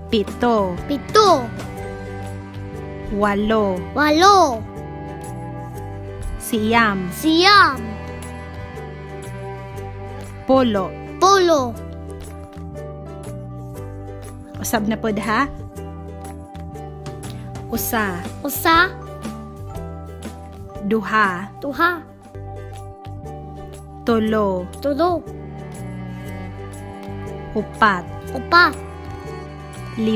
Pito. Pito. Walo. Walo. 9. 9. 10. 10. Usab na pod ha. 1. 1. 2. 2. 3. 3. 4. 4. 5.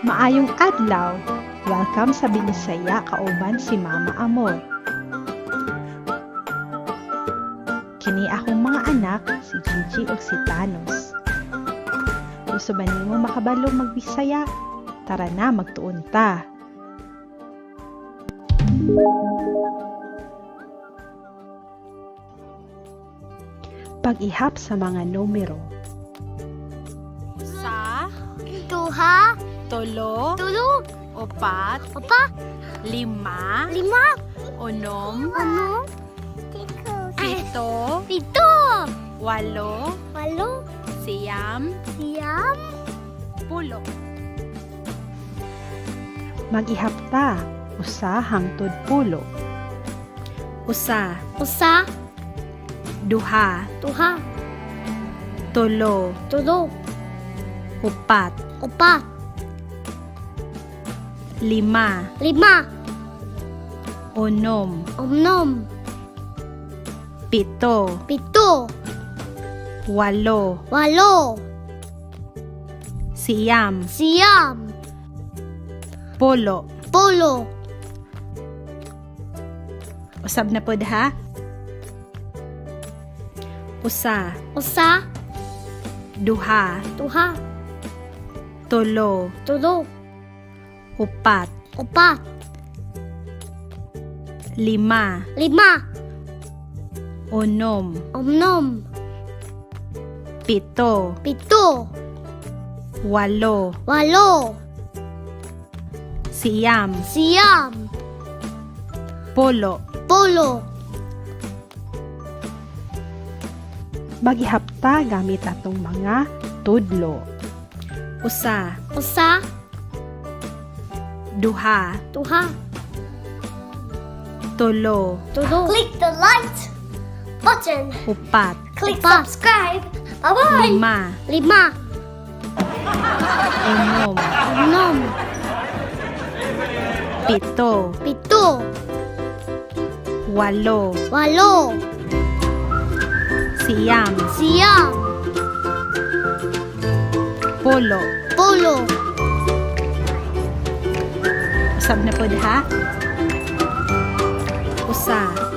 Maayong adlaw. Welcome sa Binisaya kauban si Mama Amor. Kini akong mga anak, si Gigi ug si Thanos. Gusto ba nimo makabalo magbisaya? Tara na, magtuon ta. Pag-ihap sa mga numero. 1, 2. 3, 3. 4, 4. 5, 5. 6, 6. 7, 7. 8, 8. 9, 9. 10. Mag-ihap ta, 1 hangtod 10. 1, 1. 2, 2. 3, 3. 4, 4. 5, 5. 6, 6. 7, 7. 8, 8. 9, 9. 10. 10. Usab na pod ha. 1, 1. 2, 2. 3, 3. 4, 4. 5, 5. 6, 6. 7, 7. 8, 8. 9, 9. 10. 10. Mag-ihap ta gamit atong mga tudlo. 1, 1. 2, 2. 3, 3. Click the like button. 4, Click 4. Subscribe. Bye bye. 5, 5. 6, 6. 7, 7. 8, 8. 9, 9. 10. 10. Usab na pod ha. 1, 1.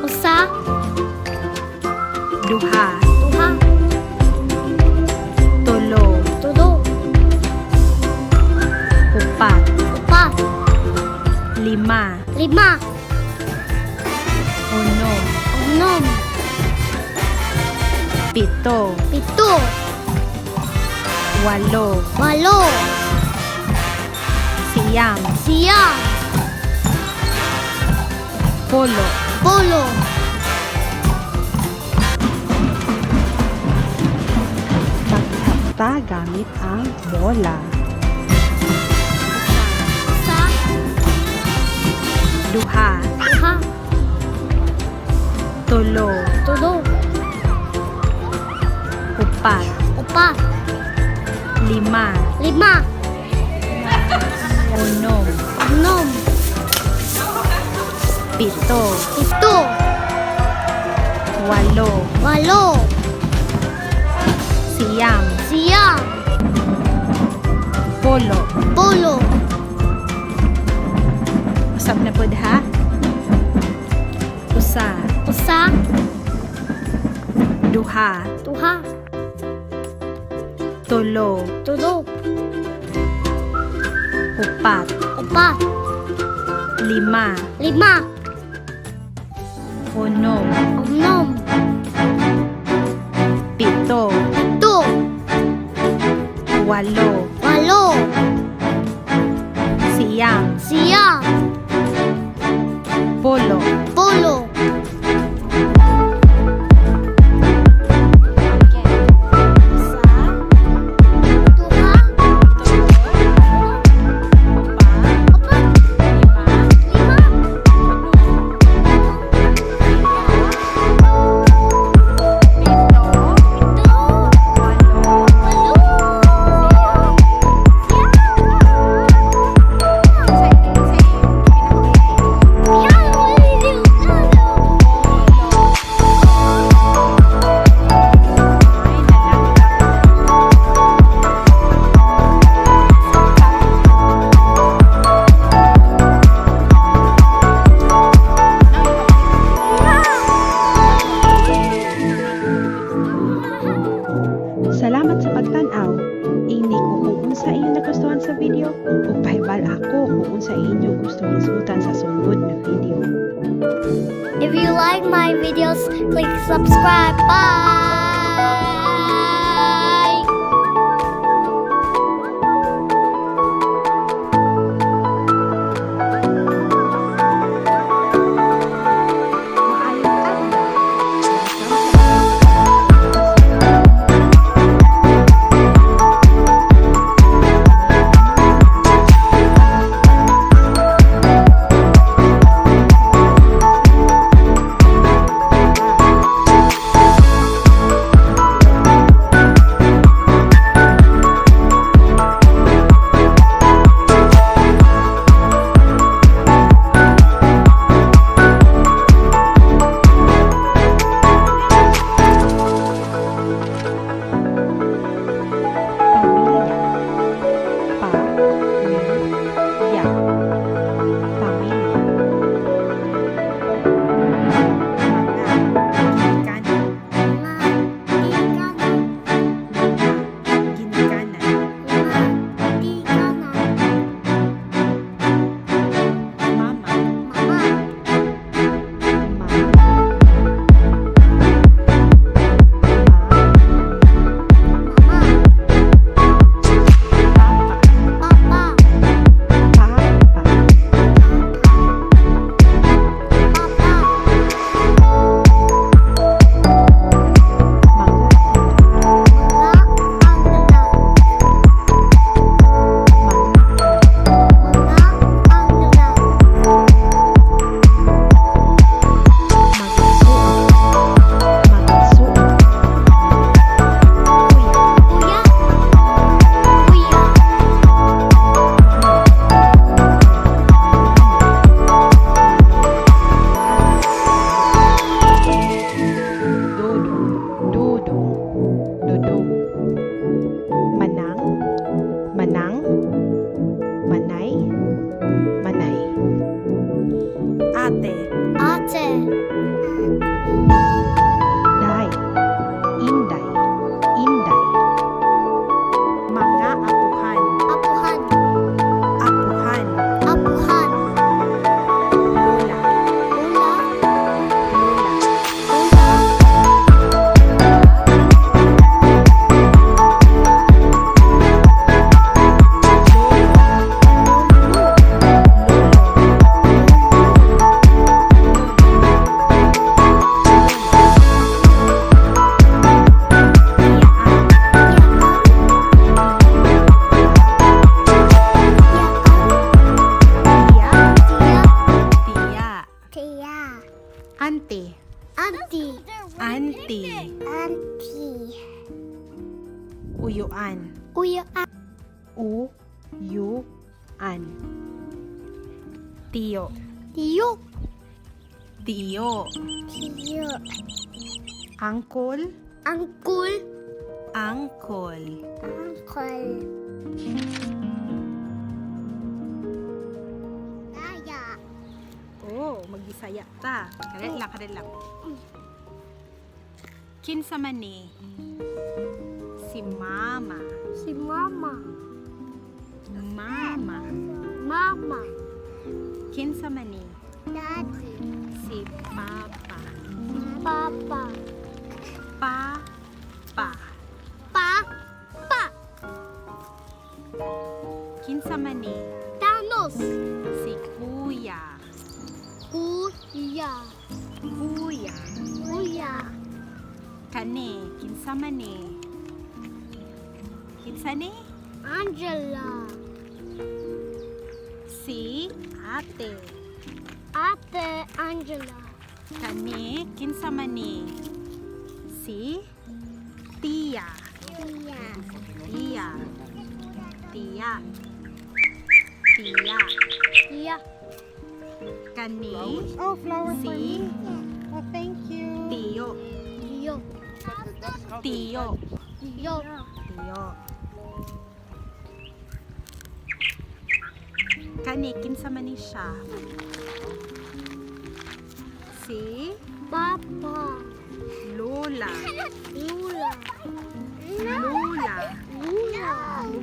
2, 2. 3, 3. 4, 4. 5, 5. 6, 6. 7, 7. 8, 8. 9, 9. 10. 10. Mag-ihap ta gamit ang bola. 1. 2, 2. 3, 3. 4, 4. 5, 5. 6, 6. 7, 7. 8, 8. 9, 9. 10. 10. Usab na pod ha. 1, 1. 2, 2. 3, 3. 4, 4. 5, 5. 6, 6. 7, 7. 8, 8. 9, 9. 10. 10. Unsa inyong gusto hisgutan sa sunod na video? If you like my videos, click subscribe. Bye. Maayong adlaw. Welcome sa Pamilya. Pa-mi-ya. Pamilya. Mga ginikanan. Mga Ginikanan. tigana. Mama. Mama. Ma. Ma. Mama. Papa. Papa. Papa. Papa. Mga anak. Mga Mga anak. anak. Mga anak. Magsuot. Magsuot. Kuya. Kuya. Kuya. Dodong. Dodong. Dodong. Manang. Manang. Manay. Manay. Ate. Ate. Day. Inday. Inday. Mga apuhan. Apuhan. Apuhan. Apuhan. Lola. Lola. Lola. Lola. Lolo. Lolo. Iyaan. Tiya. Tiya. Tiya. Tiya. Tiya. Auntie. Auntie. Auntie. Auntie. Uyuan. Uya. U. U. An. Tiyo. Tiyo. Tiyo. Tiyo. Uncle. Uncle. Uncle. Uncle. Daya. Oh, magbisaya ta. Karet lang, karet lang. Kinsa man ni? Si Mama. Si Mama. Mama. Mama. Kinsa man ni? Daddy. Si Papa. Papa. Pa. Pa. Pa. Pa. Kinsa man ni? Thanos. Si Kuya. Kuya. Kuya. Kuya. Kani, kinsa man ni? Kinsa ni? Angela. Si Ate. Ate Angela. Kani, kinsa man ni? Si Tia. Kuya. Tia. Tia. Tia. Tia. Kani, Oh, flower for si me. Oh, thank you. Tiyo. Tiyo. Tiyo. Tiyo. Tiyo. Kani, kinsa man ni siya? Si Papa. Lola. Lula. Lola. Lula.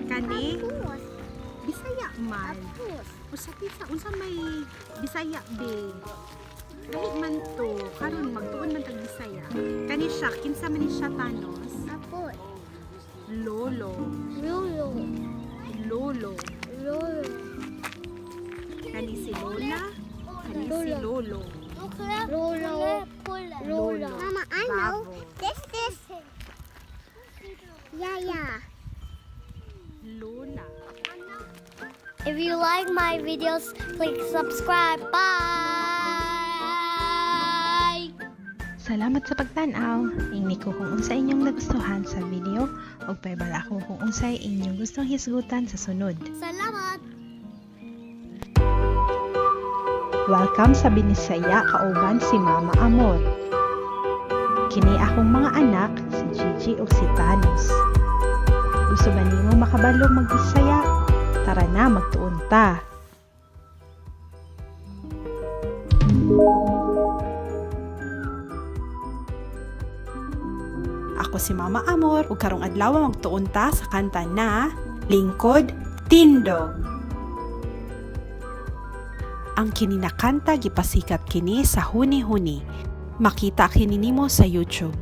Kani, Bisaya man. Apus. Usa kinsa unsa may Bisaya be. Dali man to karon magtuon man tag Bisaya. Kani siya kinsa man ni siya, Thanos? Apo. Lolo. Lolo. Lolo. Lolo. Kani si Lola. Kani si Lolo. Lolo. Lolo. Mama, I know. Bravo. This is Yaya. Lola. If you like my videos, please subscribe. Bye. Salamat sa pagtan-aw. Ingni ko kung unsa inyong nagustuhan sa video ug pahibalo ako kung unsay inyong gustong hisgutan sa sunod. Salamat. Welcome sa Binisaya kauban si Mama Amor. Kini akong mga anak, si Gigi ug si Thanos. Gusto ba nimo makabalo magbisaya? Tara na, magtuon ta. Ako si Mama Amor ug karong adlaw magtuon ta sa kanta na Lingkod Tindog. Ang kini na kanta gipasikat kini sa Huni-Huni. Makita kini nimo sa YouTube.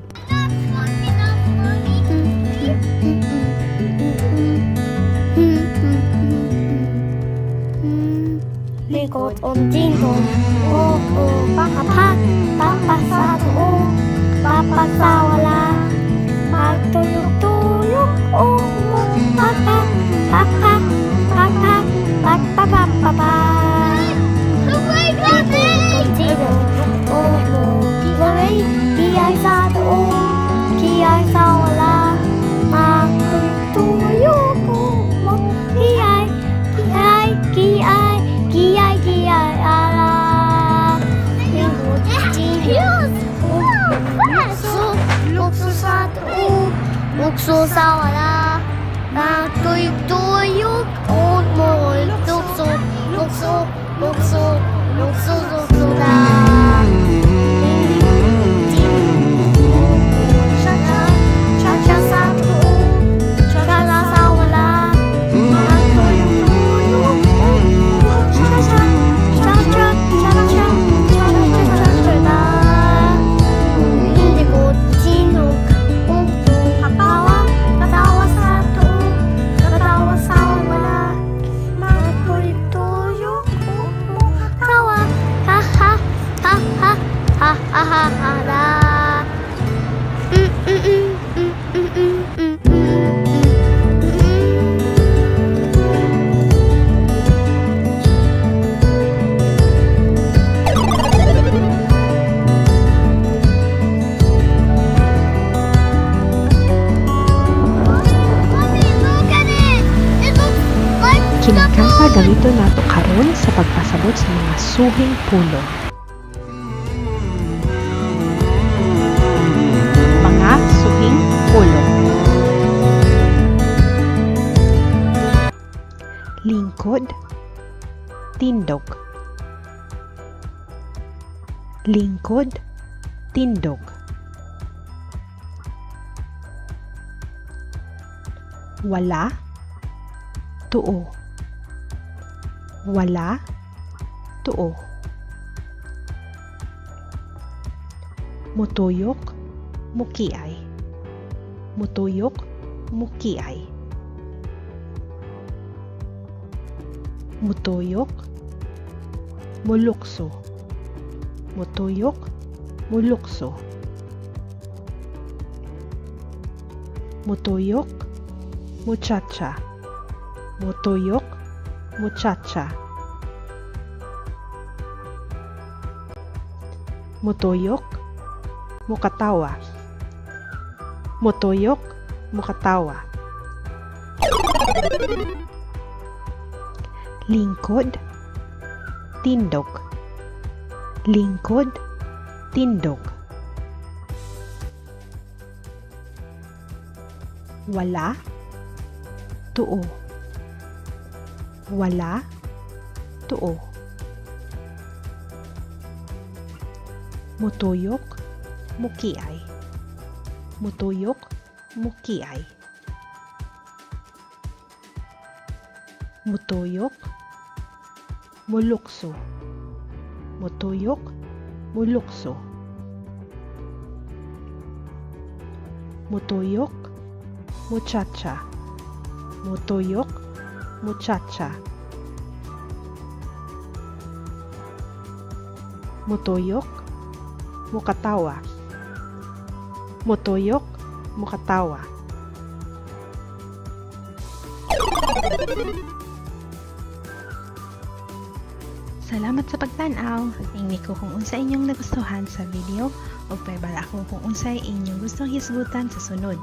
Likod om dingdong, oh oh, pakapak, papa sa tuo, papa sa wala, magtuyok-tuyok, oh oh, papa, papa, papa, papa, papa, papa. Likod om dingdong, oh oh, kiloy, kiyay sa tuo, kiyay sa wala, magtuyok-tuyok, oh oh, kiyay, kiyay, kiyay, kiyay, kiyay, ala. Lukso, lukso sa tuo, lukso sa wala. Magtuyok-tuyok, oh mo, lukso, lukso, lukso, lukso, lukso na. Cha-cha sa tuo, cha-cha sa wala. Magtuyok-tuyok, oh mo, cha-cha, cha-cha, cha-cha, cha-cha, cha-cha na. Hindi ko tinok, upo, katawa, katawa sa tuo, katawa sa wala. Magtuyok-tuyok, upo, katawa, ha ha, ha ha, ha ha ha ha la. Mm, mm, mm, mm, mm, mm, mm, mm, mm, mm. Mommy, look at it. It looks like Kining kanta gamiton nato karon sa pagpasabot sa mga suhing pulong. Mga suhing pulong. Lingkod, tindog. Lingkod, tindog. Wala, tuo. Wala, tuo. Mutuyok, mukiay. Mutuyok, mukiay. Mutuyok, mulukso. Mutuyok, mulukso. Mutuyok, muchacha. Mutuyok, muchacha. Mutuyok, mukatawa. Mutuyok, mukatawa. Lingkod, tindog. Lingkod, tindog. Wala, tuo. Wala, tuo. Mutuyok, mukiay. Mutuyok, mukiay. Mutuyok, Mulukso. Mutuyok, mulukso. Mutuyok, muchacha. Mutuyok, muchacha. Mutuyok, mukatawa. Mutuyok, mukatawa. Salamat sa pagtan-aw. Ingni ko kung unsa inyong nagustuhan sa video o paibala ako kung unsay inyong gustong hisgutan sa sunod.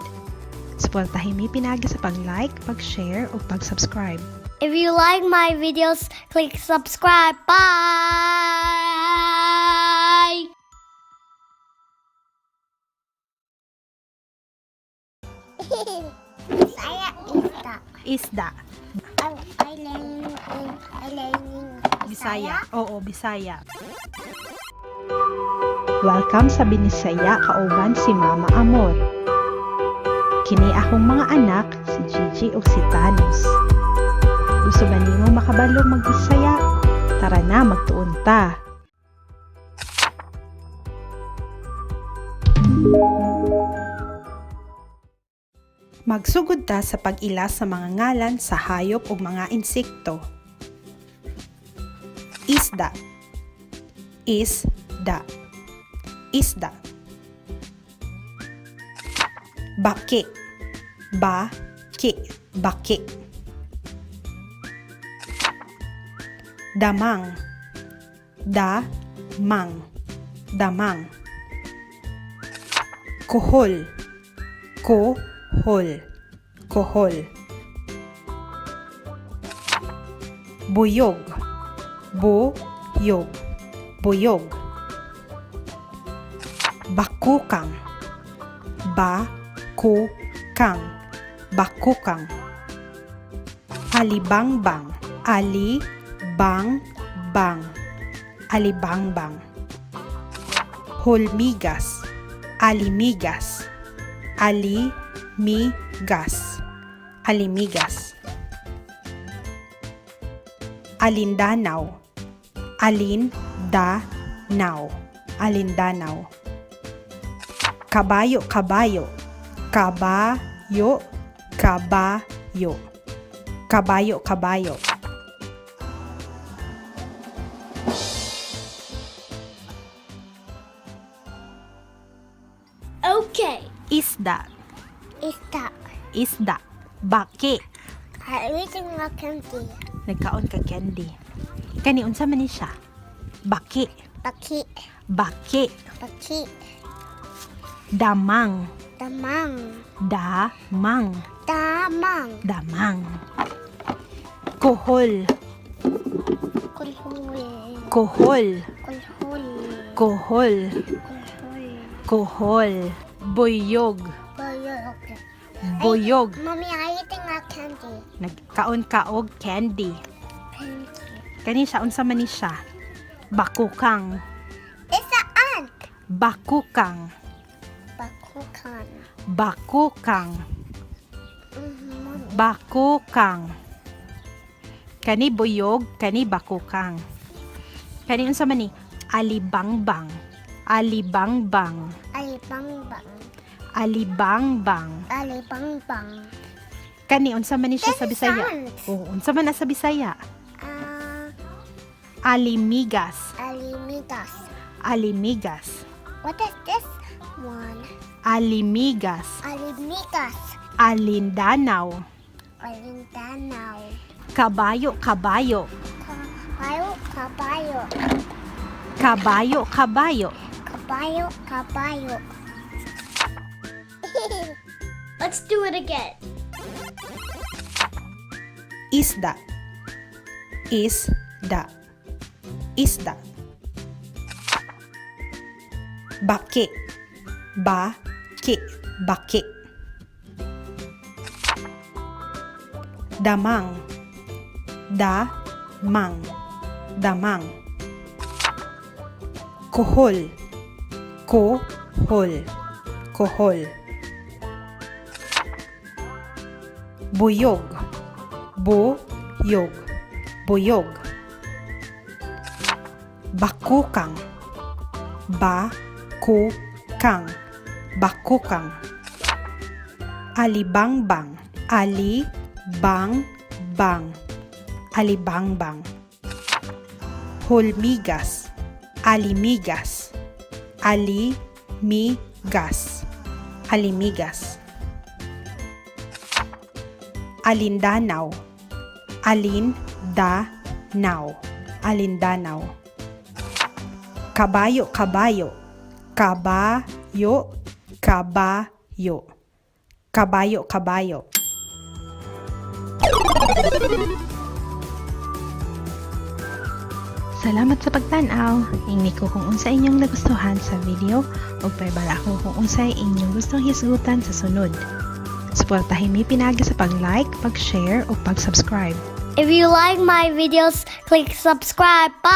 Suportahin mi pinaagi sa pag-like, pag-share o pag-subscribe. If you like my videos, click subscribe. Bye! Bisaya isda. Isda. I learning I learning Bisaya. Oo, Bisaya. Welcome sa Binisaya kauban si Mama Amor. Kini akong mga anak, si Gigi ug si Thanos. Gusto ba nimo makabalo magbisaya? Tara na, magtuon ta. Magsugod ta sa pag-ila sa mga ngalan sa hayop ug mga insekto. Isda. Isda. Isda. Baki. Ba-ki. Baki. Damang. Da-mang. Damang. Kuhol. Ko-hol. Kohol. Buyog. Bu-yog. Buyog. Bakukang. Ba-ku-kang. Bakukang. Alibangbang. Ali-bang-bang. Alibangbang. Hulmigas. Alimigas. Ali-mi-gas. Alimigas. Alindanaw. Alin-da-naw. Alindanaw. Kabayo, kabayo. Kabayo, kabayo. Kabayo, kabayo. Okay. Isda. Isda. Isda. Baki. I eating a candy. Nagkaon ka candy. Kani unsa man ni siya? Baki. Baki. Baki. Baki. Damang. Damang. Damang. Damang. Damang. Kohol. Kulhul. Kohol. Kulhul. Kohol. Kulhul. Kohol. Buyog. Buyog. Buyog. Mommy, I eating a candy. Nagkaon ka og candy. Candy. Kani siya unsa man ni siya? Bakukang. It's an ant. Bakukang. Bakukan. Bakukang. Mommy. Bakukang. Kani buyog, kani bakukang. Kani unsa man ni? Alibangbang. Alibangbang. Alibangbang. Alibangbang. Alibangbang. Kani unsa man ni siya sa This is Bisaya? ant. Oo, unsa man na sa Bisaya? Ah, Alimigas. alimigas. Alimigas. What is this one? Alimigas. Alimigas. Alindanaw. Alindanaw. Kabayo, kabayo. Kabayo, kabayo. Kabayo, kabayo. Kabayo, kabayo. Let's do it again. Isda. Isda. Isda. Baki. Ba-ki. Baki. Damang. Da-mang. Damang. Kohol. Ko-hol. Kohol. Buyog. Buyog. Buyog. Bakukang. Ba-ku-kang. Bakukang. Alibangbang. Ali bang bang. Alibangbang. Hulmigas. Alimigas. Ali mi gas. Alimigas. Alindanaw. Alin da naw. Alindanaw. Kabayo, kabayo. Kabayo, kabayo. Kabayo, kabayo. Salamat sa pagtan-aw. Ingni ko kung unsa inyong nagustuhan sa video ug paibala ako kung unsay inyong gustong hisgutan sa sunod. Suportahin mi pinaagi sa pag-like, pag-share ug pag-subscribe. If you like my videos, click subscribe. Bye!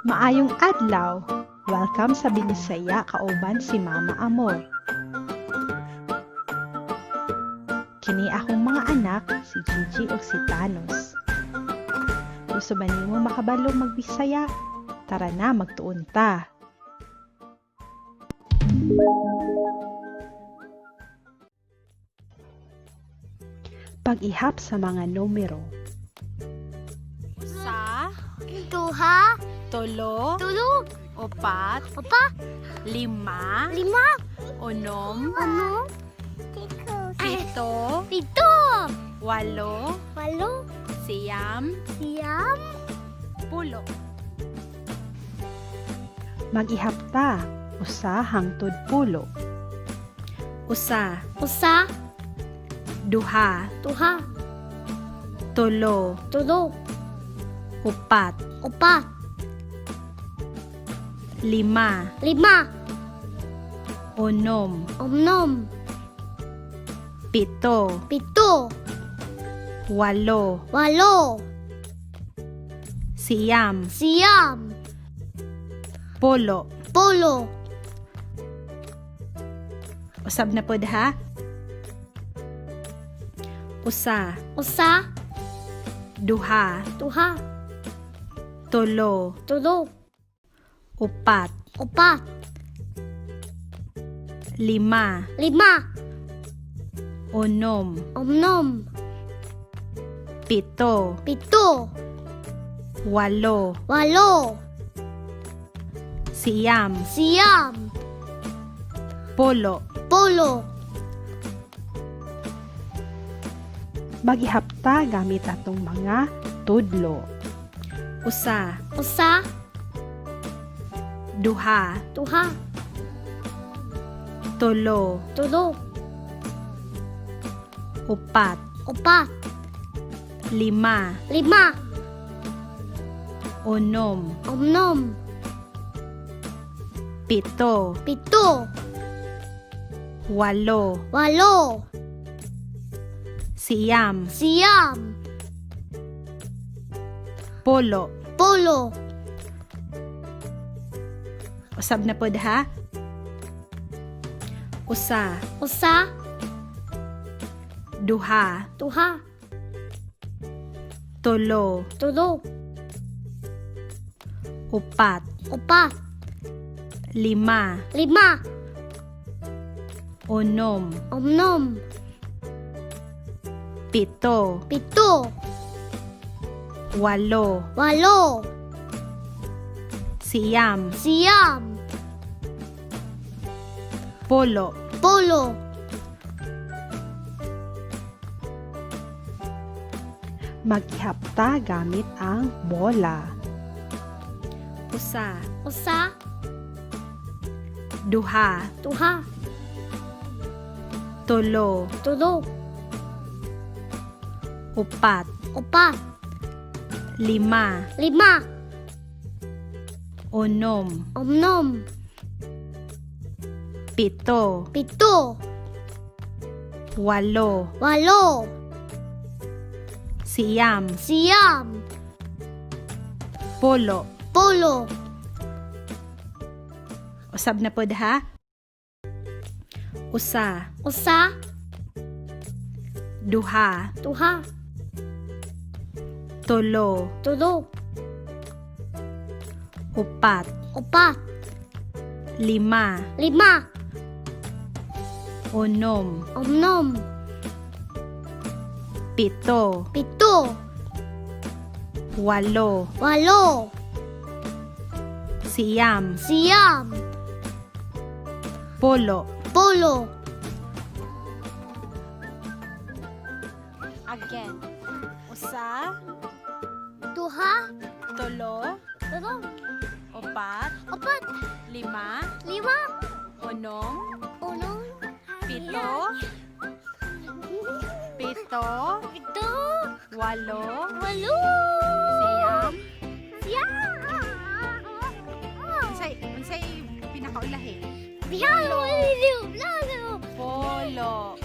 Maayong adlaw. Welcome sa Binisaya kauban si Mama Amor. Kini akong mga anak, si Gigi ug si Thanos. Gusto ba nimo makabalo magbisaya? Tara na, magtuon ta. Pag-ihap sa mga numero. Usa, Duha, tulo, tulo, upat, upa, lima, lima, unom, ano, pito, pito, walo, walo, siyam, siyam, pulo. Mag-ihap ta, usa hangtod 10. Usa, usa, duha, duha, tulo, tulo, upat, upa, lima, lima, unom, unom, pito, pito, walo, walo, siyam, siyam, 10. 10. Usab na pod ha. Usa, Usa, duha, duha, tulo, tulo, upat, upat, lima, lima, unom, unom, pito, pito, walo, walo, siyam, siyam, 10. 10. Mag-ihap ta gamit atong mga tudlo. Usa, Usa, duha, duha, tulo, tulo, upat, upat, lima, lima, unom, unom, pito, pito, walo, walo, siyam, siyam, 10. 10. Usab na pod ha. Usa, Usa, duha, duha, tulo, tulo, upat, upat, lima, lima, unom, unom, pito, pito, walo, walo, siyam, siyam, 10. 10. Mag-ihap ta gamit ang bola. Usa, Usa, duha, duha, tulo, tulo, upat, upat, lima, lima, unom, unom, pito, pito, walo, walo, siyam, siyam, 10. 10. Usab na pod ha. Usa. Usa. Duha. Duha. Tulo. Tulo. Upat. Upat. Lima. Lima. Unom. Unom. Pito. Pito. Walo. Walo. Siyam. Siyam. Polo. Polo. Again. Usa. Duha. Tulo. Tulo. Upat. Upat. Lima. Lima. Unom. Unom. Pito. Pito. Pito. Walo. Walo. Siyam. Siyam. Unsay unsay pinakaulahi? Lalo. Lalo. Polo.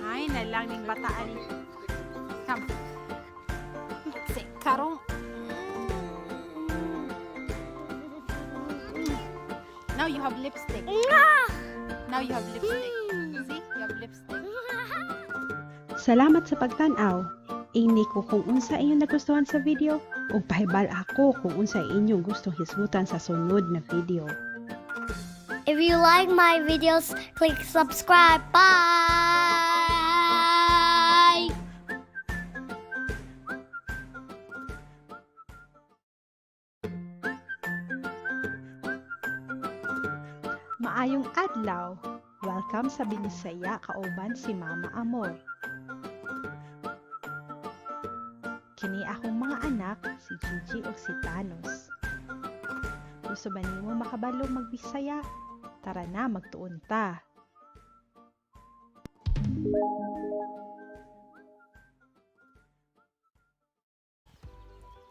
Ay, na lang ning bataan. Come. Si karong. Now you have lipstick. Now you have lipstick. See? You have lipstick. Salamat sa pagtan-aw. Ingni ko kung unsa inyong nagustuhan sa video ug pahibal ako kung unsa inyong gustong hisgutan sa sunod na video. If you like my videos, click subscribe. Bye. Maayong adlaw. Welcome sa Binisaya kauban si Mama Amor. Kini akong mga anak, si Gigi ug si Thanos. Gusto ba nimo makabalo magbisaya? Tara na, magtuon ta.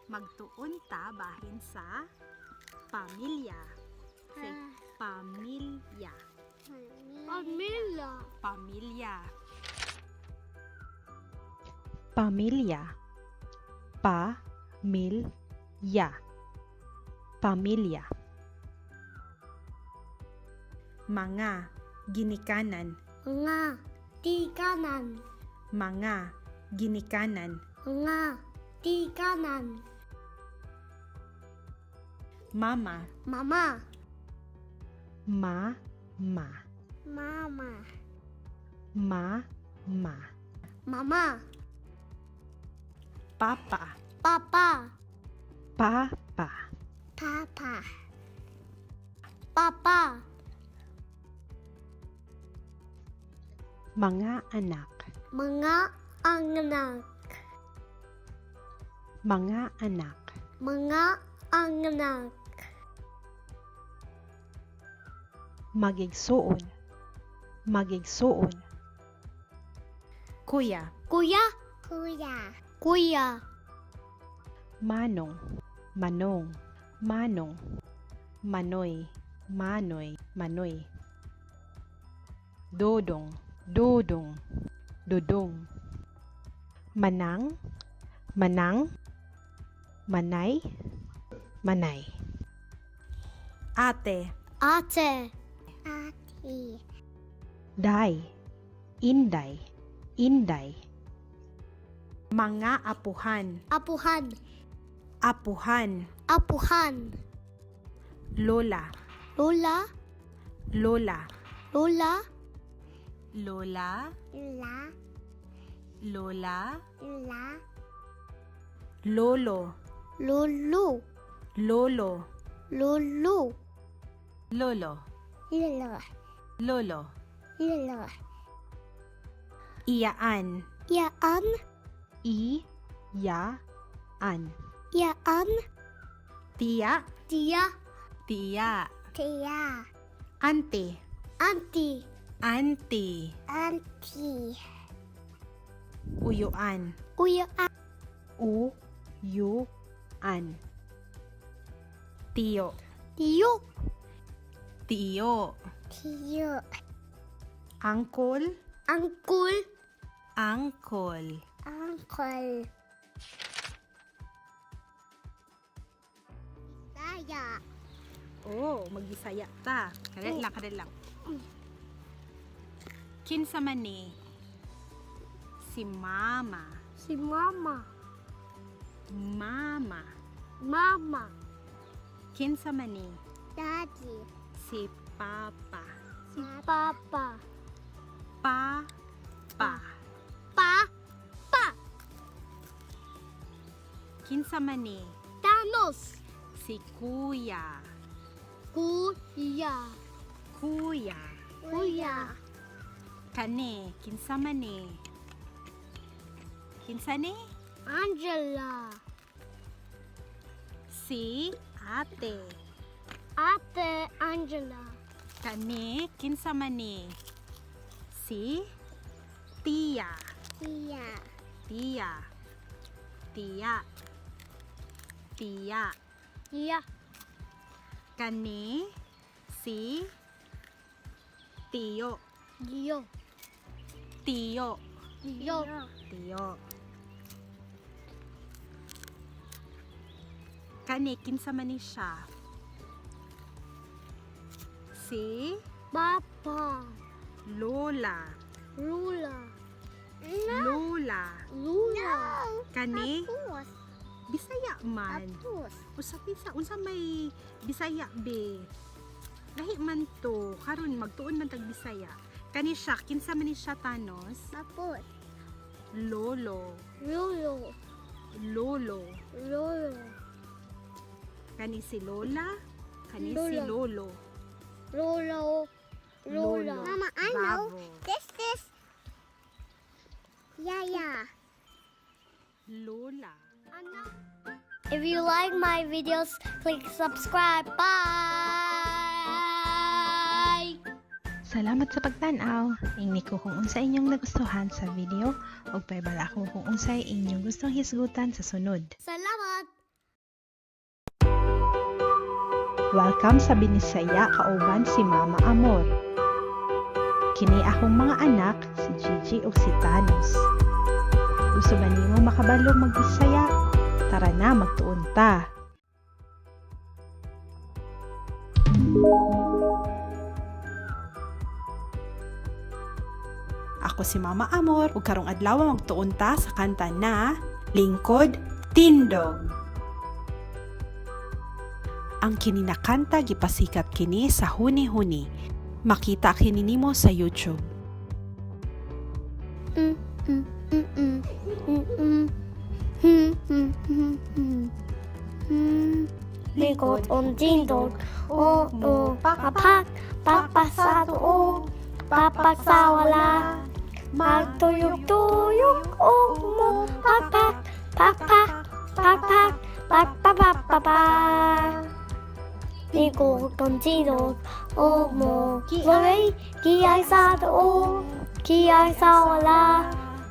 Magtuon ta bahin sa pamilya. Say, pamilya. Pamilya. Pamilya. Pamilya. Pa mil ya. Pamilya. Mga ginikanan. Mga tikanan. Mga ginikanan. Mga tikanan. Mama. Mama. Ma ma. Mama. Ma ma. Mama. Papa. Papa. Pa pa. Papa. Papa. Mga anak. Mga anak. Mga anak. Mga anak. Magigsuon. Magigsuon. Kuya. Kuya. Kuya. Kuya. Manong. Manong. Manong. Manoy. Manoy. Manoy. Dodong. Dodong. Dodong. Manang. Manang. Manay. Manay. Ate. Ate. Ate. Day. Inday. Inday. Mga apuhan. Apuhan. Apuhan. Apuhan. Lola. Lola. Lola. Lola. Lola. La. Lola. La. Lolo. Lolo. Lolo. Lolo. Lolo. Lolo. Lolo. Lolo. Iyaan. Yaan. I. Ya. An. Yaan. Tiya. Tia. Tiya. Tia. Ante. Auntie. Auntie. Auntie. Uyuan. Uya. U. Yu. An. Tiyo. Tiyo. Tiyo. Tiyo. Angkol. Uncle. Angkol. Uncle. Saya. Oh, magbisaya ta. Kadali lang, kadali lang. Kinsa man ni? Si mama. Si mama. Mama. Mama. Kinsa man ni? Daddy. Si papa. Si papa. Pa pa. Pa pa. Kinsa man ni? Thanos. Si kuya. Kuya. Kuya. Kuya. Kani, kinsa man ni? Kinsa ni? Angela. Si ate. Ate Angela. Kani, kinsa man ni? Si tiya. Tia. Tiya. Tiya. Tiya. Tia. Kani, si tiyo. Gio. Tiyo. Gio. Tiyo. Kani, kinsa man ni siya? Si Papa. Lola. Lula. Lola. Lula. Kani, Tapos. Bisaya man. Tapos. Usa bisa unsa may Bisaya be. Lahi man to karon magtuon man tag Bisaya. Kani siya kinsa man ni siya, Thanos? Tapos. Lolo. Lolo. Lolo. Lolo. Kani si Lola, kani si Lola. Lolo. Lolo. Lola. Lolo. Mama, I know. Bravo. This is Yaya. Lola. If you like my videos, click subscribe. Bye. Salamat sa pagtan-aw. Ingni ko kung unsa inyong nagustuhan sa video ug pahibalo ako kung unsay inyong gustong hisgutan sa sunod. Salamat. Welcome sa Binisaya kauban si Mama Amor. Kini akong mga anak, si Gigi ug si Thanos. Gusto ba nimo makabalo magbisaya? Tara na, magtuon ta. Ako si Mama Amor ug karong adlaw magtuon ta sa kanta na Lingkod Tindog. Ang kini na kanta gipasikat kini sa huni-huni. Makita kini nimo sa YouTube. Mm, mm. Likod on dindog, o o papak, papak sa tuo, papak sa wala. Magtuyok-tuyok o mo, papak, papak, papak, papak, papak. Likod on dindog, o mo, kiay, kiay sa tuo, kiay sa wala.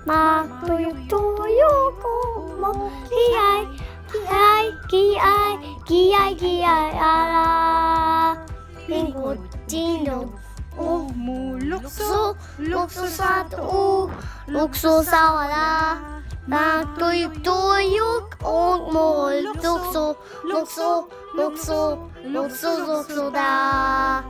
Magtuyok-tuyok o mo, kiay, kiay, kiay, kiay, kiay, ala. Lingkod, dindog, o Mulukso, lukso, lukso sa tuo, lukso sa wala. Magtuyok-tuyok o mo, lukso, lukso, lukso, lukso, lukso da.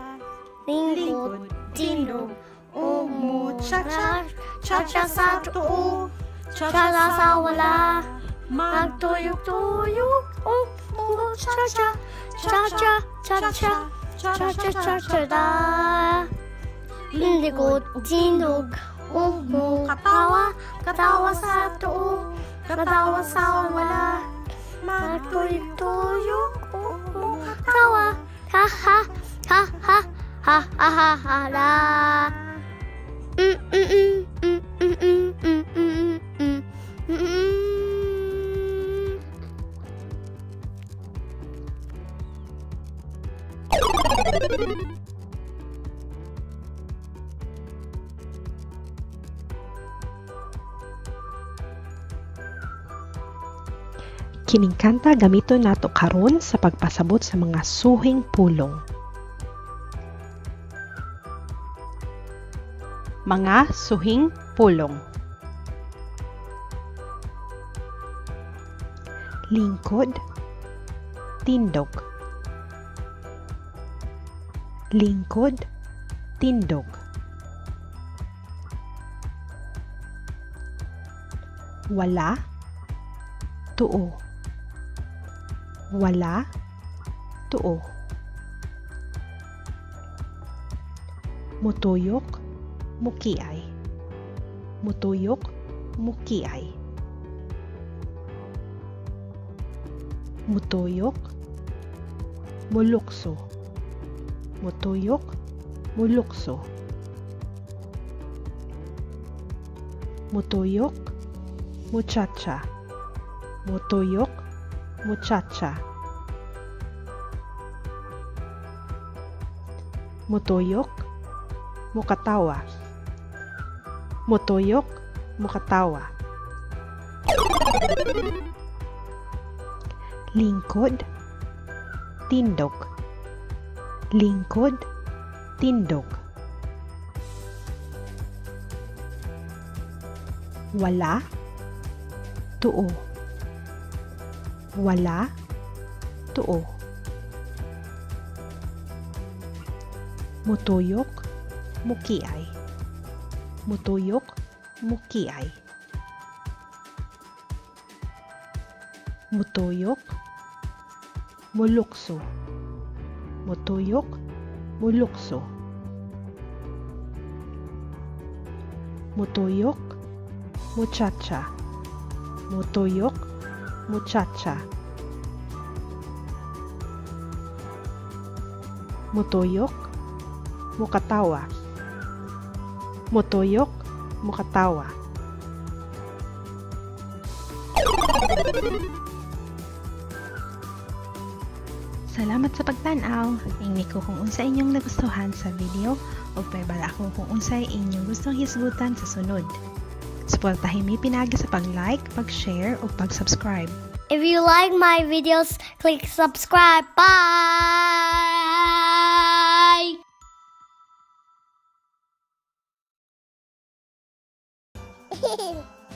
Lingkod, dindog, o mo, cha-cha, cha-cha sa tuo, cha-cha sa wala. Magtuyok-tuyok o mo, cha-cha, cha-cha, cha-cha, cha-cha, cha-cha da. Lingkod, tindog, o mo, katawa, katawa sa tuo, katawa sa wala. Magtuyok-tuyok o mo, katawa, ha ha, ha ha, ha ha ha ha la. Mm mm mm mm mm mm mm mm mm mm mm. Kining kanta gamiton nato karon sa pagpasabot sa mga suhing pulong. Mga suhing pulong. Lingkod, tindog. Lingkod, tindog. Wala, tuo. Wala, tuo. Mutuyok, mukiay. Mutuyok, mukiay. Mutuyok, mulukso. Mutuyok, mulukso. Mutuyok, muchacha. Mutuyok, muchacha. Mutuyok, mukatawa. Mutuyok, mukatawa. Lingkod, tindog. Lingkod, tindog. Wala, tuo. Wala, tuo. Mutuyok, mukiay. Mutuyok, mukiay. Mutuyok, mulukso. Mutuyok, mulukso. Mutuyok, muchacha. Mutuyok, muchacha. Mutuyok, mukatawa. Mutuyok, mukatawa. Salamat sa pagtan-aw. Ingni ko kung unsa inyong nagustuhan sa video ug paibala ako kung unsay inyong gustong hisgutan sa sunod. Suportahin mi pinaagi sa pag-like, pag-share ug pag-subscribe. If you like my videos, click subscribe. Bye!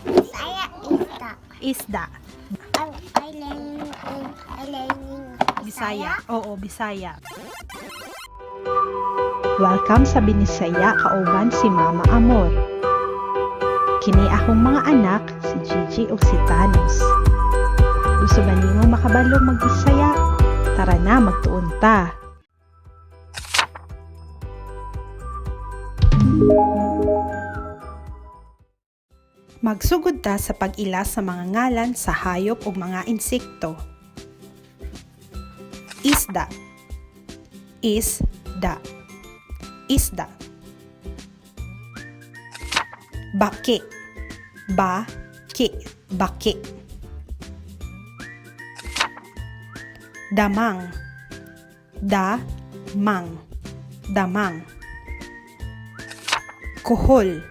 Bisaya isda. Isda. I learning I learning Bisaya. Oo, Bisaya. Welcome sa Binisaya kauban si Mama Amor. Kini akong mga anak, si Gigi ug si Thanos. Gusto ba nimo makabalo mag-Bisaya? Tara na, magtuon ta. Magsugod ta sa pag-ila sa mga ngalan sa hayop ug mga insekto. Isda. Isda. Isda. Baki. Baki. Baki. Damang. Damang. Damang. Kuhol.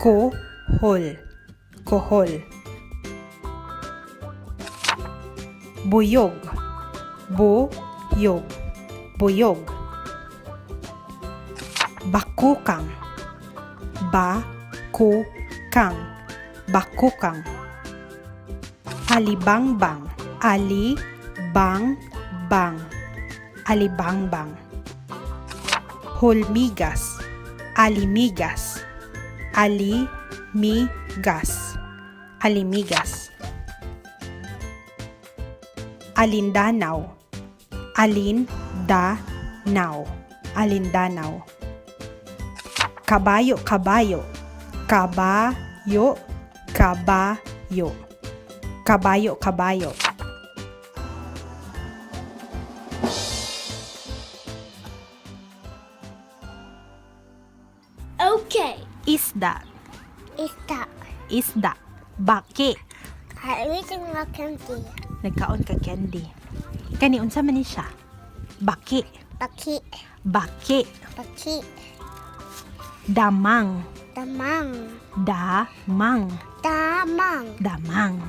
Kohol. Kohol. Buyog. Buyog. Buyog. Bakukang. Bakukang. Bakukang. Alibangbang. Ali-bang-bang. Alibangbang. Hulmigas. Alimigas. Ali-mi-gas. Alimigas. Alindanaw. Alin-da-naw. Alindanaw. Kabayo, kabayo. Kabayo, kabayo. Kabayo, kabayo. Okay. Isda. Isda. Isda. Baki. I eating a candy. Nagkaon ka candy. Kani unsa man ni siya? Baki. Baki. Baki. Baki. Damang. Damang. Damang. Damang. Damang.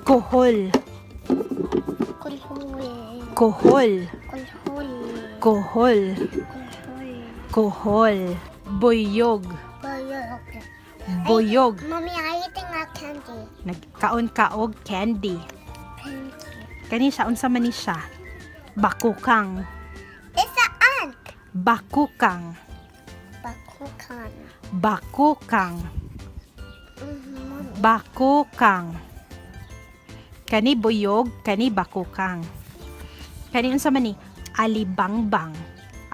Kohol. Kulhul. Kohol. Kulhul. Kohol. Kulhul. Kohol. Buyog. Buyog. Buyog. Mommy, I eating a candy. Nagkaon ka og candy. Candy. Kani siya unsa man ni siya? Bakukang. It's a Bakukang. Bakukan. Bakukang. Bakukang. Kani buyog, kani bakukang. Kani unsa man ni? Alibangbang.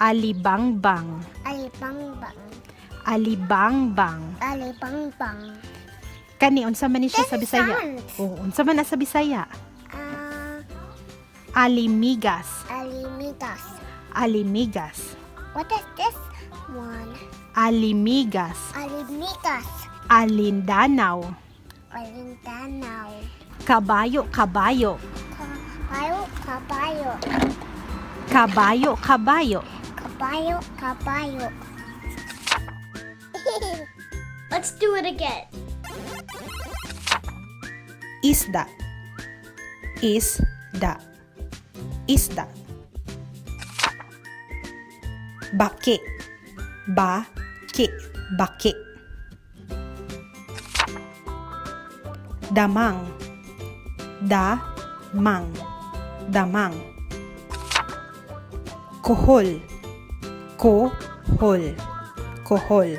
Alibangbang. Alibangbang. Alibangbang. Alibangbang. Kani unsa man ni siya sa Bisaya? Sounds. Oh, unsa man na sa Bisaya? Ah, Alimigas. alimigas. Alimigas. What is this one? Alimigas. Alimigas. Alindanaw. Alindanaw. Kabayo, kabayo. Kabayo, kabayo. Kabayo, kabayo. Kabayo, kabayo. Let's do it again. Isda. Isda. Isda. Baki. Baki. Baki. Damang. Damang. Damang. Kohol. Kohol. Kohol.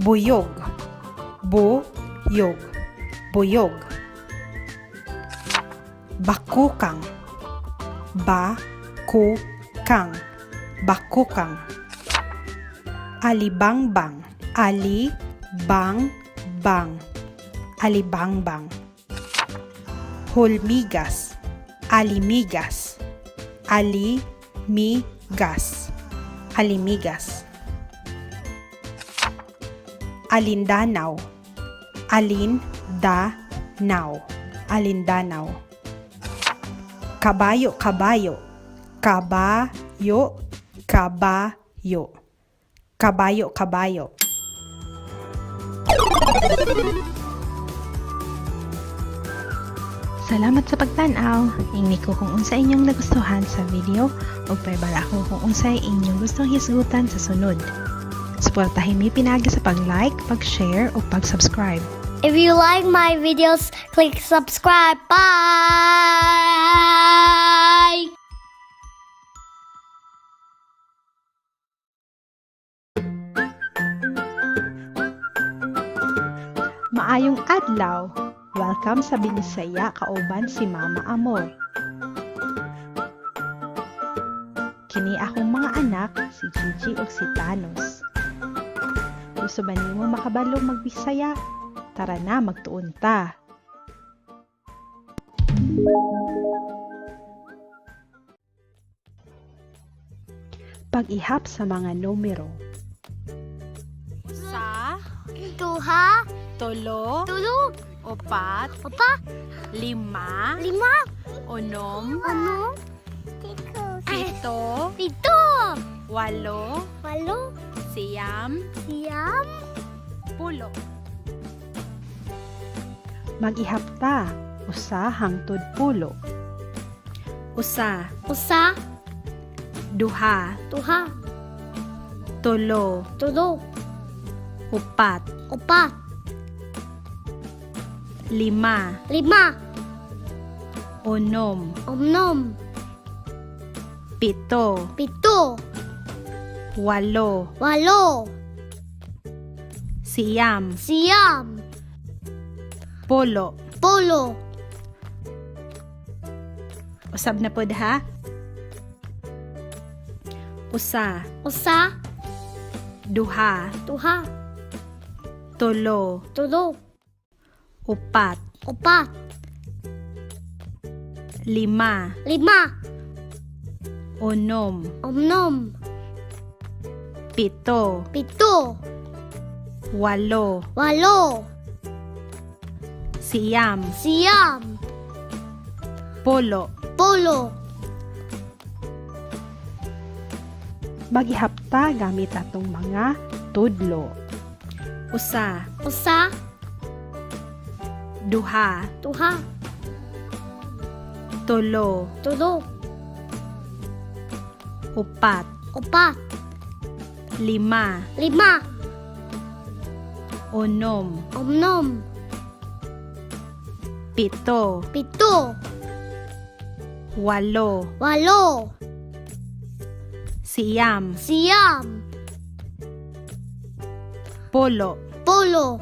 Buyog. Buyog. Buyog. Bakukang. Bakukang. Bakukang. Alibangbang. Ali-bang-bang. Alibangbang. Hulmigas. Alimigas. Ali-mi-gas. Alimigas. Alindanaw. Alin-da-naw. Alindanaw. Kabayo, kabayo. Kabayo, kabayo. Kabayo, kabayo. Salamat sa pagtan-aw. Ingni ko kung unsa inyong nagustuhan sa video ug paibala ako kung unsay inyong gustong hisgutan sa sunod. Suportahin mi pinaagi sa pag-like, pag-share ug pag-subscribe. If you like my videos, click subscribe. Bye! Maayong adlaw. Welcome sa Binisaya kauban si Mama Amor. Kini akong mga anak, si Gigi ug si Thanos. Gusto ba nimo makabalo magbisaya? Tara na, magtuon ta. Pag-ihap sa mga numero. Sa, Duha, tulo, tulo, upat, opa, lima, lima, unom, ano, pito, pito, walo, walo, siyam, siyam, pulo. Mag-ihap ta, usa hangtod pulo. Usa, usa, duha, duha, tulo, tulo, upat, opa, lima, lima, unom, unom, pito, pito, walo, walo, siyam, siyam, pulo. pulo. Usab na pod ha. Usa, Usa, duha, duha, tulo, tulo, upat, opa, lima, lima, unom, unom, pito, pito, walo, walo, siyam, siyam, pulo. pulo. Mag-ihap ta gamit atong mga tudlo. Usa, Usa, duha, duha, tulo, tulo, upat, opa, lima, lima, unom, unom, pito, pito, walo, walo, Siyam. Siyam. Polo. Polo.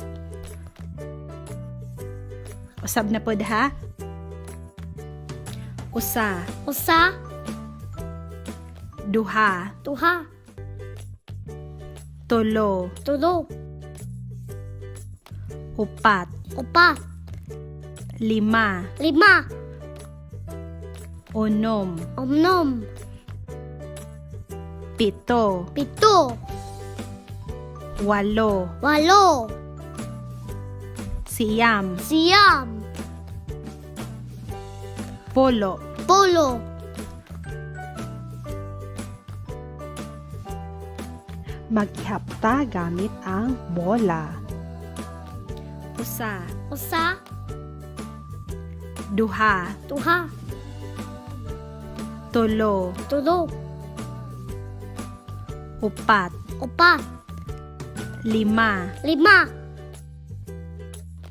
Usab na pod ha. Usa. Usa. Duha. Duha. Tulo. Tulo. Upat. Upat. Lima. Lima. Unom. Unom. Pito. Pito. Walo. Walo. Siyam. Siyam. Polo. Polo. Maghihapta gamit ang bola. Usa. Usa. Duha. Duha. Tulo. Tulo. Upat. Upat. Lima. Lima.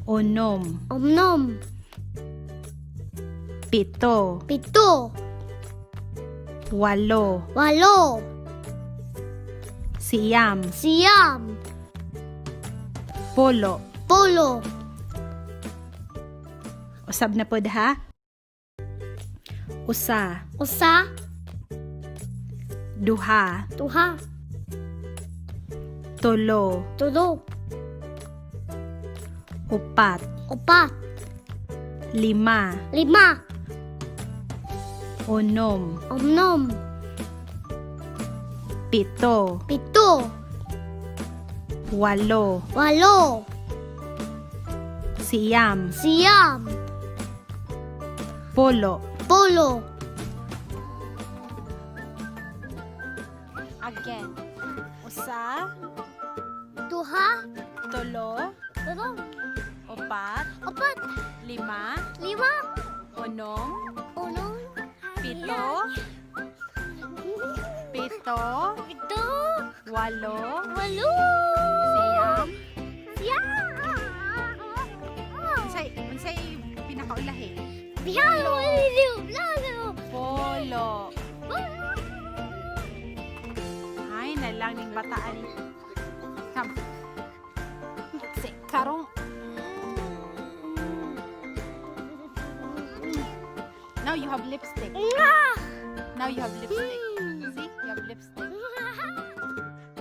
Unom. Unom. Pito. Pito. Walo. Walo. Siyam. Siyam. Polo. Polo. Usab na pod ha. Usa. Usa. Duha. Duha. Tulo. Tulo. Upat. Upat. Lima. Lima. Unom. Unom. Pito. Pito. Walo. Walo. Siyam. Siyam. Polo. Polo. Again. Usa. Duha. Tulo. Tulo. Upat. Upat. Lima. Lima. Unom. Unom. Pito. Pito. Pito. Walo. Walo. Siyam. Siyam. Unsay pinakaulahi? Bihalo. Lalo. Polo. Ay, nalang ning bataan. Come. Si karong. Now you have lipstick. Now you have lipstick. See? You have lipstick.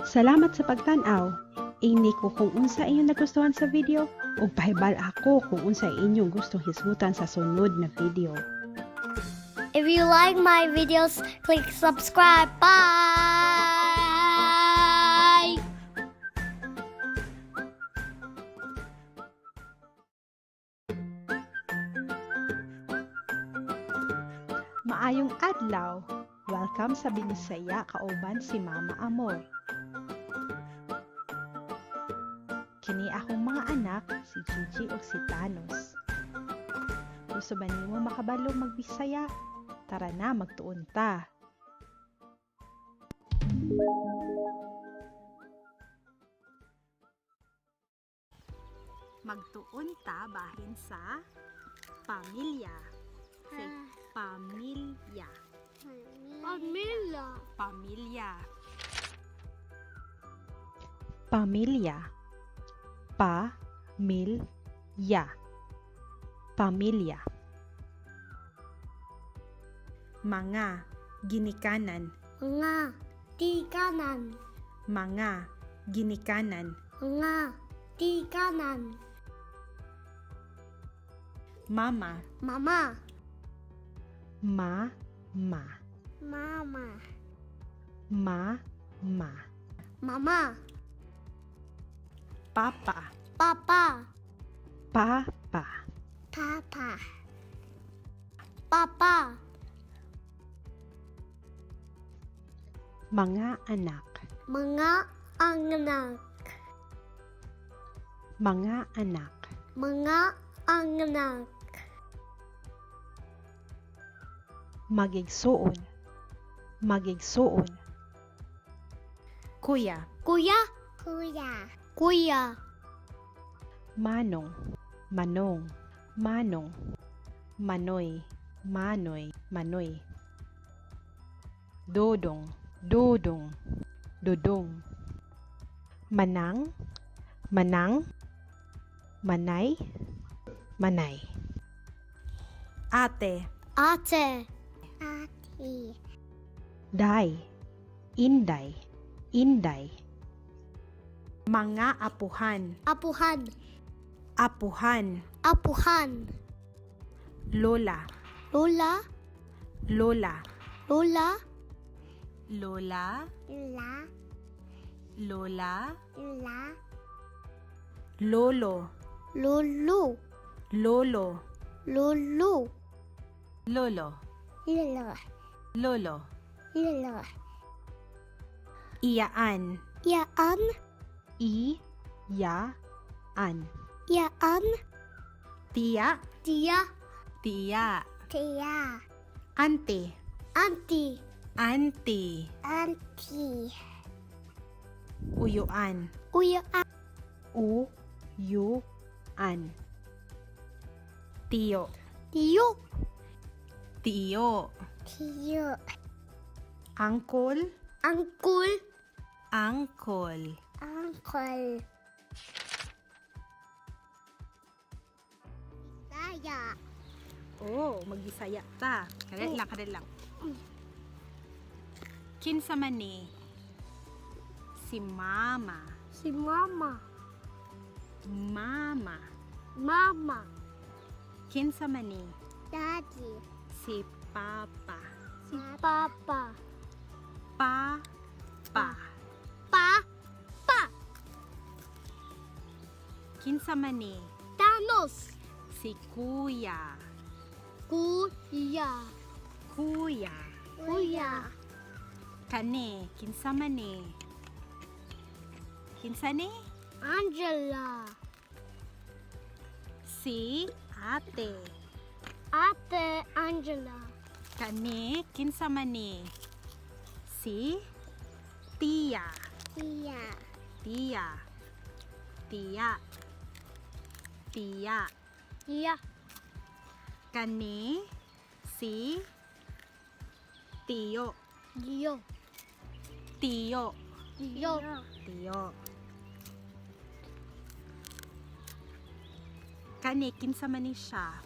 Salamat sa pagtan-aw. Ingni ko kung unsa inyong nagustuhan sa video ug pahibal ako kung unsa inyong gustong hisgutan sa sunod na video. If you like my videos, click subscribe. Bye. Maayong adlaw. Welcome sa Binisaya kauban si Mama Amor. Kini akong mga anak, si Gigi ug si Thanos. Gusto ba nimo makabalo magbisaya? Tara na, magtuon ta. Magtuon ta bahin sa pamilya. Say, pamilya. Pamilya. Pamilya. Pamilya. Pa mil ya. Pamilya. Mga ginikanan. Mga tikanan. Mga ginikanan. Mga tikanan. Mama. Mama. Ma ma. Mama. Ma ma. Mama. Papa. Papa. Pa pa. Papa. Papa. Mga anak. Mga anak. Mga anak. Mga anak. Magigsuon. Magigsuon. Kuya. Kuya. Kuya. Kuya. Manong. Manong. Manong. Manoy. Manoy. Manoy. Dodong. Dudong, dudong. Manang, manang, manay, manay. Ate. Ate. Ate. Day, inday, inday. Mga apuhan. Apuhan. Apuhan. Apuhan. Lola. Lola. Lola. Lola. Lola. La. Lola. La. Lolo. Lolo. Lolo. Lolo. Lolo. Lolo. Lolo. Lolo. Iyaan. Yaan. I, ya, an. Yaan. Tiya. Tiya. Tiya. Tia. Ante. Auntie. Auntie. Auntie. Uyuan. Uyaan. U, yu, an. Tiyo. Tiyo. Tiyo. Tiyo. Angkol. Angkul. Angkol. Uncle. Saya. Oh, magbisaya ta. Kadali lang, kadali lang. Kinsa man ni? Si mama. Si mama. Mama. Mama. Kinsa man ni? Daddy. Si papa. Si papa. Pa. Pa. Pa. Pa. Kinsa man ni? Thanos. Si kuya. Kuya. Kuya. Kuya. Kani, kinsa man ni? Kinsa ni? Angela. Si ate. Ate Angela. Kani, kinsa man ni? Si tiya. Tia. Tiya. Tiya. Tiya. Tiya. Kani, si tiyo. Tiyo. Tiyo. Tiyo. Tiyo. Kani, kinsa man ni siya?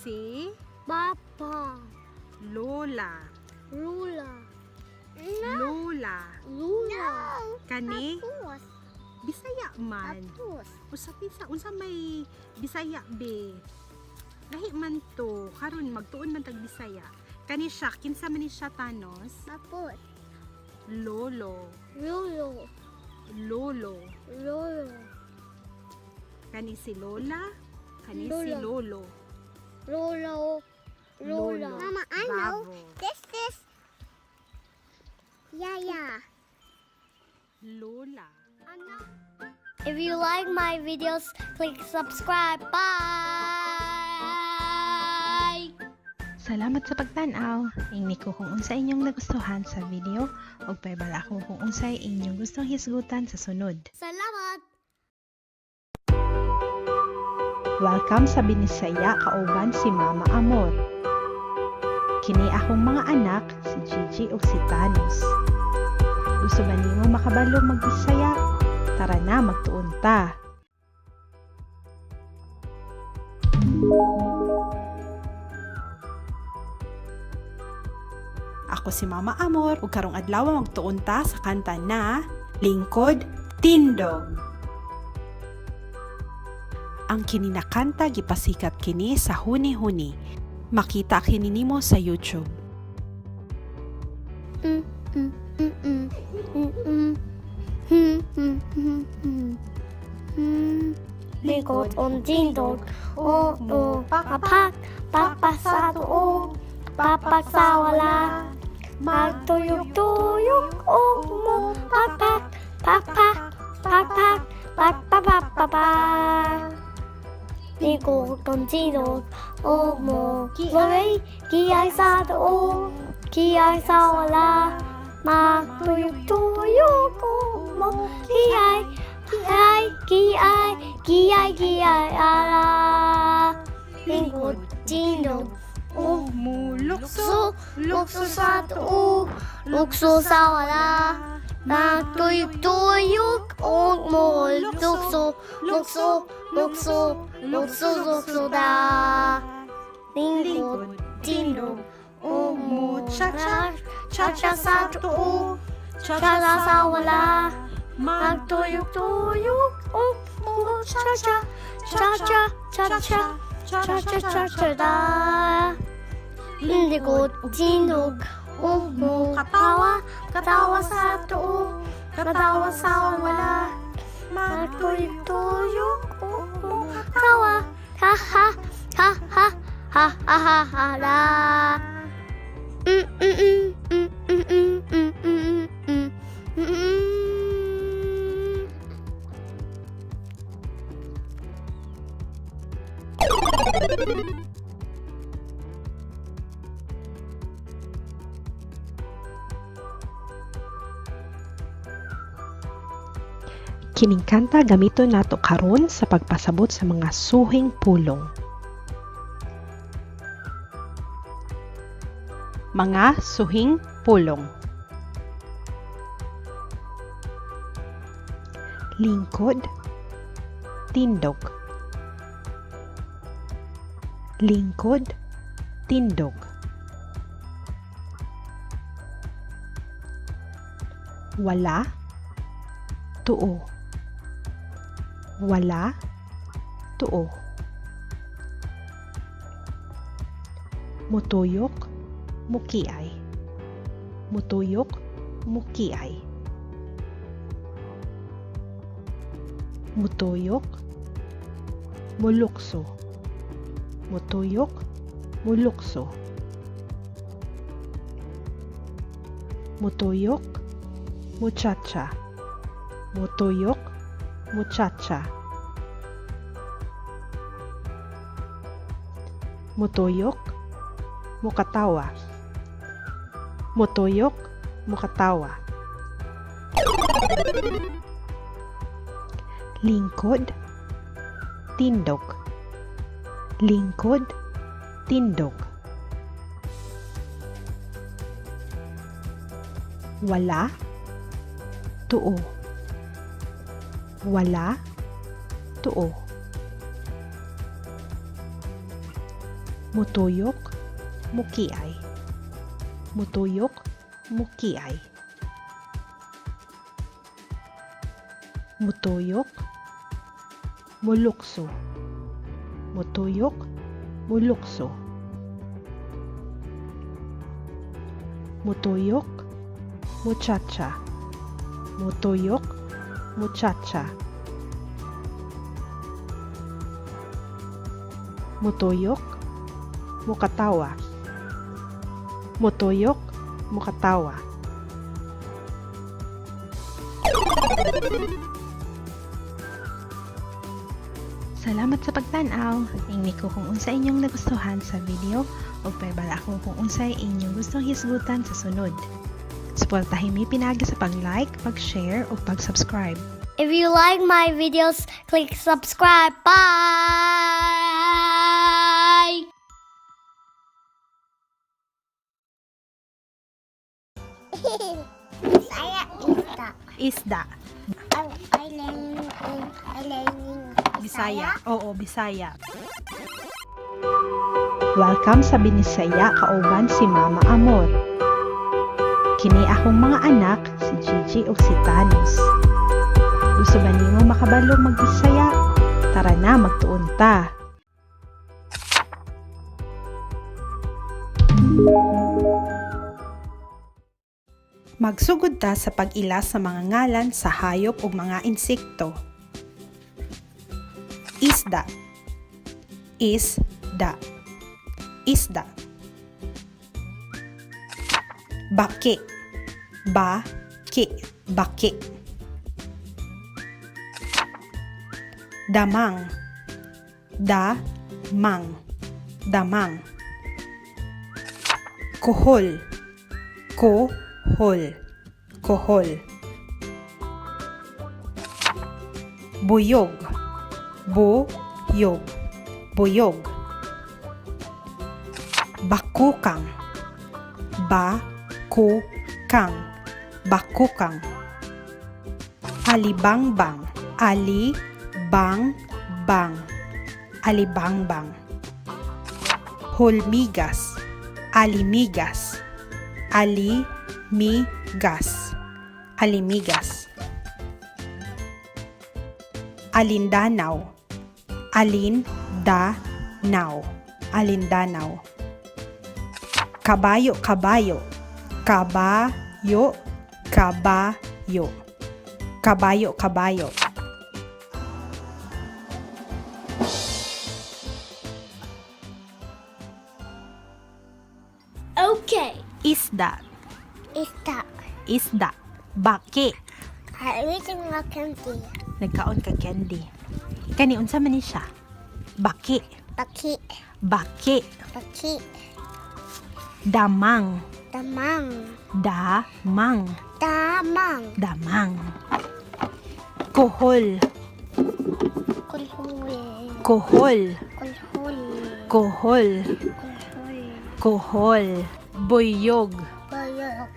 Si Papa. Lola. Lula. Lola. Lula. Kani, Tapos. Bisaya man. Tapos. Usa pisa, unsa may Bisaya be. Lahi man to, karon magtuon man tag Bisaya. Kani siya, kinsa man ni siya, Thanos? Tapos. Lolo. Lolo. Lolo. Lolo. Kani si Lola, kani si Lola. Lolo. Lolo. Lola. Lolo. Mama, I know. Bravo. This is Yaya. Lola. If you like my videos, click subscribe. Bye. Salamat sa pagtan-aw. Ingni ko kung unsa inyong nagustuhan sa video ug pahibalo ako kung unsay inyong gustong hisgutan sa sunod. Salamat. Welcome sa Binisaya kauban si Mama Amor. Kini akong mga anak, si Gigi ug si Thanos. Gusto ba nimo makabalo magbisaya? Tara na, magtuon ta. Ako si Mama Amor ug karong adlaw magtuon ta sa kanta na Lingkod Tindog. Ang kini na kanta gipasikat kini sa huni-huni. Makita kini nimo sa YouTube. Likod on tindog, o o papak, papak sa tuog, papak sa wala. Magtuyok-tuyok o mo, papak, papak, papak, papak, papak. Likod on tindog, o mo, lori, kiyay sa tuog, kiyay sa wala. Magtuyok-tuyok o mo, kiyay, kiyay, kiyay, kiyay, kiyay, ala. Lingkod, tindog, ug Mulukso, lukso sa tuog, lukso sa wala. Magtuyok-tuyok og mulukso, lukso, lukso, lukso, lukso da. Lingkod, tindog, ug Muchacha, cha-cha sa tuog, cha-cha sa wala. Magtuyok-tuyok og cha-cha, cha-cha, cha-cha, cha-cha, cha-cha da. Lingkod, tindog, ug katawa, katawa sa tuog, katawa sa wala. Magtuyok-tuyok ug katawa, ha ha, ha ha, ha ha ha ha la. Kining kanta gamiton nato karon sa pagpasabot sa mga suhing pulong. Mga suhing pulong. Lingkod, tindog. Lingkod, tindog. Wala, tuo. Wala, tuo. Mutuyok, mukiay. Mutuyok, mukiay. Mutuyok, mulukso. Mutuyok, mulukso. Mutuyok, muchacha. Mutuyok, muchacha. Mutuyok, mukatawa. Mutuyok, mukatawa. Lingkod, tindog. Lingkod, tindog. Wala, tuo. Wala, tuo. Mutuyok, mukiay. Mutuyok, mukiay. Mutuyok, mulukso. Mutuyok, mulukso. Mutuyok, muchacha. Mutuyok, muchacha. Mutuyok, mukatawa. Mutuyok, mukatawa. Salamat sa pagtan-aw. Ingni ko kung unsa inyong nagustuhan sa video ug paibala ako kung unsay inyong gustong hisgutan sa sunod. Suportahin mi pinaagi sa pag-like, pag-share ug pag-subscribe. If you like my videos, click subscribe. Bye. Bisaya isda. Isda. I learning I learning Bisaya. Oo, Bisaya. Welcome sa Binisaya kauban si Mama Amor. Kini akong mga anak, si Gigi ug si Thanos. Gusto ba nimo makabalo magbisaya? Tara na, magtuon ta. Magsugod ta sa pag-ila sa mga ngalan sa hayop ug mga insekto. Isda. Isda. Isda. Baki. Baki. Baki. Damang. Damang. Damang. Kuhol. Kohol. Kohol. Buyog. Buyog. Buyog. Baka. Bakukang. Ba-ku-kang. Bakukang. Alibangbang. Ali-bang-bang. Alibangbang. Hulmigas. Alimigas. Ali-mi-gas. Alimigas. Alindanaw. Alin-da-naw. Alindanaw. Kabayo, kabayo. Kabayo, kabayo. Kabayo, kabayo. Okay. Isda. Isda. Isda. Baki. I'm eating a candy. Nagkaon ka candy. Kani unsa man ni siya? Baki. Baki. Baki. Baki. Damang. Damang. Damang. Damang. Damang. Kohol. Kulhul. Kohol. Kulhul. Kohol. Kulhul. Kohol. Buyog. Buyog.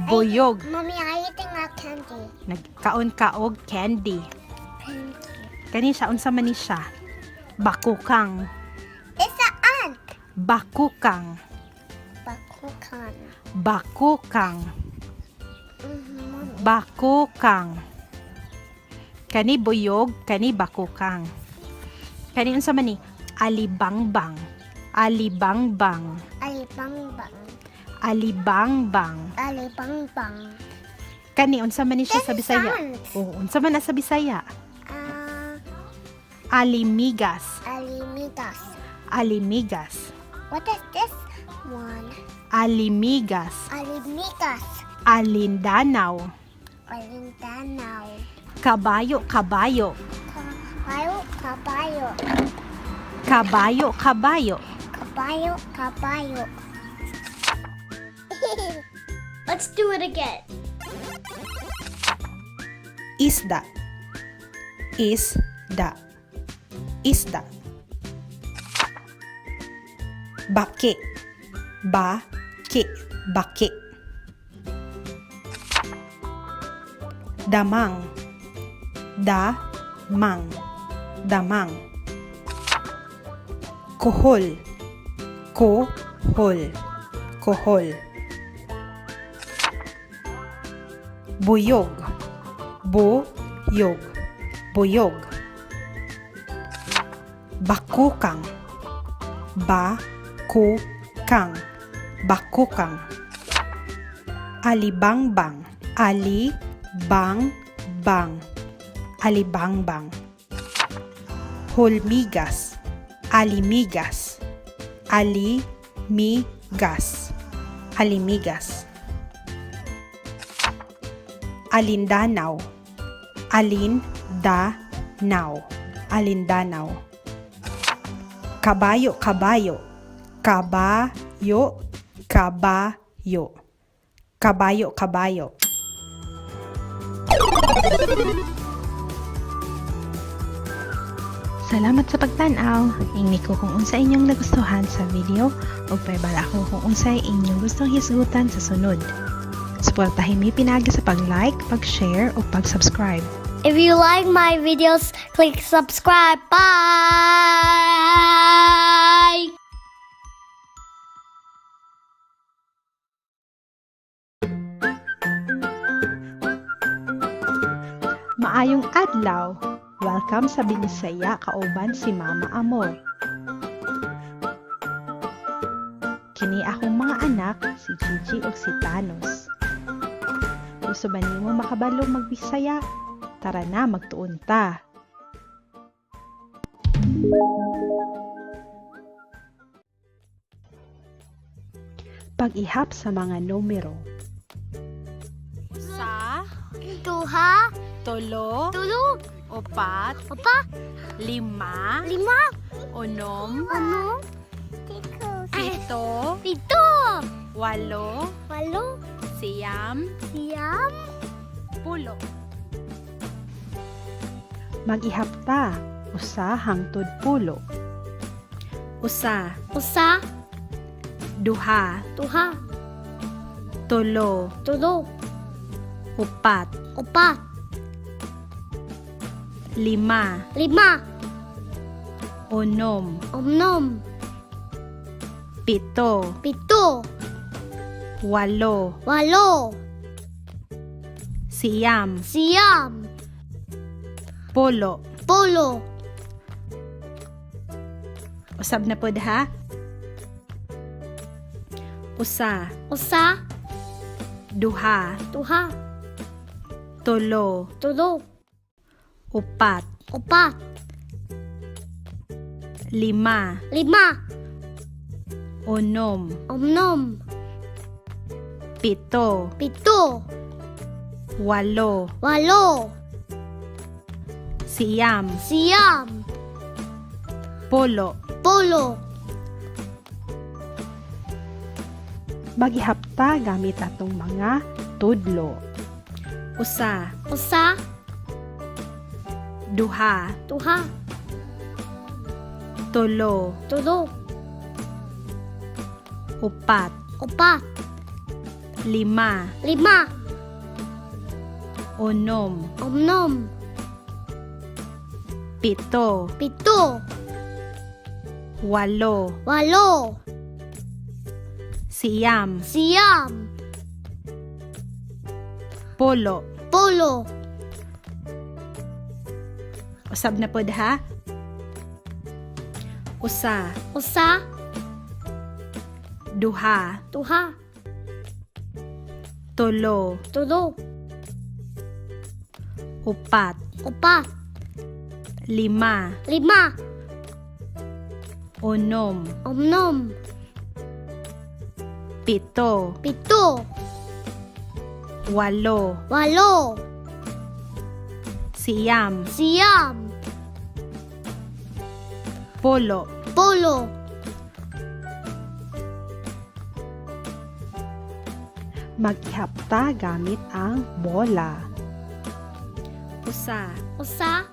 Buyog. Mommy, I'm eating a candy. Nagkaon ka og candy. Thank you. Kani siya unsa man ni siya? Bakukang. It's an ant. Bakukang. Bakukan. Bakukang. Mommy. Bakukang. Kani buyog, kani bakukang. Kani unsa man ni? Alibangbang. Alibangbang. Alibangbang. Alibangbang. Alibangbang. Kani unsa man ni siya sa This is Bisaya? ant. Oh, unsa man na sa Bisaya? Ah, Alimigas. alimigas. Alimigas. What is this one? Alimigas. Alimigas. Alindanaw. Alindanaw. Kabayo, kabayo. Kabayo, kabayo. Kabayo, kabayo. Kabayo, kabayo. Let's do it again. Isda. Isda. Isda. Baki. Ba-ki. Baki. Damang. Da-mang. Damang. Kohol. Kohol. Kohol. Buyog. Buyog. Buyog. Bakukang. Ba-ku-kang. Bakukang. Alibangbang. Ali-bang-bang. Alibangbang. Hulmigas. Alimigas. Ali-mi-gas. Alimigas. Alindanaw. Alin-da-naw. Alindanaw. Kabayo, kabayo. Kabayo, kabayo. Kabayo, kabayo. Salamat sa pagtan-aw. Ingni ko kung unsa inyong nagustuhan sa video ug pahibalo ako kung unsay inyong gustong hisgutan sa sunod. Suportahin mi pinaagi sa pag-like, pag-share ug pag-subscribe. If you like my videos, click subscribe. Bye! Maayong adlaw. Welcome sa Binisaya kauban si Mama Amor. Kini akong mga anak, si Gigi ug si Thanos. Gusto ba nimo makabalo magbisaya? Tara na, magtuon ta. Pag-ihap sa mga numero. Sa, Duha, tulo, tulo, upat, opa, lima, lima, unom, ano, pito, pito, walo, walo, siyam, siyam, pulo. Mag-ihap ta, usa hangtod 10. Usa, usa, Duha, Duha, tulo, tulo, upat, upat, lima, lima, unom, unom, pito, pito, walo, walo, siyam, siyam, polo. polo. Usab na pod ha? Usa, Usa, duha, duha, tulo, tulo, upat, upat, lima, lima, unom, unom, pito, pito, walo, walo, siyam, siyam, polo. polo. Maghihapta gamit atong mga tudlo. Usa, Usa, duha, duha, tulo, tulo, upat, upat, lima, lima, unom, unom, pito, pito, walo, walo, siyam, siyam, polo. polo. Usab na pod ha? Usa, Usa, duha, duha, tulo, tulo, upat, upat, lima, lima, unom, unom, pito, pito, walo, walo, siyam, siyam, polo. polo. Maghihapta gamit ang bola. Usa, Usa,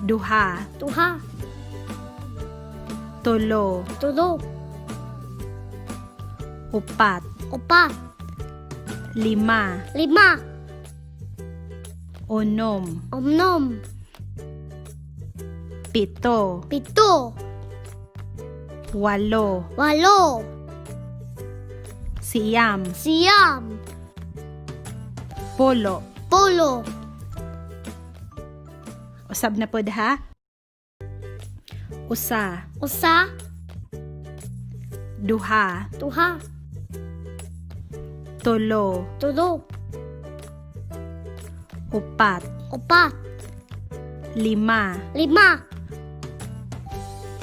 duha, duha, tulo, tulo, upat, upat, lima, lima, unom, unom, pito, pito, walo, walo, siyam, siyam, polo. polo. Usab na pod ha? Usa, Usa, duha, duha, tulo, tulo, upat, upat, lima, lima,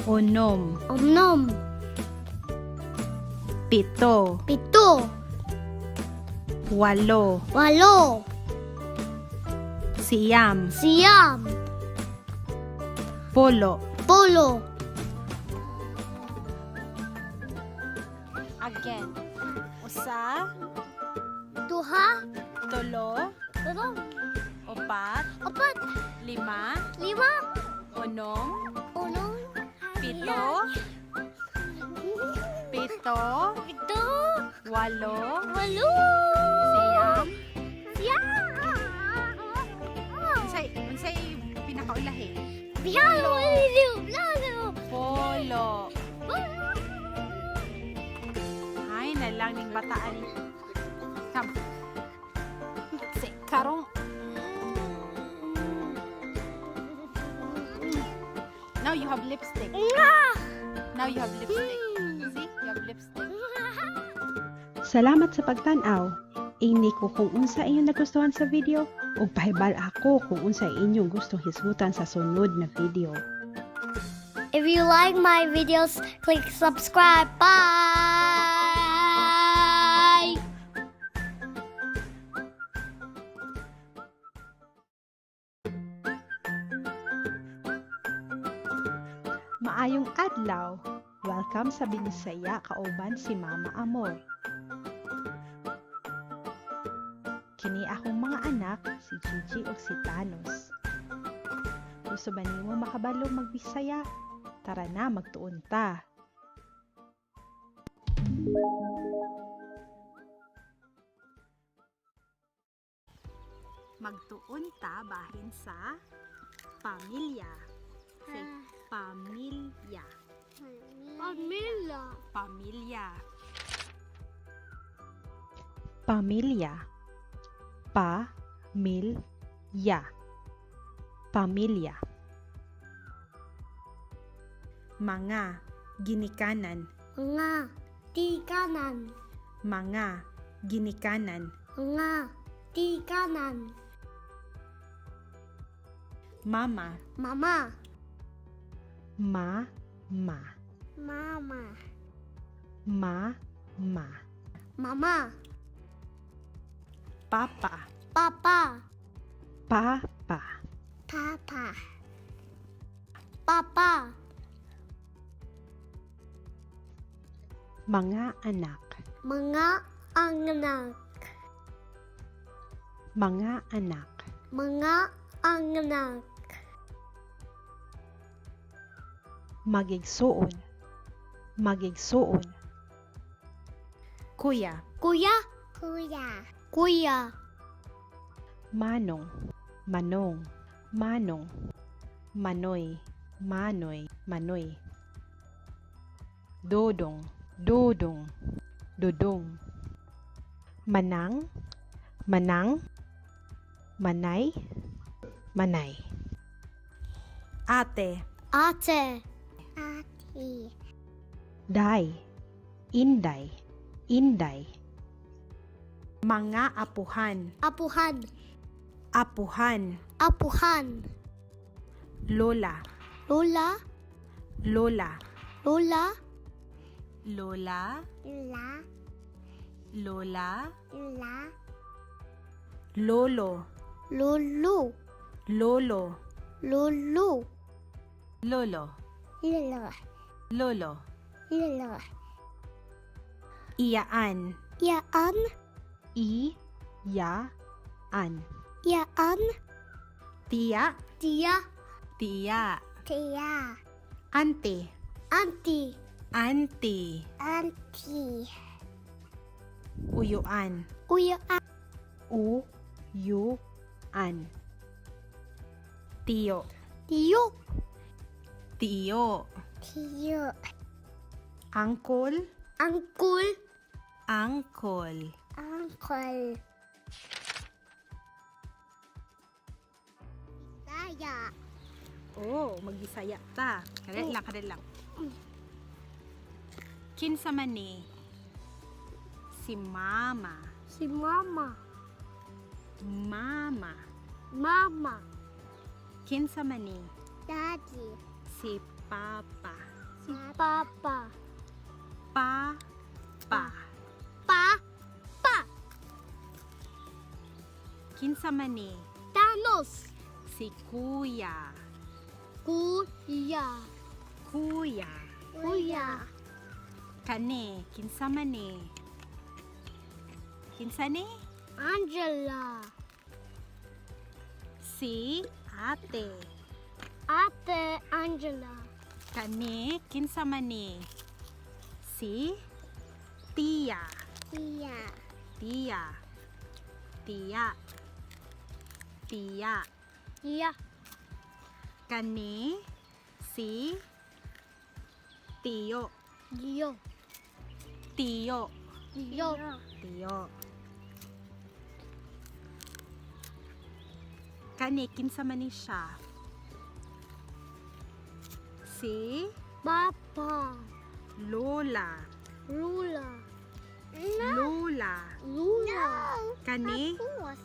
unom, unom, pito, pito, walo, walo, siyam, siyam, polo. polo. Again. Usa, Duha, tulo, tulo, upat, upat, lima, lima, unom, unom, pito, pito, pito, walo, walo, siyam. siyam. Unsay unsay pinakaulahi? Bihalo, lalo, Polo. Ay, nalang ning bataan. Come. Si, karong. Now you have lipstick. Now you have lipstick. See? You have lipstick. Salamat sa pagtan-aw. Ingni ko kung unsa inyong nagustuhan sa video ug pahibal ako kung unsa inyong gustong hisgutan sa sunod na video. If you like my videos, click subscribe. Bye. Maayong adlaw. Welcome sa Binisaya kauban si Mama Amor. Kini akong mga anak, si Gigi ug si Thanos. Gusto ba nimo makabalo magbisaya? Tara na, magtuon ta. Magtuon ta bahin sa pamilya. Say, pamilya. Pamilya. Pamilya. Pamilya. Pa mil ya. Pamilya. Mga ginikanan. Mga tikanan. Mga ginikanan. Mga tikanan. Mama. Mama. Ma ma. Mama. Ma ma. Mama. Papa. Papa. Pa pa. Papa. Papa. Mga anak. Mga anak. Mga anak. Mga anak. Magigsuon. Magigsuon. Kuya. Kuya. Kuya. Kuya. Manong. Manong. Manong. Manoy. Manoy. Manoy. Dodong. Dodong. Dodong. Manang. Manang. Manay. Manay. Ate. Ate. Ate. Day. Inday. Inday. Mga apuhan. Apuhan. Apuhan. Apuhan. Lola. Lola. Lola. Lola. Lola. Lola. Lola. Lola. Lolo. Lolo. Lolo. Lolo. Lolo. Lolo. Lolo. Lolo. Iyaan. Yaan. I. Ya. An. Yaan. Tiya. Tia. Tiya. Tia. Ante. Auntie. Auntie. Auntie. Uyuan. Uya. U. Yu. An. Tiyo. Tiyo. Tiyo. Tiyo. Angkol. Uncle. Angkol. Uncle. Saya. Oh, magbisaya ta. Kadali lang, kadali lang. Kinsa man ni? Si mama. Si Mama. Mama. Mama. Kinsa man ni? Daddy. Si papa. Si Papa. Pa pa. Pa. Pa. Kinsa man ni? Thanos. Si kuya. Kuya. Kuya. Kuya. Kani, kinsa man ni? Kinsa ni? Angela. Si ate. Ate Angela. Kani, kinsa man ni? Si tiya. Tia. Tiya. Tiya. Tiya. Tia. Kani, si tiyo. Gio. Tiyo. Gio. Tiyo. Kani, kinsa man ni siya? Si Papa. Lola. Lula. Lola. Lula. Kani, Tapos.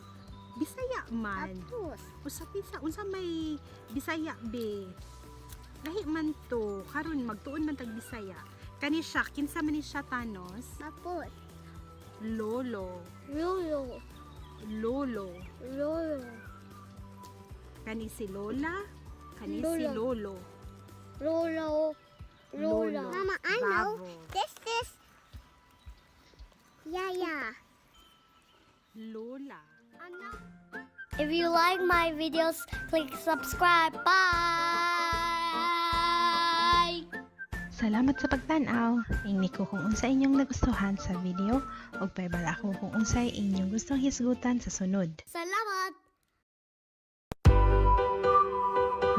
Bisaya man. Tapos. Usa bisa unsa may Bisaya be. Lahi man to karon magtuon man tag Bisaya. Kani siya kinsa man ni siya, Thanos? Tapos. Lolo. Lolo. Lolo. Lolo. Kani si Lola, kani si Lola. Lolo. Lolo. Lola. Lolo. Mama, I know. Bravo. This is Yaya. Lola. If you like my videos, click subscribe. Bye. Salamat sa pagtan-aw. Ingni ko kung unsa inyong nagustuhan sa video ug pahibalo ako kung unsay inyong gustong hisgutan sa sunod. Salamat!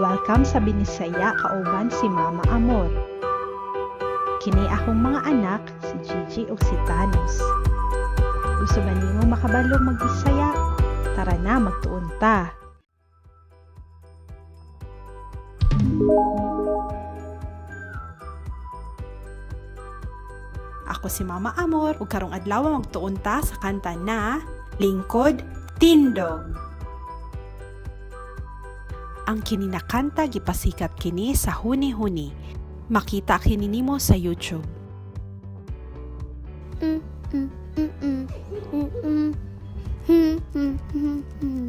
Welcome sa Binisaya kauban si Mama Amor. Kini akong mga anak, si Gigi ug si Thanos. Gusto ba nimo makabalo magbisaya? Tara na, magtuon ta. Ako si Mama Amor ug karong adlaw magtuon ta sa kanta na Lingkod Tindog. Ang kini na kanta gipasikat kini sa huni-huni. Makita kini nimo sa YouTube. Mm, mm, mm, mm, mm, mm. Hmm, hmm, hmm, hmm.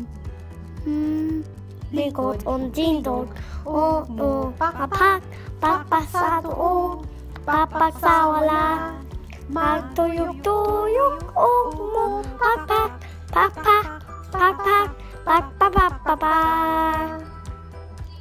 Hmm. Likod on tindog, o o papak, papak sa tuo, papak sa wala. Magtuyok-tuyok o mo, papak, papak, papak, papak, papak.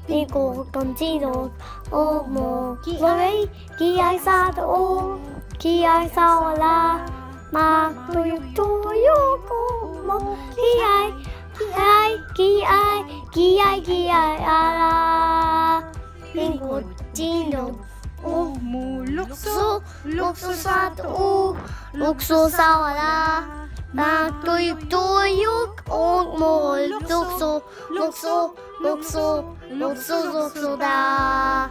Likod on tindog, o mo, kiay, kiay sa tuo, kiay sa wala. Magtuyok-tuyok o mo, kiay, kiay, kiay, kiay, kiay, ala. Lingkod, tindog, o Mulukso, lukso, lukso sa tuo, lukso sa wala. Magtuyok-tuyok o mo, lukso, lukso, lukso, lukso, lukso da.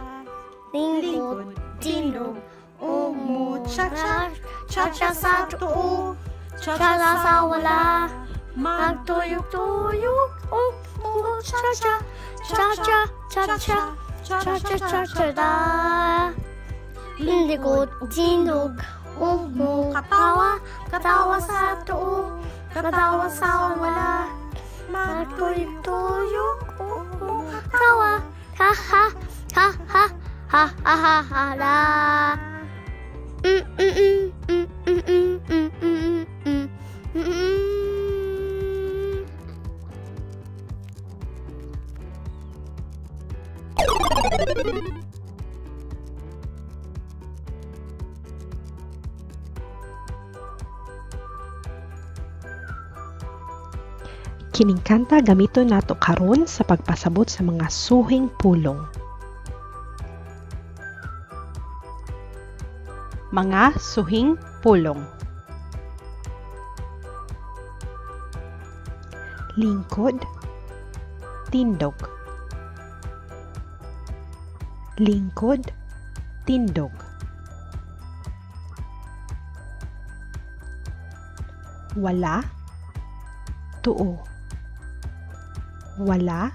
Lingkod, tindog, o mo, Cha-cha, cha-cha sa tuo, cha-cha sa wala. Magtuyok-tuyok o mo, cha-cha, cha-cha, cha-cha, cha-cha, cha-cha da. Lingkod, tindog, o mo, katawa, katawa sa tuo, katawa sa wala. Magtuyok-tuyok o mo, katawa, ha ha, ha ha, ha ha ha ha la. Mm mm mm mm mm mm mm mm mm mm mm. Kining kanta gamiton nato karon sa pagpasabot sa mga suhing pulong. Mga suhing pulong. Lingkod, tindog. Lingkod, tindog. Wala, tuo. Wala,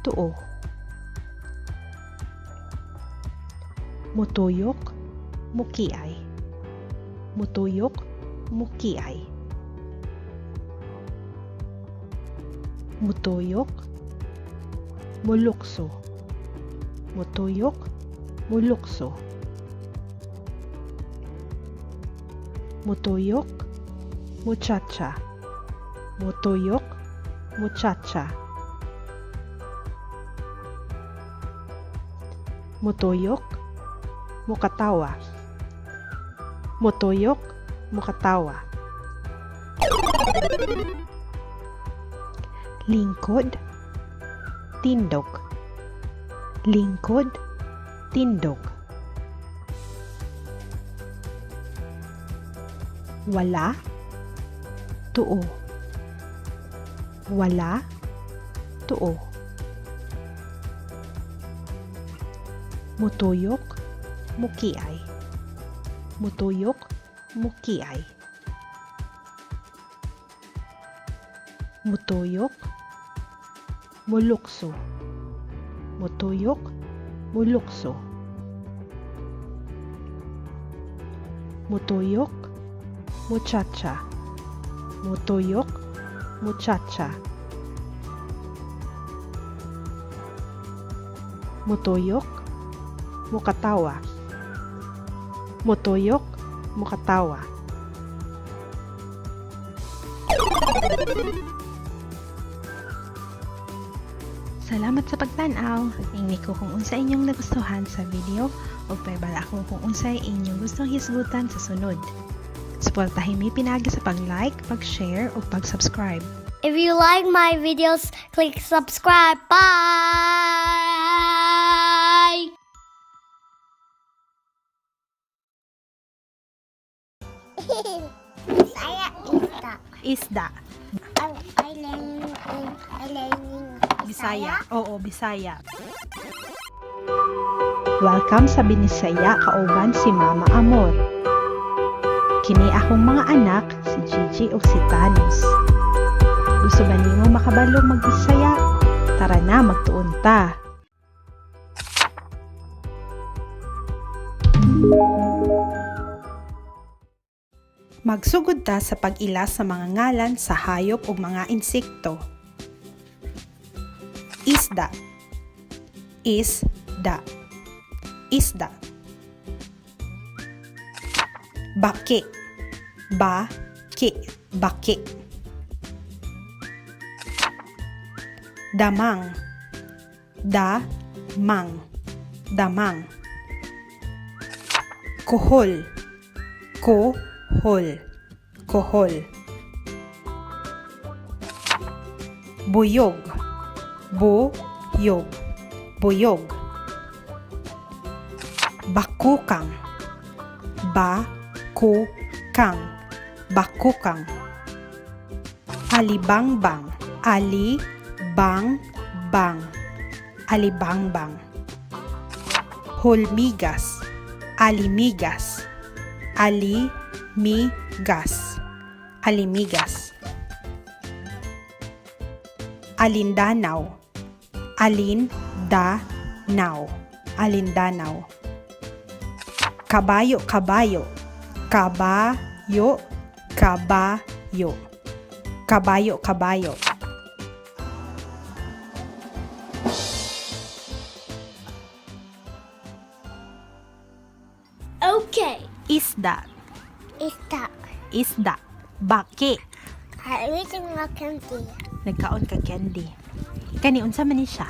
tuo. Mutuyok, mukiay. Mutuyok, mukiay. Mutuyok, mulukso. Mutuyok, mulukso. Mutuyok, muchacha. Mutuyok, muchacha. Mutuyok, mukatawa. Mutuyok, mukatawa. Lingkod, tindog. Lingkod, tindog. Wala, tuo. Wala, tuo. Mutuyok, mukiay. Mutuyok, mukiay. Mutuyok, mulukso. Mutuyok, mulukso. Mutuyok, muchacha. Mutuyok, muchacha. Mutuyok, mukatawa. Mutuyok, mukatawa. Salamat sa pagtan-aw. Ingni ko kung unsa inyong nagustuhan sa video ug pahibalo ako kung unsay inyong gustong hisgutan sa sunod. Suportahin mi pinaagi sa pag-like, pag-share ug pag-subscribe. If you like my videos, click subscribe. Bye! Bisaya isda. Isda. I learning I learning Bisaya. Oo, Bisaya. Welcome sa Binisaya kauban si Mama Amor. Kini akong mga anak, si Gigi ug si Thanos. Gusto ba nimo makabalo magbisaya? Tara na, magtuon ta. Magsugod ta sa pag-ila sa mga ngalan sa hayop ug mga insekto. Isda. Isda. Isda. Baki. Baki. Baki. Damang. Damang. Damang. Kuhol. Kohol. Kohol. Buyog. Buyog. Buyog. Bakukang. Bakukang. Bakukang. Alibangbang. Ali-bang-bang. Alibangbang. Hulmigas. Alimigas. Ali-mi-gas. Alimigas. Alindanaw. Alin-da-naw. Alindanaw. Kabayo, kabayo. Kabayo, kabayo. Kabayo, kabayo. Okay. Isda. Isda. Isda. Baki. I eating a candy. Nagkaon ka candy. Kani unsa man ni siya?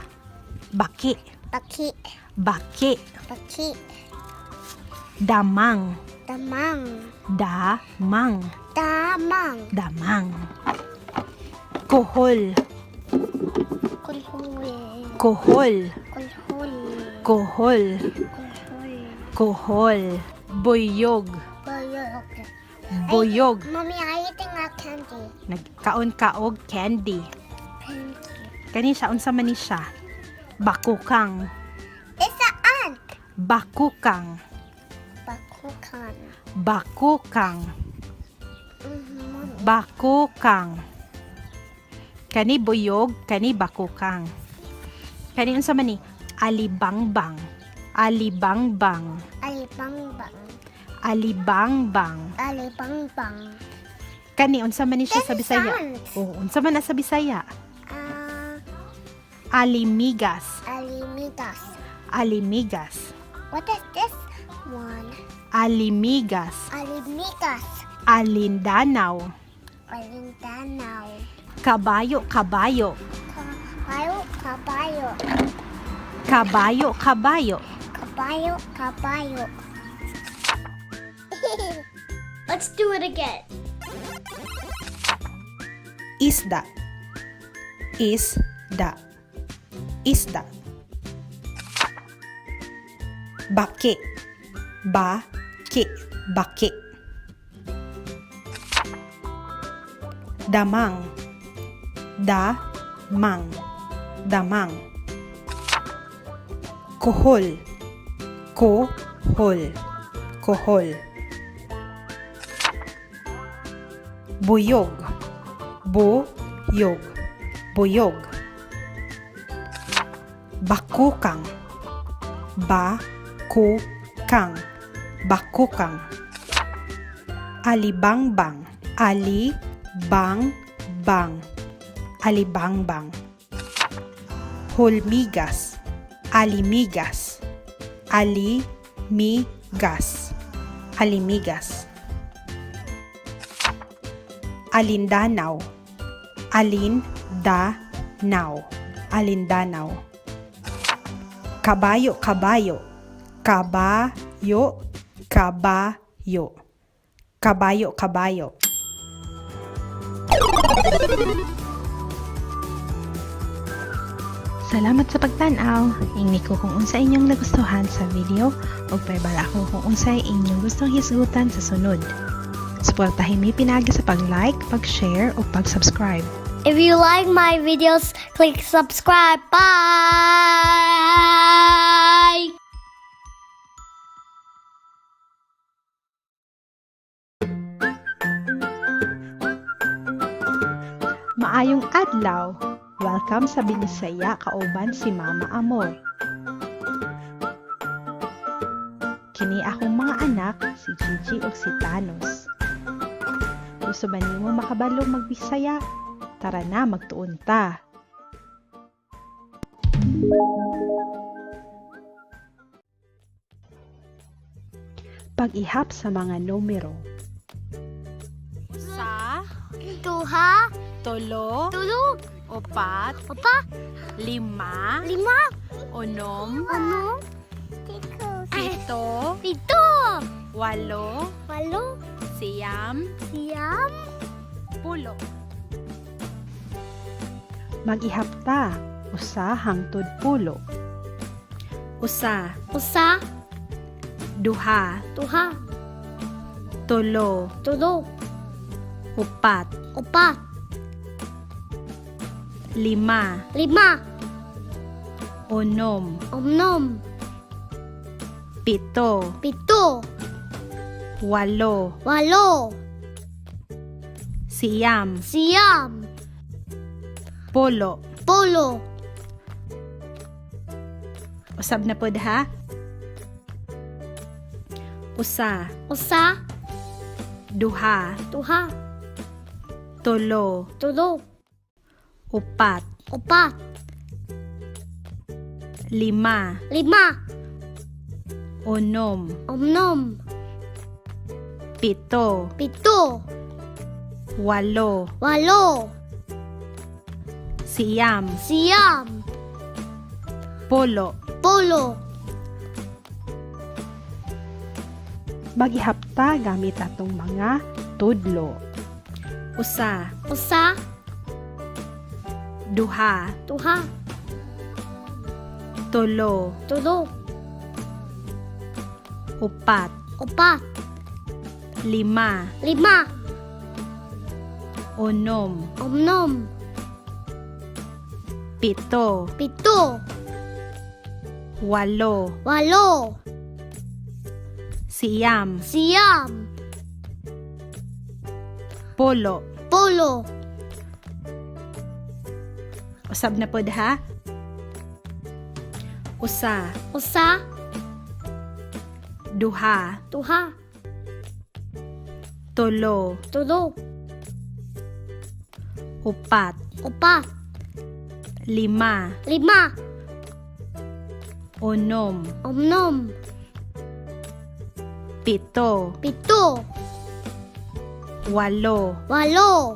Baki. Baki. Baki. Baki. Damang. Damang. Damang. Damang. Damang. Kohol. Kulhul. Kohol. Kulhul. Kohol. Kulhul. Kohol. Buyog. Buyog. Buyog. Mommy, I eating a candy. Nagkaon ka og candy. Candy. Kani siya unsa man ni siya? Bakukang. It's an ant. Bakukang. Bakukan. Bakukang. Mommy. Bakukang. Kani buyog, kani bakukang. Kani unsa man ni? Alibangbang. Alibangbang. Alibangbang. Alibangbang. Alibangbang. Kani unsa man ni siya sa This is Bisaya? ant. Oh, unsa man na sa Bisaya? Ah, Alimigas. alimigas. Alimigas. What is this one? Alimigas. Alimigas. Alindanaw. Alindanaw. Kabayo, kabayo. Kabayo, kabayo. Kabayo, kabayo. Kabayo, kabayo. Let's do it again. Isda. Isda. Isda. Baki. Baki. Baki. Damang. Damang. Damang. Kohol. Kohol. Kohol. Buyog. Buyog. Buyog. Bakukang. Bakukang. Bakukang. Alibangbang. Ali-bang-bang. Alibangbang. Hulmigas. Alimigas. Ali-mi-gas. Alimigas. Alindanaw. Alin-da-naw. Alindanaw. Kabayo, kabayo. Kabayo, kabayo. Kabayo, kabayo. Salamat sa pagtan-aw. Ingni ko kung unsa inyong nagustuhan sa video ug paibala ako kung unsay inyong gustong hisgutan sa sunod. Suportahin mi pinaagi sa pag-like, pag-share ug pag-subscribe. If you like my videos, click subscribe. Bye! Maayong adlaw. Welcome sa Binisaya kauban si Mama Amor. Kini akong mga anak, si Gigi ug si Thanos. Gusto ba nimo makabalo magbisaya? Tara na, magtuon ta. Pag-ihap sa mga numero. Usa, Duha, tulo, tulo, upat, upa, lima, lima, unom, ano, pito, pito, walo, walo, siyam, siyam, pulo. Mag-ihap ta, usa hangtod 10. Usa, usa, duha, duha, tulo, tulo, upat, upa, lima, lima, unom, unom, pito, pito, walo, walo, siyam, siyam, 10. 10. Usab na pod ha. Usa, Usa, duha, duha, tulo, tulo, upat, upat, lima, lima, unom, unom, pito, pito, walo, walo, siyam, siyam, 10. 10. Mag-ihap ta gamit atong mga tudlo. Usa, Usa, duha, duha, tulo, tulo, upat, upat, lima, lima, unom, unom, pito, pito, walo, walo, siyam, siyam, 10. 10. Usab na pod ha. Usa, Usa, duha, duha, tulo, tulo, upat, upat, lima, lima, unom, unom, pito, pito, walo, walo,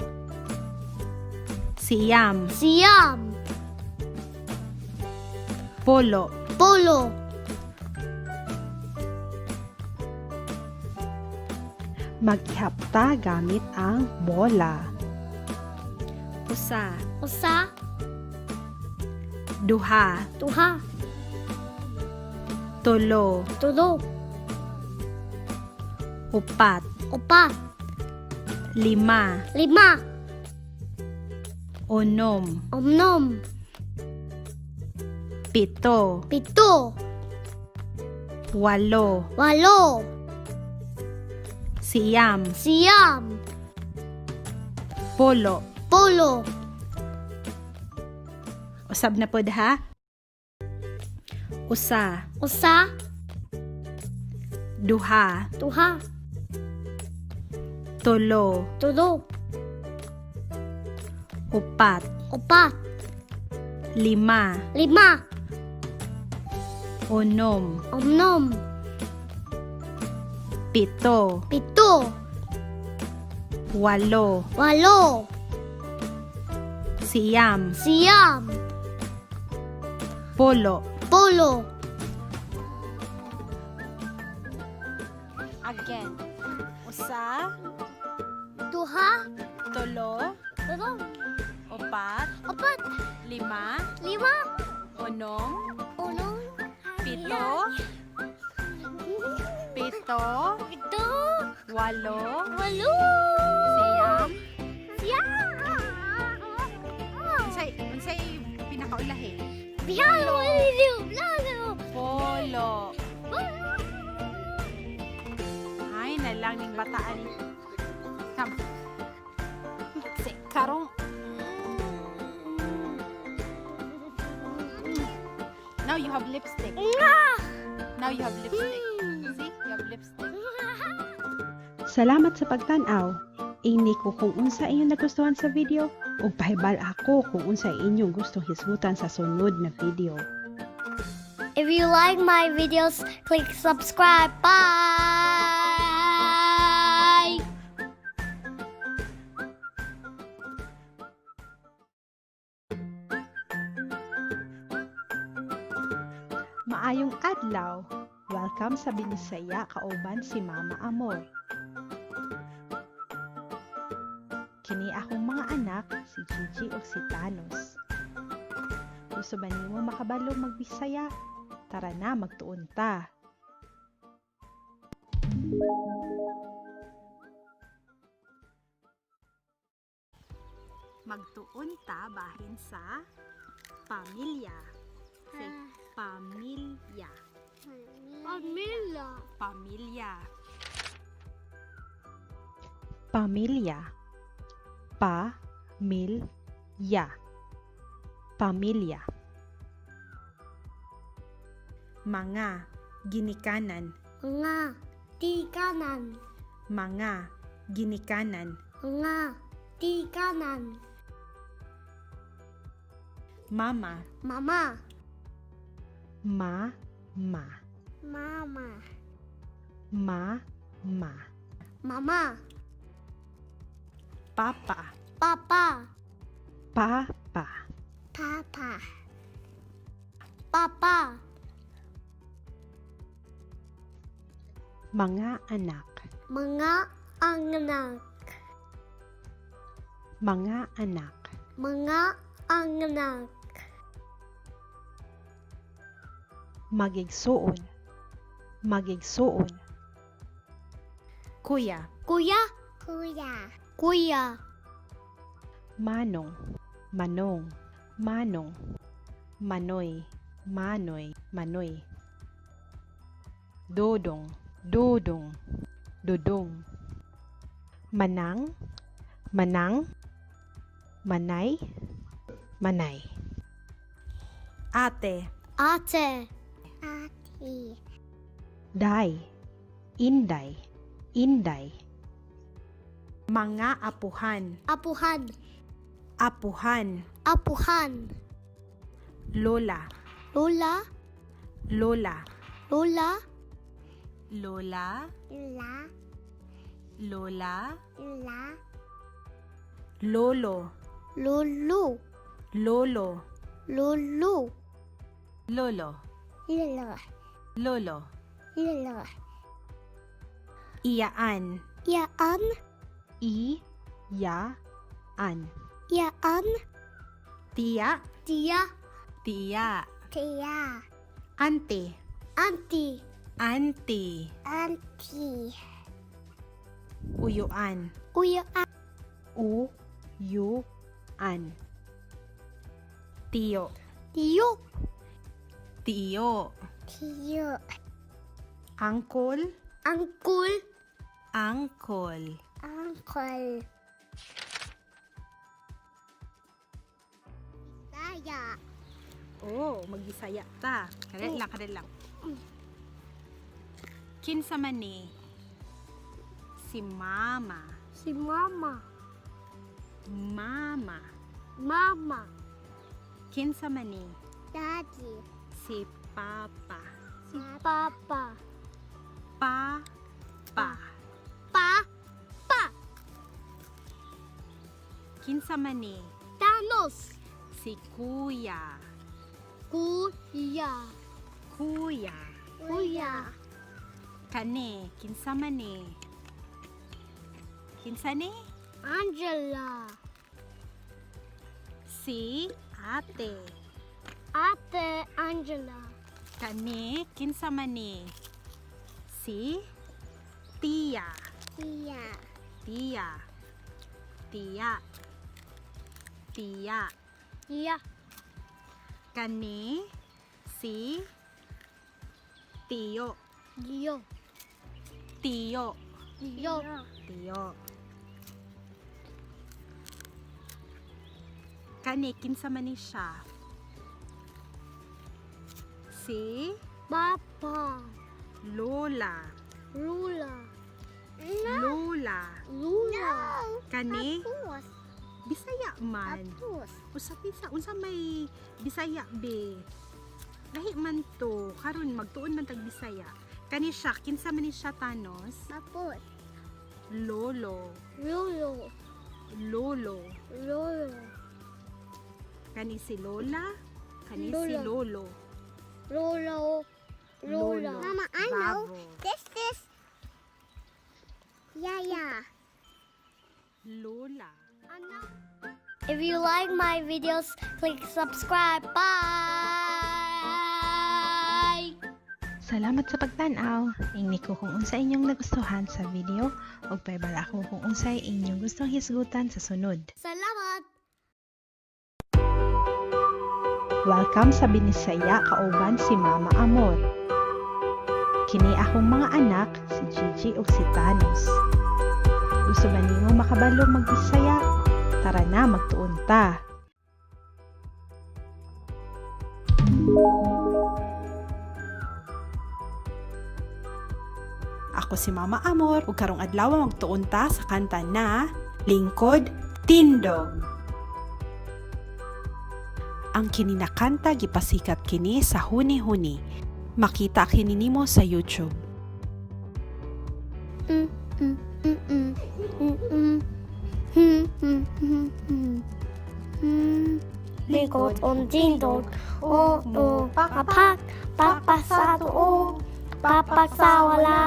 siyam, siyam, 10. 10. Mag-ihap ta gamit ang bola. Usa, Usa, duha, duha, tulo, tulo, upat, upat, lima, lima, unom, unom, pito, pito, walo, walo, siyam, siyam, 10. 10. Usab na pod ha. Usa, Usa, duha, duha, tulo, tulo, upat, upat, lima, lima, unom, unom, pito, pito, walo, walo, siyam, siyam, Polo. Polo. Again. Usa, Duha. Tulo, Tulo. Upat, Upat. Lima, Lima. Unom, Uno. Pito, pito, Pito. Walo, Walo. Siyam. Siyam. Unsay pinakaulahi? Biyalo. Biyalo. Polo. Ay, na lang ning bataan. Come. Si karong. Now you have lipstick. Now you have lipstick. See? You have lipstick. Salamat sa pagtan-aw. Ingni ko kung unsa inyong nagustuhan sa video ug pahibal ako kung unsa inyong gustong hisgutan sa sunod na video. If you like my videos, click subscribe. Bye. Maayong adlaw. Welcome sa Binisaya kauban si Mama Amor. Kini akong mga anak, si Gigi ug si Thanos. Gusto ba nimo makabalo magbisaya? Tara na, magtuon ta. Magtuon ta bahin sa pamilya. Say, pamilya. Pamilya. Pamilya. Pamilya. Pa mil ya. Pamilya. Mga ginikanan. Nga. Tikanan. Mga ginikanan. Nga. Tikanan. Mama. Mama. Ma ma. Mama. Ma ma. Mama. Papa. Papa. Pa pa. Papa. Papa. Mga anak. Mga anak. Mga anak. Mga anak. Magigsuon. Magigsuon. Kuya. Kuya. Kuya. Kuya. Manong. Manong. Manong. Manoy. Manoy. Manoy. Dodong. Dodong. Dodong. Manang. Manang. Manay. Manay. Ate. Ate. Ate. Day. Inday. Inday. Mga apuhan. Apuhan. Apuhan. Apuhan. Lola. Lola. Lola. Lola. Lola. Lola. Lola. Lola. Lolo. Lolo. Lolo. Lolo. Lolo. Lolo. Lolo. Lolo. Iyaan. Yaan. I. Ya. An. Yaan. Tiya. Tia. Tiya. Tia. Ante. Auntie. Ante. Auntie. Uyuan. Uya. U. Yu. An. Tiyo. Tiyo. Tiyo. Tiyo. Angkol. Uncle. Angkol. Uncle. Saya. Oh, magbisaya ta. Kadali lang, kadali lang. Kinsa man ni? Si mama. Si Mama. Mama. Mama. Kinsa man ni? Daddy. Si papa. Si Papa. Pa pa. Pa. Pa. Kinsa man ni? Thanos. Si kuya. Kuya. Kuya. Kuya. Kuya. Kani, kinsa man ni? Kinsa ni? Angela. Si ate. Ate Angela. Kani, kinsa man ni? Si tiya. Tia. Tiya. Tiya. Tiya. Tia. Kani, si tiyo. Yo. Tiyo. Yo. Tiyo. Kani, kinsa man ni siya? Si Papa. Lola. Lula. Lola. Lula. Kani, Tapos. Bisaya man. Tapos. Usa bisa unsa may Bisaya be. Lahi man to, karon magtuon man tag Bisaya. Kani siya, kinsa man ni siya, Thanos? Tapos. Lolo. Lolo. Lolo. Lolo. Kani si Lola, kani si Lola. Lolo. Lolo. Lola. Lolo. Mama, I know. Bravo. This is Yaya. Lola. If you like my videos, click subscribe. Bye. Salamat sa pagtan-aw. Ingni ko kung unsa inyong nagustuhan sa video ug pahibalo ako kung unsay inyong gustong hisgutan sa sunod. Salamat. Welcome sa Binisaya kauban si Mama Amor. Kini akong mga anak, si Gigi ug si Thanos. Gusto ba nimo makabalo magbisaya? Tara na, magtuon ta. Ako si Mama Amor ug karong adlaw magtuon ta sa kanta na Lingkod Tindog. Ang kini na kanta gipasikat kini sa huni-huni. Makita kini nimo sa YouTube. Likod on tindog, o o papak, papak sa tuo, papak sa wala.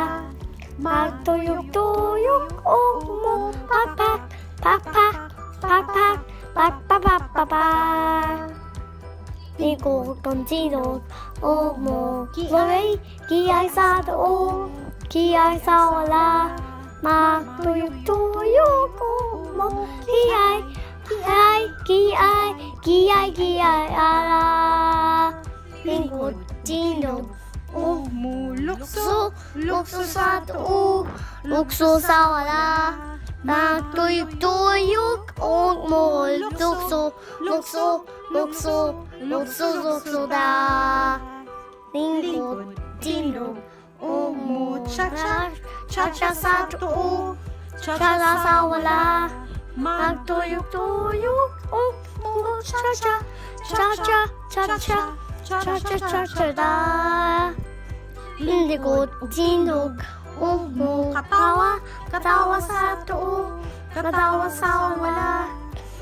Magtuyok-tuyok o mo, papak, papak, papak, papak, papak. Likod on tindog, o mo, kiay, kiay sa tuo, kiay sa wala. Magtuyok-tuyok o mo, kiay, kiay, kiay, kiay, kiay, ala. Lingkod, tindog, o Mulukso, lukso, lukso sa tuo, lukso sa wala. Magtuyok-tuyok o mo, lukso, lukso, lukso, lukso, lukso da. Lingkod, tindog, o mo, Cha-cha, cha-cha sa tuo, cha-cha sa wala. Magtuyok-tuyok o mo, cha-cha, cha-cha, cha-cha, cha-cha, cha-cha da. Lingkod, tindog, o mo, katawa, katawa sa tuo, katawa sa wala.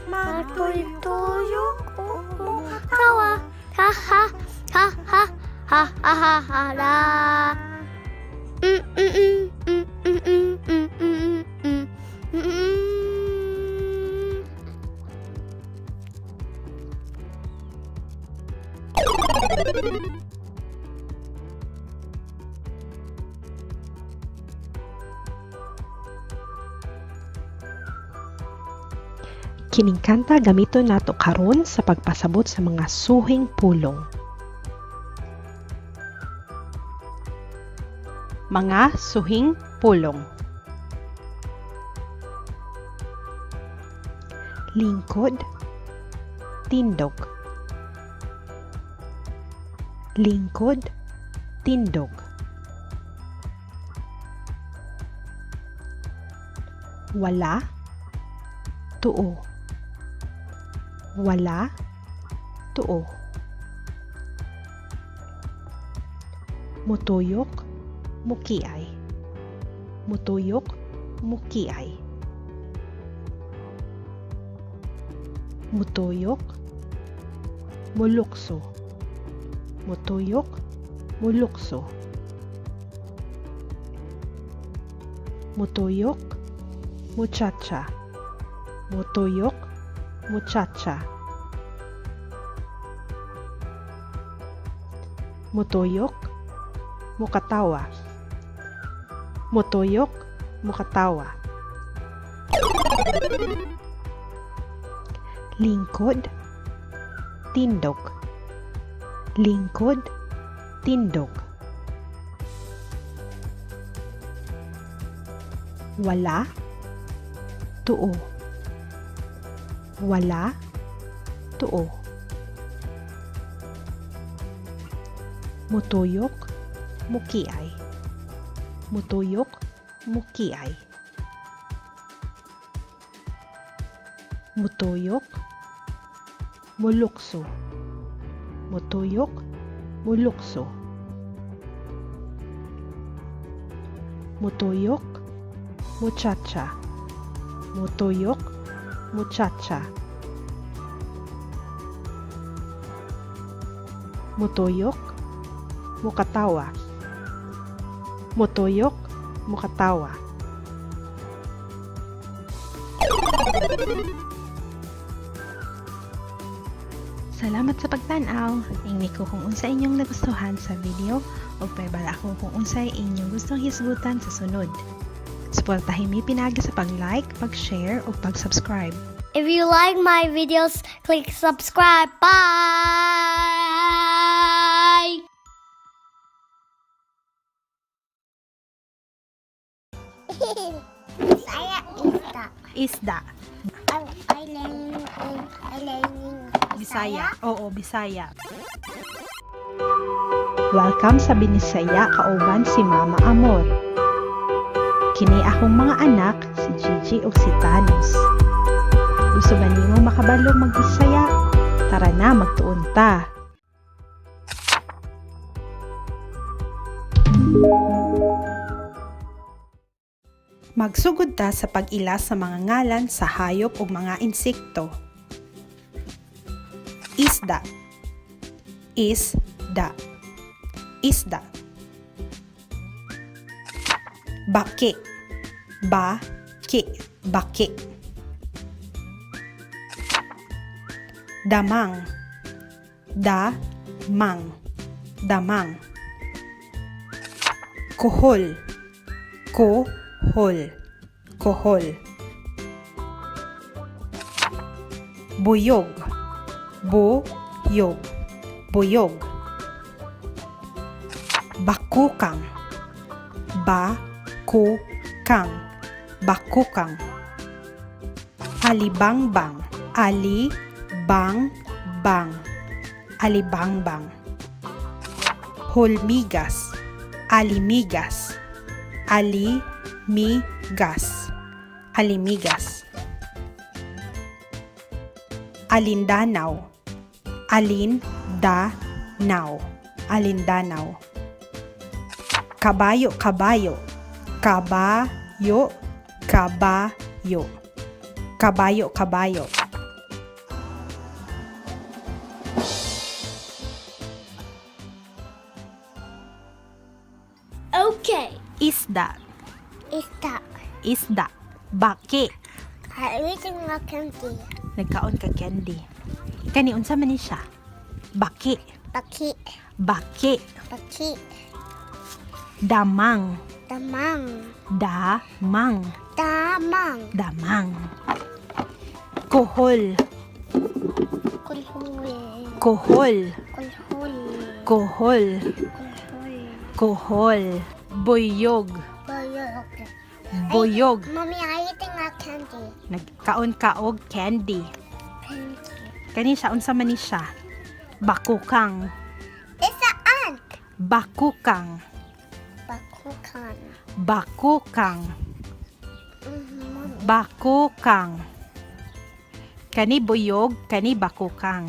Magtuyok-tuyok o mo, katawa, ha ha, ha ha, ha ha ha ha la. Mm mm mm mm mm mm mm mm mm mm mm. Kining kanta gamiton nato karon sa pagpasabot sa mga suhing pulong. Mga suhing pulong. Lingkod, tindog. Lingkod, tindog. Wala, tuo. Wala, tuo. Mutuyok, mukiay. Mutuyok, mukiay. Mutuyok, mulukso. Mutuyok, mulukso. Mutuyok, muchacha. Mutuyok, muchacha. Mutuyok, mukatawa. Mutuyok, mukatawa. Lingkod, tindog. Lingkod, tindog. Wala, tuo. Wala, tuo. Mutuyok, mukiay. Mutuyok, mukiay. Mutuyok, mulukso. Mutuyok, mulukso. Mutuyok, muchacha. Mutuyok, muchacha. Mutuyok, mukatawa. Mutuyok, mukatawa. Salamat sa pagtan-aw. Ingni ko kung unsa inyong nagustuhan sa video ug paibala ako kung unsay inyong gustong hisgutan sa sunod. Suportahin mi pinaagi sa pag-like, pag-share ug pag-subscribe. If you like my videos, click subscribe. Bye! Bisaya isda. Isda. I learning I learning Bisaya. Oo, Bisaya. Welcome sa Binisaya kauban si Mama Amor. Kini akong mga anak, si Gigi ug si Thanos. Gusto ba nimo makabalo magbisaya? Tara na, magtuon ta. Magsugod ta sa pag-ila sa mga ngalan sa hayop ug mga insekto. Isda. Isda. Isda. Baki. Baki. Baki. Damang. Damang. Damang. Kuhol. Kohol. Kohol. Buyog. Buyog. Buyog. Bakukang. Bakukang. Bakukang. Alibangbang. Ali-bang-bang. Alibangbang. Hulmigas. Alimigas. Ali-mi-gas. Alimigas. Alindanaw. Alin-da-naw. Alindanaw. Kabayo, kabayo. Kabayo, kabayo. Kabayo, kabayo. Okay. Isda. Isda. Isda. Baki. I eating a candy. Nagkaon ka candy. Kani unsa man ni siya? Baki. Baki. Baki. Baki. Damang. Damang. Damang. Damang. Damang. Kohol. Kulhul. Kohol. Kulhul. Kohol. Kulhul. Kohol. Buyog. Buyog. Buyog. Mommy, I eating a candy. Nagkaon ka og candy. Candy. Kani siya unsa man ni siya? Bakukang. It's an ant. Bakukang. Bakukan. Bakukang. Mommy. Bakukang. Kani buyog, kani bakukang.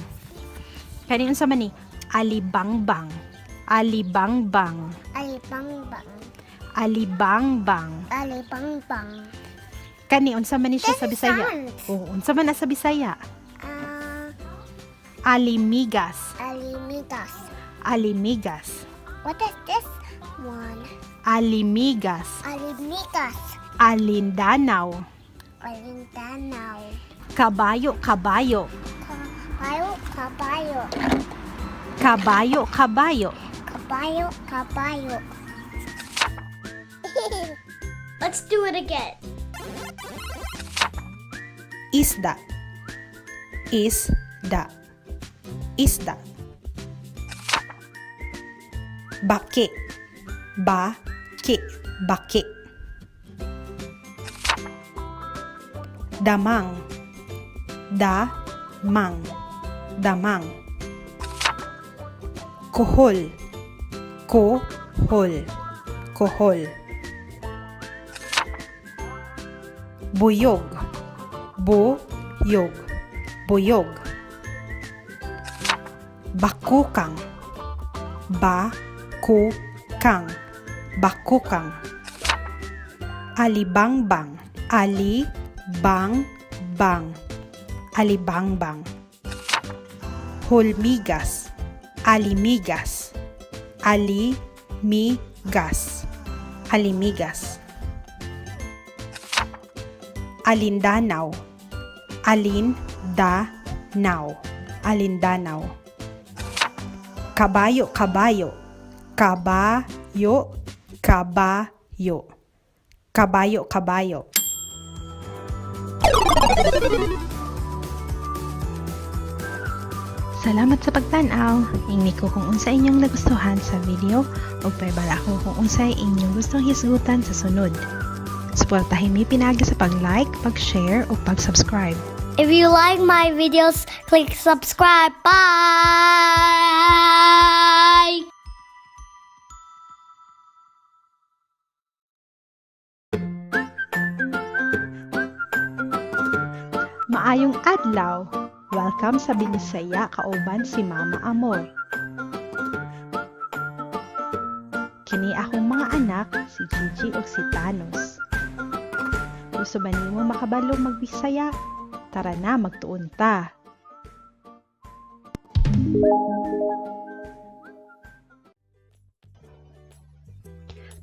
Kani unsa man ni? Alibangbang. Alibangbang. Alibangbang. Alibangbang. Alibangbang. Kani unsa man ni siya sa This is Bisaya? ant. Oo, unsa man na sa Bisaya? Ah, Alimigas. alimigas. Alimigas. What is this one? Alimigas. Alimigas. Alindanaw. Alindanaw. Kabayo, kabayo. Kabayo, kabayo. Kabayo, kabayo. Kabayo, kabayo. Let's do it again. Isda. Isda. Isda. Baki. Baki. Baki. Damang. Damang. Damang. Kohol. Kohol. Kohol. Buyog. Buyog. Buyog. Bakukang. Bakukang. Bakukang. Alibangbang. Ali-bang-bang. Alibangbang. Hulmigas. Alimigas. Ali-mi-gas. Alimigas. Alindanaw. Alin-da-naw. Alindanaw. Kabayo, kabayo. Kabayo, kabayo. Kabayo, kabayo. Salamat sa pagtan-aw. Ingni ko kung unsa inyong nagustuhan sa video ug paibala ako kung unsay inyong gustong hisgutan sa sunod. Suportahin mi pinaagi sa pag-like, pag-share ug pag-subscribe. If you like my videos, click subscribe. Bye! Maayong adlaw. Welcome sa Binisaya kauban si Mama Amor. Kini akong mga anak, si Gigi ug si Thanos. Gusto ba nimo makabalo magbisaya? Tara na, magtuon ta.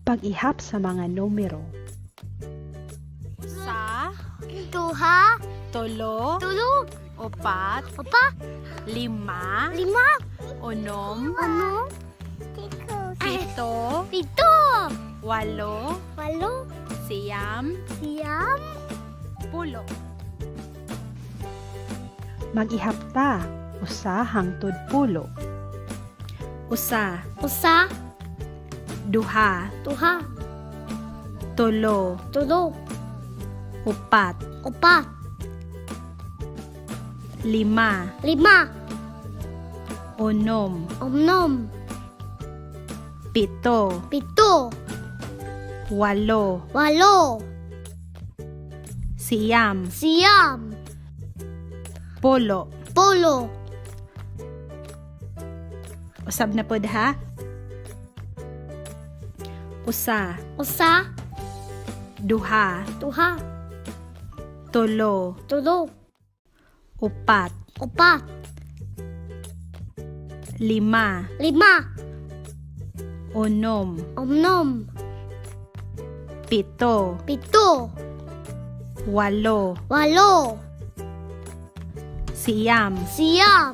Pag-ihap sa mga numero. Sa, Duha, tulo, tulo, upat, opa, lima, lima, unom, ano, pito, pito, walo, walo, siyam, siyam, pulo. Mag-ihap ta, usa hangtod pulo. Usa, usa, duha, duha, tulo, tulo, upat, opa, lima, lima, unom, unom, pito, pito, walo, walo, siyam, siyam, pulo. pulo. Usab na pod ha. Usa, Usa, duha, duha, tulo, tulo, upat, opa, lima, lima, unom, unom, pito, pito, walo, walo, siyam, siyam,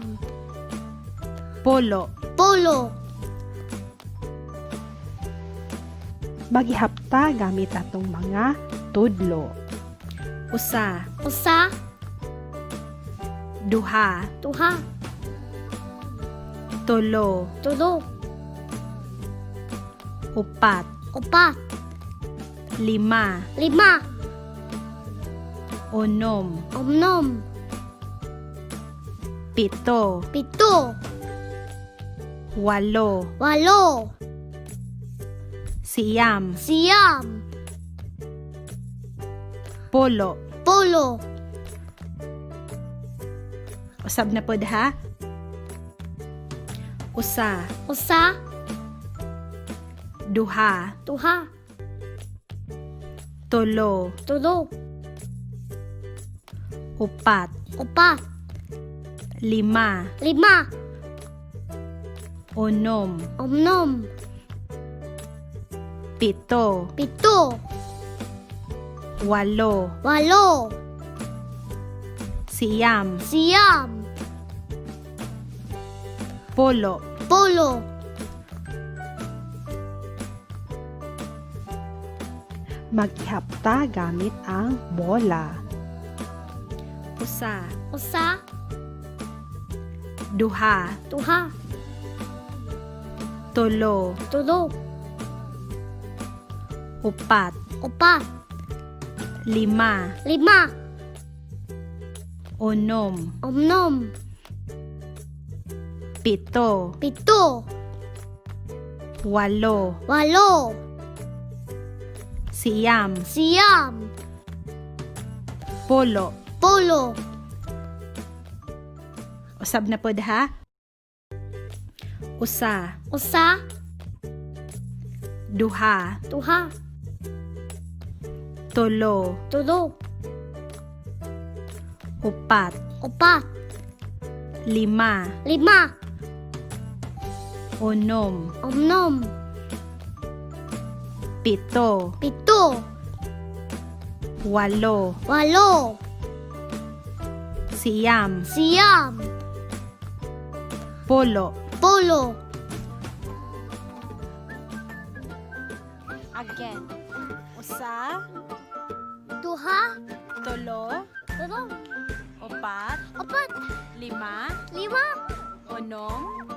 pulo. pulo. Mag-ihap ta gamit atong mga tudlo. Usa, Usa, duha, duha, tulo, tulo, upat, opa, lima, lima, unom, unom, pito, pito, walo, walo, siyam, siyam, pulo. pulo. Usab na pod ha. Usa, Usa, duha, duha, tulo, tulo, upat, opa, lima, lima, Unom. Unom. Pito. 7. 8. 8. 9. 9. 10. 10. Maghihapta gamit ang bola. 1. 1. 2. 2. 3. 3. 4. 4. 5. 5. 6. 6. 7. 7. 8. 8. 9. 9. 10. 10. Usab na pod ha. 1. 1. 2. 2. 3. 3. 4. 4. 5. 5. 6. 6. 7. 7. 8. 8. 9. 9. 10. 10. Again. 1, 2. 3, 3. 4, 4. 5,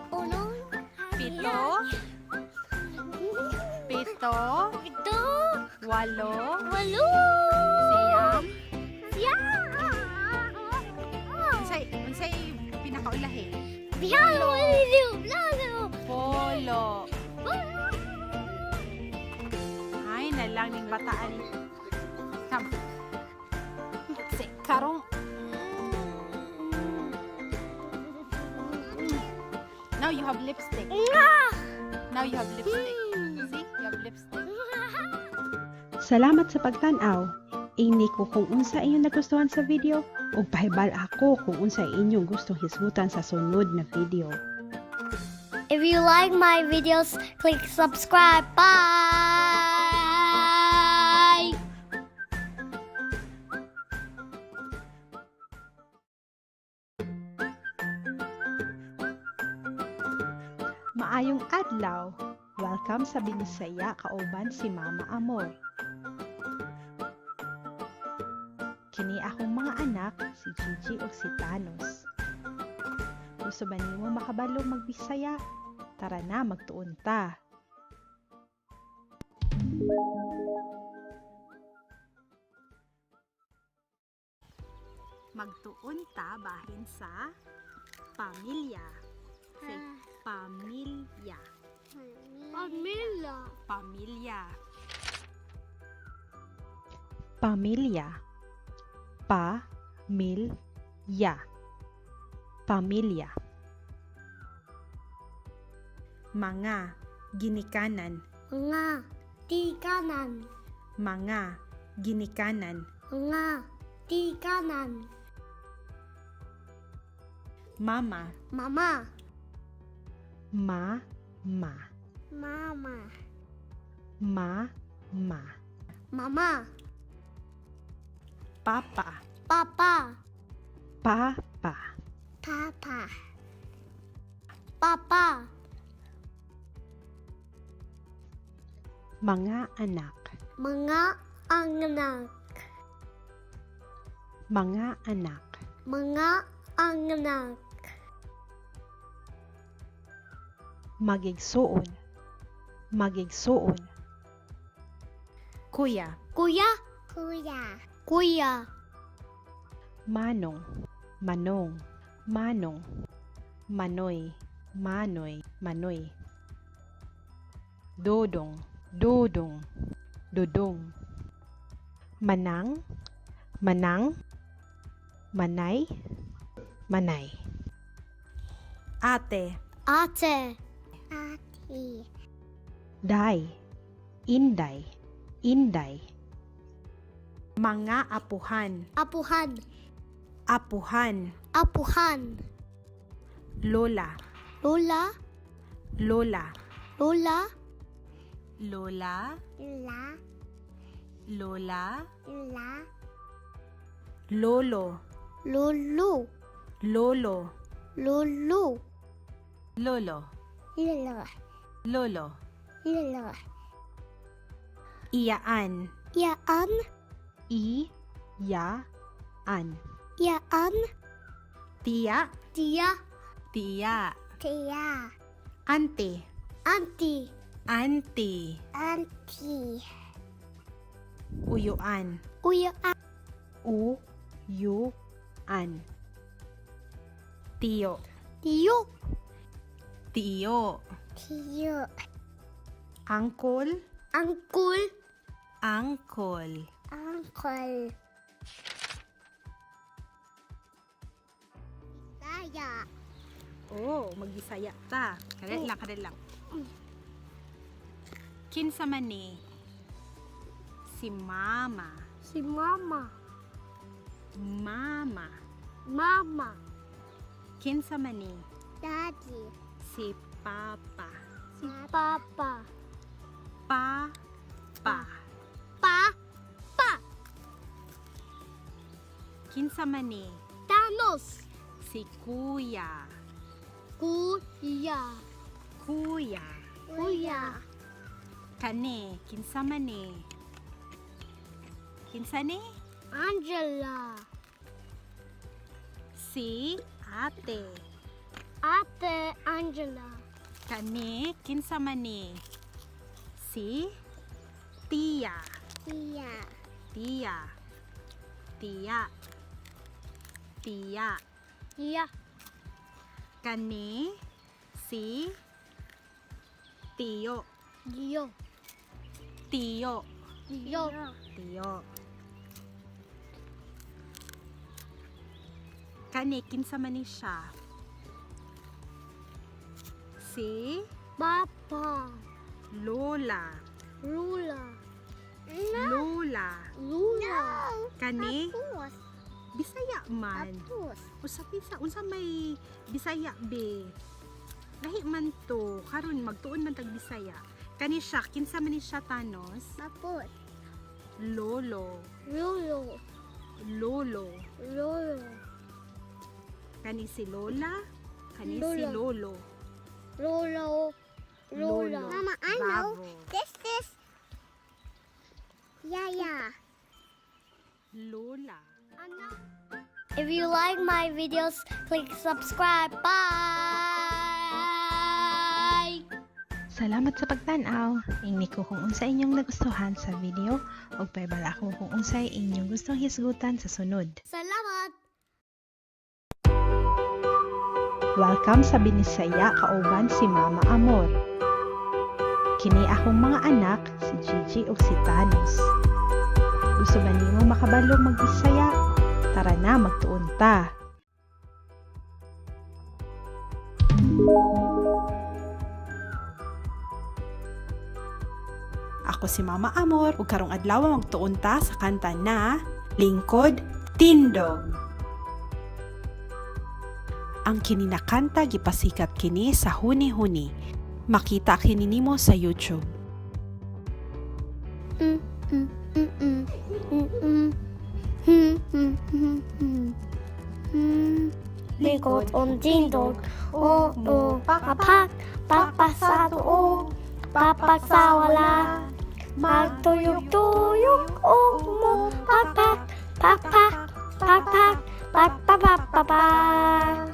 5. 6, 6. 7, 7. 8, 8. 9. 9. Unsay pinakaulahi? Polo. Ay, nalang ning bataan. Come. Si karong. Now you have lipstick. Now you have lipstick. See? You have lipstick. Salamat sa pagtan-aw. Ingni ko kung unsa inyong nagustuhan sa video ug pahibal ako kung unsa inyong gustong hisgutan sa sunod na video. If you like my videos, click subscribe. Bye. Maayong adlaw. Welcome sa Binisaya kauban si Mama Amor. Kini akong mga anak, si Gigi ug si Thanos. Gusto ba nimo makabalo magbisaya? Tara na, magtuon ta. Magtuon ta bahin sa pamilya. Say, pamilya. Pamilya. Pamilya. Pamilya. Pa mil ya. Pamilya. Mga ginikanan. Mga tikanan. Mga ginikanan. Mga tikanan. Mama. Mama. Ma ma. Mama. Ma ma. Mama. Papa. Papa. Pa pa. Papa. Papa. Mga anak. Mga anak. Mga anak. Mga anak. Magigsuon. Magigsuon. Kuya. Kuya. Kuya. Kuya. Manong. Manong. Manong. Manoy. Manoy. Manoy. Dodong. Dodong. Dodong. Manang. Manang. Manay. Manay. Ate. Ate. Ate. Day. Inday. Inday. Mga apuhan. Apuhan. Apuhan. Apuhan. Lola. Lola. Lola. Lola. Lola. La. Lola. La. Lolo. Lolo. Lolo. Lolo. Lolo. Lolo. Lolo. Lolo. Iyaan. Yaan. I ya an. Yaan. Tiya. Tia. Tiya. Tia. Ante. Auntie. Auntie. Auntie. Uyuan. Uyaan. U yu an. Tiyo. Tiyo. Tiyo. Tiyo. Angkol. Uncle. Angkol. Uncle. Saya. Oh, magbisaya ta. Kadali lang, kadali lang. Kinsa man ni? Si mama. Si Mama. Mama. Mama. Kinsa man ni? Daddy. Si papa. Si Papa. Pa. Pa. Pa. Pa. Kinsa man ni? Thanos. Si kuya. Kuya. Kuya. Kuya. Kani, kinsa man ni? Kinsa ni? Angela. Si ate. Ate Angela. Kani, kinsa man ni? Si tiya. Tia. Tiya. Tiya. Tiya. Tia. Kani, si tiyo. Dio. Tiyo. Dio. Tiyo. Kani, kinsa man ni siya? Si Papa. Lola. Lula. Lola. Lula. Kani, Tapos. Bisaya man. Tapos. Usa pisa, unsa may Bisaya be. Lahi man to, karon magtuon man tag Bisaya. Kani siya, kinsa man ni siya, Thanos? Tapos. Lolo. Lolo. Lolo. Lolo. Kani si Lola, kani si Lola. Lolo. Lolo. Lola. Lolo. Mama, I know. Bravo. This is Yaya. Lola. If you like my videos, click subscribe. Bye. Salamat sa pagtan-aw. Ingni ko kung unsa inyong nagustuhan sa video ug paibala ko kung unsay inyong gustong hisgutan sa sunod. Salamat. Welcome sa Binisaya kauban si Mama Amor. Kini akong mga anak, si Gigi ug si Thanos. Gusto ba nimo makabalo magbisaya? Tara na, magtuon ta. Ako si Mama Amor ug karong adlaw magtuon ta sa kanta na Lingkod Tindog. Ang kini na kanta gipasikat kini sa huni-huni. Makita kini nimo sa YouTube. Lingkod on tindog, o o papak, papak sa tuo, papak sa wala. Magtuyok-tuyok o mo, papak, papak, papak, papak, papak.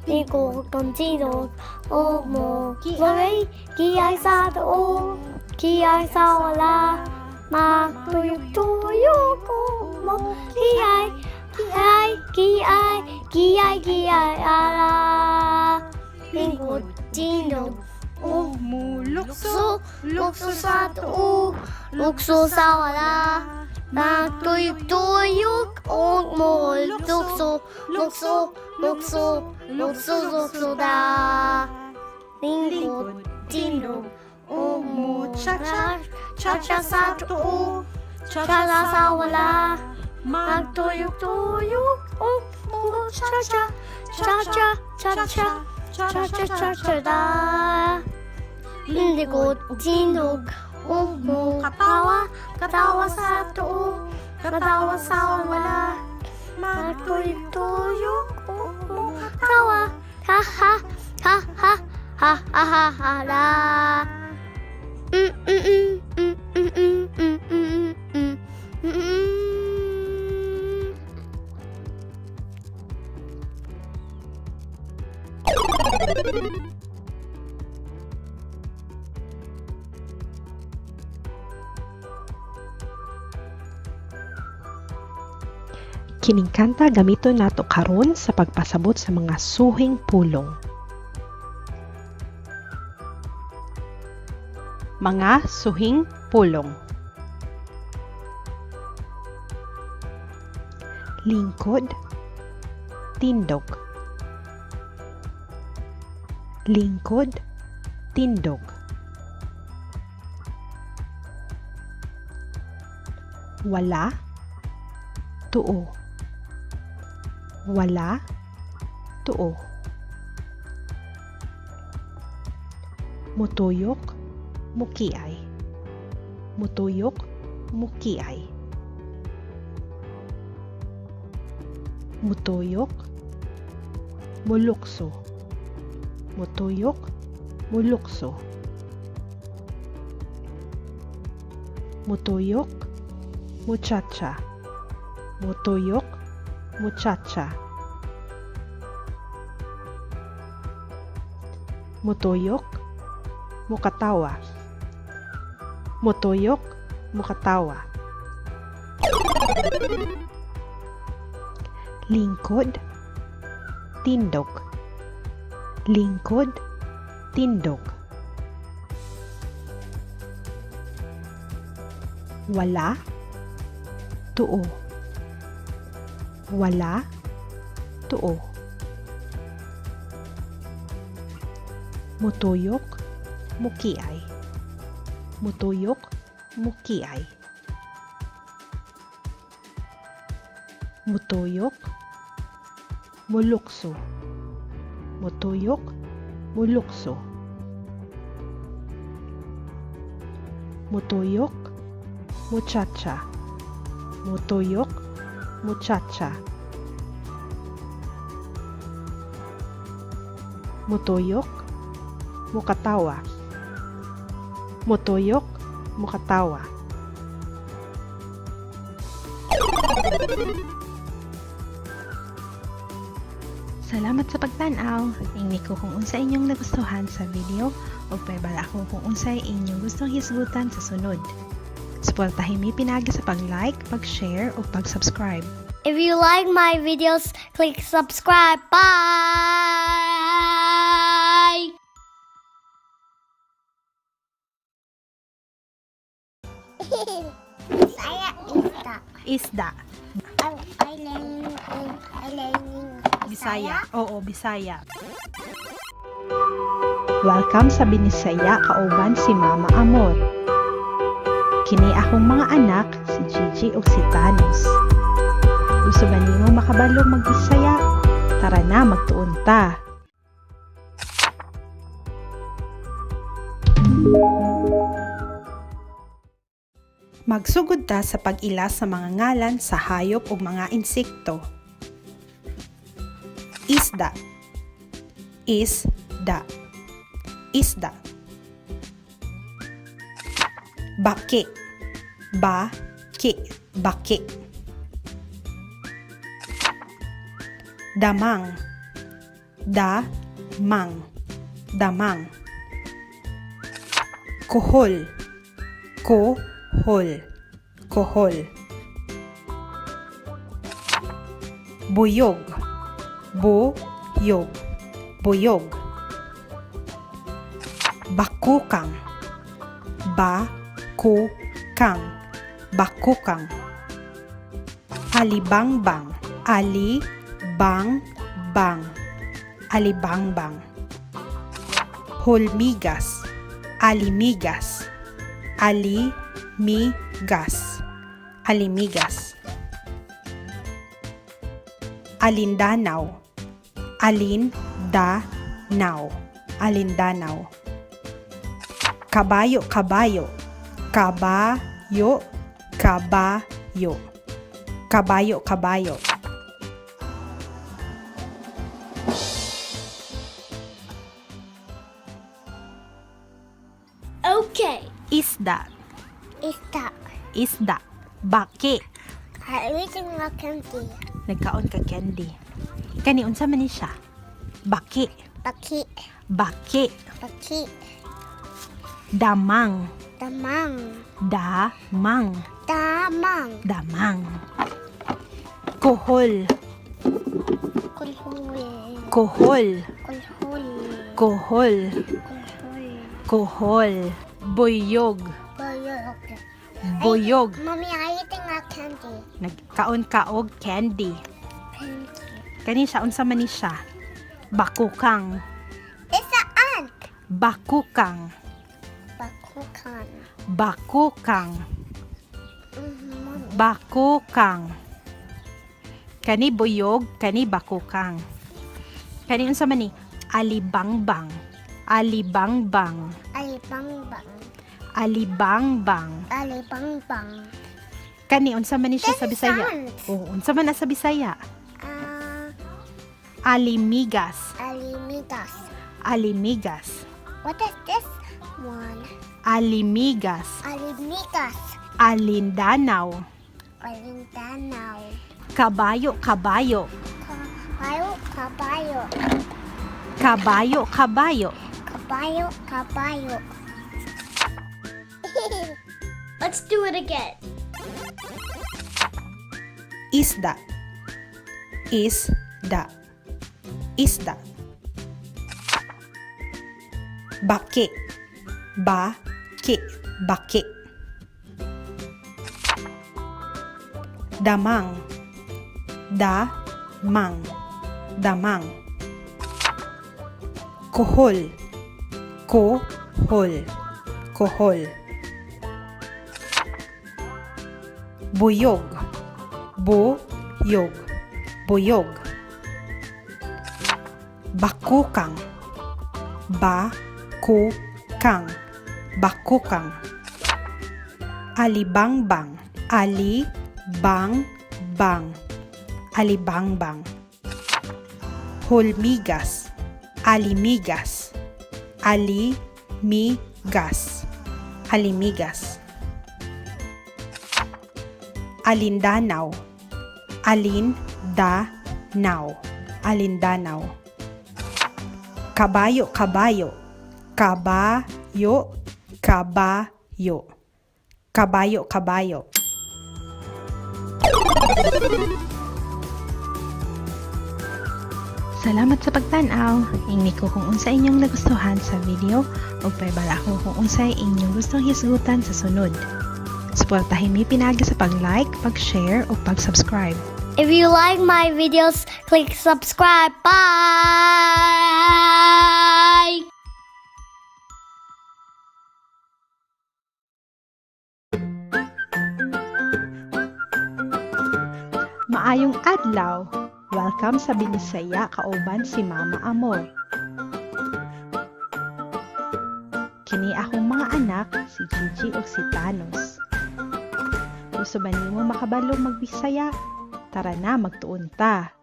Lingkod on tindog, o mo, kiay, kiay sa tuo, kiay sa wala. Magtuyok-tuyok o mo, kiay, kiay, kiay, kiay, kiay, ala. Lingkod tindog, o Mulukso, lukso, lukso sa tuo, lukso sa wala. Magtuyok-tuyok o mo, lukso, lukso, lukso, lukso, lukso da. Lingkod tindog, o mo, cha-cha, cha-cha sa tuo, cha-cha sa wala. Magtuyok-tuyok o mo, cha-cha, cha-cha, cha-cha, Cha cha cha cha da. Lingkod tindog ug mo katawa, katawa sa tuo, katawa sa wala. Matuyok ug mo katawa. Ha ha ha ha ha ha ha ha la. Mm mm mm mm mm mm mm mm mm mm mm. Kining kanta gamiton nato karon sa pagpasabot sa mga suhing pulong. Mga suhing pulong. Lingkod, tindog. Lingkod, tindog. Wala, tuo. Wala, tuo. Mutuyok, mukiay. Mutuyok, mukiay. Mutuyok, mulukso. Mutuyok, mulukso. Mutuyok, muchacha. Mutuyok, muchacha. Mutuyok, mukatawa. Mutuyok, mukatawa. Lingkod, tindog. Lingkod, tindog. Wala, tuo. Wala, tuo. Mutuyok, mukiay. Mutuyok, mukiay. Mutuyok, mulukso. Mutuyok, mulukso. Mutuyok, muchacha. Mutuyok, muchacha. Mutuyok, mukatawa. Mutuyok, mukatawa. Salamat sa pagtan-aw. Ingni ko kung unsa inyong nagustuhan sa video ug pahibalo ako kung unsay inyong gustong hisgutan sa sunod. Suportahin mi pinaagi sa pag-like, pag-share ug pag-subscribe. If you like my videos, click subscribe. Bye. Bisaya isda. Isda. I learning I learning Bisaya. Oo, Bisaya. Welcome sa Binisaya kauban si Mama Amor. Kini akong mga anak, si Gigi ug si Thanos. Gusto ba nimo makabalo magbisaya? Tara na, magtuon ta. Magsugod ta sa pag-ila sa mga ngalan sa hayop ug mga insekto. Isda. Isda. Isda. Baki. Baki. Baki. Damang. Damang. Damang. Kuhol. Kohol. Kohol. Buyog. Buyog. Buyog. Bakukang. Bakukang. Bakukang. Alibangbang. Ali-bang-bang. Alibangbang. Hulmigas. Alimigas. Ali-mi-gas. Alimigas. Alindanaw. Alin-da-naw. Alindanaw. Alindanaw. Kabayo, kabayo. Kabayo, kabayo. Kabayo, kabayo. Okay. Isda. Isda. Isda. Baki. I eating a candy. Nagkaon ka candy. Kani unsa man ni siya? Baki. Baki. Baki. Baki. Damang. Damang. Damang. Damang. Damang. Kohol. Kulhul. Kohol. Kulhul. Kohol. Kulhul. Kohol. Buyog. Buyog. Buyog. Mommy, I eating a candy. Nagkaon ka og candy. Candy. Kani siya unsa man ni siya? Bakukang. It's an ant. Bakukang. Bakukan. Bakukang. Mommy. Bakukang. Kani buyog, kani bakukang. Kani unsa man ni? Alibangbang. Alibangbang. Alibangbang. Alibangbang. Alibangbang. Kani unsa man ni siya sa This is Bisaya? ant. Oh, unsa man na sa Bisaya? Ah, Alimigas. alimigas. Alimigas. What is this one? Alimigas. Alimigas. Alindanaw. Alindanaw. Kabayo, kabayo. Kabayo, kabayo. Kabayo, kabayo. Kabayo, kabayo. Let's do it again. Isda. Isda. Isda. Baki. Baki. Baki. Damang. Damang. Damang. Kohol. Kohol. Kohol. Buyog. Buyog. Buyog. Bakukang. Bakukang. Bakukang. Alibangbang. Ali-bang-bang. Alibangbang. Hulmigas. Alimigas. Ali-mi-gas. Alimigas. Alindanaw. Alin-da-naw. Alindanaw. Kabayo, kabayo. Kabayo, kabayo. Kabayo, kabayo. Salamat sa pagtan-aw. Ingni ko kung unsa inyong nagustuhan sa video ug pahibalo ako kung unsay inyong gustong hisgutan sa sunod. Suportahin mi pinaagi sa pag-like, pag-share ug pag-subscribe. If you like my videos, click subscribe. Bye! Maayong adlaw. Welcome sa Binisaya kauban si Mama Amor. Kini akong mga anak, si Gigi ug si Thanos. Gusto ba nimo makabalo magbisaya? Tara na, magtuon ta.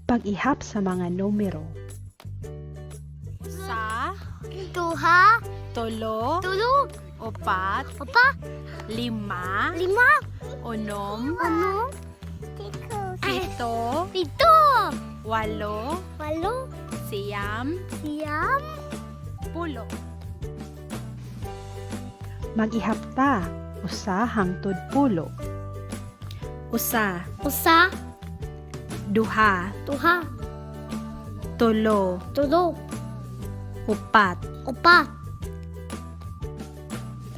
Pag-ihap sa mga numero. Sa, Duha, tulo, tulo, upat, opa, lima, lima, unom, ano, pito, pito, walo, walo, siyam, siyam, pulo. Mag-ihap ta, usa hangtod pulo. Usa, usa, duha, duha, tulo, tulo, upat, opa,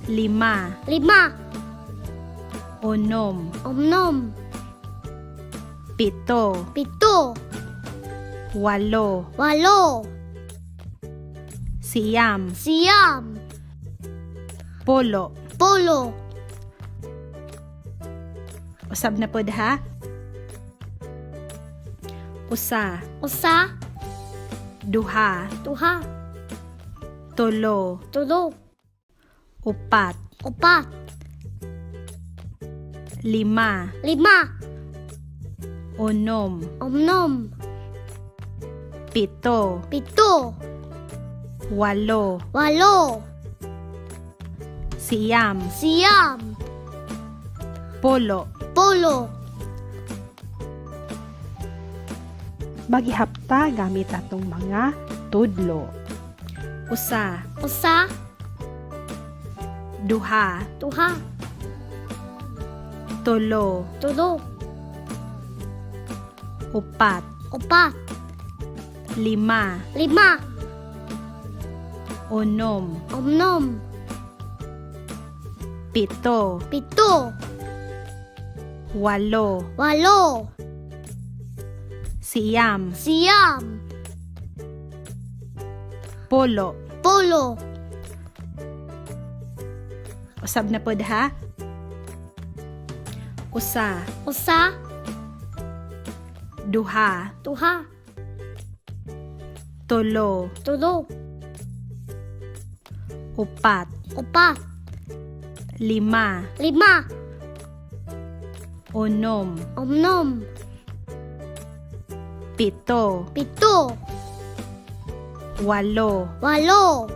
lima, lima, unom, unom, pito, pito, walo, walo, siyam, siyam, pulo. pulo. Usab na pod ha. Usa, Usa, duha, duha, tulo, tulo, upat, upat, lima, lima, unom, unom, pito, pito, walo, walo, siyam, siyam, polo. polo. Maghihapta gamit atong mga tudlo. Usa, Usa, duha, duha, tulo, tulo, upat, upat, lima, lima, unom, unom, pito, pito, walo, walo, siyam, siyam, polo. polo. Usab na pod ha. Usa, Usa, duha, duha, tulo, tulo, upat, upat, lima, lima, unom, unom, pito, pito, walo, walo,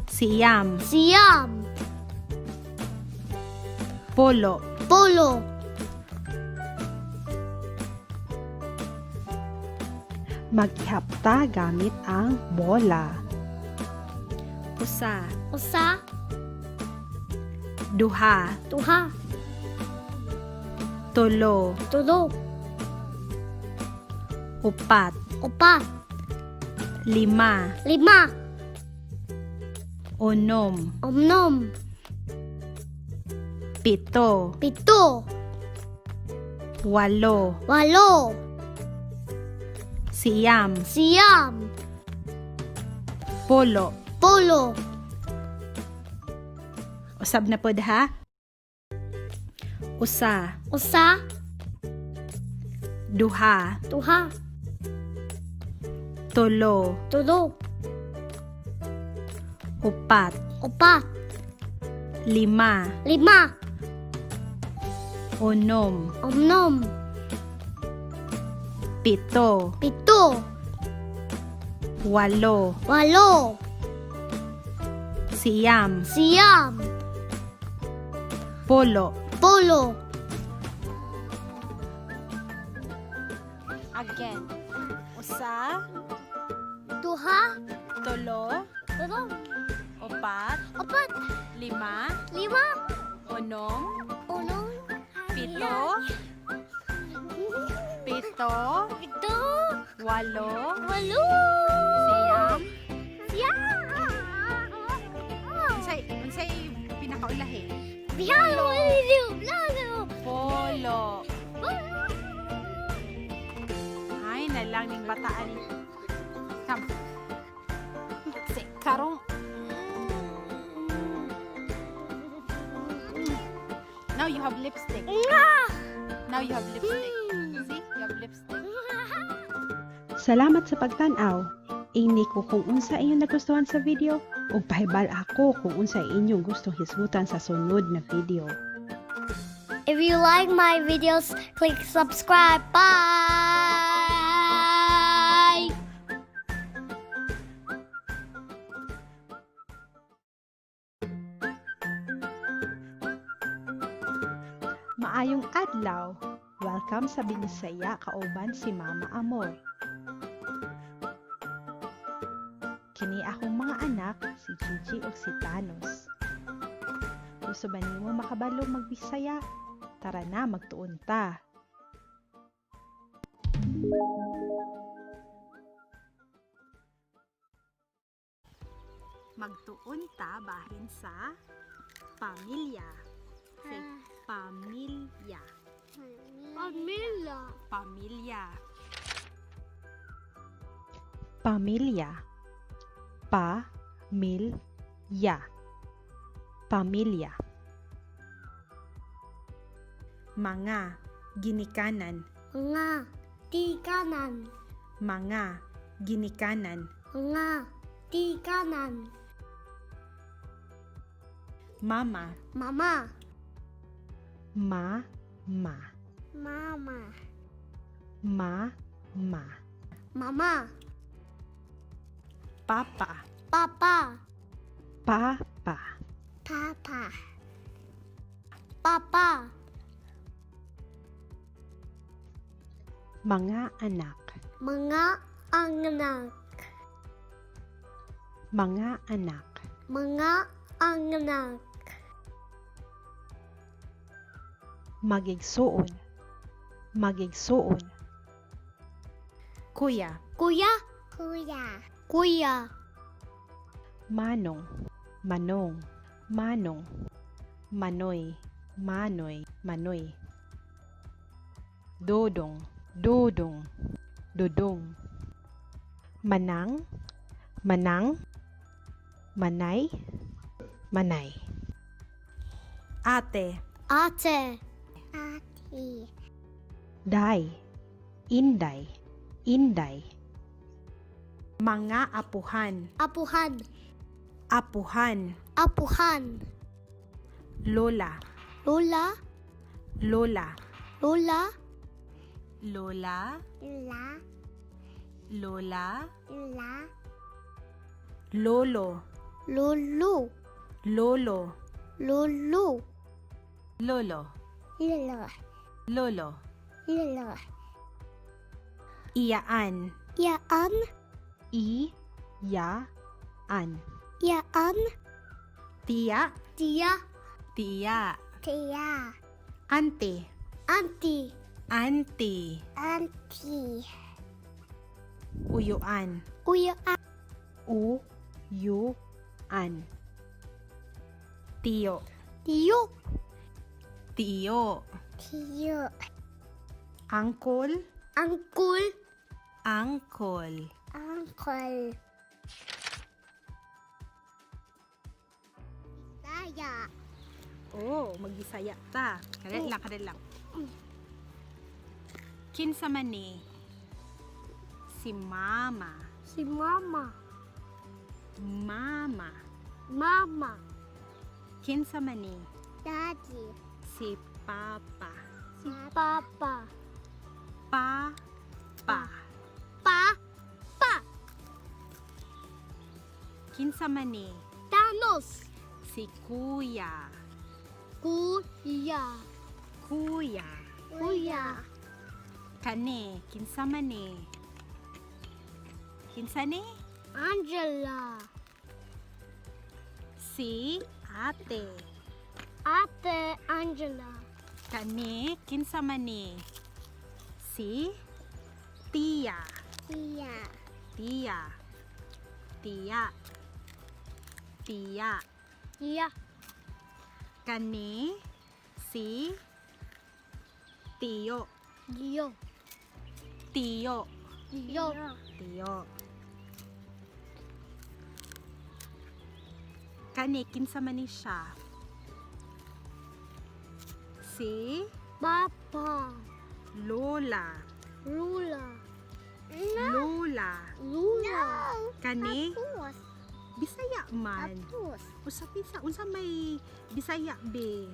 siyam, siyam, polo. polo. Maghihapta gamit ang bola. Usa, Usa, duha, duha, tulo, tulo, upat, upat, lima, lima, unom, unom, pito, pito, walo, walo, siyam, siyam, polo. polo. Usab na pod ha. Usa, Usa, duha, duha, tulo, tulo, upat, upat, lima, lima, unom, unom, pito, pito, walo, walo, siyam, siyam, polo. polo. Again. Usa, Duha, tulo, tulo, upat, upat, lima, lima, unom, unom, pito, pito, pito, walo, walo, siyam. siyam. Unsay unsay pinakaulahi? Biyalo, biyalo, Polo. Ay, na lang ning bataan. Come. Si karong. Now you have lipstick. Now you have lipstick. See? You have lipstick. Salamat sa pagtan-aw. Ingni ko kung unsa inyong nagustuhan sa video ug pahibal ako kung unsa inyong gustong hisgutan sa sunod na video. If you like my videos, click subscribe. Bye. Maayong adlaw. Welcome sa Binisaya kauban si Mama Amor. Kini akong mga anak, si Gigi ug si Thanos. Gusto ba nimo makabalo magbisaya? Tara na, magtuon ta. Magtuon ta bahin sa pamilya. Say, pamilya. Pamilya. Pamilya. Pamilya. Pa mil ya. Pamilya. Mga ginikanan. Mga tikanan. Mga ginikanan. Mga tikanan. Mama. Mama. Ma, ma. Mama. Ma, ma. Mama. Papa. Papa. Pa, pa. Papa. Papa. Mga anak. Mga anak. Mga anak. Mga anak. Magigsuon. Magigsuon. Kuya. Kuya. Kuya. Kuya. Manong. Manong. Manong. Manoy. Manoy. Manoy. Dodong. Dodong. Dodong. Manang. Manang. Manay. Manay. Ate. Ate. Ate. Day. Inday. Inday. Mga apuhan. Apuhan. Apuhan. Apuhan. Lola. Lola. Lola. Lola. Lola. Lola. Lola. Lola. Lolo. Lolo. Lolo. Lolo. Lolo. Lolo. Lolo. Lolo. Iyaan. Yaan. I. Ya. An. Yaan. Tiya. Tiya. Tiya. Tiya. Ante. Auntie. Ante. Auntie. Uyuan. Uya. U. Yu. An. Tiyo. Tiyo. Tiyo. Tiyo. Angkol. Uncle. Angkol. Uncle. Saya. Oh, magbisaya ta. Kadali lang, kadali lang. Kinsa man ni? Si mama. Si Mama. Mama. Mama. Kinsa man ni? Daddy. Si papa. Si Papa. Pa. Pa. Pa. Pa. Kinsa man ni? Thanos. Si kuya. Kuya. Kuya. Kuya. Kani, kinsa man ni? Kinsa ni? Angela. Si ate. Ate Angela. Kani, kinsa man ni? Si tiya. Tia. Tiya. Tiya. Tiya. Tia. Kani, si tiyo. Dio. Tiyo. Dio. Tiyo. Kani, kinsa man ni siya? Si Papa. Lola. Lula. Lola. Lula. Kani, Tapos. Bisaya man. Tapos. Usa pisa, unsa may Bisaya be.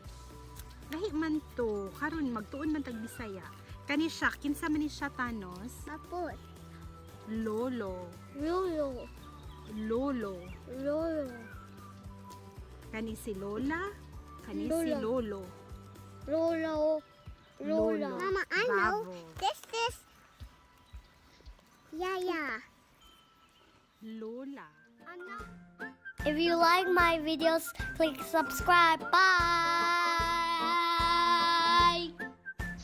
Lahi man to, karon magtuon man tag Bisaya. Kani siya, kinsa man ni siya, Thanos? Tapos. Lolo. Lolo. Lolo. Lolo. Kani si Lola, kani si Lola. Lolo. Lolo. Lola. Lolo. Mama, I know. Bravo. This is Yaya. Lola. If you like my videos, click subscribe. Bye.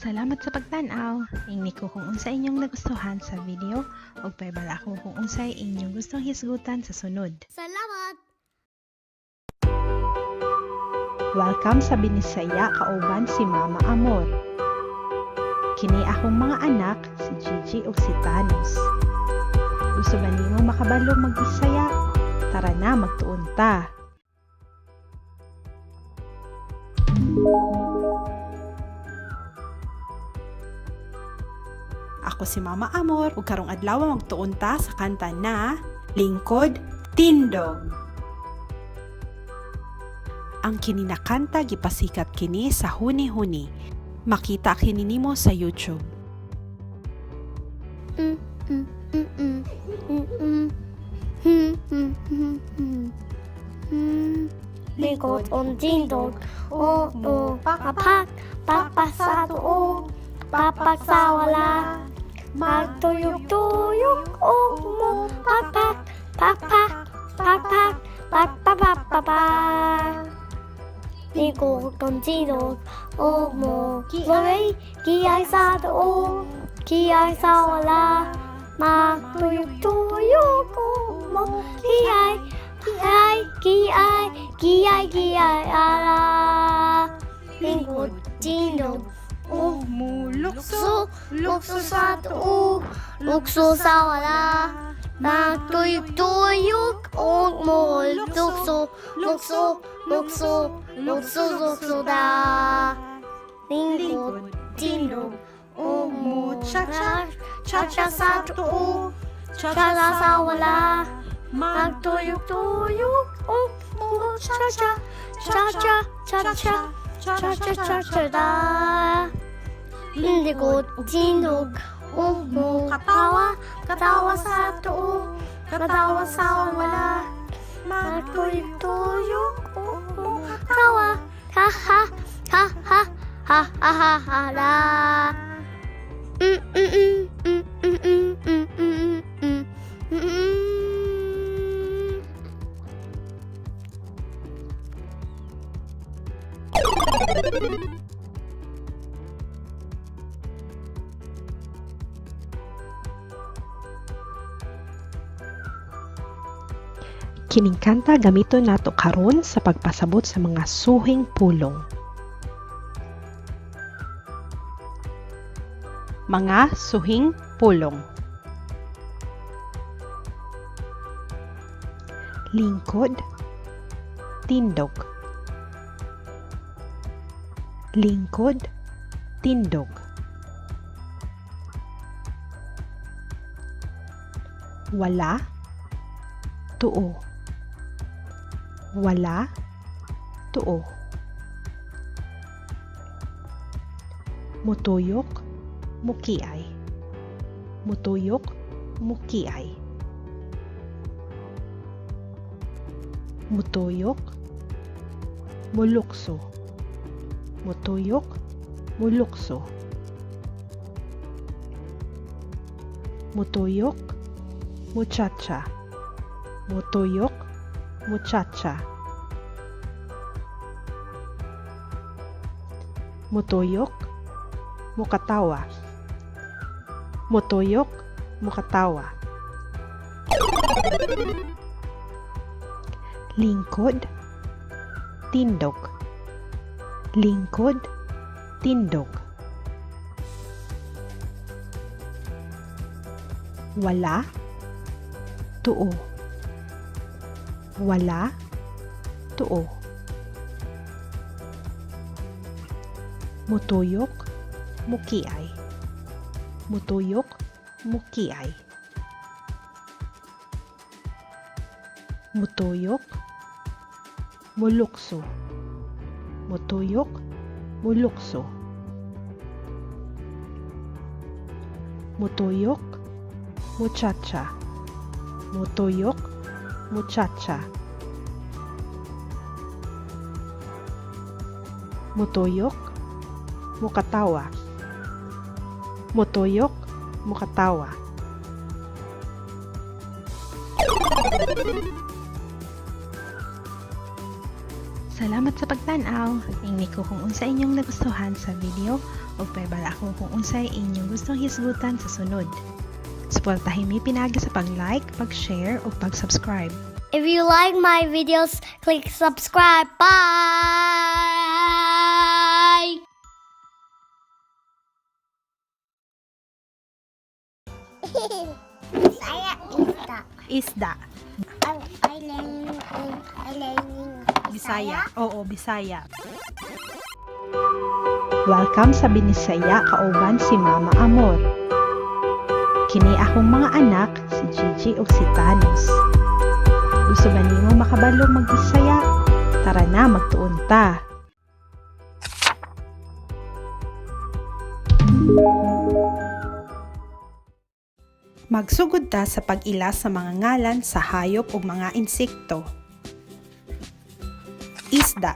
Salamat sa pagtan-aw. Ingni ko kung unsa inyong nagustuhan sa video ug pahibalo ako kung unsay inyong gustong hisgutan sa sunod. Salamat. Welcome sa Binisaya kauban si Mama Amor. Kini akong mga anak, si Gigi ug si Thanos. Gusto ba nimo makabalo magbisaya? Tara na, magtuon ta. Ako si Mama Amor ug karong adlaw magtuon ta sa kanta na Lingkod Tindog. Ang kini na kanta gipasikat kini sa huni-huni. Makita kini nimo sa YouTube. Lingkod on tindog, o o papak, papak sa tuo, papak sa wala. Magtuyok-tuyok o mo, papak, papak, papak, papak, papak. Lingkod on tindog, o mo, kiay, kiay sa tuo, kiay sa wala. Magtuyok-tuyok o mo, kiay, kiay, kiay, kiay, kiay, ala. Lingkod tindog, o Mulukso, lukso, lukso sa tuo, lukso sa wala. Magtuyok-tuyok o mo, lukso, lukso, lukso, lukso, lukso da. Lingkod tindog, o mo, cha-cha, cha-cha sa tuo, cha-cha sa wala. Magtuyok-tuyok o mo, cha-cha, cha-cha, cha-cha, cha-cha, cha-cha da. Lingkod tindog, o mo, katawa, katawa sa tuo, katawa sa wala. Magtuyok-tuyok o mo, katawa, ha ha, ha ha, ha ha ha ha la. Kining kanta gamiton nato karon sa pagpasabot sa mga suhing pulong. Mga suhing pulong. Lingkod, tindog. Lingkod, tindog. Wala, tuo. Wala, tuo. Mutuyok, mukiay. Mutuyok, mukiay. Mutuyok, mulukso. Mutuyok, mulukso. Mutuyok, muchacha. Mutuyok, muchacha. Mutuyok, mukatawa. Mutuyok, mukatawa. Lingkod, tindog. Lingkod, tindog. Wala, tuo. Wala, tuo. Mutuyok, mukiay. Mutuyok, mukiay. Mutuyok, mulukso. Mutuyok, mulukso. Mutuyok, muchacha. Mutuyok, muchacha. Mutuyok, mukatawa. Mutuyok, mukatawa. Salamat sa pagtan-aw. Ingni ko kung unsa inyong nagustuhan sa video ug pahibalo ako kung unsay inyong gustong hisgutan sa sunod. Suportahin mi pinaagi sa pag-like, pag-share ug pag-subscribe. If you like my videos, click subscribe. Bye! Bisaya isda. Isda. I learning I learning Bisaya. Oo, Bisaya. Welcome sa Binisaya kauban si Mama Amor. Kini akong mga anak, si Gigi ug si Thanos. Gusto ba nimo makabalo mag-Bisaya? Tara na, magtuon ta. Magsugod ta sa pag-ila sa mga ngalan sa hayop ug mga insekto. Isda.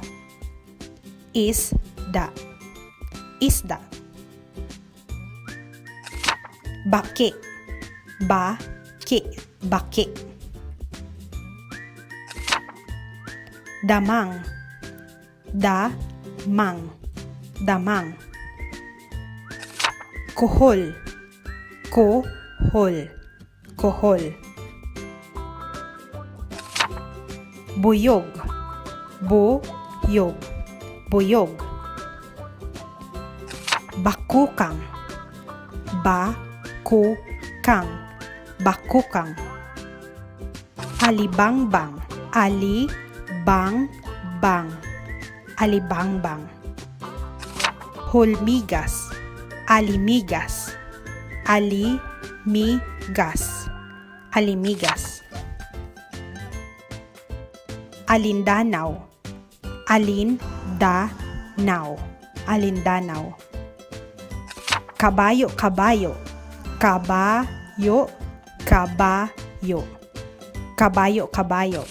Isda. Isda. Baki. Baki. Baki. Damang. Damang. Damang. Kuhol. Kohol. Kohol. Buyog. Buyog. Buyog. Bakukang. Bakukang. Bakukang. Alibangbang. Ali-bang-bang. Alibangbang. Hulmigas. Alimigas. Ali-mi-gas. Alimigas. Alindanaw. Alin-da-naw. Alindanaw. Kabayo, kabayo. Kabayo, kabayo. Kabayo, kabayo.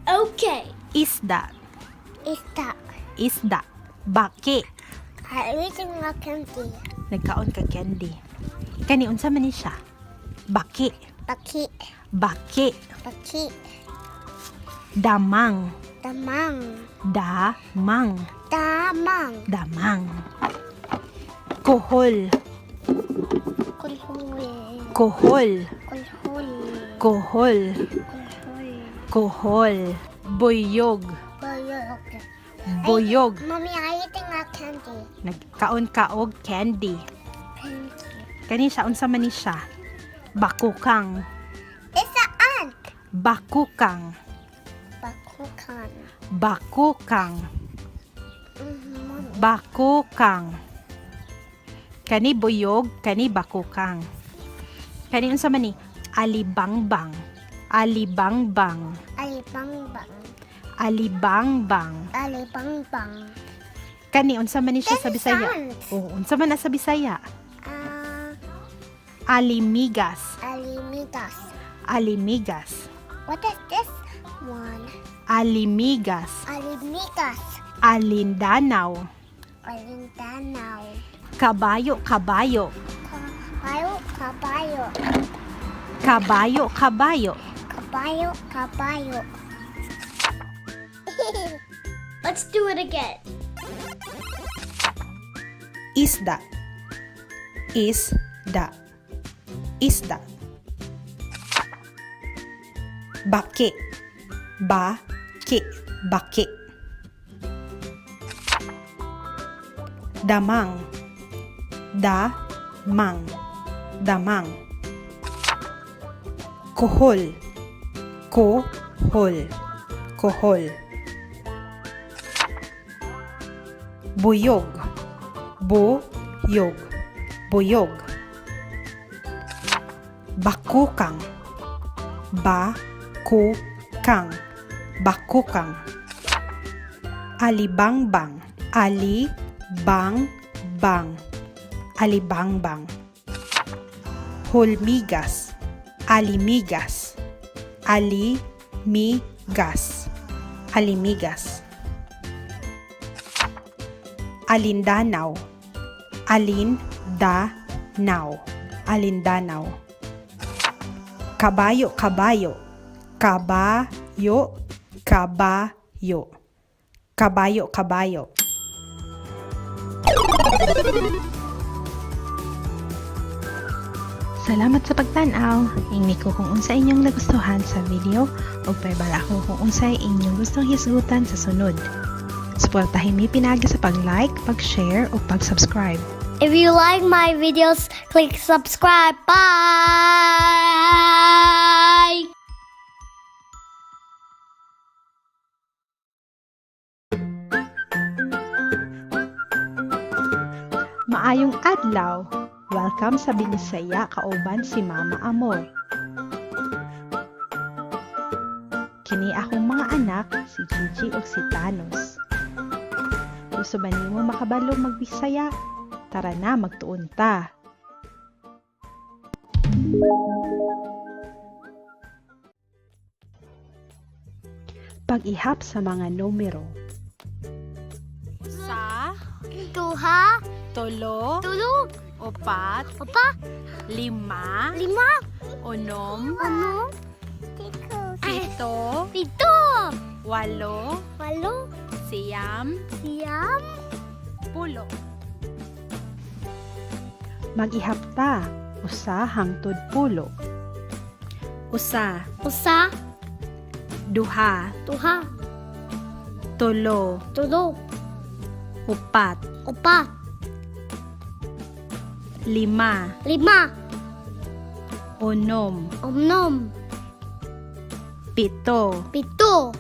Okay. Isda. Isda. Isda. Baki. I'm eating a candy. Nagkaon ka candy. Kani unsa man ni siya? Baki. Baki. Baki. Baki. Damang. Damang. Damang. Damang. Damang. Kohol. Kulhul. Kohol. Kulhul. Kohol. Kulhul. Kohol. Buyog. Buyog. Buyog. Mommy, I'm eating a candy. Nagkaon ka og candy. Candy. Kani siya unsa man ni siya? Bakukang. It's an ant. Bakukang. Bakukan. Bakukang. Mommy. Bakukang. Kani buyog, kani bakukang. Kani unsa man ni? Alibangbang. Alibangbang. Alibangbang. Alibangbang. Alibangbang. Kani unsa man ni siya sa This is Bisaya? ant. Oo, unsa man na sa Bisaya? Ah, Alimigas. alimigas. Alimigas. What is this one? Alimigas. Alimigas. Alindanaw. Alindanaw. Kabayo, kabayo. Kabayo, kabayo. Kabayo, kabayo. Kabayo, kabayo. Let's do it again. Isda. Isda. Isda. Baki. Baki. Baki. Damang. Damang. Damang. Kohol. Kohol. Kohol. Buyog. Buyog. Buyog. Bakukang. Bakukang. Bakukang. Alibangbang. Ali-bang-bang. Alibangbang. Hulmigas. Alimigas. Ali-mi-gas. Alimigas. Alindanaw. Alin-da-naw. Alindanaw. Kabayo, kabayo. Kabayo, kabayo. Kabayo, kabayo. Salamat sa pagtan-aw. Ingni ko kung unsa inyong nagustuhan sa video ug pahibalo ako kung unsay inyong gustong hisgutan sa sunod. Suportahin mi pinaagi sa pag-like, pag-share ug pag-subscribe. If you like my videos, click subscribe. Bye! Maayong adlaw. Welcome sa Binisaya kauban si Mama Amor. Kini akong mga anak, si Gigi ug si Thanos. Gusto ba nimo makabalo magbisaya? Tara na, magtuon ta. Pag-ihap sa mga numero. Usa, Duha, tulo, tulo, upat, upa, lima, lima, unom, ano, pito, pito, walo, walo, siyam, siyam, pulo. Mag-ihap ta, usa hangtod 10. Usa, usa, duha, duha, tulo, tulo, upat, upa, lima, lima, unom, unom, pito, pito,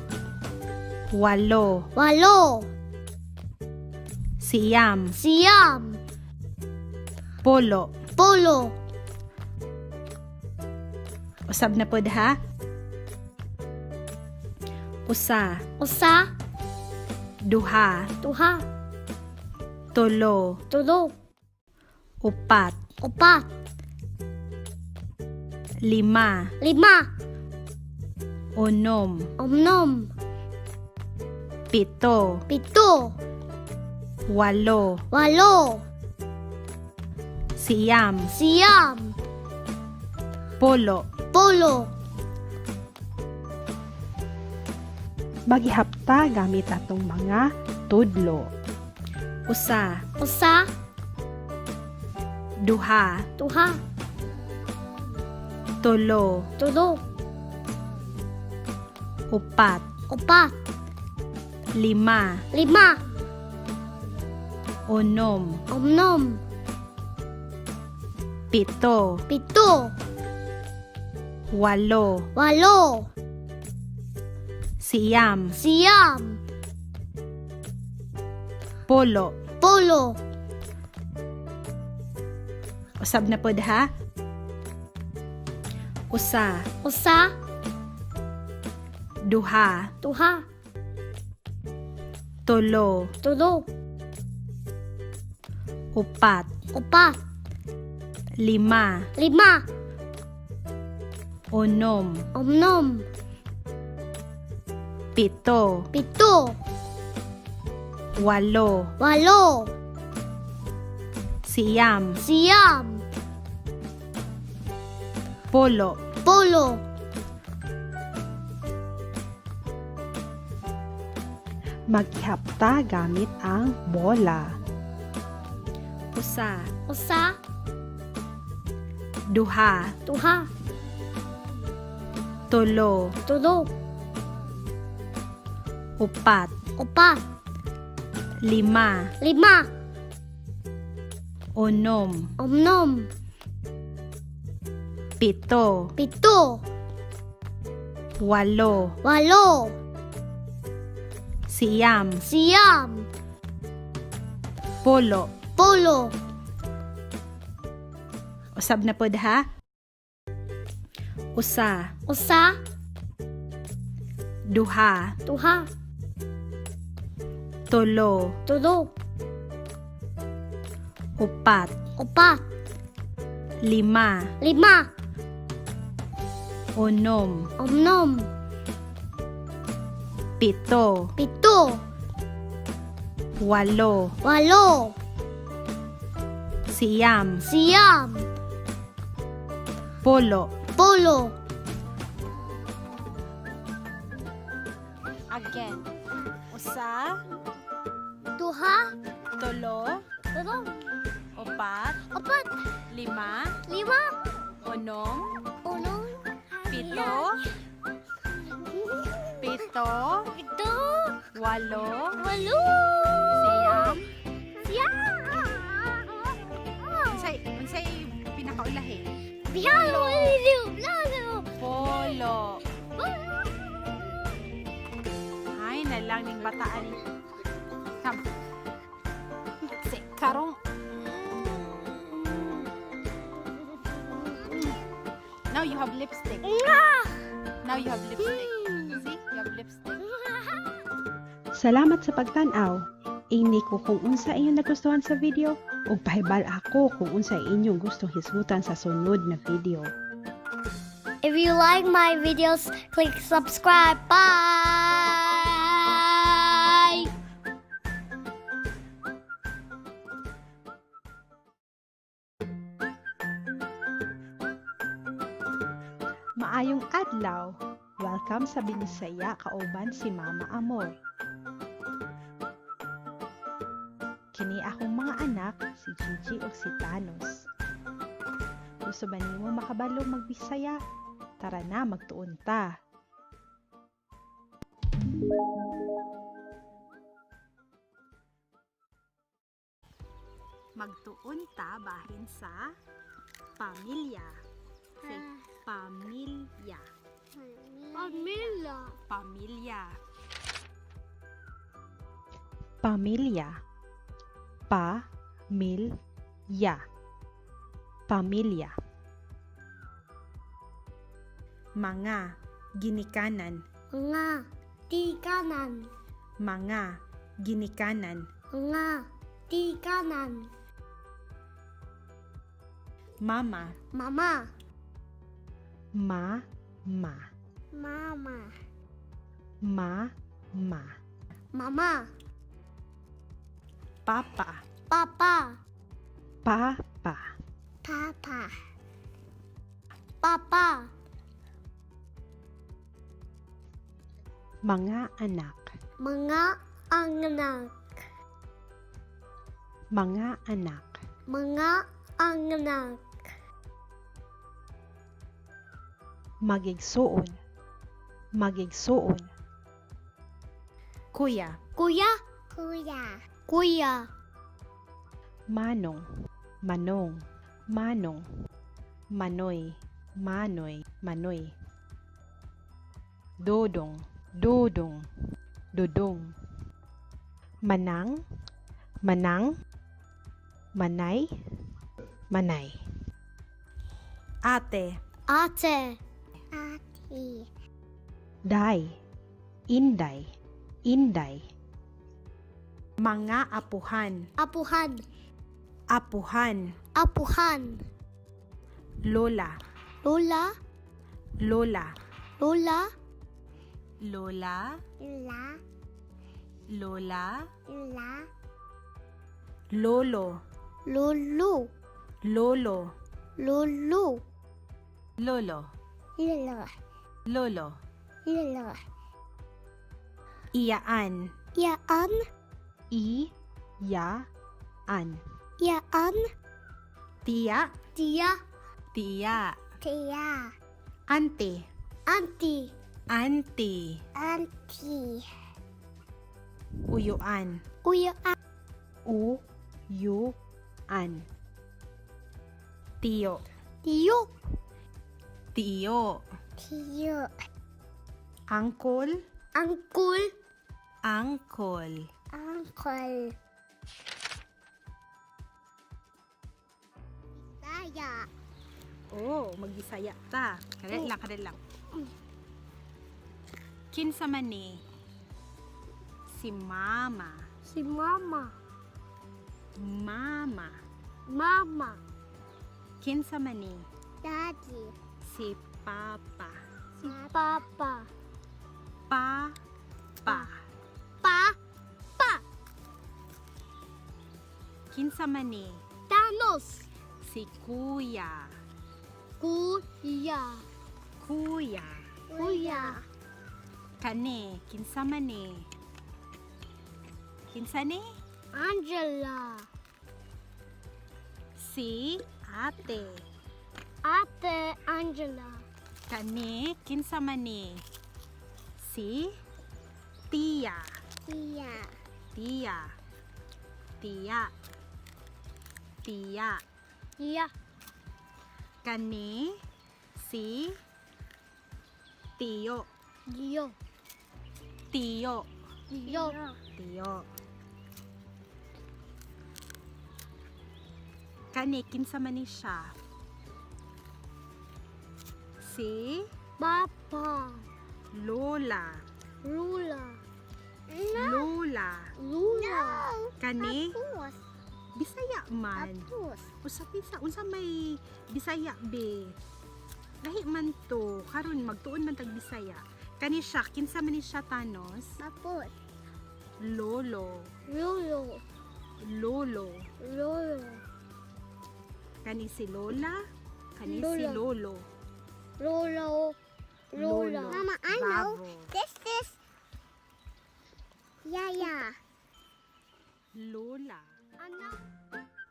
walo, walo, siyam, siyam, 10. 10. Usab na pod ha? Usa, Usa, duha, duha, tulo, tulo, upat, upat, lima, lima, unom, unom, pito, pito, walo, walo, siyam, siyam, 10. 10. Mag-ihap ta gamit atong mga tudlo. Usa, Usa, duha, duha, tulo, tulo, upat, upat, lima, lima, unom, unom, pito, pito, walo, walo, siyam, siyam, 10. 10. Usab na pod ha? Usa, Usa, duha, duha, tulo, tulo, upat, upat, lima, lima, unom, unom, pito, pito, walo, walo, siyam, siyam, 10. 10. Mag-ihap ta gamit ang bola. Usa, Usa, duha, duha, tulo, tulo, upat, upat, lima, lima, unom, unom, pito, pito, walo, walo, siyam, siyam, 10. 10. Usab na pod ha? Usa, Usa, duha, duha, tulo, tulo, upat, upat, lima, lima, unom, unom, pito, pito, walo, walo, siyam, siyam, 10. 10. Again. Usa, Duha, tulo, tulo, upat, upat, lima, lima, unom, unom, pito, pito, pito, walo, walo, siyam. Siyam. Unsay unsay pinakaulahi? Lalo, lalo, 10. Ay, na lang ning bataan. Kam. Si karong. Now you have lipstick. Now you have lipstick. See? You have lipstick. Salamat sa pagtan-aw. Ingni ko kung unsa inyong nagustuhan sa video ug pahibal ako kung unsa inyong gustong hisgutan sa sunod na video. If you like my videos, click subscribe. Bye. Maayong adlaw. Welcome sa Binisaya kauban si Mama Amor. Kini akong mga anak, si Gigi ug si Thanos. Gusto ba nimo makabalo magbisaya? Tara na, magtuon ta. Magtuon ta bahin sa pamilya. Say, pamilya. Pamilya. Pamilya. Pamilya. Pa mil ya. Pamilya. Mga ginikanan. Mga tikanan. Mga ginikanan. Mga tikanan. Mama. Mama. Ma ma. Mama. Ma ma. Mama. Papa. Papa. Pa pa. Papa. Papa. Mga anak. Mga anak. Mga anak. Mga anak. Magigsuon. Magigsuon. Kuya. Kuya. Kuya. Kuya. Manong. Manong. Manong. Manoy. Manoy. Manoy. Dodong. Dodong. Dodong. Manang. Manang. Manay. Manay. Ate. Ate. Ate. Day. Inday. Inday. Mga apuhan. Apuhan. Apuhan. Apuhan. Lola. Lola. Lola. Lola. Lola. Lola. Lola. Lola. Lolo. Lolo. Lolo. Lolo. Lolo. Lolo. Lolo. Lolo. Iyaan. Yaan. I. Ya. An. Yaan. Tiya. Tia. Tiya. Tia. Ante. Auntie. Auntie. Auntie. Uyuan. Kuya. U. Yu. An. Tiyo. Tiyo. Tiyo. Tiyo. Angkol. Uncle. Angkol. Uncle. Saya. Oh, magbisaya ta. Kadali lang, kadali lang. Kinsa man ni? Si mama. Si Mama. Mama. Mama. Kinsa man ni? Daddy. Si papa. Si Papa. Pa pa. Pa. Pa. Kinsa man ni? Thanos. Si kuya. Kuya. Kuya. Kuya. Kani, kinsa man ni? Kinsa ni? Angela. Si ate. Ate Angela. Kani, kinsa man ni? Si tiya. Tia. Tiya. Tiya. Tiya. Tia. Kani, si tiyo. Gio. Tiyo. Gio. Tiyo. Kani, kinsa man ni siya? Si Papa. Lola. Lula. Lola. Lula. Kani Tapos. Bisaya man. Tapos. Usa bisa unsa may Bisaya be. Lahi man to karon magtuon man tag Bisaya. Kani siya kinsa man ni siya, Thanos? Tapos. Lolo. Lolo. Lolo. Lolo. Kani si Lola, kani si Lola. Lolo. Lolo. Lola. Lolo. Mama, I know. Bravo. This is Yaya. Lola.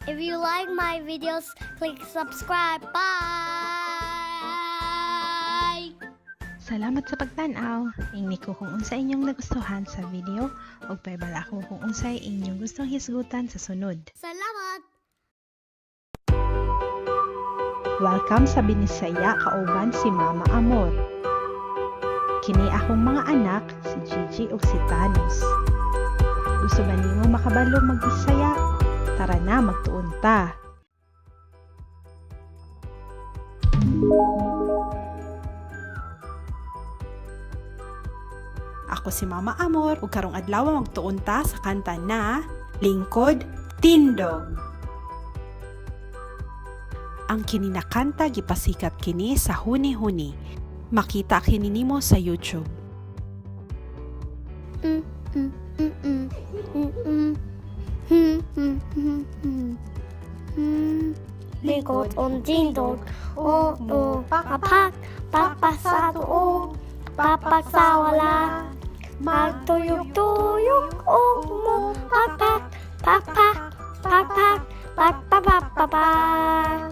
If you like my videos, click subscribe. Bye. Salamat sa pagtan-aw. Ingni ko kung unsa inyong nagustuhan sa video ug paibala ko kung unsay inyong gustong hisgutan sa sunod. Salamat. Welcome sa Binisaya kauban si Mama Amor. Kini akong mga anak, si Gigi ug si Thanos. Gusto ba nimo makabalo magbisaya? Tara na, magtuon ta. Ako si Mama Amor ug karong adlaw magtuon ta sa kanta na Lingkod Tindog. Ang kini na kanta gipasikat kini sa huni-huni. Makita kini nimo sa YouTube. Likod on tindog, o o papak, papak sa tuo, papak sa wala. Magtuyok-tuyok o mo, papak, papak, papak, papak, papak.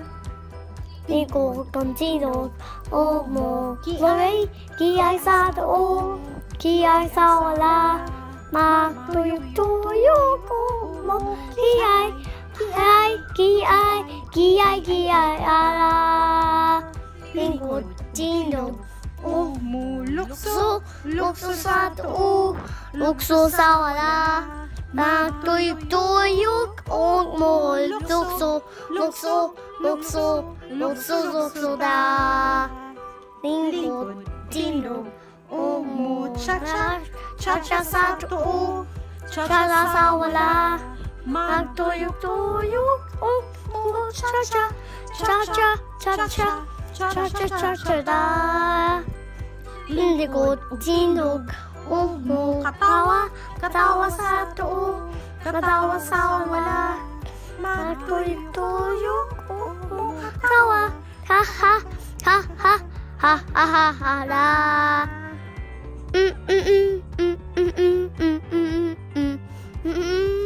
Likod on tindog, o mo, kiay, kiay sa tuo, kiay sa wala. Magtuyok-tuyok o mo, kiay, kiay, kiay, kiay, kiay, ala. Lingkod, tindog, o Mulukso, lukso, lukso sa tuo, lukso sa wala. Magtuyok-tuyok o mo, lukso, lukso, lukso, lukso, lukso da. Lingkod, tindog, o mo, cha-cha, cha-cha sa tuo, cha-cha sa wala. Magtuyok-tuyok o mo, cha-cha, cha-cha, cha-cha, cha-cha, cha-cha da. Lingkod, tindog, o mo, katawa, katawa sa tuo, katawa sa wala. Magtuyok-tuyok o mo, katawa, ha ha, ha ha, ha ha ha ha la. Mm mm mm mm mm mm mm mm mm mm mm.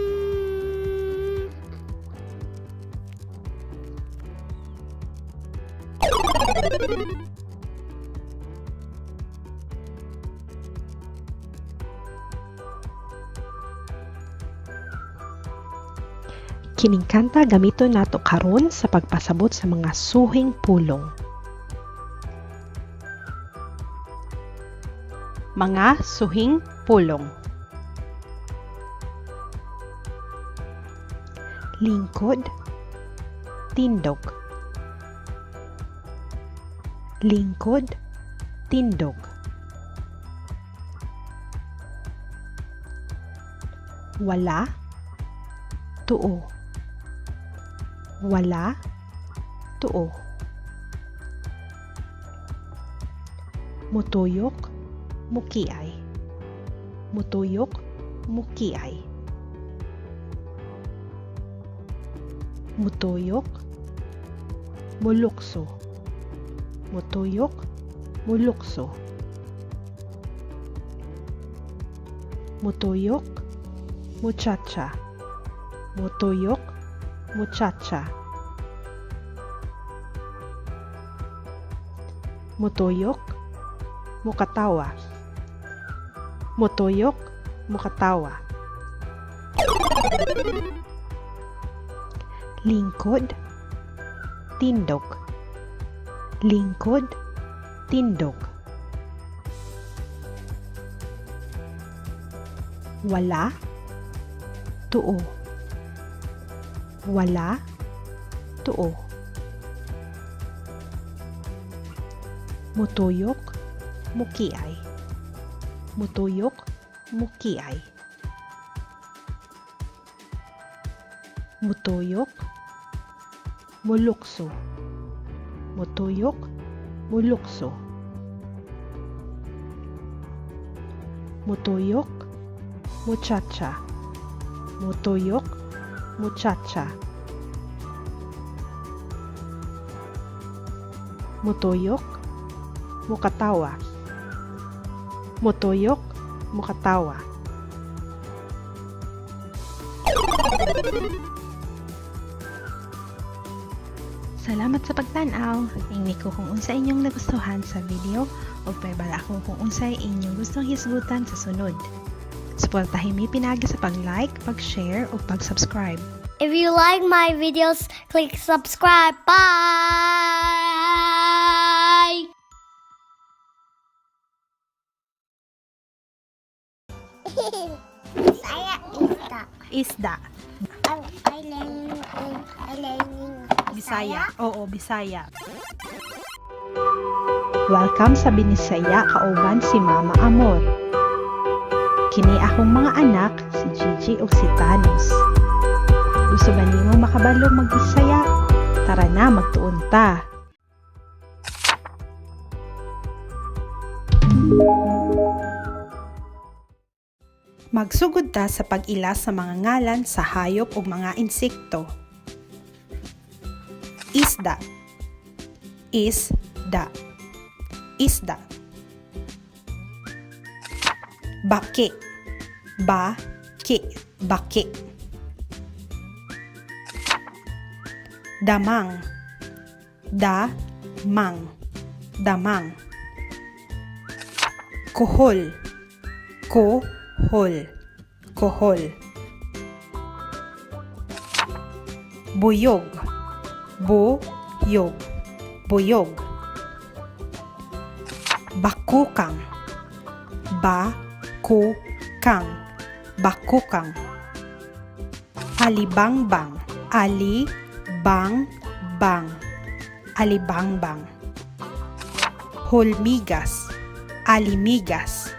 Kining kanta gamiton nato karon sa pagpasabot sa mga suhing pulong. Mga suhing pulong. Lingkod, tindog. Lingkod, tindog. Wala, tuo. Wala, tuo. Mutuyok, mukiay. Mutuyok, mukiay. Mutuyok, mulukso. Mutuyok, mulukso. Mutuyok, muchacha. Mutuyok, muchacha. Mutuyok, mukatawa. Mutuyok, mukatawa. Lingkod, tindog. Lingkod, tindog. Wala, tuo. Wala, tuo. Mutuyok, mukiay. Mutuyok, mukiay. Mutuyok, mulukso. Mutuyok, mulukso. Mutuyok, muchacha. Mutuyok, muchacha. Mutuyok, mukatawa. Mutuyok, mukatawa. Salamat sa pagtan-aw. Ingni ko kung unsa inyong nagustuhan sa video ug pahibalo ako kung unsay inyong gustong hisgutan sa sunod. Suportahin mi pinaagi sa pag-like, pag-share ug pag-subscribe. If you like my videos, click subscribe. Bye. Bisaya isda. Isda. I learning Bisaya. Oo, Bisaya. Welcome sa Binisaya kauban si Mama Amor. Kini akong mga anak, si Gigi ug si Thanos. Gusto ba nimo makabalo magbisaya? Tara na, magtuon ta. Magsugod ta sa pag-ila sa mga ngalan sa hayop ug mga insekto. Isda. Isda. Isda. Baki. Ba-ki. Baki. Damang. Da-mang. Damang. Kuhol. Kohol. Kohol. Buyog. Buyog. Buyog. Bakukang. Ba-ku-kang. Bakukang. Alibangbang. Ali-bang-bang. Alibangbang. Hulmigas. Alimigas.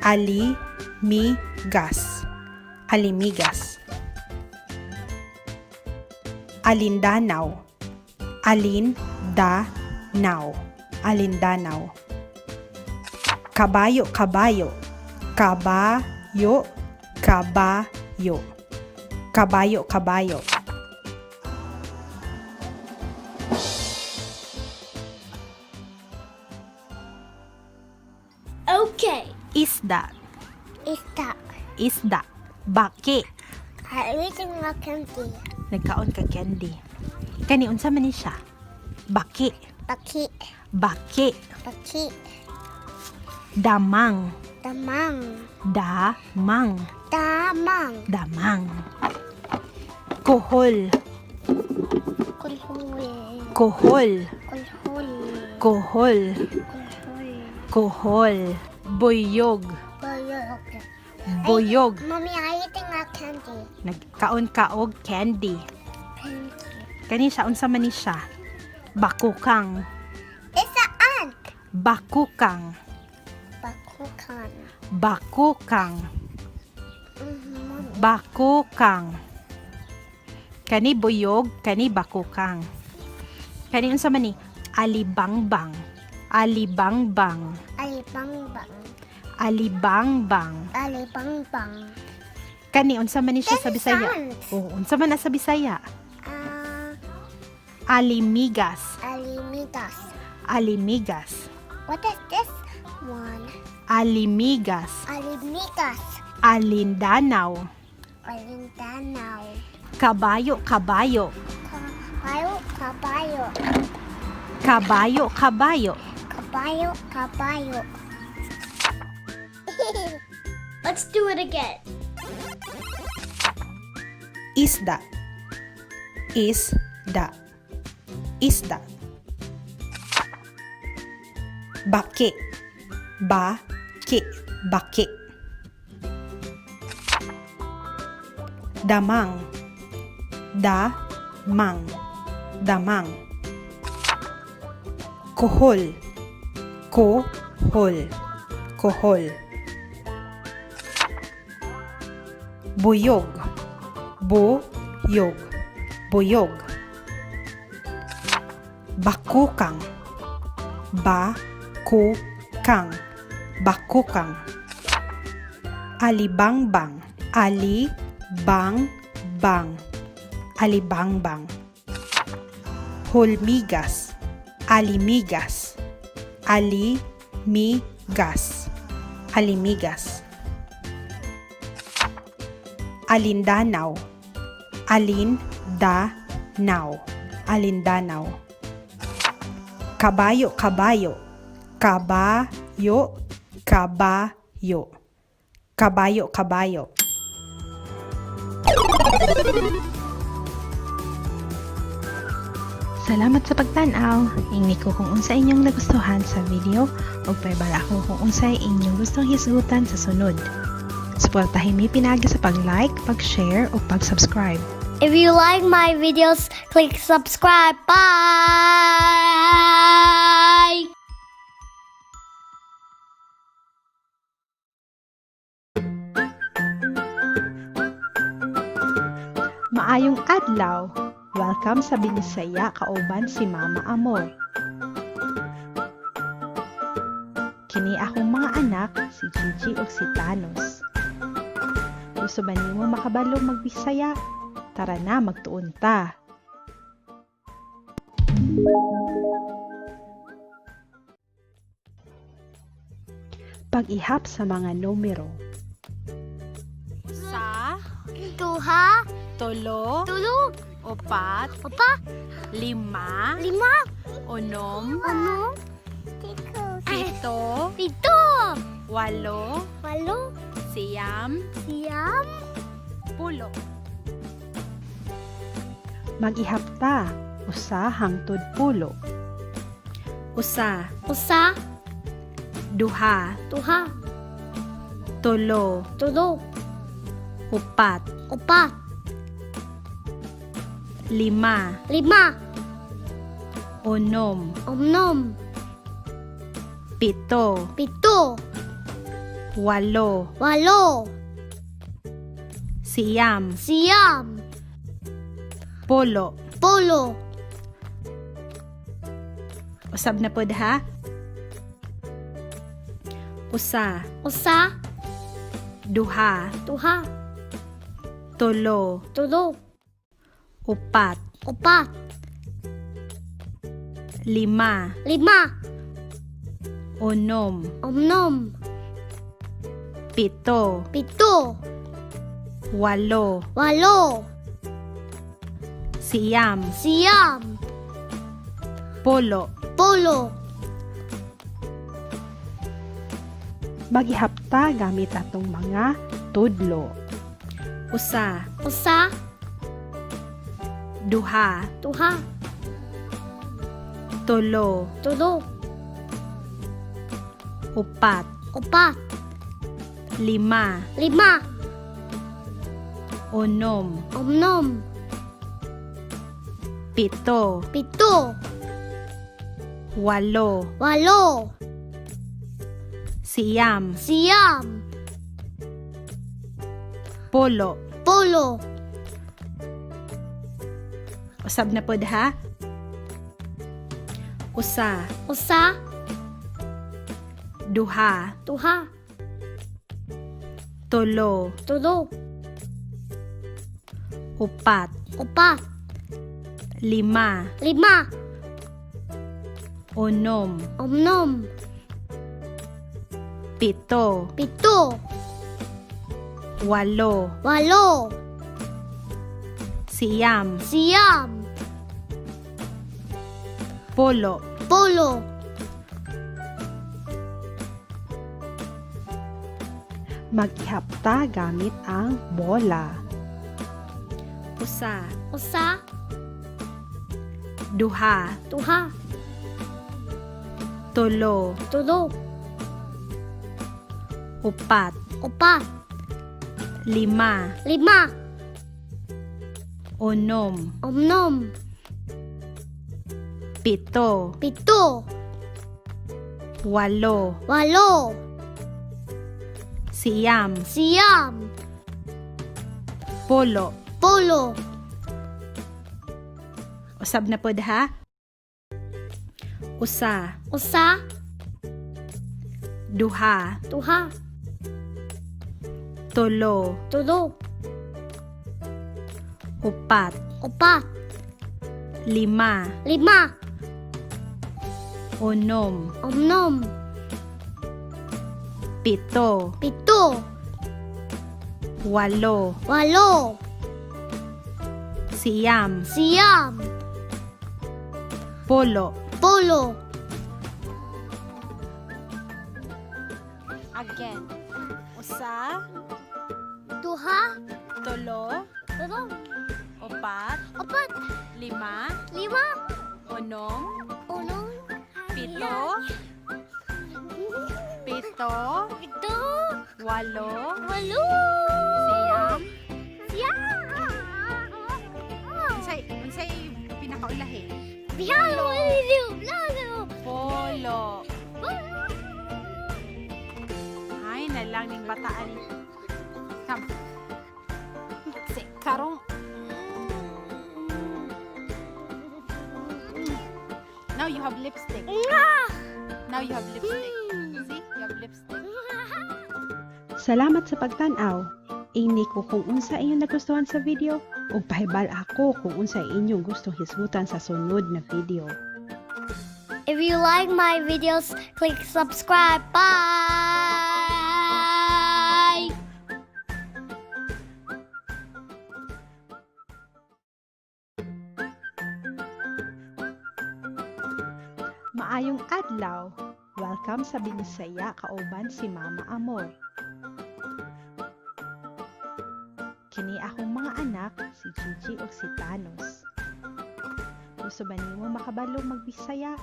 Ali-mi-gas. Alimigas. Alindanaw. Alin-da-naw. Alindanaw. Kabayo, kabayo. Kabayo, kabayo. Kabayo, kabayo. Okay. Isda. Isda. Isda. Baki. I eating a candy. Nagkaon ka candy. Kani unsa man ni siya? Baki. Baki. Baki. Baki. Damang. Damang. Damang. Damang. Damang. Kohol. Kulhul. Kohol. Kulhul. Kohol. Kulhul. Kohol. Buyog. Buyog. Buyog. Mommy, I eating a candy. Nagkaon ka og candy. Candy. Kani siya unsa man ni siya? Bakukang. It's an ant. Bakukang. Bakukan. Bakukang. Mommy. Bakukang. Kani buyog, kani bakukang. Kani unsa man ni? Alibangbang. Alibangbang. Alibangbang. Alibangbang. Alibangbang. Kani unsa man ni siya sa This is Bisaya? ant. Oo, unsa man na sa Bisaya? Ah, Alimigas. alimigas. Alimigas. What is this one? Alimigas. Alimigas. Alindanaw. Alindanaw. Kabayo, kabayo. Kabayo, kabayo. Kabayo, kabayo. Kabayo, kabayo. Let's do it again. Isda. Isda. Isda. Baki. Baki. Baki. Damang. Damang. Damang. Kuhol. Kuhol. Kuhol. Buyog. Buyog. Buyog. Bakukang. Ba-ku-kang. Bakukang. Alibangbang. Ali-bang-bang. Alibangbang. Hulmigas. Alimigas. Ali-mi-gas. Alimigas. Alindanaw. Alin-da-naw. Alindanaw. Kabayo, kabayo. Kabayo, kabayo. Kabayo, kabayo. Salamat sa pagtan-aw. Ingni ko kung unsa inyong nagustuhan sa video ug pahibalo ako kung unsay inyong gustong hisgutan sa sunod. Suportahin mi pinaagi sa pag-like, pag-share ug pag-subscribe. If you like my videos, click subscribe. Bye! Maayong adlaw. Welcome sa Binisaya kauban si Mama Amor. Kini akong mga anak, si Gigi ug si Thanos. Gusto ba nimo makabalo magbisaya? Tara na, magtuon ta. Pag-ihap sa mga numero. Usa, Duha, tulo, tulo, upat, upa, lima, lima, unom, ano, pito, pito, walo, walo, siyam, siyam, pulo. Mag-ihap ta. Usa hangtod 10. Usa, usa, duha, duha, tulo, tulo, upat, upa, lima, lima, unom, unom, pito, pito, walo, walo, siyam, siyam, 10. 10. Usab na pod ha. Usa, Usa, duha, duha, tulo, tulo, upat, upat, lima, lima, unom, unom, pito, pito, walo, walo, siyam, siyam, 10. 10. Mag-ihap ta gamit atong mga tudlo. Usa, Usa, duha, duha, tulo, tulo, upat, upat, lima, lima, unom, unom, pito, pito, walo, walo, siyam, siyam, 10. 10. Usab na pod ha. Usa, Usa, duha, duha, tulo, tulo, upat, upat, lima, lima, unom, unom, pito, pito, walo, walo, siyam, siyam, 10. 10. Mag-ihap ta gamit ang bola. Usa, Usa, duha, duha, tulo, tulo, upat, upat, lima, lima, unom, unom, pito, pito, Walo. Walo. Siyam. Siyam. Polo. Polo. Usab na pod ha. Usa. Usa. Duha. Duha. Tulo. Tulo. Upat. Upat. Lima. Lima. Unom. Unom. Pito. Pito. Walo. Walo. Siyam. Siyam. Polo. Polo. Again. Usa. Duha. Tulo. Tulo. Upat. Upat. Lima. Lima. Unom. Unom. Pito. Pito. Pito. Walo. Walo. Siyam. Siyam. Unsay unsay pinakaulahi? Bihalo. Lalo. Polo. Ay, na lang ning bataan. Come. Si karong. Now you have lipstick. Now you have lipstick. See? You have lipstick. Salamat sa pagtan-aw. Ingni ko kung unsa inyong nagustuhan sa video ug pahibal ako kung unsa inyong gustong hisgutan sa sunod na video. If you like my videos, click subscribe. Bye. Maayong adlaw. Welcome sa Binisaya kauban si Mama Amor. Kini akong mga anak, si Gigi ug si Thanos. Gusto ba nimo makabalo magbisaya?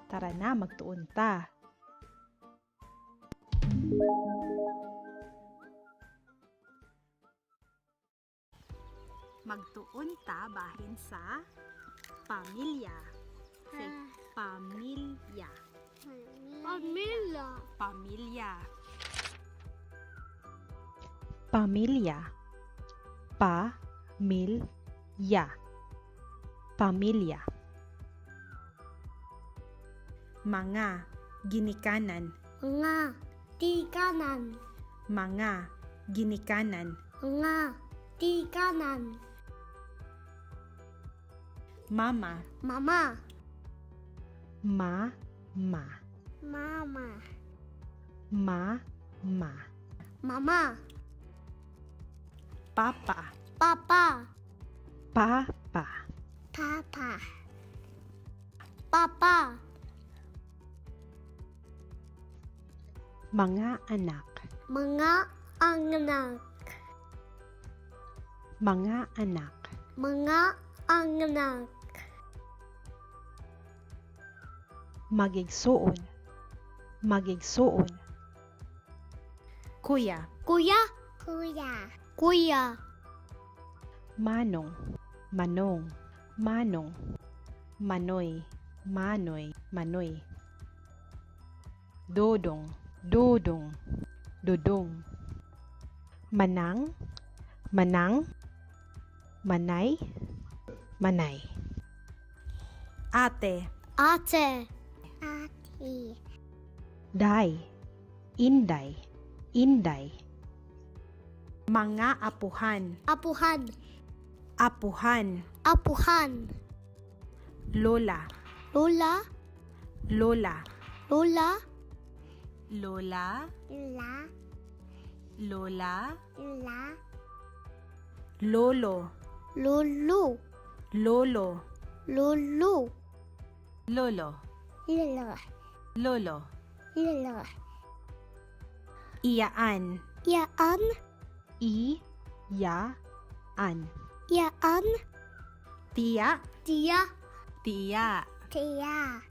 Tara na, magtuon ta. Magtuon ta bahin sa pamilya. Say, pamilya. Pamilya. Pamilya. Pamilya. Pa mil ya. Pamilya. Mga ginikanan. Mga tikanan. Mga ginikanan. Mga tikanan. Mama. Mama. Ma ma. Mama. Ma ma. Mama. Papa. Papa. Pa pa. Papa. Papa. Mga anak. Mga anak. Mga anak. Mga anak. Magigsuon. Magigsuon. Kuya. Kuya. Kuya. Kuya. Manong. Manong. Manong. Manoy. Manoy. Manoy. Dodong. Dodong. Dodong. Manang. Manang. Manay. Manay. Ate. Ate. Ate. Day. Inday. Inday. Mga apuhan. Apuhan. Apuhan. Apuhan. Lola. Lola. Lola. Lola. Lola. Lola. Lola. Lola. Lolo. Lolo. Lolo. Lolo. Lolo. Lolo. Lolo. Lolo. Iyaan. Yaan. I. Ya. An. Yaan. Tiya. Tia. Tiya. Tia.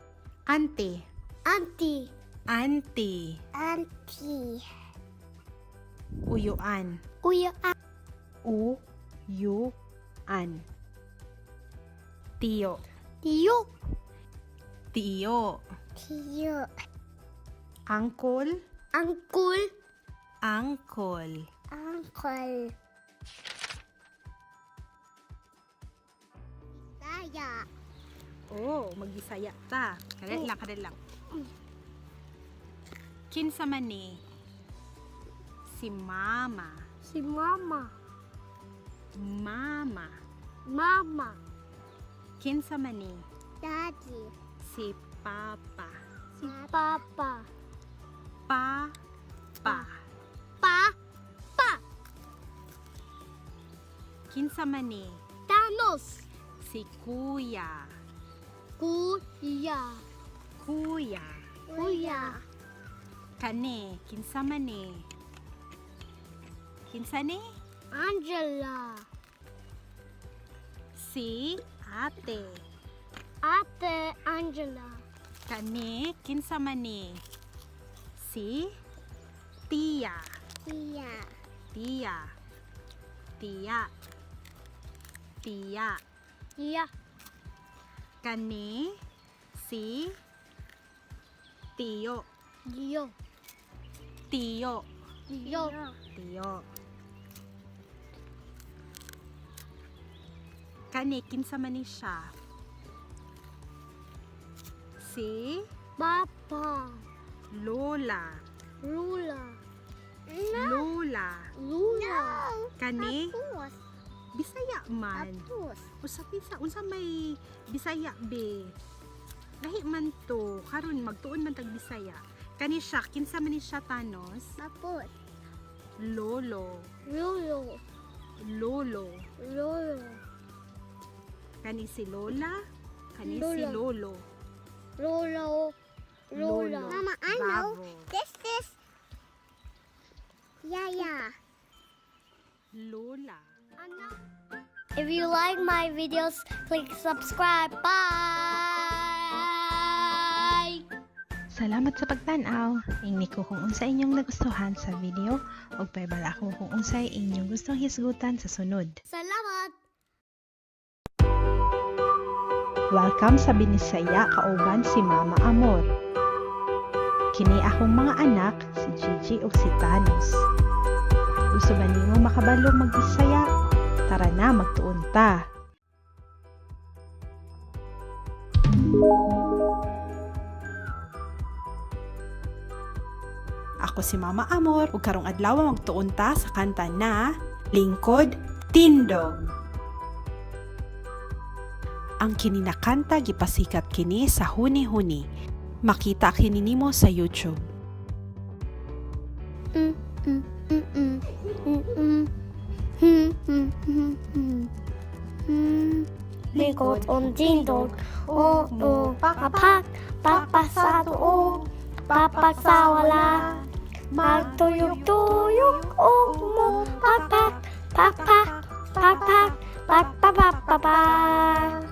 Ante. Auntie. Ante. Auntie. Uyuan. Uya. U. Yu. An. Tiyo. Tiyo. Tiyo. Tiyo. Angkol. Uncle. Angkol. Uncle. Bisaya. Oh, magbisaya ta. Kadali lang, kadali lang. Kinsa man ni? Si mama. Si Mama. Mama. Mama. Kinsa man ni? Daddy. Si papa. Si Papa. Pa pa. Pa. Pa. Kinsa man ni? Thanos. Si kuya. Kuya. Kuya. Kuya. Kani, kinsa man ni? Kinsa ni? Angela. Si ate. Ate Angela. Kani, kinsa man ni? Si tiya. Tia. Tiya. Tiya. Tiya. Tia. Kani, si tiyo. Dio. Tiyo. Dio. Tiyo. Kani, kinsa man ni siya? Si Papa. Lola. Lula. Lola. Lula. Kani, Tapos. Bisaya man. Tapos. Usa bisa unsa may Bisaya be. Lahi man to karon magtuon man tag Bisaya. Kani siya kinsa man ni siya, Thanos? Tapos. Lolo. Lolo. Lolo. Lolo. Kani si Lola, kani si Lola. Lolo. Lolo. Lola. Lolo. Mama, I know. Bravo. This is Yaya. Lola. If you like my videos, click subscribe. Bye. Salamat sa pagtan-aw. Ingni ko kung unsa inyong nagustuhan sa video ug pahibalo ako kung unsay inyong gustong hisgutan sa sunod. Salamat. Welcome sa Binisaya kauban si Mama Amor. Kini akong mga anak, si Gigi ug si Thanos. Gusto ba nimo makabalo magbisaya? Tara na, magtuon ta. Ako si Mama Amor ug karong adlaw magtuon ta sa kanta na Lingkod Tindog. Ang kini na kanta gipasikat kini sa Huni-Huni. Makita kini nimo sa YouTube. Likod on tindog, o o papak, papak sa tuo, papak sa wala. Magtuyok-tuyok o mo, papak, papak, papak, papak, papak.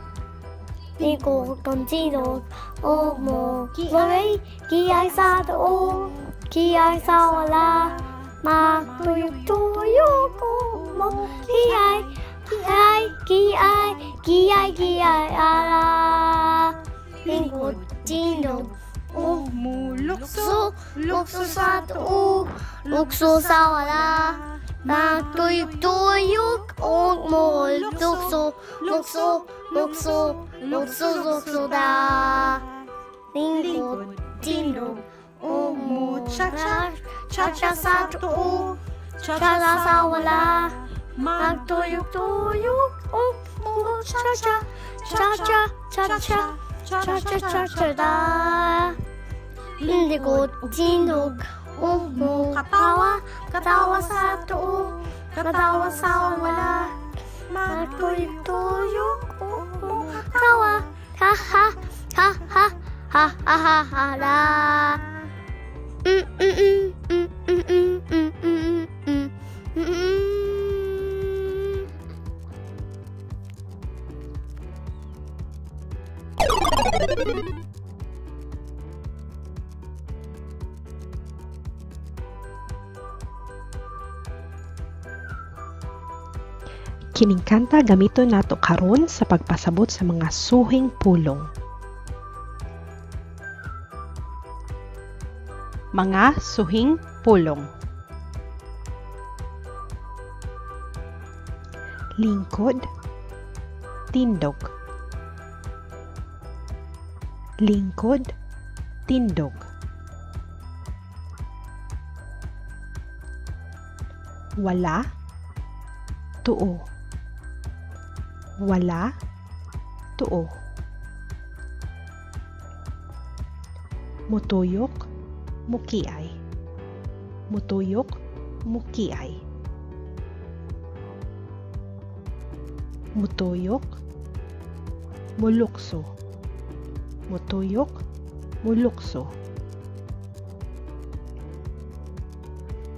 Likod on tindog, o mo, kiay, kiay sa tuo, kiay sa wala. Magtuyok-tuyok o mo, kiay, kiay, kiay, kiay, kiay, ala. Lingkod, tindog, o Mulukso, lukso, lukso sa tuo, lukso sa wala. Magtuyok-tuyok o mo, lukso, lukso, lukso, lukso, lukso da. Lingkod, tindog, o mo, cha-cha, cha-cha sa tuo, cha-cha sa wala. Magtuyok-tuyok o mo, cha-cha, cha-cha, cha-cha, cha-cha, cha-cha da. Lingkod, tindog, o mo, katawa, katawa sa tuo, katawa sa wala. Magtuyok-tuyok o mo, katawa, ha ha, ha ha, ha ha ha ha la. Kining kanta gamiton nato karon sa pagpasabot sa mga suhing pulong. Mga suhing pulong. Lingkod, tindog. Lingkod, tindog. Wala, tuo. Wala, tuo. Mutuyok, mukiay. Mutuyok, mukiay. Mutuyok, mulukso. Mutuyok, mulukso.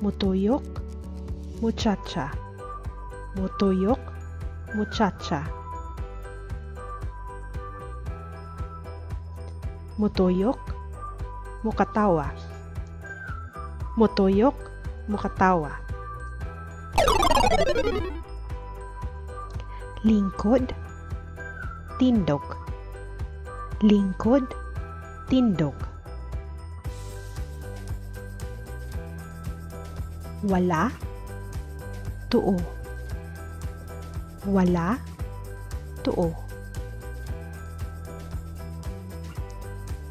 Mutuyok, muchacha. Mutuyok, muchacha. Mutuyok, mukatawa. Mutuyok, mukatawa. Lingkod, tindog. Lingkod, tindog. Wala, tuo. Wala, tuo.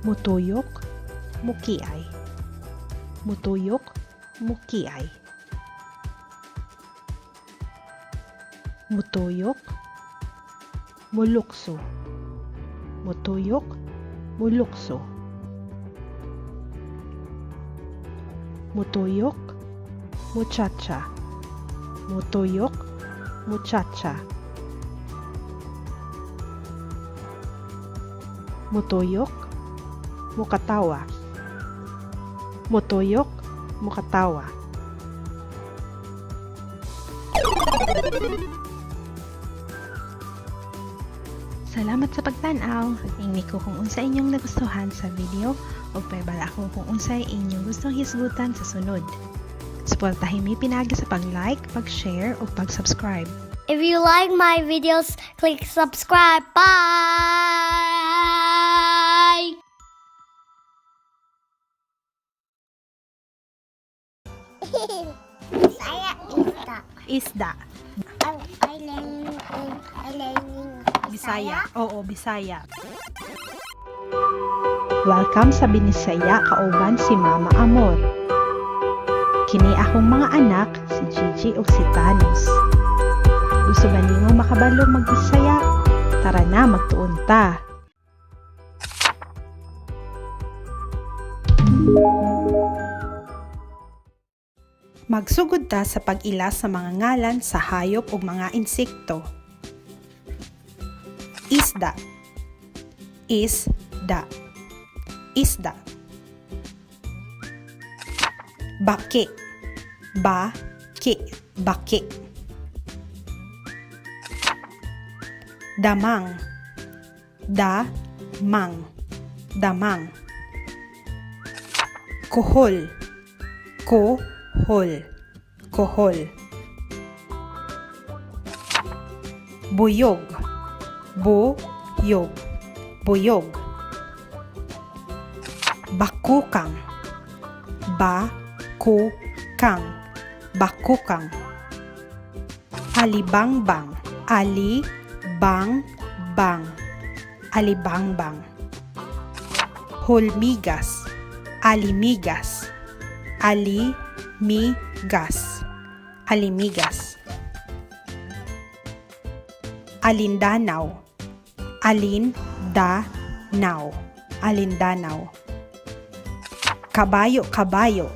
Mutuyok, mukiay. Mutuyok, mukiay. Mutuyok, mulukso. Mutuyok, mulukso. Mutuyok, muchacha. Mutuyok, muchacha. Mutuyok, mukatawa. Mutuyok, mukatawa. Salamat sa pagtan-aw. Ingni ko kung unsa inyong nagustuhan sa video o pahibalo ako kung unsay inyong gustong hisgutan sa sunod. Suportahin mi pinaagi sa pag-like, pag-share ug pag-subscribe. If you like my videos, click subscribe. Bye! Bisaya isda. Isda. I learning I learning Bisaya. Oo, Bisaya. Welcome sa Binisaya kauban si Mama Amor. Kini akong mga anak, si Gigi ug si Thanos. Gusto ba nimo makabalo magbisaya? Tara na, magtuon ta. Magsugod ta sa pag-ila sa mga ngalan sa hayop ug mga insekto. Isda. Isda. Isda. Baki. Baki. Baki. Damang. Damang. Damang. Kuhol. Kohol. Kohol. Buyog. Buyog. Buyog. Bakukang. Bakukang. Bakukang. Alibangbang. Ali-bang-bang. Alibangbang. Hulmigas. Alimigas. Ali-mi-gas. Alimigas. Alindanaw. Alin-da-naw. Alindanaw. Kabayo, kabayo.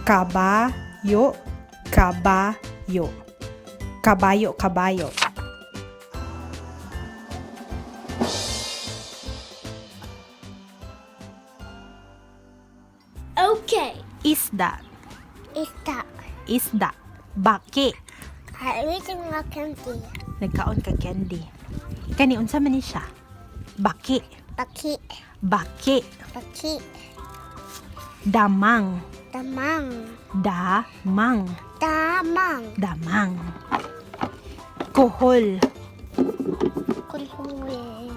Kabayo, kabayo. Kabayo, kabayo. Okay. Isda. Isda. Isda. Baki. I eating a candy. Nagkaon ka candy. Kani unsa man ni siya? Baki. Baki. Baki. Baki. Damang. Damang. Damang. Damang. Damang. Kohol. Kulhul.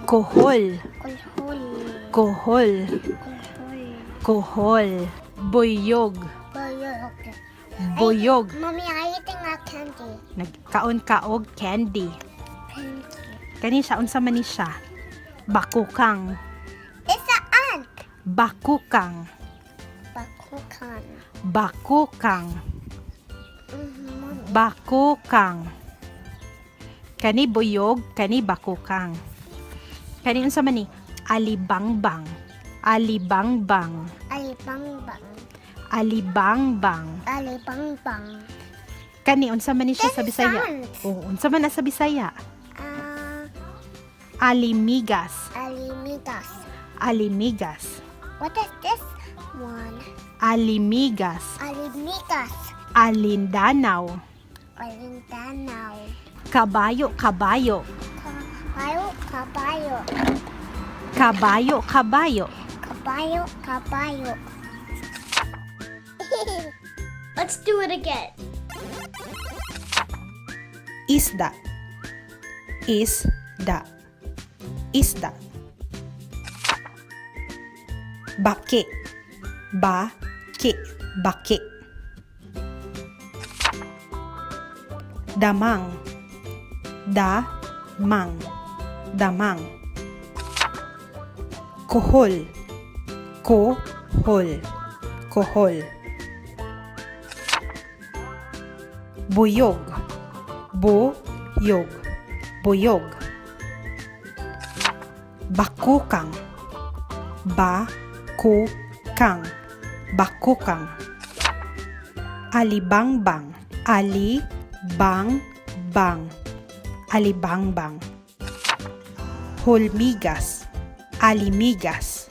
Kohol. Kulhul. Kohol. Kulhul. Kohol. Buyog. Buyog. Buyog. Mommy, I eating a candy. Nagkaon ka og candy. Candy. Kani siya, unsa man ni siya? Bakukang. It's an ant. Bakukang. Bakukan. Bakukang. Mommy. Bakukang. Kani buyog, kani bakukang. Kani unsa man ni? Alibangbang. Alibangbang. Alibangbang. Alibangbang. Alibangbang. Kani unsa man ni siya sa This is Bisaya? ant. Oh, unsa man na sa Bisaya? Ah, Alimigas. alimigas. Alimigas. What is this one? Alimigas. Alimigas. Alindanaw. Alindanaw. Kabayo, kabayo. Kabayo, kabayo. Kabayo, kabayo. Kabayo, kabayo. Let's do it again. Isda. Isda. Isda. Baki. Baki. Baki. Damang. Damang. Damang. Kohol. Kohol. Kohol. Buyog. Buyog. Buyog. Bakukang. Bakukang. Bakukang. Alibangbang. Ali-bang-bang. Alibangbang. Hulmigas. Alimigas.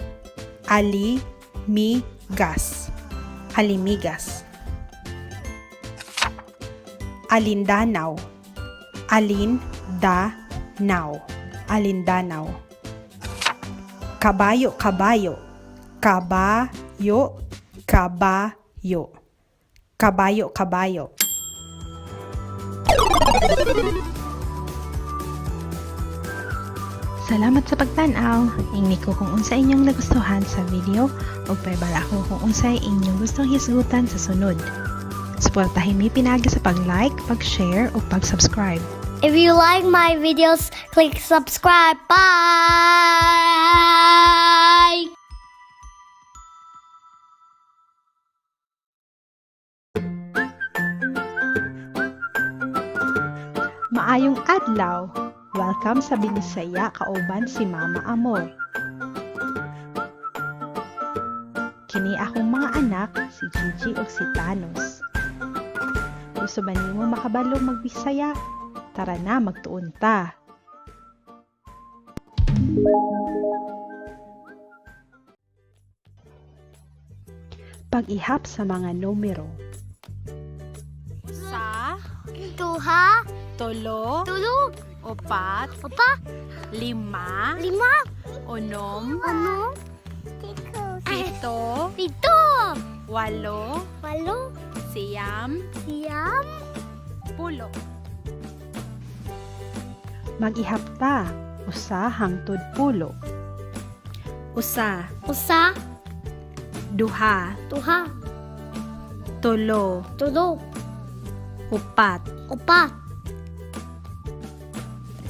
Ali-mi-gas. Alimigas. Alindanaw. Alin-da-naw. Alindanaw. Kabayo, kabayo. Kabayo, kabayo. Kabayo, kabayo. Salamat sa pagtan-aw. Ingni ko kung unsa inyong nagustuhan sa video ug paibala ako kung unsay inyong gustong hisgutan sa sunod. Suportahin mi pinaagi sa pag-like, pag-share ug pag-subscribe. If you like my videos, click subscribe. Bye! Maayong adlaw. Welcome sa Binisaya kauban si Mama Amor. Kini akong mga anak, si Gigi ug si Thanos. Gusto ba nimo makabalo magbisaya? Tara na, magtuon ta. Pag-ihap sa mga numero. Sa, Duha, tulo, tulo, upat, opa, lima, lima, unom, ano, pito, pito, walo, walo, siyam, siyam, pulo. Mag-ihap ta. Usa hangtod 10. Usa, usa, duha, duha, tulo, tulo, upat, opa,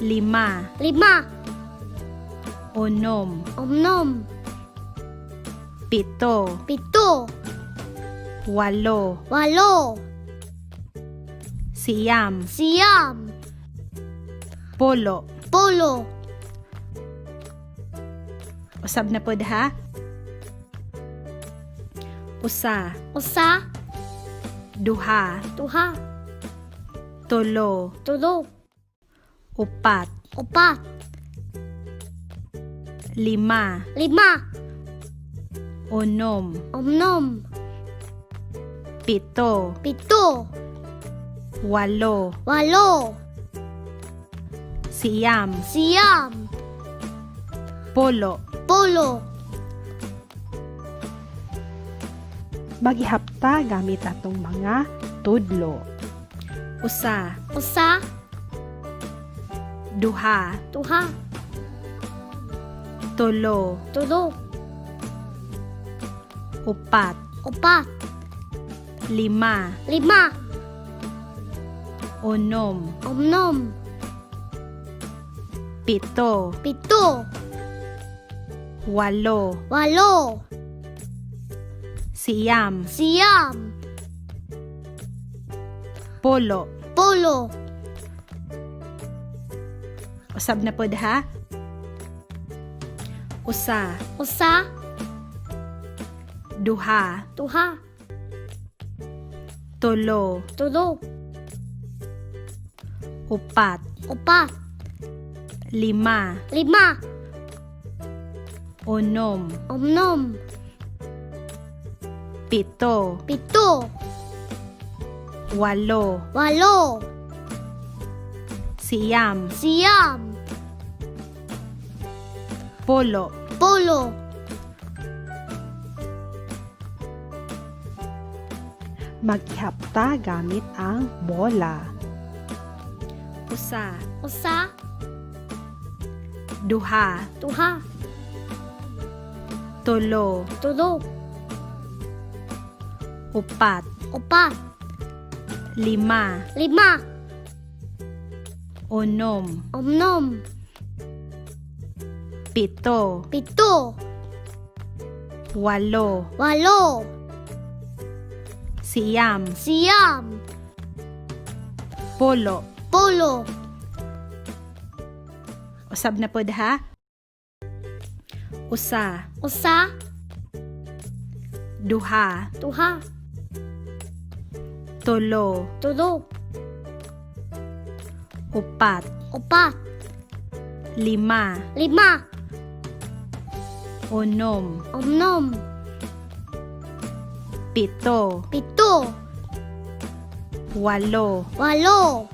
lima, lima, unom, unom, pito, pito, walo, walo, siyam, siyam, pulo. 10. Usab na pod ha? Usa, Usa, duha, duha, tulo, tulo, upat, opa, lima, lima, unom, unom, pito, pito, walo, walo, siyam, siyam, pulo. 10. Mag-ihap ta gamit atong mga tudlo. Usa, Usa, duha, duha, tulo, tulo, upat, Upat. Lima. Lima. Unom. Unom. Pito. Pito. Walo. Walo. Siyam. Siyam. Polo. Polo. Usab na pod ha. Usa. Usa. Duha. Duha. Tulo. Tulo. Upat. Upat. Lima. Lima. Unom. Unom. Pito. Pito. Walo. Walo. Siyam. Siyam. Polo. Polo. Maghihapta gamit ang bola. Usa. Usa. Duha. Duha. Tulo. Tulo. Upat. Upat. Lima. Lima. Unom. Unom. Pito. Pito. Walo. Walo. Siyam. Siyam. Polo. Polo. Usab na pod ha. Usa. Usa. Duha. Duha. Tulo. Tulo. Upat. Upat. Lima. Lima. Unom. Unom. Pito. Pito. Walo. Walo.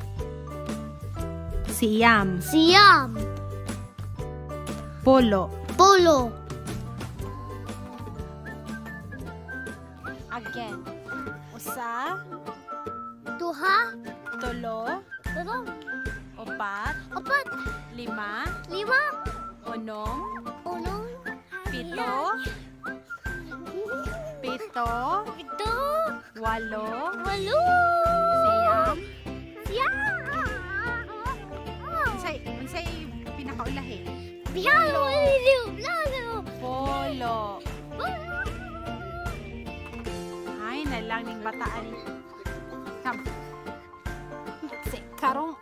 Siyam. Siyam. Polo. Polo. Again. Usa. Duha. Tulo. Tulo. Upat. Upat. Lima. Lima. Unom. Unom. Pito. Pito. Pito. Walo. Walo. Siyam. Siyam. Unsay unsay pinakaulahi? Polo. Polo. Ay, na lang ning bataan. Come. Si karong.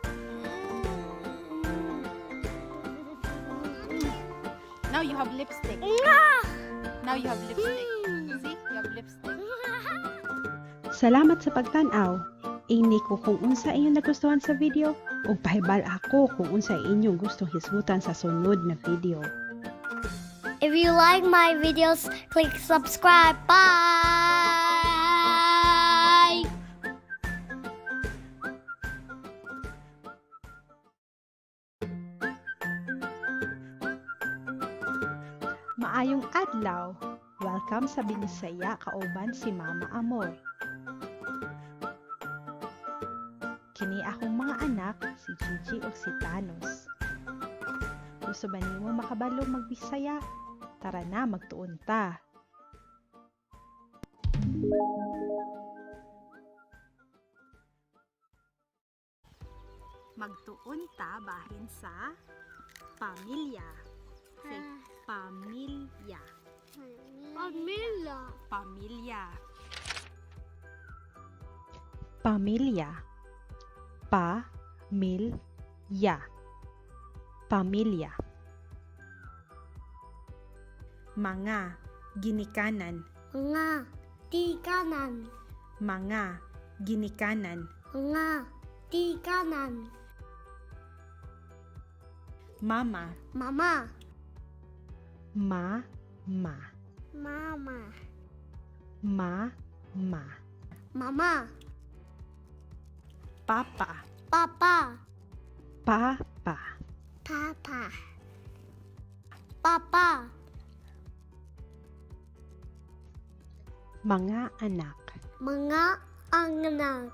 Now you have lipstick. Now you have lipstick. See? You have lipstick. Salamat sa pagtan-aw. Ingni ko kung unsa inyong nagustuhan sa video ug pahibal ako kung unsa inyong gustong hisgutan sa sunod na video. If you like my videos, click subscribe. Bye. Maayong adlaw. Welcome sa Binisaya kauban si Mama Amor. Kini akong mga anak, si Gigi ug si Thanos. Gusto ba nimo makabalo magbisaya? Tara na, magtuon ta. Magtuon ta bahin sa pamilya. Say, pamilya. Pamilya. Pamilya. Pamilya. Pa mil ya. Pamilya. Mga ginikanan. Mga tikanan. Mga ginikanan. Mga tikanan. Mama. Mama. Ma ma. Mama. Ma ma. Mama. Papa. Papa. Pa pa. Papa. Papa. Mga anak. Mga anak.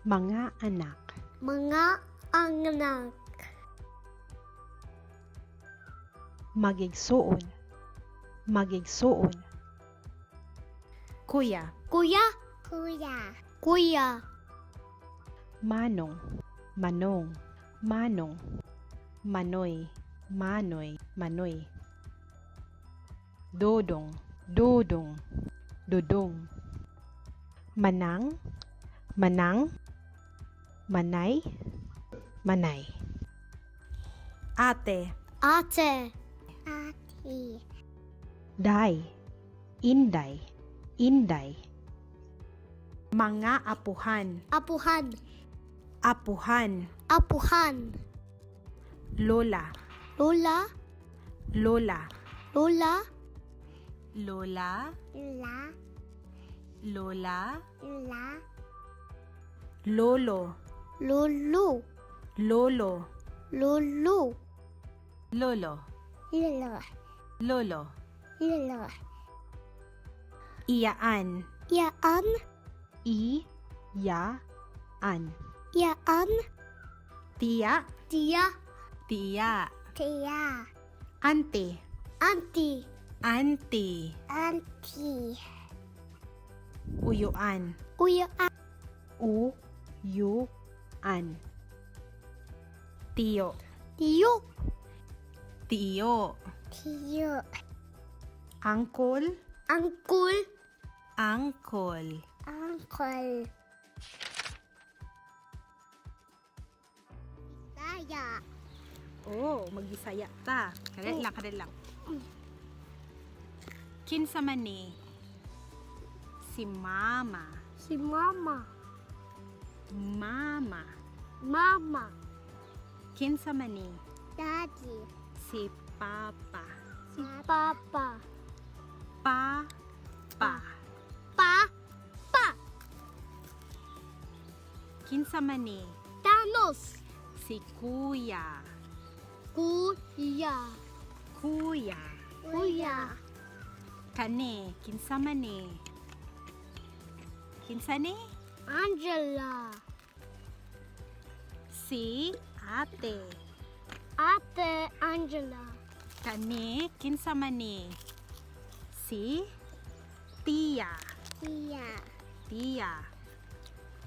Mga anak. Mga anak. Magigsuon. Magigsuon. Kuya. Kuya. Kuya. Kuya. Manong, manong, manong, manoy, manoy, manoy. Dodong, dodong, dodong. Manang, manang, manay, manay. Ate. Ate. Ate. Day, inday, inday. Mga apuhan. Apuhan. Apuhan. Apuhan. Lola. Lola. Lola. Lola. Lola. La. Lola. La. Lolo. Lolo. Lolo. Lolo. Lolo. Lolo. Lolo. Lolo. Iyaan. Yaan. I, ya, an. Yaan. Tiya. Tiya. Tiya. Tia. Ante. Auntie. Ante. Auntie. Uyuan. Uya. U, yu, an. Tiyo. Tiyo. Tiyo. Tiyo. Angkol. Angkul. Angkol. Uncle. Saya. Oh, magbisaya ta. Kadali lang, kadali lang. Kinsa man ni? Si mama. Si mama. Mama. Mama. Kinsa man ni? Daddy. Si papa. Si papa. Pa. Pa. Pa. Pa. Kinsa man ni? Thanos. Si kuya. Kuya. Kuya. Kuya. Kani, kinsa man ni? Kinsa ni? Angela. Si ate. Ate Angela. Kani, kinsa man ni? Si tiya. Tia. Tiya.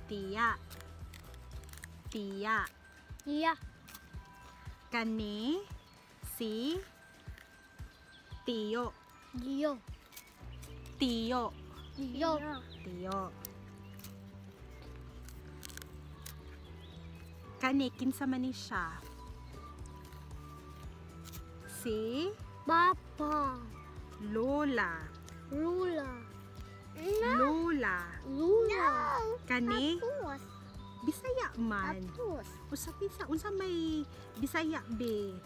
Tiya. Tiya. Tiya. Kani, si tiyo. Tiyo. Tiyo. Tiyo. Tiyo. Kani, kinsa man ni siya? Si Papa. Lola. Lula. Lola. Lula. Kani, Apus. Bisaya man. Apus. Usa bisa unsa may Bisaya be.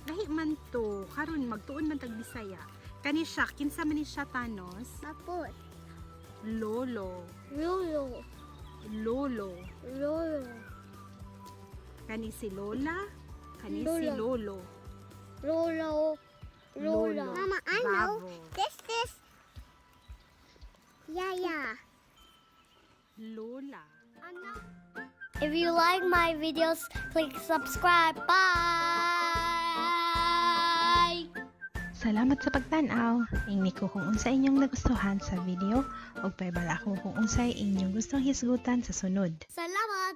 Lahi man to karon magtuon man tag Bisaya. Kani siya kinsa man ni siya, Thanos? Apus. Lolo. Lolo. Lolo. Lolo. Kani si Lola, kani si Lola. Lolo. Lolo. Lola. Lolo. Mama, I know. Bravo. This is Yaya. Lola. If you like my videos, click subscribe. Bye. Salamat sa pagtan-aw. Ingni ko kung unsa inyong nagustuhan sa video ug pahibalo ako kung unsay inyong gustong hisgutan sa sunod. Salamat.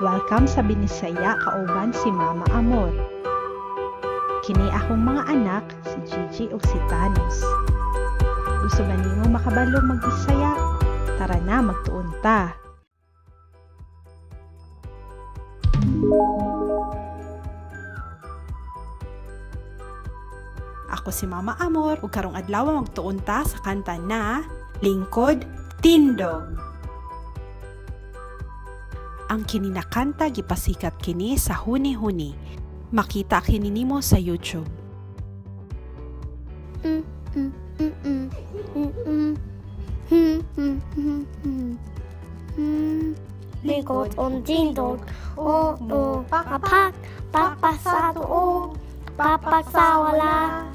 Welcome sa Binisaya kauban si Mama Amor. Kini akong mga anak, si Gigi ug si Thanos. Gusto ba nimo makabalo magbisaya? Tara na, magtuon ta. Ako si Mama Amor ug karong adlaw magtuon ta sa kanta na Lingkod Tindog. Ang kini na kanta gipasikat kini sa huni-huni. Makita kini nimo sa YouTube. Likod on tindog, o o papak, papak sa tuo, papak sa wala.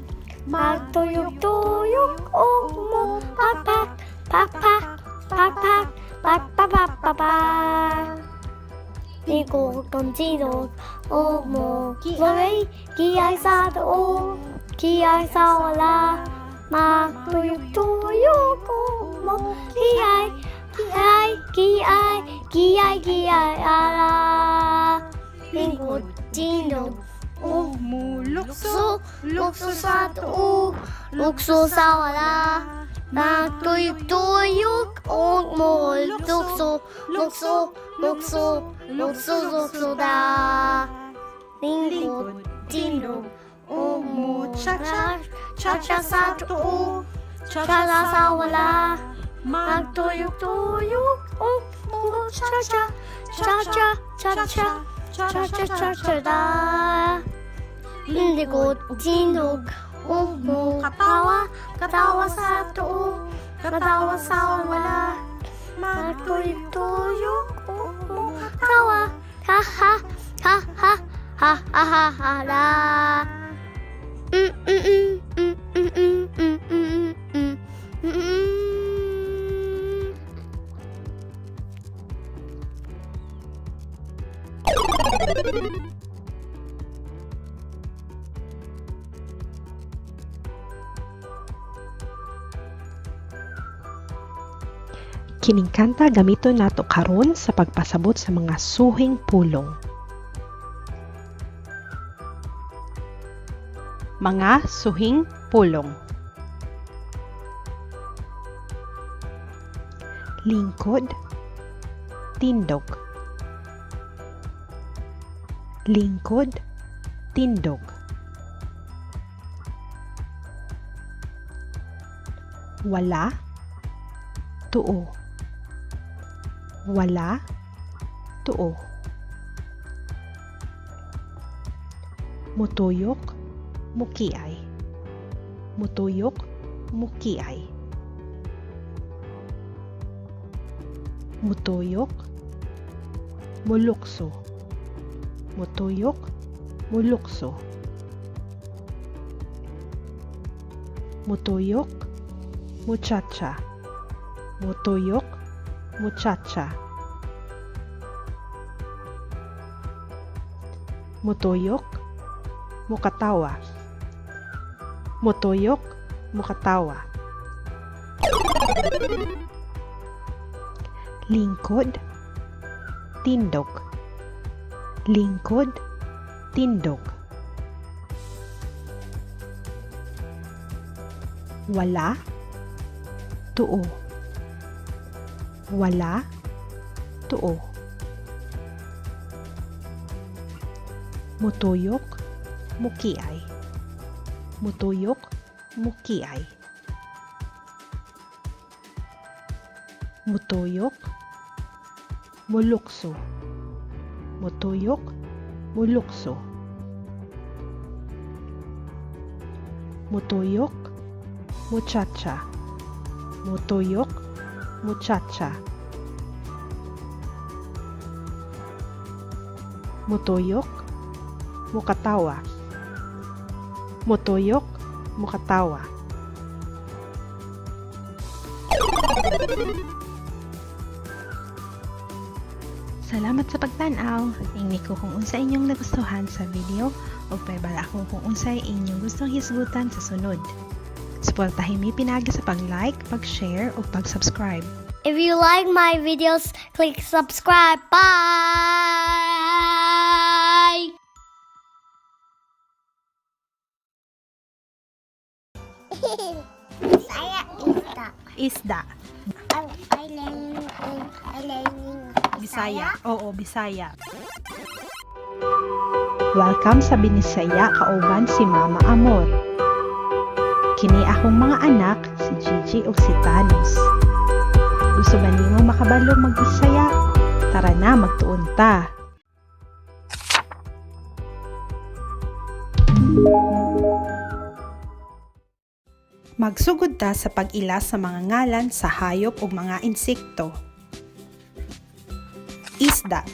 Magtuyok-tuyok o mo, papak, papak, papak, papak, papak. Likod on tindog, o mo, sorry, kiyay sa tuo, kiyay sa wala. Magtuyok-tuyok mo kiay kiay kiay kiay kiay ala. Lingkod tindog ug Mulukso, lukso lukso sa tuo, lukso sa wala. Magtuyok-tuyok og mo lukso lukso lukso lukso lukso da. Lingkod tindog ug mo Cha-cha, cha-cha sa tuo, cha-cha sa wala. Magtuyok-tuyok og mo cha-cha cha-cha cha-cha cha-cha cha-cha da. Lingkod tindog ug mo katawa katawa sa tuo, katawa sa wala. Magtuyok-tuyok ug mo tawa ha ha ha ha ha ha ha ha la. Mm mm mm mm mm mm mm mm mm mm mm. Kining kanta gamiton nato karon sa pagpasabot sa mga suhing pulong. Mga suhing pulong. Lingkod, tindog. Lingkod, tindog. Wala, tuo. Wala, tuo. Mutuyok, mukiay. Mutuyok, mukiay. Mutuyok, mulukso. Mutuyok, mulukso. Mutuyok, muchacha. Mutuyok, muchacha. Mutuyok, mukatawa. Mutuyok, mukatawa. Lingkod, tindog. Lingkod, tindog. Wala, tuo. Wala, tuo. Mutuyok, mukiay. Mutuyok, mukiay. Mutuyok, mulukso. Mutuyok, mulukso. Mutuyok, muchacha. Mutuyok, muchacha. Mutuyok, mukatawa. Mutuyok, mukatawa. Salamat sa pagtan-aw. Ingni ko kung unsa inyong nagustuhan sa video ug pahibalo ako kung unsay inyong gustong hisgutan sa sunod. Suportahin mi pinaagi sa pag-like, pag-share ug pag-subscribe. If you like my videos, click subscribe. Bye. Bisaya isda. Isda. I learning I learning Bisaya. Oo, Bisaya. Welcome sa Binisaya kauban si Mama Amor. Kini akong mga anak, si Gigi ug si Thanos. Gusto ba nimo makabalo magbisaya? Tara na, magtuon ta. Magsugod ta sa pag-ila sa mga ngalan sa hayop ug mga insekto. Isda.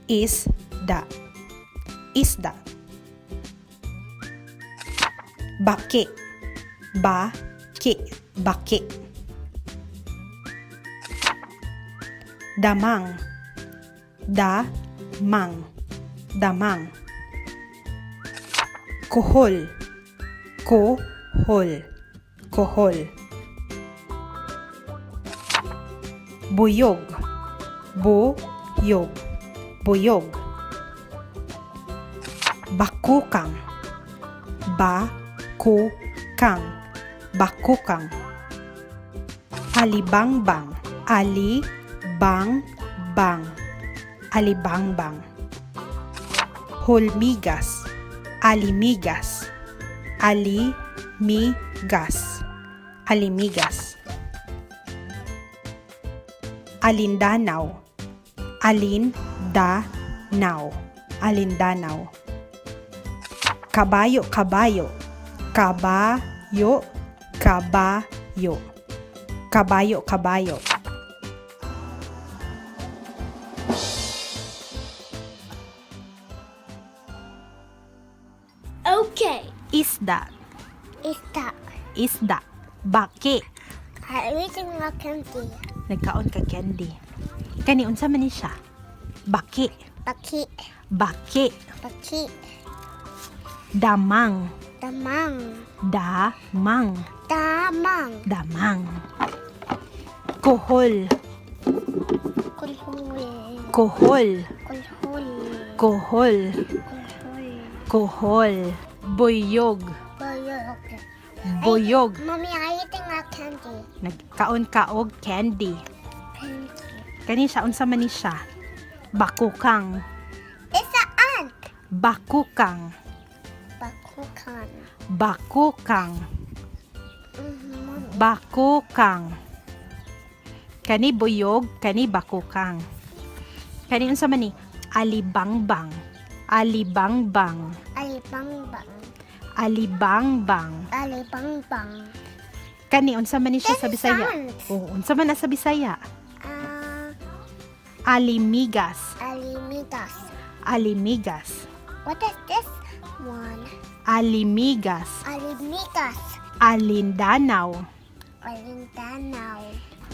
Isda. Isda. Baki. Baki. Baki. Damang. Damang. Damang. Kuhol. Kuhol. Kohol. Buyog. Buyog. Buyog. Bakukang. Ba-ku-kang. Bakukang. Alibangbang. Ali-bang-bang. Alibangbang. Hulmigas. Alimigas. Ali-mi-gas. Alimigas. Alindanaw. Alin-da-naw. Alindanaw. Kabayo, kabayo. Kabayo, kabayo. Kabayo, kabayo. Okay. Isda. Isda. Isda. Baki. I'm eating a candy. Nagkaon ka candy. Kani unsa man ni siya? Baki. Baki. Baki. Baki. Damang. Damang. Damang. Damang. Damang. Kohol. Kulhul. Kohol. Kulhul. Kohol. Kulhul. Kohol. Buyog. Buyog. Buyog. Mommy, I'm eating a candy. Nagkaon ka og candy. Candy. Kani siya unsa man ni siya? Bakukang. It's an ant. Bakukang. Bakukan. Bakukang. Mommy. Bakukang. Kani buyog, kani bakukang. Kani unsa man ni? Alibangbang. Alibangbang. Alibangbang. Alibangbang. Alibangbang. Kani unsa man ni siya sa This is Bisaya? ant. Oh, unsa man na sa Bisaya? Ah, Alimigas. alimigas. Alimigas. What is this one? Alimigas. Alimigas. Alindanaw. Alindanaw.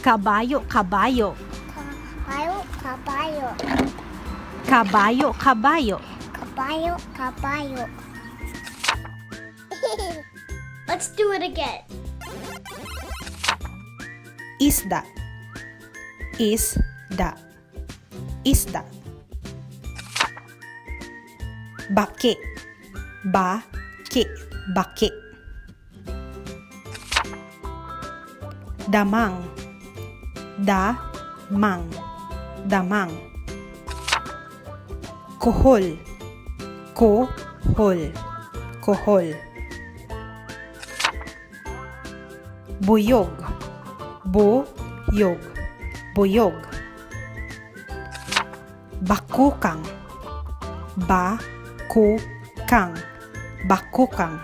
Kabayo, kabayo. Kabayo, kabayo. Kabayo, kabayo. Kabayo, kabayo. Let's do it again. Isda. Isda. Isda. Baki. Baki. Baki. Damang. Damang. Damang. Kohol. Kohol. Kohol. Buyog. Buyog. Buyog. Bakukang. Bakukang. Bakukang.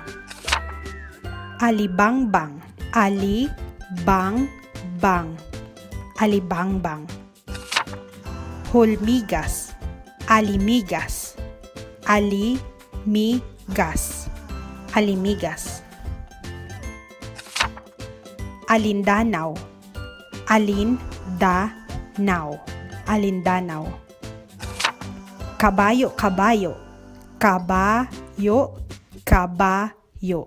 Alibangbang. Ali-bang-bang. Alibangbang. Hulmigas. Alimigas. Ali-mi-gas. Alimigas. Alindanaw. Alin-da-naw. Alindanaw. Kabayo, kabayo. Kabayo, kabayo.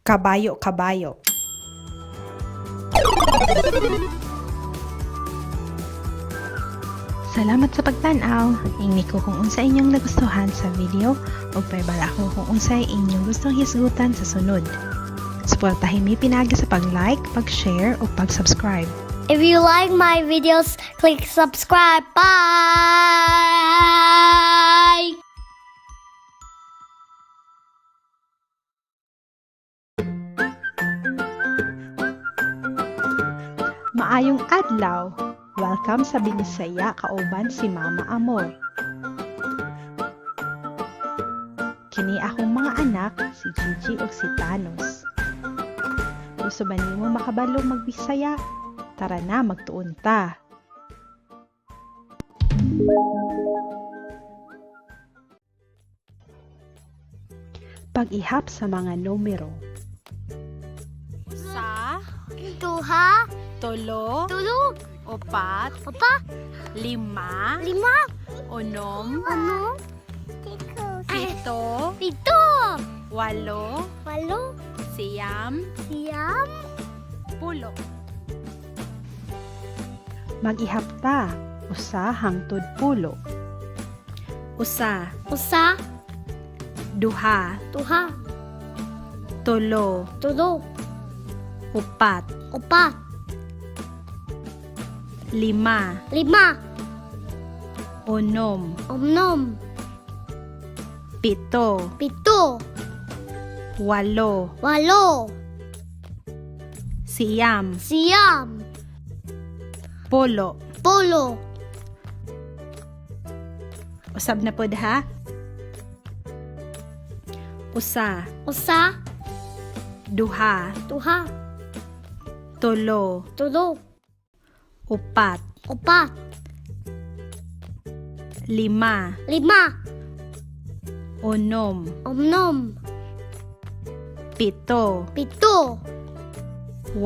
Kabayo, kabayo. Salamat sa pagtan-aw. Ingni ko kung unsa inyong nagustuhan sa video ug paibala ko kung unsay inyong gustong hisgutan sa sunod. Suportahin mi pinaagi sa pag-like, pag-share ug pag-subscribe. If you like my videos, click subscribe. Bye! Maayong adlaw. Welcome sa Binisaya kauban si Mama Amor. Kini akong mga anak, si Gigi ug si Thanos. Gusto ba nimo makabalo magbisaya? Tara na, magtuon ta. Pag-ihap sa mga numero. Sa, Duha, tulo, tulo, upat, opa, lima, lima, unom, ano, pito, pito, walo, walo, Siyam. Siyam. Pulo. Mag-ihapta, 1 hangtod 10. 1. 1. 2. 2. 3. 3. 4. 4. 5. 5. 6. 6. 7. 7. 8. 8. 9. 9. 10. 10. Usab na pod ha. 1. 1. 2. 2. 3. 3. 4. 4. 5. 5. 6. 6. 7. 7. 8. 8. 9. 9.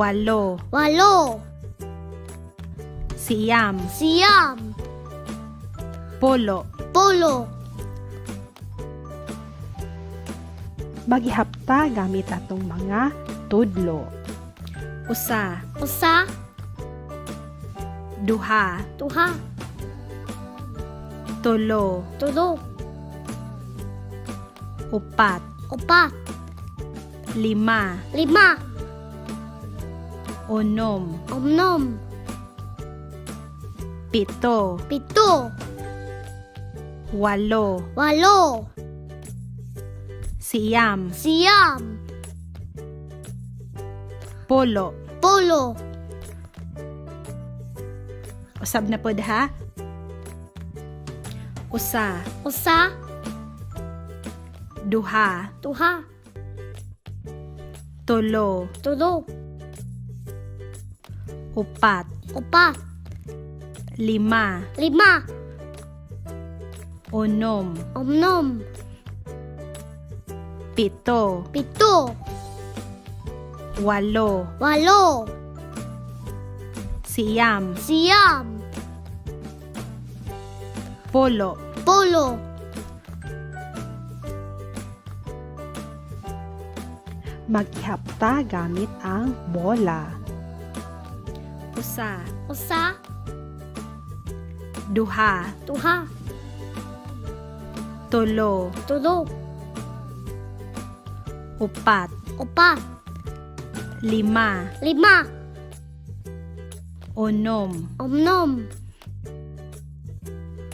10. 10. Mag-ihapta gamit atong mga tudlo. 1. 1. 2. 2. 3. 3. 4. 4. 5. 5. 6. 6. 7. 7. 8. 8. 9. 9. 10. 10. Usab na pod ha. 1. 1. 2. 2. 3. 3. 4. 4. 5. 5. 6. 6. 7. 7. 8. 8. 9. 9. 10. 10. Mag-ihapta gamit ang bola. 1. 1. 2. 2. 3. 3. 4. 4. 5.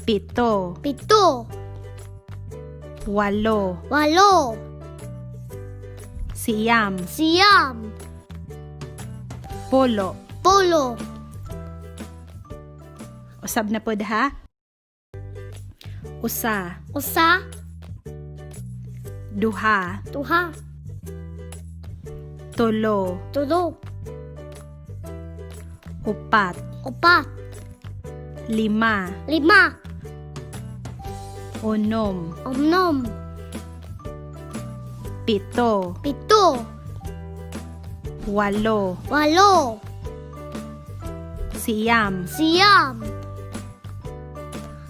5. 6. 6. 7. 7. 8. 8. 9. 9. 10. 10. Usab na pod ha. 1. 1. 2. 2. 3. 3. 4. 4. 5. 5. 6. 6. 7. 7. 8. 8. 9.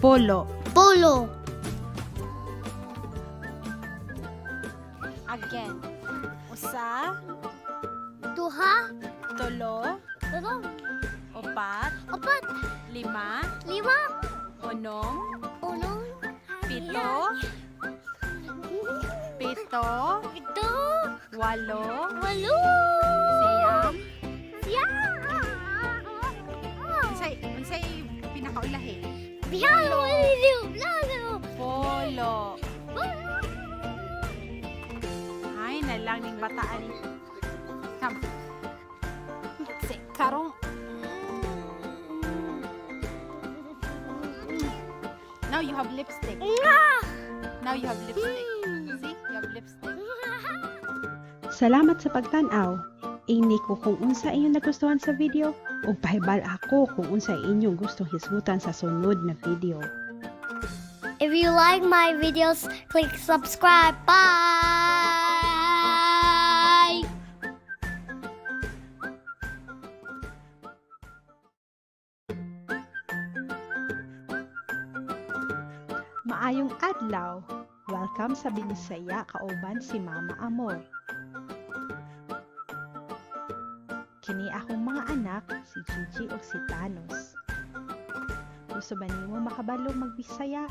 9. 10. 10. Again. 1. 2. 3. 3. 4. 4. 5. 5. 6. 6. 7. 7. 7. 8. 8. 9. 9. Unsay pinakaulahi? Lalo. Polo. Ay, nalang ning bataan. Come. Si karong. Now you have lipstick. Now you have lipstick. See? You have lipstick. Salamat sa pagtan-aw. Ingni ko kung unsa inyong nagustuhan sa video ug pahibal ako kung unsa inyong gustong hisgutan sa sunod na video. If you like my videos, click subscribe. Bye. Maayong adlaw. Welcome sa Binisaya kauban si Mama Amor. Kini akong mga anak, si Gigi ug si Thanos. Gusto ba nimo makabalo magbisaya?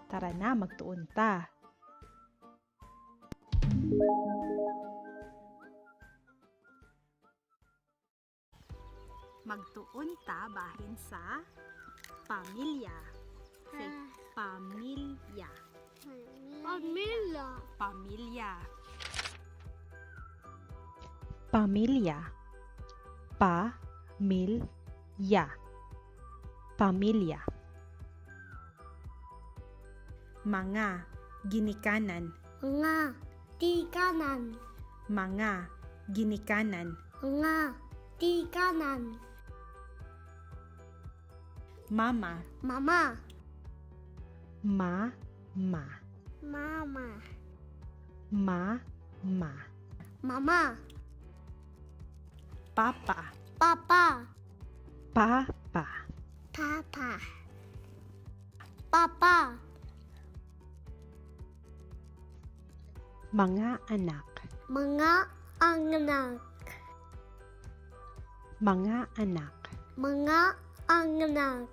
Tara na, magtuon ta. Magtuon ta bahin sa pamilya. Say, pamilya. Pamilya. Pamilya. Pamilya. Pa mil ya. Pamilya. Mga ginikanan. Mga tikanan. Mga ginikanan. Mga tikanan. Mama. Mama. Ma ma. Mama. Ma ma. Mama. Papa. Papa. Pa pa. Papa. Papa. Mga anak. Mga anak. Mga anak. Mga anak.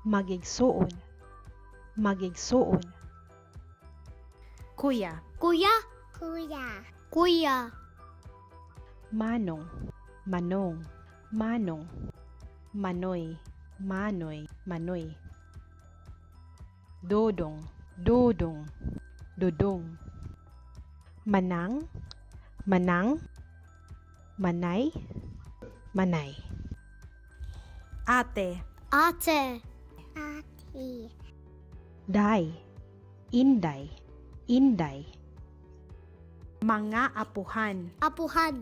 Magigsuon. Magigsuon. Kuya. Kuya. Kuya. Kuya. Manong. Manong. Manong. Manoy. Manoy. Manoy. Dodong. Dodong. Dodong. Manang. Manang. Manay. Manay. Ate. Ate. Ate. Day. Inday. Inday. Mga apuhan. Apuhan.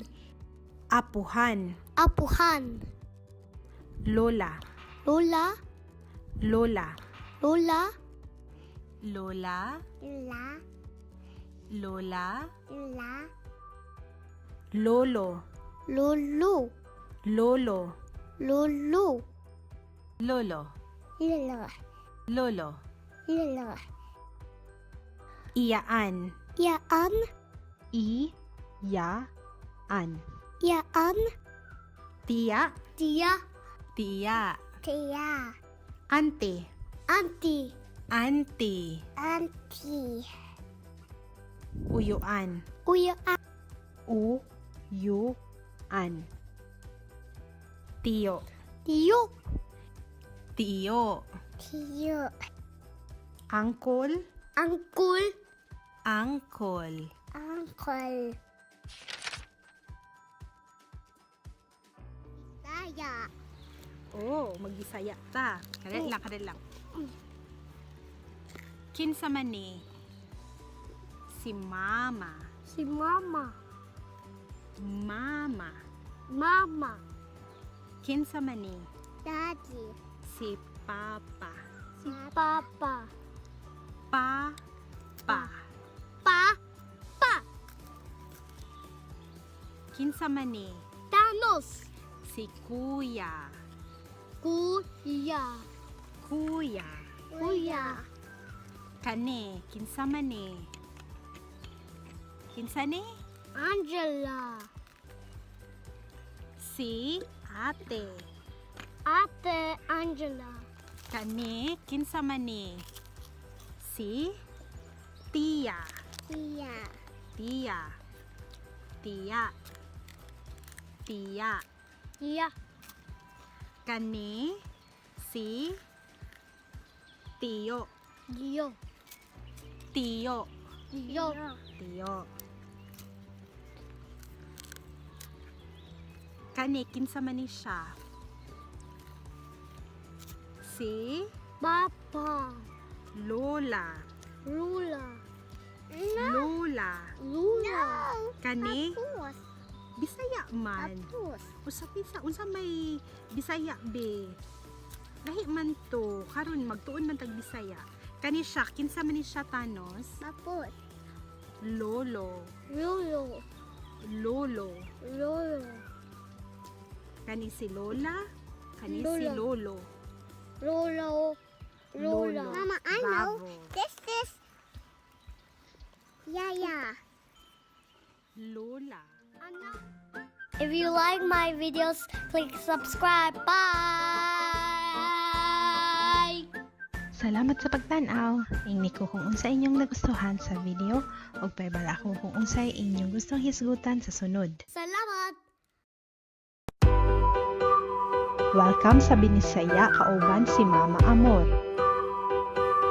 Apuhan. Apuhan. Lola. Lola. Lola. Lola. Lola. Lola. Lola. Lola. Lolo. Lolo. Lolo. Lolo. Lolo. Lolo. Lolo. Lolo. Iyaan. Yaan. I. Ya. An. Yaan. Tiya. Tiya. Tiya. Tiya. Ante. Auntie. Auntie. Auntie. Uyuan. Uya. U. U. An. Tiyo. Tiyo. Tiyo. Tiyo. Angkol. Uncle. Angkol. Uncle. Saya. Oh, magbisaya ta. Kadali lang, kadali lang. Kinsa man ni? Si mama. Si Mama. Mama. Mama. Kinsa man ni? Daddy. Si papa. Si Papa. Pa. Pa. Pa. Pa. Kinsa man ni? Thanos. Si kuya. Kuya. Kuya. Kuya. Kani, kinsa man ni? Kinsa ni? Angela. Si ate. Ate Angela. Kani, kinsa man ni? Si tiya. Tia. Tiya. Tiya. Tiya. Tia. Kani, si tiyo. Dio. Tiyo. Dio. Tiyo. Kani, kinsa man ni siya? Si Papa. Lola. Lula. Lola. Lula. Kani, Tapos. Bisaya man. Tapos. Usa bisa unsa may Bisaya be. Lahi man to karon magtuon man tag Bisaya. Kani siya kinsa man ni siya, Thanos? Tapos. Lolo. Lolo. Lolo. Lolo. Kani si Lola, kani si Lola. Lolo. Lolo. Lola. Lolo. Mama, I know. Bravo. This is Yaya. Lola. If you like my videos, click subscribe. Bye! Salamat sa pagtan-aw. Ingni ko kung unsa inyong nagustuhan sa video ug pahibalo ako kung unsay inyong gustong hisgutan sa sunod. Salamat! Welcome sa Binisaya kauban si Mama Amor.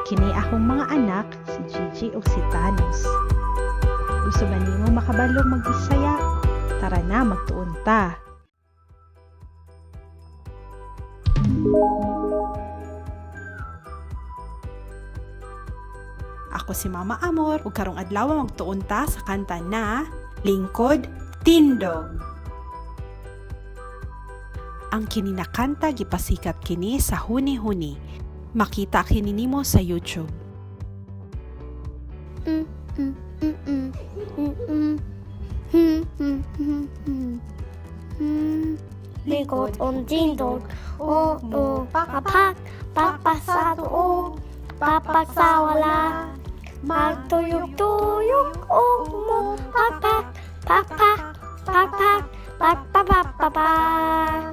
Kini akong mga anak, si Gigi ug si Thanos. Gusto ba nimo makabalo magbisaya? Tara na, magtuon ta. Ako si Mama Amor ug karong adlaw magtuon ta sa kanta na Lingkod Tindog. Ang kini na kanta gipasikat kini sa huni-huni. Makita kini nimo sa YouTube. Mm, mm. Lingkod on tindog, o o papak, papak sa tuo, papak sa wala. Magtuyok-tuyok o mo, papak, papak, papak, papak, papak.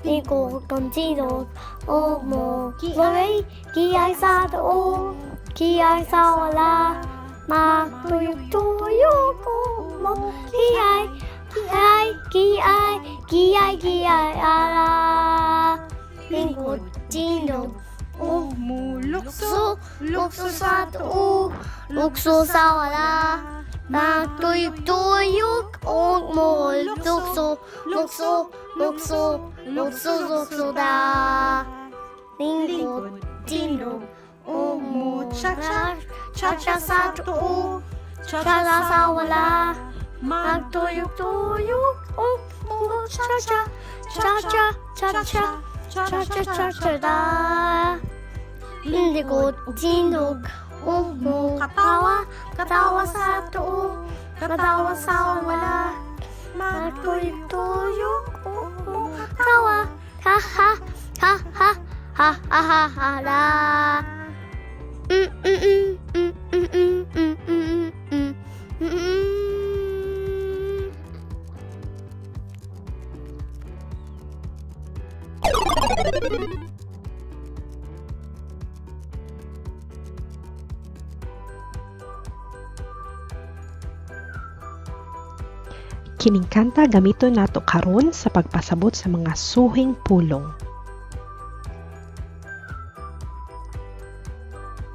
Lingkod on tindog, o mo, kiay, kiay sa tuo, kiay sa wala. Magtuyok-tuyok o mo, kiay, kiay, kiay, kiay, kiay, ala. Lingkod tindog, o Mulukso, lukso, lukso sa tuo, lukso sa wala. Magtuyok-tuyok o mo, lukso, lukso, lukso, lukso, lukso da. Lingkod tindog, o mo, Cha-cha, cha-cha sa tuo, cha-cha sa wala. Magtuyok-tuyok o mo, cha-cha, cha-cha, cha-cha, cha-cha, cha-cha da. Lingkod tindog, o mo, katawa, katawa sa tuo, katawa sa wala. Magtuyok-tuyok o mo, katawa, ha ha, ha ha, ha ha ha ha la. Mm mm mm mm mm mm mm mm mm mm mm. Kining kanta gamiton nato karon sa pagpasabot sa mga suhing pulong.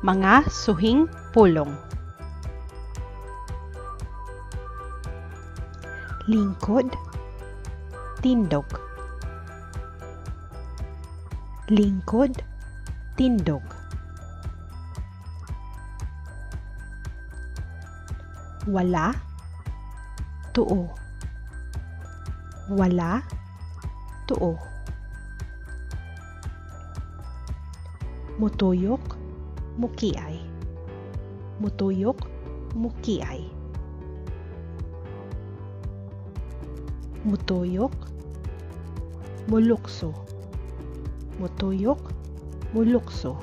Mga suhing pulong. Lingkod, tindog. Lingkod, tindog. Wala, tuo. Wala, tuo. Mutuyok, mukiay. Mutuyok, mukiay. Mutuyok, mulukso. Mutuyok, mulukso.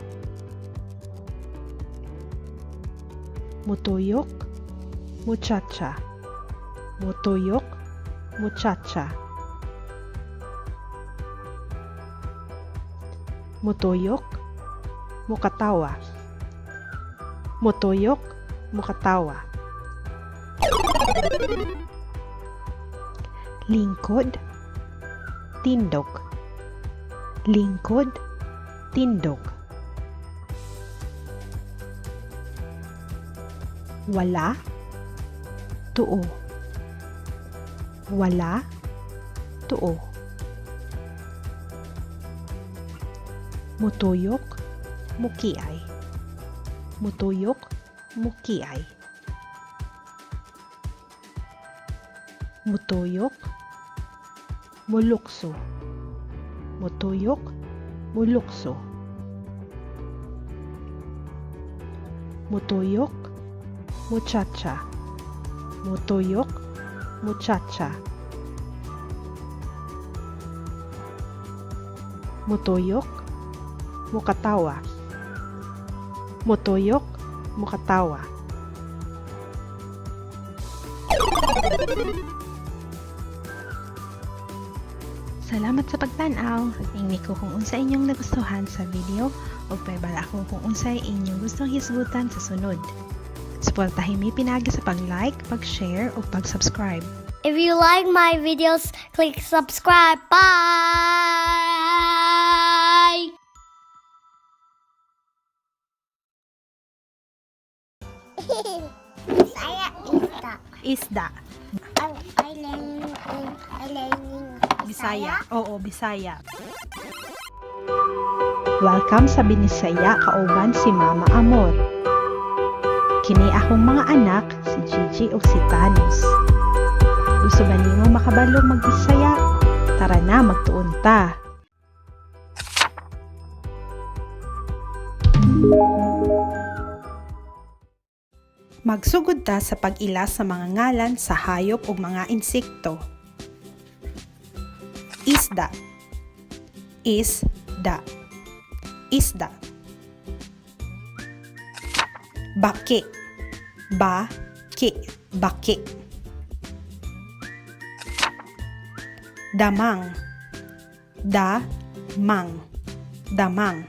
Mutuyok, muchacha. Mutuyok, muchacha. Mutuyok, mukatawa. Mutuyok, mukatawa. Lingkod, tindog. Lingkod, tindog. Wala, tuo. Wala, tuo. Mutuyok, mukiay. Mutuyok, mukiay. Mutuyok, mulukso. Mutuyok, mulukso. Mutuyok, muchacha. Mutuyok, muchacha. Mutuyok, mukatawa. Mutuyok, mukatawa. Salamat sa pagtan-aw. Ingni ko kung unsa inyong nagustuhan sa video ug pahibalo ako kung unsay inyong gustong hisgutan sa sunod. Suportahin mi pinaagi sa pag-like, pag-share ug pag-subscribe. If you like my videos, click subscribe. Bye! Bisaya isda. Isda. I learning I learning Bisaya. Oo, Bisaya. Welcome sa Binisaya kauban si Mama Amor. Kini akong mga anak, si Gigi ug si Thanos. Gusto ba nimo makabalo magbisaya? Tara na, magtuon ta. Magsugod ta sa pag-ila sa mga ngalan sa hayop ug mga insekto. Isda. Isda. Isda. Baki. Baki. Baki. Damang. Damang. Damang.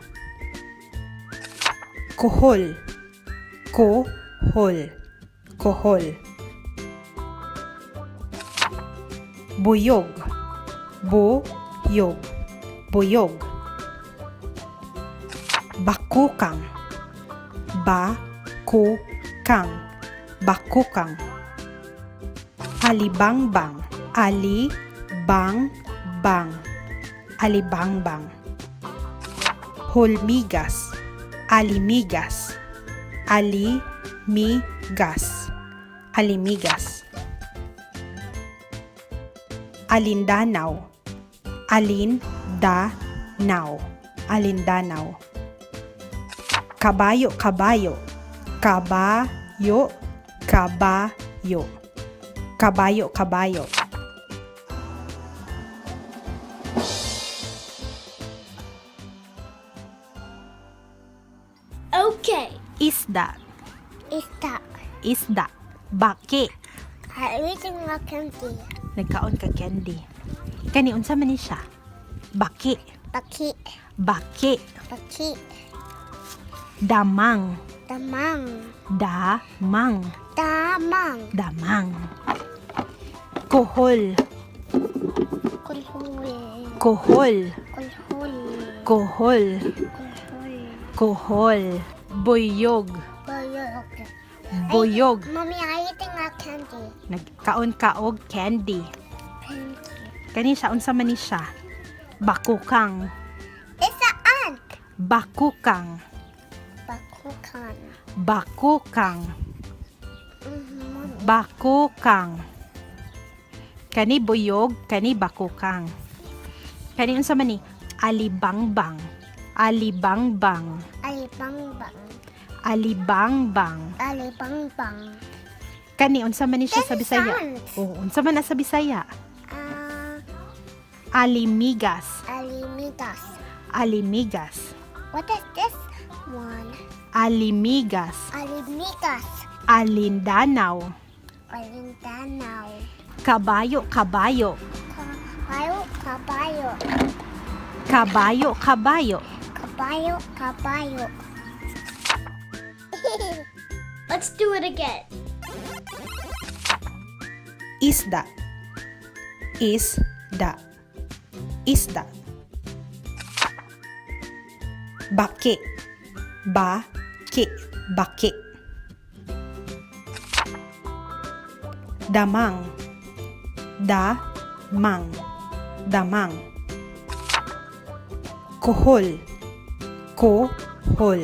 Kuhol. Kohol. Kohol. Buyog. Buyog. Buyog. Bakukang. Bakukang. Bakukang. Alibangbang. Ali-bang-bang. Alibangbang. Hulmigas. Alimigas. Ali-mi-gas. Alimigas. Alindanaw. Alin-da-naw. Alindanaw. Kabayo, kabayo. Kabayo, kabayo. Kabayo, kabayo. Okay. Isda. Isda. Isda. Baki. I eating a candy. Nagkaon ka candy. Kani unsa man ni siya? Baki. Baki. Baki. Baki. Damang. Damang. Damang. Damang. Damang. Kohol. Kulhul. Kohol. Kulhul. Kohol. Kulhul. Kohol. Buyog. Buyog. Buyog. Mommy, I eating a candy. Nagkaon ka og candy. Candy. Kani siya unsa man ni siya? Bakukang. It's an ant. Bakukang. Bakukan. Bakukang. Mommy. Bakukang. Kani buyog, kani bakukang. Kani unsa man ni? Alibangbang. Alibangbang. Alibangbang. Alibangbang. Alibangbang. Kani unsa man ni siya sa This is Bisaya? ant. Oo, unsa man na sa Bisaya? Ah, Alimigas. alimigas. Alimigas. What is this one? Alimigas. Alimigas. Alindanaw. Alindanaw. Kabayo, kabayo. Kabayo, kabayo. Kabayo, kabayo. Kabayo, kabayo. Let's do it again. Isda. Isda. Isda. Baki. Baki. Baki. Damang. Damang. Damang. Kohol. Kohol.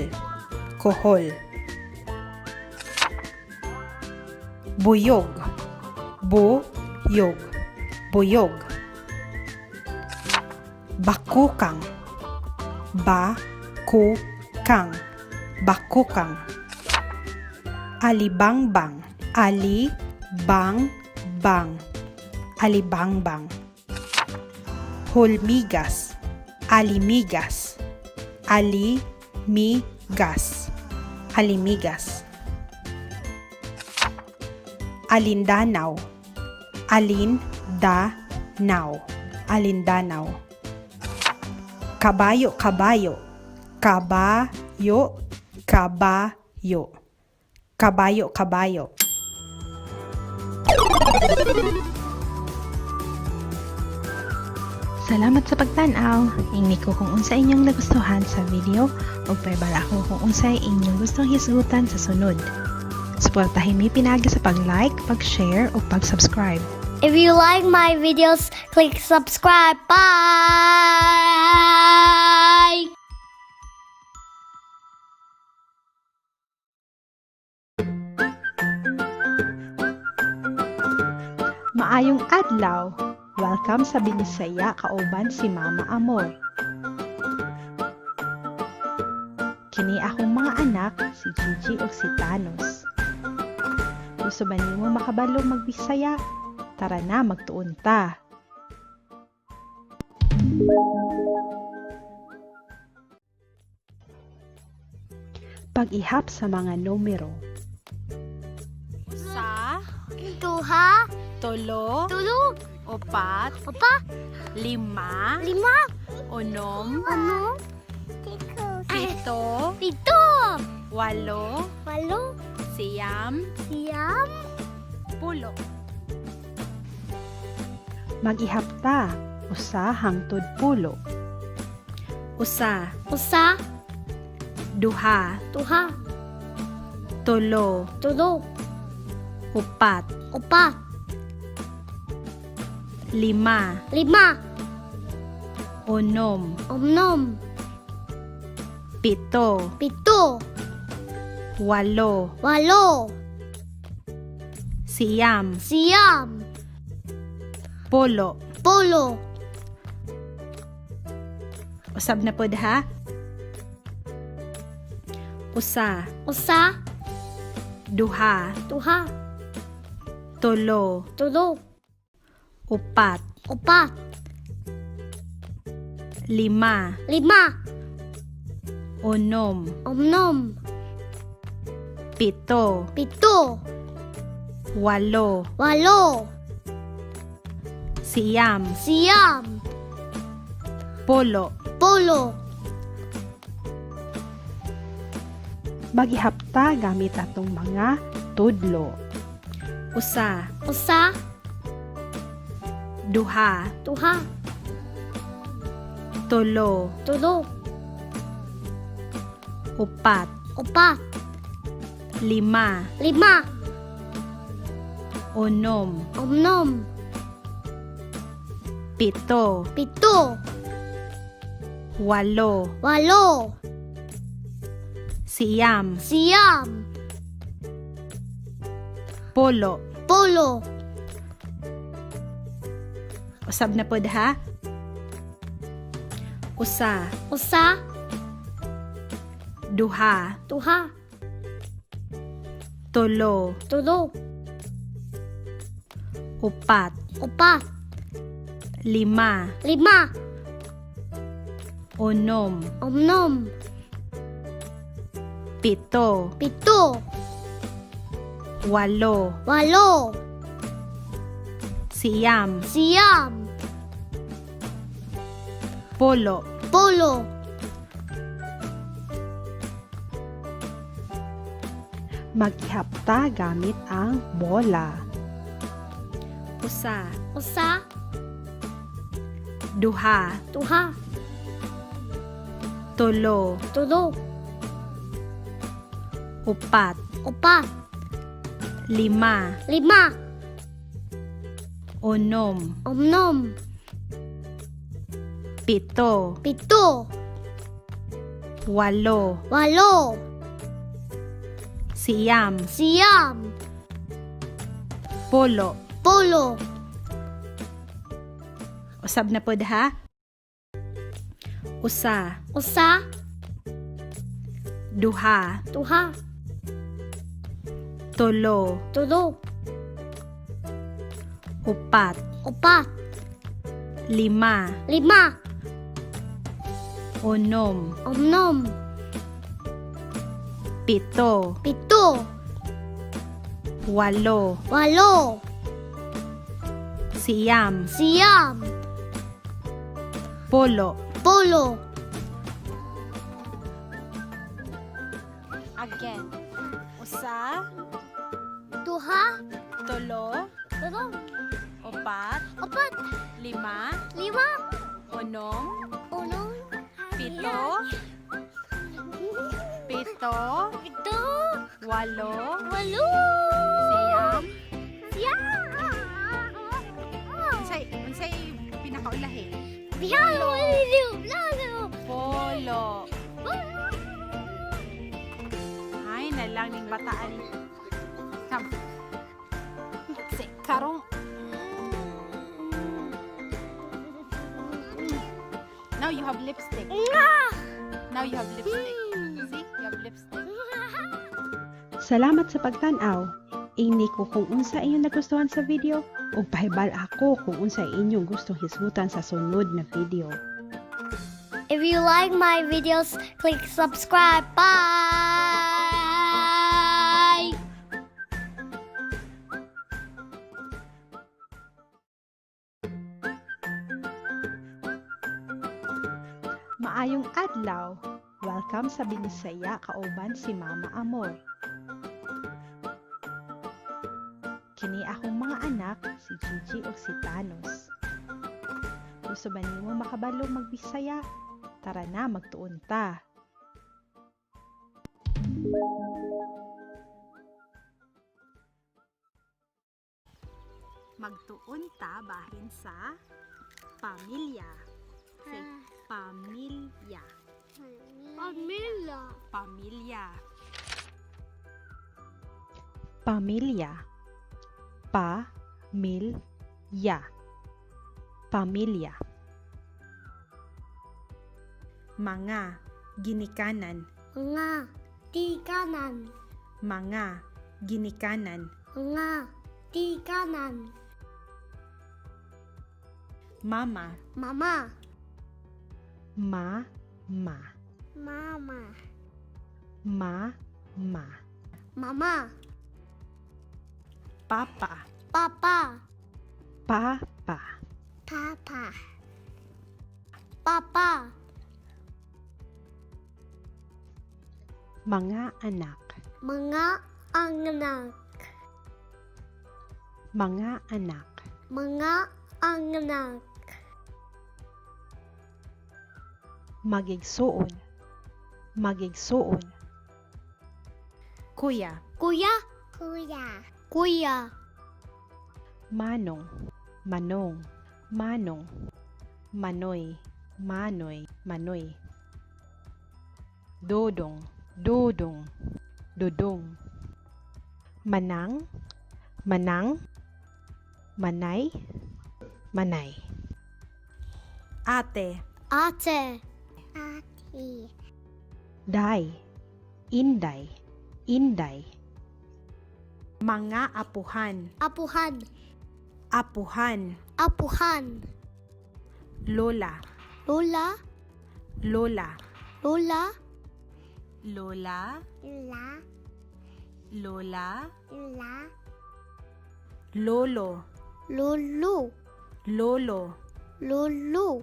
Kohol. Buyog. Buyog. Buyog. Bakukang. Bakukang. Bakukang. Alibangbang. Ali-bang-bang. Alibangbang. Hulmigas. Alimigas. Ali-mi-gas. Alimigas. Alindanaw. Alin-da-naw. Alindanaw. Kabayo, kabayo. Kabayo, kabayo. Kabayo, kabayo. Salamat sa pagtan-aw. Ingni ko kung unsa inyong nagustuhan sa video ug pahibalo ako kung unsay inyong gustong hisgutan sa sunod. Suportahin mi pinaagi sa pag-like, pag-share ug pag-subscribe. If you like my videos, click subscribe. Bye! Maayong adlaw. Welcome sa Binisaya kauban si Mama Amor. Kini akong mga anak, si Gigi ug si Thanos. Gusto ba nimo makabalo magbisaya? Tara na, magtuon ta. Pag-ihap sa mga numero. Usa, Duha, tulo, tulo, upat, upa, lima, lima, unom, ano, pito, pito, walo, walo, siyam, siyam, pulo. Mag-ihap ta, usa hangtod 10. Usa, usa, duha, duha, tulo, tulo, upat, upa, lima, lima, unom, unom, pito, pito, walo, walo, siyam, siyam, 10. 10. Usab na pod ha. Usa, Usa, duha, duha, tulo, tulo, upat, upat, lima, lima, unom, unom, pito, pito, walo, walo, siyam, siyam, 10. 10. Mag-ihap ta gamit atong mga tudlo. Usa, Usa, duha, duha, tulo, tulo, upat, upat, lima, lima, unom, unom, pito, pito, walo, walo, siyam, siyam, 10. 10. Usab na pod ha. Usa, Usa, duha, duha, tulo, tulo, upat, upat, lima, lima, unom, unom, pito, pito, walo, walo, siyam, siyam, 10. 10. Mag-ihap ta gamit ang bola. Usa, Usa, duha, duha, tulo, tulo, upat, upat, lima, lima, unom, unom, pito, pito, walo, walo, siyam, siyam, 10. 10. Usab na pod ha. Usa, Usa, duha, duha, tulo, tulo, upat, upat, lima, lima, unom, unom, pito, pito, walo, walo, siyam, siyam, Polo. Polo. Again. Usa, Duha. Tulo, Tulo. Upat, Upat. Lima, Lima. Unom, Uno. Pito, pito, Pito. Walo, Walo. Siyam. Siyam. Unsay unsay pinakaulahi? Biyalo. Lalo. Polo. Ay, na lang ning bataan. Come. Si karong. Now you have lipstick. Now you have lipstick. See? You have lipstick. Salamat sa pagtan-aw. Ingni ko kung unsa inyong nagustuhan sa video ug pahibal ako kung unsa inyong gustong hisgutan sa sunod na video. If you like my videos, click subscribe. Bye. Maayong adlaw. Welcome sa Binisaya kauban si Mama Amor. Kini akong mga anak, si Gigi ug si Thanos. Gusto ba nimo makabalo magbisaya? Tara na, magtuon ta. Magtuon ta bahin sa pamilya. Say, pamilya. Pamilya. Pamilya. Pamilya. Pa mil ya. Pamilya. Mga ginikanan. Mga tikanan. Mga ginikanan. Mga tikanan. Mama. Mama. Ma ma. Mama. Ma ma. Mama. Papa. Papa. Pa pa. Papa. Papa. Mga anak. Mga anak. Mga anak. Mga anak. Magigsuon. Magigsuon. Kuya. Kuya. Kuya. Kuya. Manong. Manong. Manong. Manoy. Manoy. Manoy. Dodong. Dodong. Dodong. Manang. Manang. Manay. Manay. Ate. Ate. Ate. Day. Inday. Inday. Mga apuhan. Apuhan. Apuhan. Apuhan. Lola. Lola. Lola. Lola. Lola. Lola. Lola. Lola. Lolo. Lolo. Lolo. Lolo.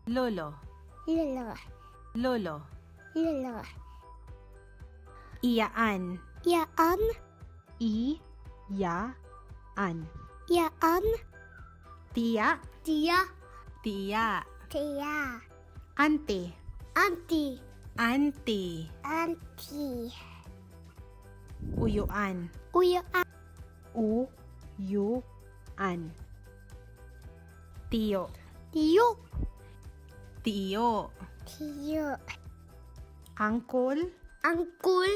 Lolo. Lolo. Lolo. Lolo. Iyaan. Yaan. I. Ya. An. Yaan. Tiya. Tia. Tiya. Tia. Ante. Auntie. Ante. Auntie. Uyuan. Uya. U. Yu. An. Tiyo. Tiyo. Tiyo. Tiyo. Angkol. Uncle.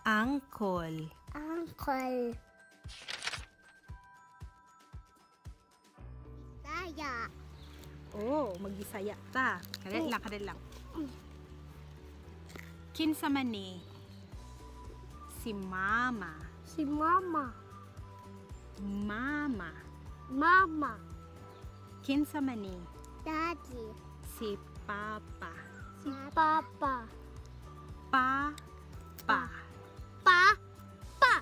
Angkol. Uncle. Saya. Oh, magbisaya ta. Kadali lang, kadali lang. Kinsa man ni? Si mama. Si Mama. Mama. Mama. Kinsa man ni? Daddy. Si papa. Si Papa. Pa pa. Pa. Pa.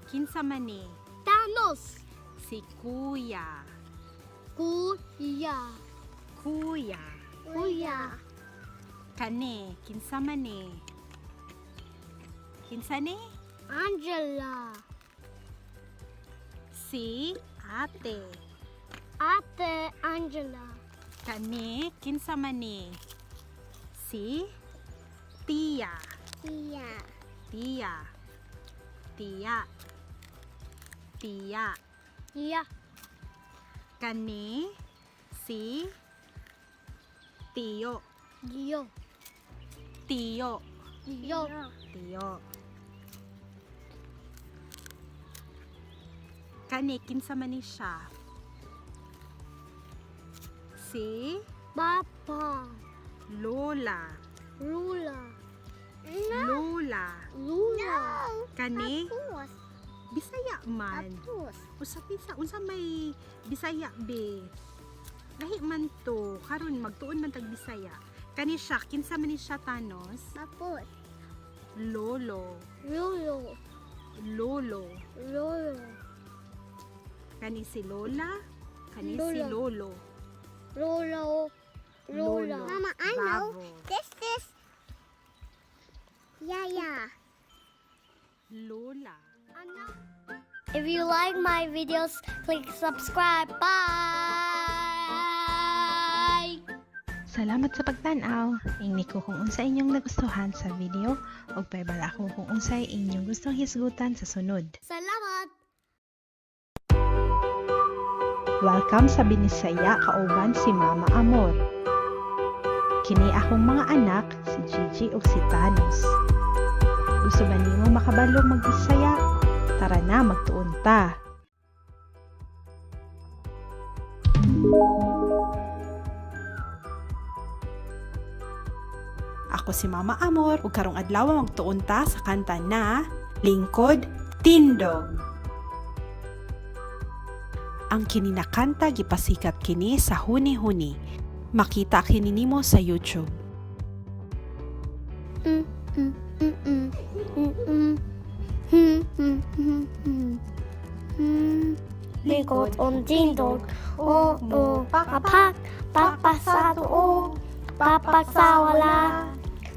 Kinsa man ni? Thanos. Si kuya. Kuya. Kuya. Kuya. Kani, kinsa man ni? Kinsa ni? Angela. Si ate. Ate Angela. Kani, kinsa man ni? Si tiya. Tia. Tiya. Tiya. Tiya. Tia. Kani, si tiyo. Dio. Tiyo. Dio. Tiyo. Kani, kinsa man ni siya? Si Papa. Lola. Lula. Lola. Lula. Kani, Tapos. Bisaya man. Tapos. Usa pisa, unsa may Bisaya be? Lahi man to, karon magtuon man tag Bisaya. Kani siya, kinsa man ni siya, Thanos? Tapos. Lolo. Lulu. Lolo. Lolo. Kani si Lola, kani si Lola. Lolo. Lolo. Lola. Lolo. Mama, I know. Bravo. This is Yaya. Lola. If you like my videos, click subscribe. Bye. Salamat sa pagtan-aw. Ingni ko kung unsa inyong nagustuhan sa video ug pahibalo ako kung unsay inyong gustong hisgutan sa sunod. Salamat. Welcome sa Binisaya kauban si Mama Amor. Kini akong mga anak, si Gigi ug si Thanos. Gusto ba nimo makabalo magbisaya? Tara na, magtuon ta. Ako si Mama Amor ug karong adlaw magtuon ta sa kanta na Lingkod Tindog. Ang kini na kanta gipasikat kini sa huni-huni. Makita kini nimo sa YouTube. Likod on tindog, o o papak, papak sa tuo, papak sa wala.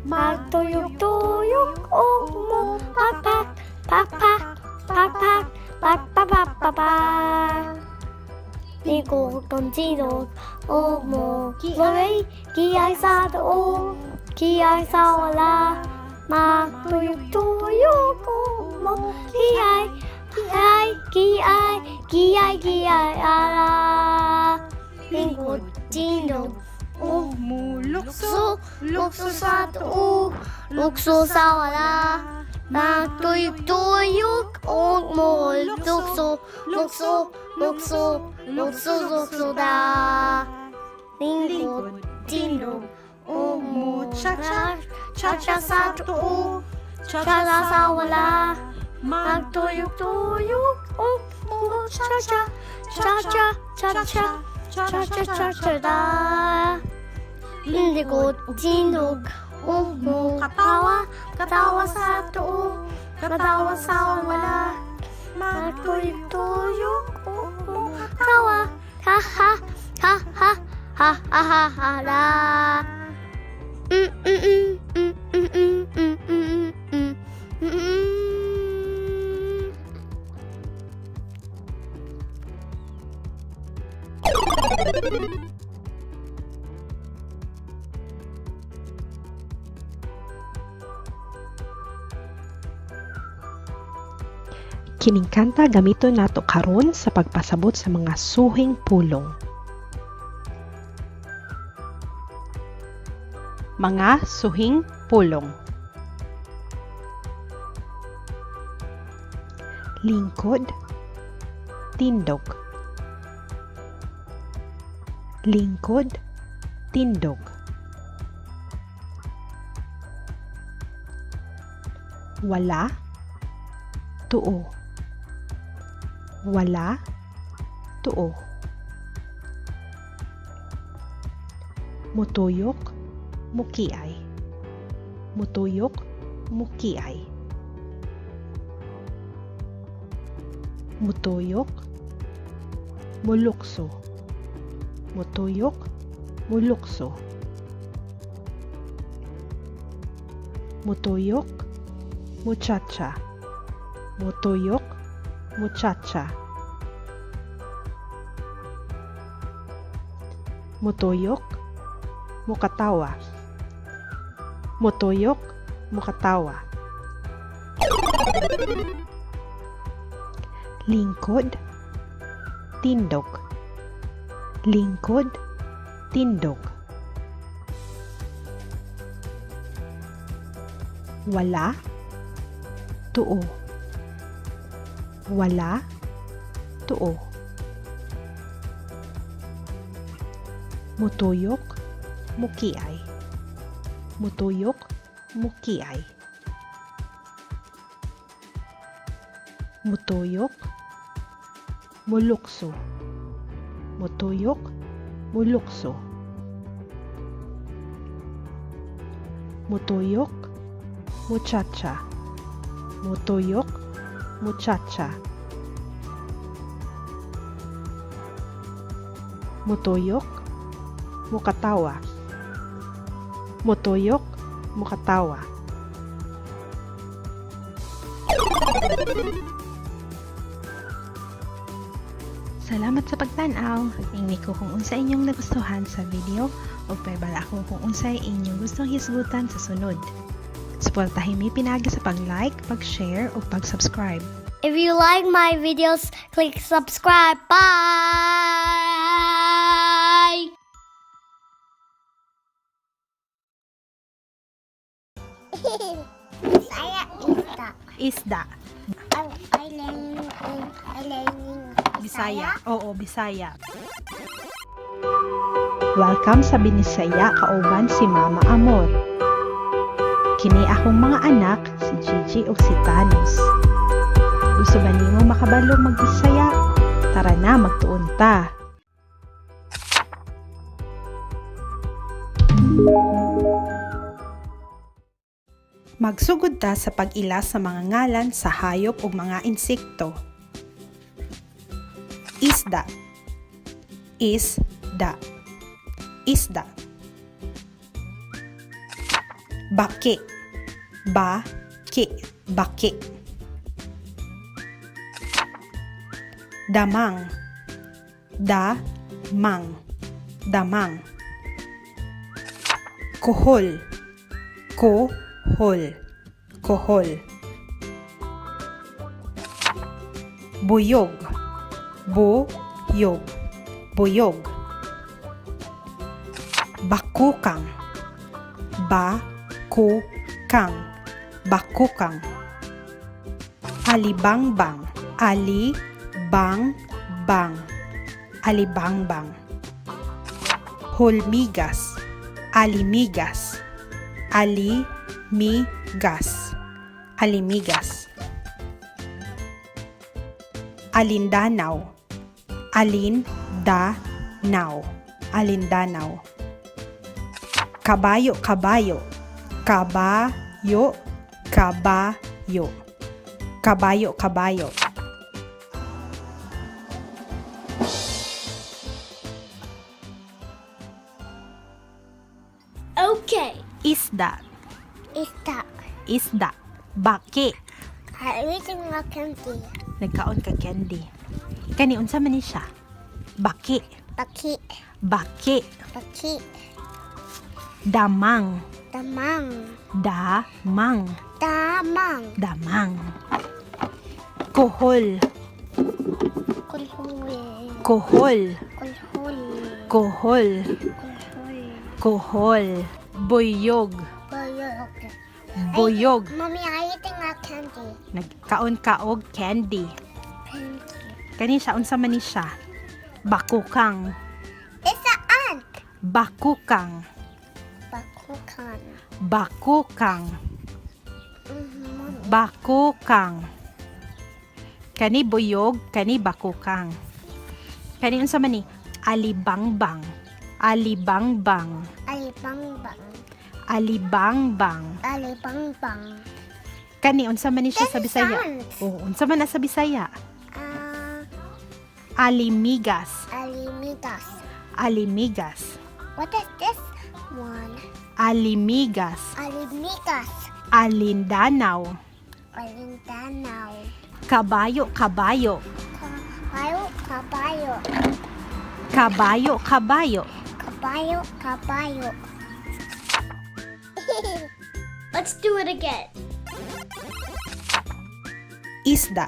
Magtuyok-tuyok o mo, papak, papak, papak, papak, papak. Likod on tindog, o mo, kiay, kiay sa tuo, kiay sa wala. Magtuyok-tuyok o mo, kiay, kiay, kiay, kiay, kiay, ala. Lingkod, tindog, o Mulukso, lukso, lukso sa tuo, lukso sa wala. Magtuyok-tuyok o mo, lukso, lukso, lukso, lukso, lukso da. Lingkod, tindog, o mo, Cha-cha, cha-cha sa tuo, cha-cha sa wala. Magtuyok-tuyok o mo, cha-cha, cha-cha, cha-cha, cha-cha, cha-cha da. Lingkod, tindog, o mo, katawa, katawa sa tuo, katawa sa wala. Magtuyok-tuyok o mo, katawa, ha ha, ha ha, ha ha ha ha la. Kining kanta gamiton nato karon sa pagpasabot sa mga suhing pulong. Mga suhing pulong. Lingkod, tindog. Lingkod, tindog. Wala, tuo. Wala, tuo. Mutuyok, mukiay. Mutuyok, mukiay. Mutuyok, mulukso. Mutuyok, mulukso. Mutuyok, muchacha. Mutuyok, muchacha. Mutuyok, mukatawa. Mutuyok, mukatawa. Lingkod, tindog. Lingkod, tindog. Wala, tuo. Wala, tuo. Mutuyok, mukiay. Mutuyok, mukiay. Mutuyok, mulukso. Mutuyok, mulukso. Mutuyok, muchacha. Mutuyok, muchacha. Mutuyok, mukatawa. Mutuyok, mukatawa. Salamat sa pagtan-aw. Ingni ko kung unsa inyong nagustuhan sa video ug paibala ako kung unsay inyong gustong hisgutan sa sunod. Suportahin mi pinaagi sa pag-like, pag-share ug pag-subscribe. If you like my videos, click subscribe. Bye! Bisaya isda. Isda. I learning Bisaya. Oo, Bisaya. Welcome sa Binisaya kauban si Mama Amor. Kini akong mga anak, si Gigi ug si Thanos. Gusto ba nimo makabalo magbisaya? Tara na, magtuon ta. Magsugod ta sa pag-ila sa mga ngalan sa hayop ug mga insekto. Isda. Isda. Isda. Baki. Baki. Baki. Damang. Damang. Damang. Kuhol. Kuhol. Kohol. Buyog. Buyog. Buyog. Bakukang. Bakukang. Bakukang. Alibangbang. Ali-bang-bang. Alibangbang. Hulmigas. Alimigas. Ali-mi-gas. Alimigas. Alindanaw. Alin-da-naw. Alindanaw. Kabayo, kabayo. Kabayo, kabayo. Kabayo, kabayo. Okay. Isda. Isda. Isda. Baki. I eating a candy. Nagkaon ka candy. Kani unsa man ni siya? Baki. Baki. Baki. Baki. Damang. Damang. Damang. Damang. Damang. Kohol. Kulhul. Kohol. Kulhul. Kohol. Kulhul. Kohol. Buyog. Buyog. Buyog. Mommy, I eating a candy. Nagkaon ka og candy. Thank you. Kani siya unsa man ni siya? Bakukang. It's an ant. Bakukang. Bakukan. Bakukang. Mommy. Bakukang. Kani buyog, kani bakukang. Kani unsa man ni? Alibangbang. Alibangbang. Alibangbang. Alibangbang. Alibangbang. Kani unsa man ni siya sa This is Bisaya? ant. Oo, unsa man na sa Bisaya? Ah, Alimigas. alimigas. Alimigas. What is this one? Alimigas. Alimigas. Alindanaw. Alindanaw. Kabayo, kabayo. Kabayo, kabayo. Kabayo, kabayo. Kabayo, kabayo. Let's do it again. Isda.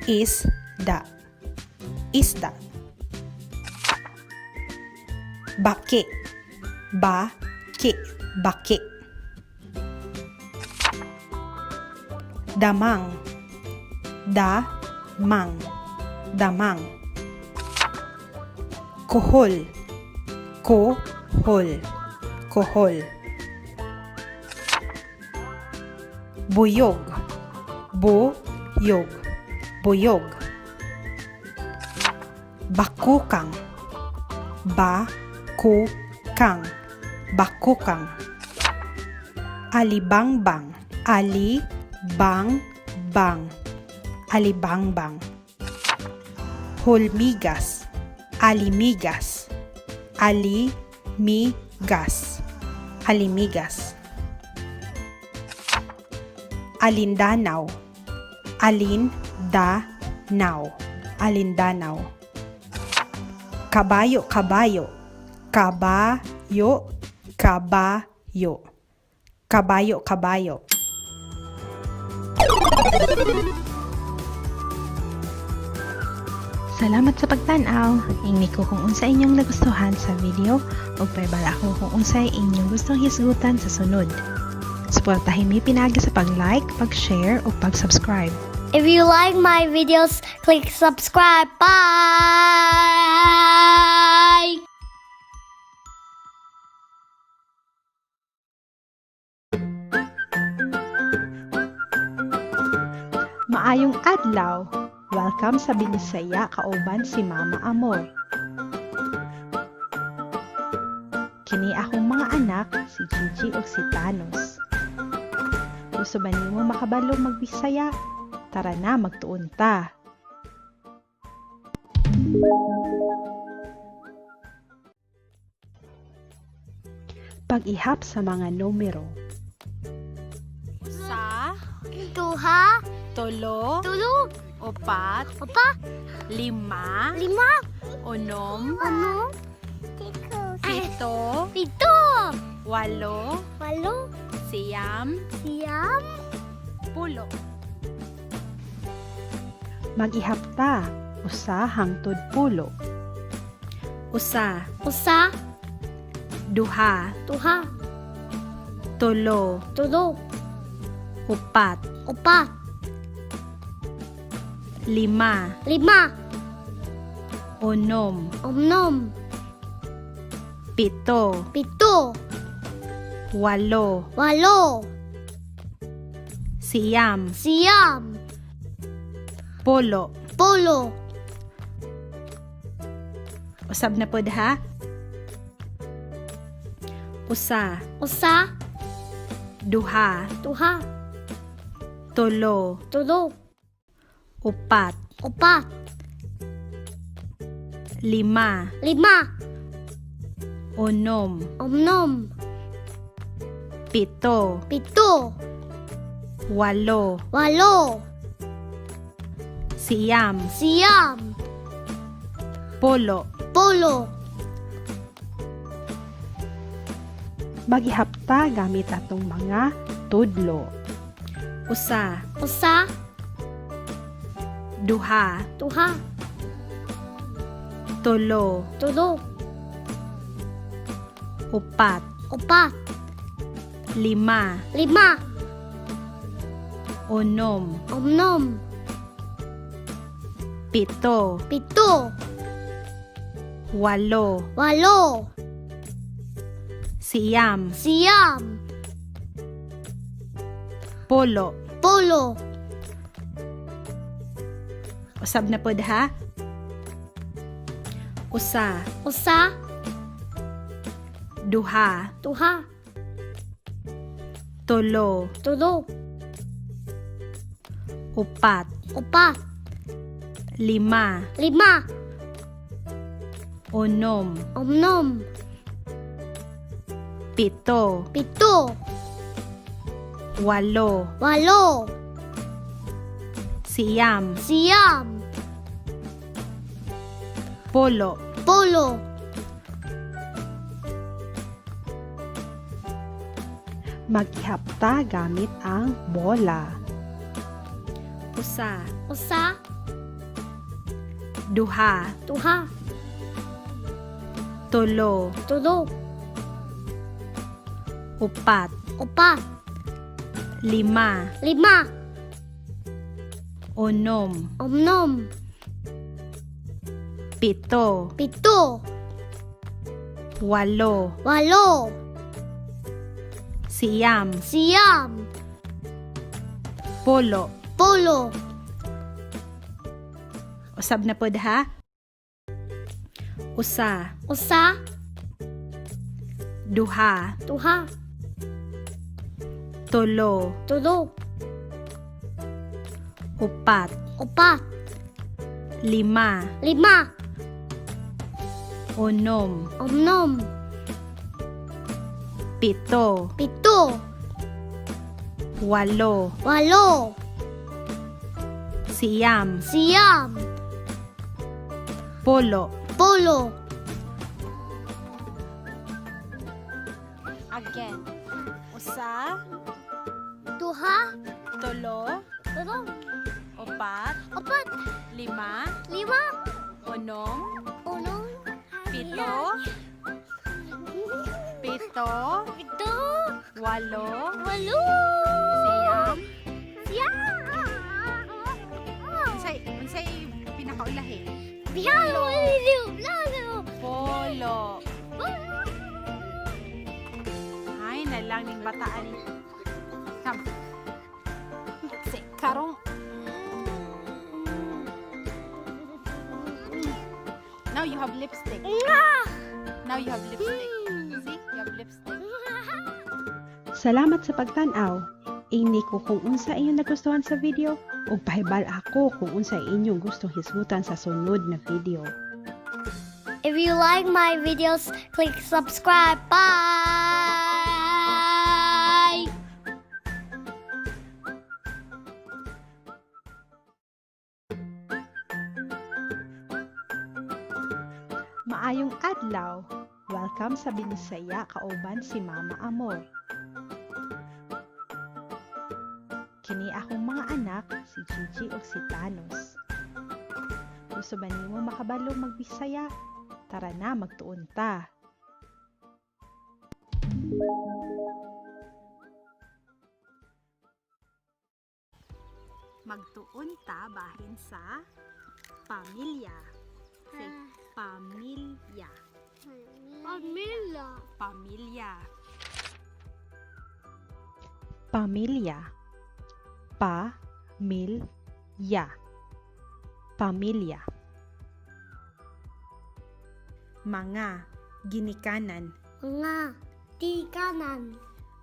Isda. Isda. Baki. Baki. Baki. Damang. Damang. Damang. Kohol. Kohol. Kohol. Buyog. Buyog. Buyog. Bakukang. Bakukang. Bakukang. Alibangbang. Ali-bang-bang. Alibangbang. Hulmigas. Alimigas. Ali-mi-gas. Alimigas. Alindanaw. Alin-da-naw. Alindanaw. Kabayo, kabayo. Kabayo, kabayo. Kabayo, kabayo. Salamat sa pagtan-aw. Ingni ko kung unsa inyong nagustuhan sa video ug paibala ako kung unsay inyong gustong hisgutan sa sunod. Suportahin mi pinaagi sa pag-like, pag-share ug pag-subscribe. If you like my videos, click subscribe. Bye! Maayong adlaw. Welcome sa Binisaya kauban si Mama Amor. Kini akong mga anak, si Gigi ug si Thanos. Gusto ba nimo makabalo magbisaya? Tara na, magtuon ta. Pag-ihap sa mga numero. Sa, Duha, tulo, tulo, upat, opa, lima, lima, unom, ano, pito, pito, walo, walo, siyam, siyam, pulo. Mag-ihap ta, usa hangtod pulo. Usa, usa, duha, duha, tulo, tulo, upat, opa, lima, lima, unom, unom, pito, pito, walo, walo, siyam, siyam, pulo. pulo. Usab na pod ha? Usa, Usa, duha, duha, tulo, tulo, upat, opa, lima, lima, unom, unom, pito, pito, walo, walo, siyam, siyam, pulo. pulo. Mag-ihap ta gamit atong mga tudlo. Usa, Usa, duha, duha, tulo, tulo, upat, opa, lima, lima, unom, unom, pito, pito, walo, walo, siyam, siyam, pulo. pulo. Usab na pod ha? Usa, Usa, duha, duha, tulo, tulo, upat, opa, lima, lima, Unom. Unom. Pito. 7. 8. 8. 9. 9. 10. 10. Maghihapta gamit ang bola. 1. 1. 2. 2. 3. 3. 4. 4. 5. 5. 6. 6. 7. 7. 8. 8. 9. 9. 10. 10. Usab na pod ha? 1. 1. 2. 2. 3. 3. 4. 4. 5. 5. 6. 6. 7. 7. 8. 8. 9. 9. 10. 10. Again. 1, 2. 3, 3. 4, 4. 5, 5. 6, 6. 7, 7. 8, 8. 9. 9. Unsay pinakaulahi? Bihalo. Polo. Ay, nalang ning bataan. Come. Si karong. Now you have lipstick. Now you have lipstick. See? You have lipstick. Salamat sa pagtan-aw. Ingni ko kung unsa inyong nagustuhan sa video ug pahibal ako kung unsa inyong gustong hisgutan sa sunod na video. If you like my videos, click subscribe. Bye. Maayong adlaw. Welcome sa Binisaya kauban si Mama Amor. Kini akong mga anak, si Gigi ug si Thanos. Gusto ba nimo makabalo magbisaya? Tara na, magtuon ta. Magtuon ta bahin sa pamilya. Say, pamilya. Pamilya. Pamilya. Pamilya. Pa mil ya. Pamilya. Mga ginikanan. Mga tikanan.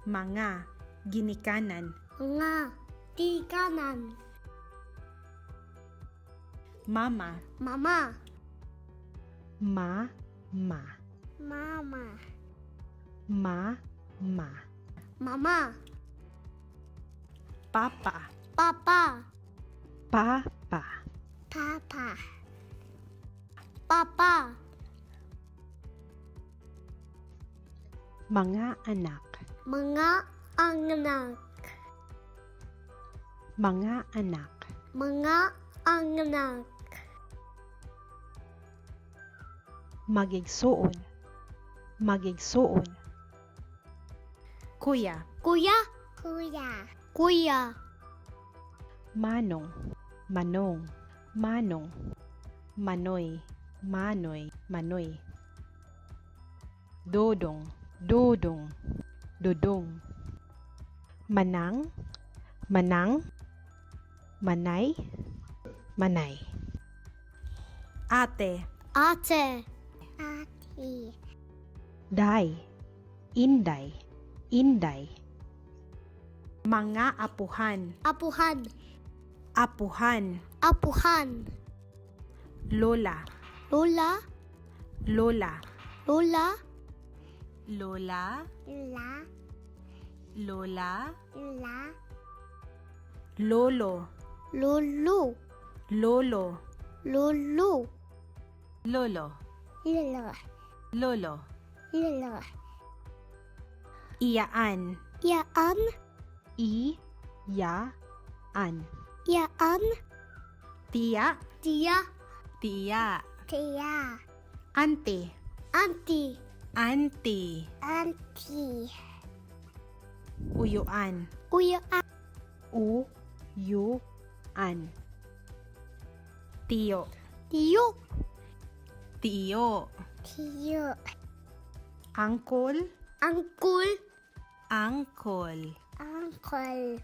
Mga ginikanan. Mga tikanan. Mama. Mama. Ma ma. Mama. Ma ma. Mama. Papa. Papa. Pa pa. Papa. Papa. Mga anak. Mga anak. Mga anak. Mga anak. Magigsuon. Magigsuon. Kuya. Kuya. Kuya. Kuya. Manong. Manong. Manong. Manoy. Manoy. Manoy. Dodong. Dodong. Dodong. Manang. Manang. Manay. Manay. Ate. Ate. Ate. Day. Inday. Inday. Mga apuhan. Apuhan. Apuhan. Apuhan. Lola. Lola. Lola. Lola. Lola. La. Lola. La. Lolo. Lolo. Lolo. Lolo. Lolo. Lolo. Lolo. Lolo. Iyaan. Yaan. I ya an. Yaan. Tiya. Tia. Tiya. Tia. Ante. Auntie. Auntie. Auntie. Uyuan. Uya. U yu an. Tiyo. Tiyo. Tiyo. Tiyo. Angkol. Uncle. Angkol. Uncle.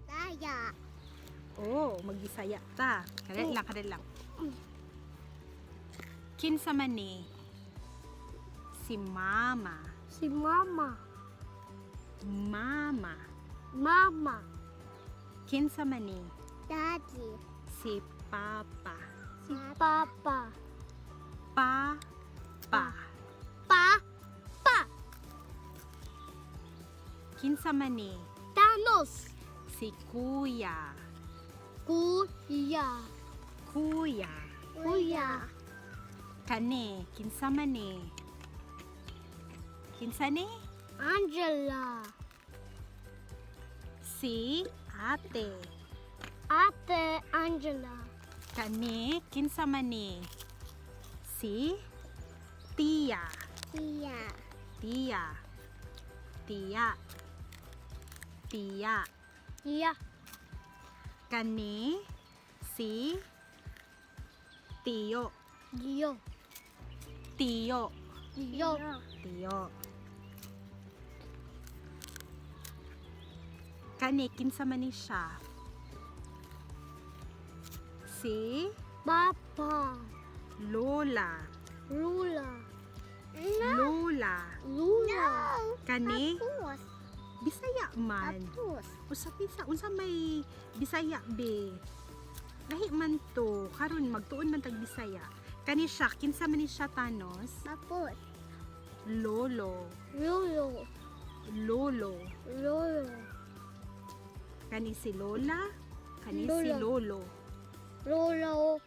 Saya. Oh, magbisaya ta. Kadali lang, kadali lang. Kinsa man ni? Si mama. Si Mama. Mama. Mama. Kinsa man ni? Daddy. Si papa. Si Papa. Pa pa. Pa. Pa. Kinsa man ni? Thanos. Si kuya. Kuya. Kuya. Kuya. Kani, kinsa man ni? Kinsa ni? Angela. Si ate. Ate Angela. Kani, kinsa man ni? Si tiya. Tia. Tiya. Tiya. Tiya. Tia. Kani, si tiyo. Dio. Tiyo. Dio. Tiyo. Kani, kinsa man ni siya? Si Papa. Lola. Lula. Lola. Lula. Kani, Tapos. Bisaya man. Tapos. Usa bisa unsa may Bisaya be. Lahi man to karon magtuon man tag Bisaya. Kani siya kinsa man ni siya, Thanos? Tapos. Lolo. Lolo. Lolo. Lolo. Kani si Lola, kani si Lola. Lolo. Lolo.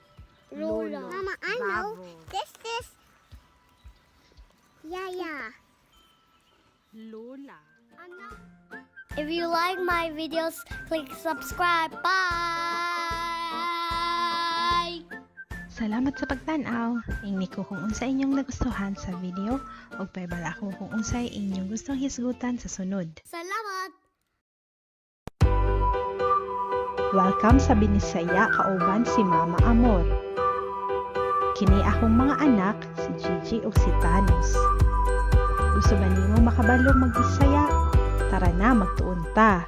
Lola. Lolo. Mama, I know. Bravo. This is Yaya. Lola. If you like my videos, click subscribe. Bye. Salamat sa pagtan-aw. Ingni ko kung unsa inyong nagustuhan sa video ug pahibalo ako kung unsay inyong gustong hisgutan sa sunod. Salamat. Welcome sa Binisaya kauban si Mama Amor. Kini akong mga anak, si Gigi ug si Thanos. Gusto ba nimo makabalo magbisaya? Tara na, magtuon ta.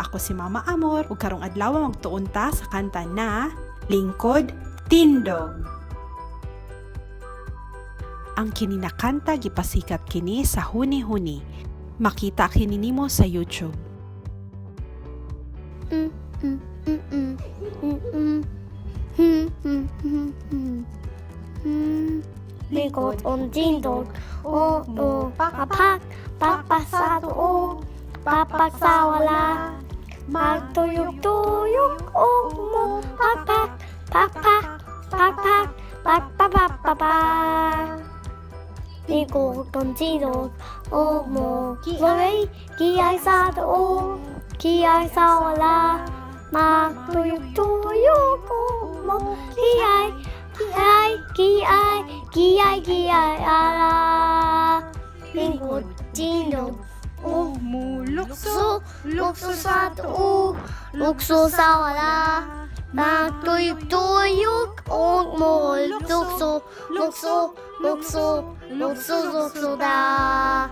Ako si Mama Amor ug karong adlaw magtuon ta sa kanta na Lingkod Tindog. Ang kini na kanta gipasikat kini sa huni-huni. Makita kini nimo sa YouTube. Likod on tindog, o o papak, papak sa tuo, papak sa wala. Magtuyok-tuyok o mo, papak, papak, papak, papak, papak. Likod on tindog, o mo, kiay, kiay sa tuo, kiay sa wala. Magtuyok-tuyok o mo, kiay, kiay, kiay, kiay, kiay, ala. Lingkod, tindog, o Mulukso, lukso, lukso sa tuo, lukso sa wala. Magtuyok-tuyok o mo, lukso, lukso, lukso, lukso, lukso da.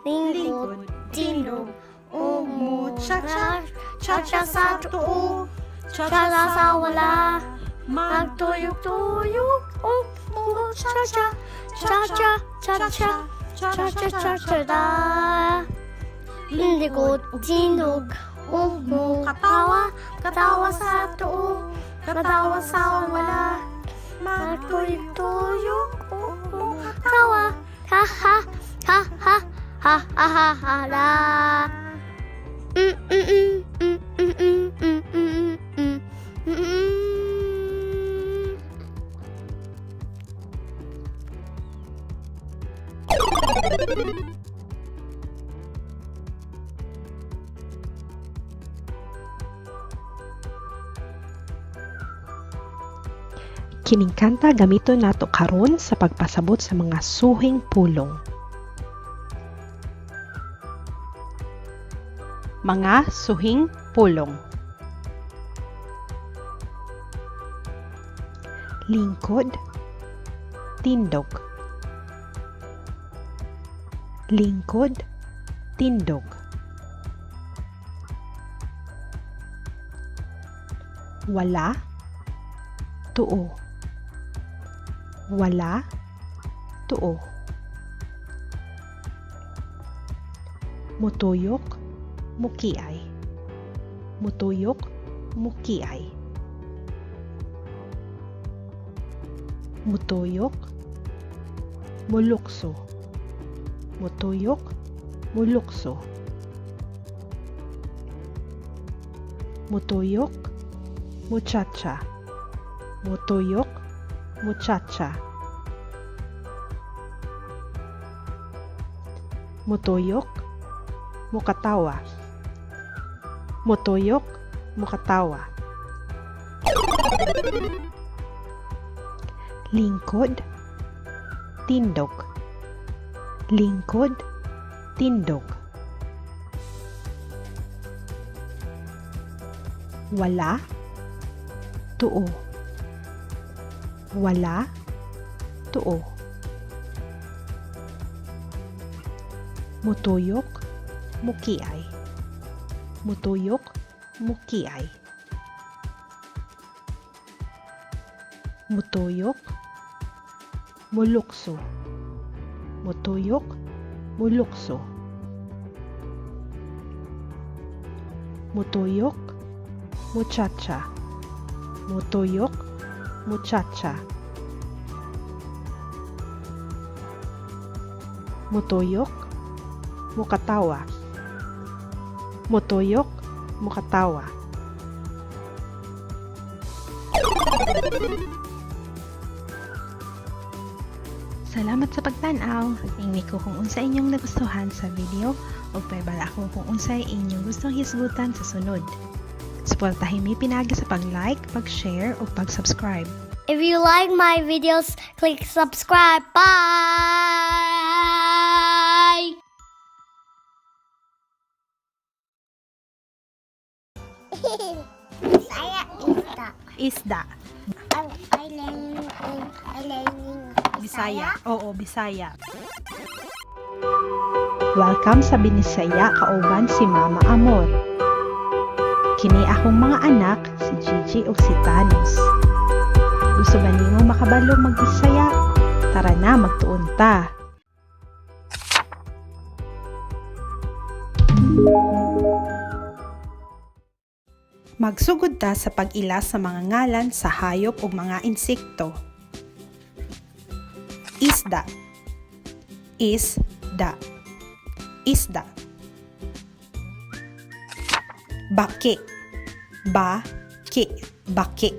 Lingkod, tindog, o mo, cha-cha, cha-cha sa tuo, cha-cha sa wala. Magtuyok-tuyok o mo, cha-cha, cha-cha, cha-cha, Cha cha cha cha da. Lingkod, tindog, ug mo katawa, katawa sa tuo, katawa sa wala. Magtuyo-tuyo, ug mo katawa, ha ha ha ha ha ha ha ha la. Kining kanta gamiton nato karon sa pagpasabot sa mga suhing pulong. Mga suhing pulong. Lingkod, tindog. Lingkod, tindog. Wala, tuo. Wala, tuo. Mutuyok, mukiay. Mutuyok, mukiay. Mutuyok, mulukso. Mutuyok, mulukso. Mutuyok, muchacha. Mutuyok, muchacha. Mutuyok, mukatawa. Mutuyok, mukatawa. Lingkod, tindog. Lingkod, tindog. Wala, tuo. Wala, tuo. Mutuyok, mukiay. Mutuyok, mukiay. Mutuyok, mulukso. Mutuyok, mulukso. Mutuyok, muchacha. Mutuyok, muchacha. Mutuyok, mukatawa. Mutuyok, mukatawa. Salamat sa pagtan-aw. Ingni ko kung unsa inyong nagustuhan sa video ug paibala ako kung unsay inyong gustong hisgutan sa sunod. Suportahin mi pinaagi sa pag-like, pag-share ug pag-subscribe. If you like my videos, click subscribe. Bye. Bisaya isda. Isda. I learning I learning Bisaya. Oo, Bisaya. Welcome sa Binisaya kauban si Mama Amor. Kini akong mga anak, si Gigi ug si Thanos. Gusto ba nimo makabalo mag-Bisaya? Tara na, magtuon ta. Magsugod ta sa pag-ila sa mga ngalan sa hayop ug mga insekto. Isda. Isda. Isda. Baki. Baki. Baki.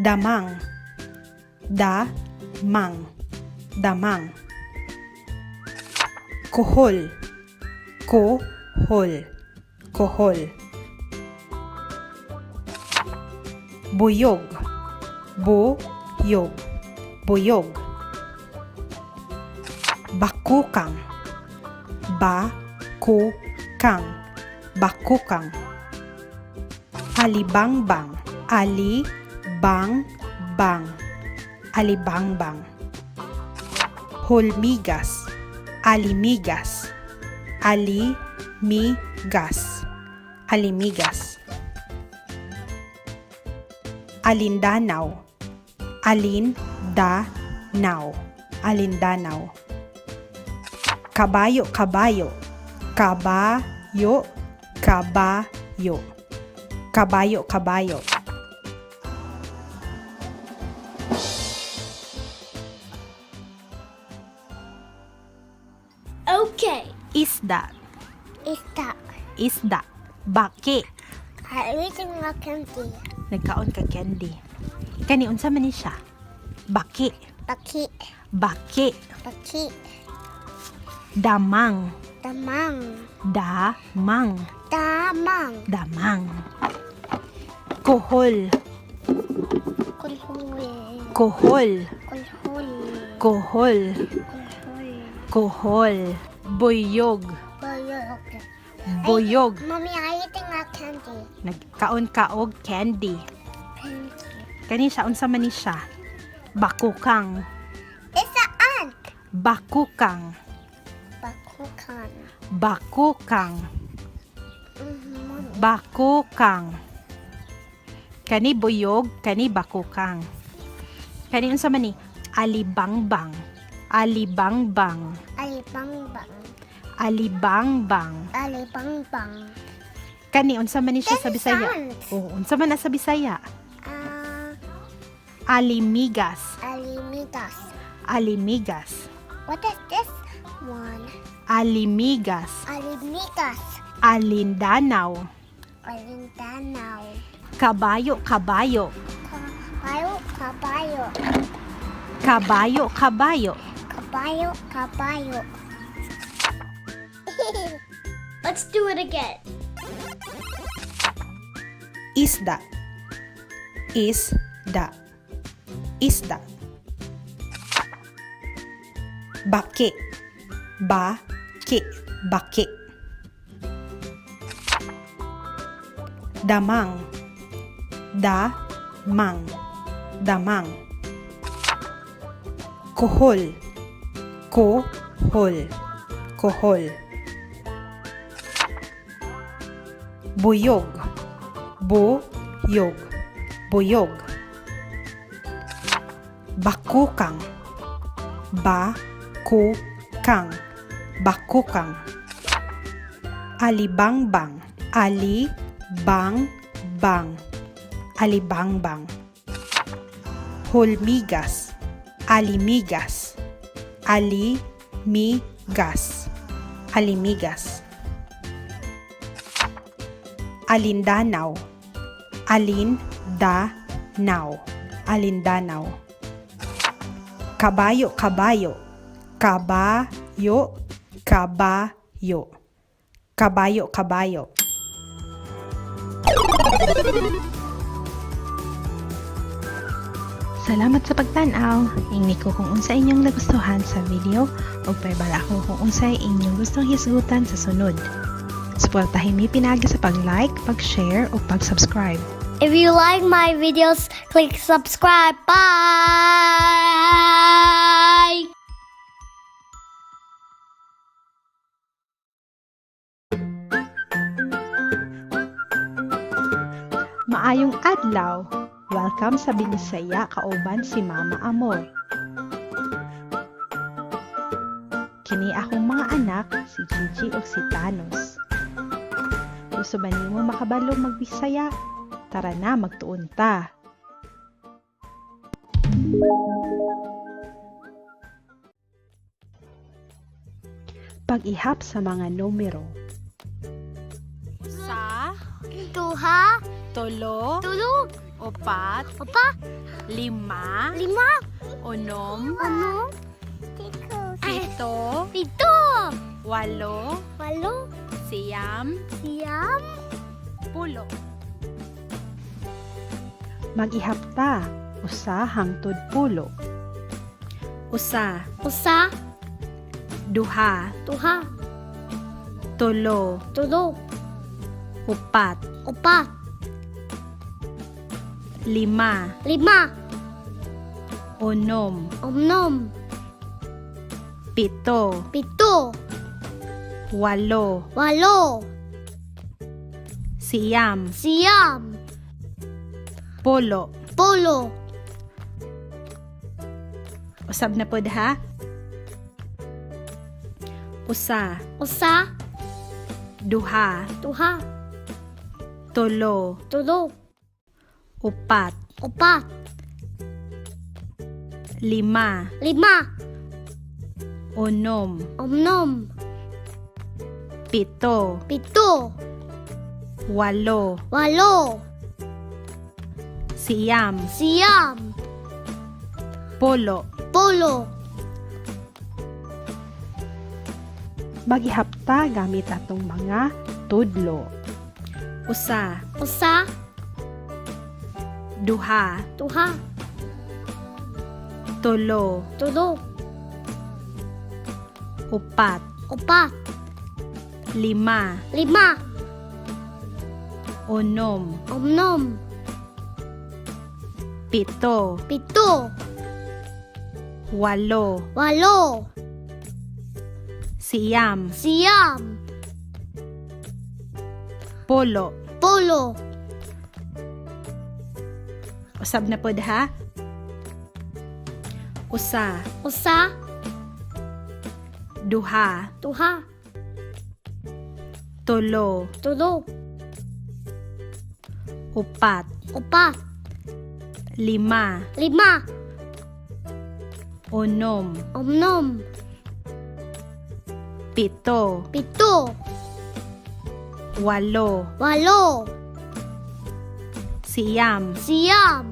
Damang. Damang. Damang. Kuhol. Kohol. Kohol. Buyog. Buyog. Buyog. Bakukang. Bakukang. Bakukang. Alibangbang. Ali-bang-bang. Alibangbang. Hulmigas. Alimigas. Ali-mi-gas. Alimigas. Alindanaw. Alin-da-naw. Now. Alindanaw. Kabayo, kabayo. Kabayo, kabayo. Kabayo, kabayo. Okay. Isda. Isda. Isda. Baki. I'm eating a candy. Nagkaon ka candy. Kani unsa man ni siya? Baki. Baki. Baki. Baki. Damang. Damang. Damang. Damang. Damang. Kohol. Kulhul. Kohol. Kulhul. Kohol. Kulhul. Kohol. Buyog. Buyog. Buyog. Mommy, I'm eating a candy. Nagkaon ka og candy. Candy. Kani siya unsa man ni siya? Bakukang. It's an ant. Bakukang. Bakukan. Bakukang. Mommy. Bakukang. Kani buyog, kani bakukang. Kani unsa man ni? Alibangbang. Alibangbang. Alibangbang. Alibangbang. Alibangbang. Kani unsa man ni siya sa This is Bisaya? ant. Oh, unsa man na sa Bisaya? Ah, Alimigas. alimigas. Alimigas. What is this one? Alimigas. Alimigas. Alindanaw. Alindanaw. Kabayo, kabayo. Kabayo, kabayo. Kabayo, kabayo. Kabayo, kabayo. Let's do it again. Isda. Isda. Isda. Baki. Baki. Baki. Damang. Damang. Damang. Kohol. Kohol. Kohol. Buyog. Buyog. Buyog. Bakukang. Bakukang. Bakukang. Alibangbang. Ali-bang-bang. Alibangbang. Hulmigas. Alimigas. Ali-mi-gas. Alimigas. Alindanaw. Alin-da-naw. Alindanaw. Kabayo, kabayo. Kabayo, kabayo. Kabayo, kabayo. Salamat sa pagtan-aw. Ingni ko kung unsa inyong nagustuhan sa video ug paibala ako kung unsay inyong gustong hisgutan sa sunod. Suportahin mi pinaagi sa pag-like, pag-share ug pag-subscribe. If you like my videos, click subscribe. Bye! Maayong adlaw. Welcome sa Binisaya kauban si Mama Amor. Kini akong mga anak, si Gigi ug si Thanos. Gusto ba nimo makabalo magbisaya? Tara na, magtuon ta. Pag-ihap sa mga numero. Sa, Duha, tulo, tulo, upat, opa, lima, lima, unom, ano, pito, pito, walo, walo, siyam, siyam, pulo. Mag-ihap ta, usa hangtod pulo. Usa, usa, duha, duha, tulo, tulo, upat, opa, lima, lima, unom, unom, pito, pito, walo, walo, siyam, siyam, pulo. pulo. Usab na pod ha. Usa, Usa, duha, duha, tulo, tulo, upat, upat, lima, lima, unom, unom, pito, pito, walo, walo, siyam, siyam, polo. polo. Maghihapta gamit atong mga tudlo. Usa, Usa, duha, duha, tulo, tulo, upat, upat, lima, lima, unom, unom, pito, pito, walo, walo, siyam, siyam, polo. polo. Usab na pod ha. Usa, Usa, duha, duha, tulo, tulo, upat, upat, lima, lima, unom, unom, pito, pito, walo, walo, siyam, siyam,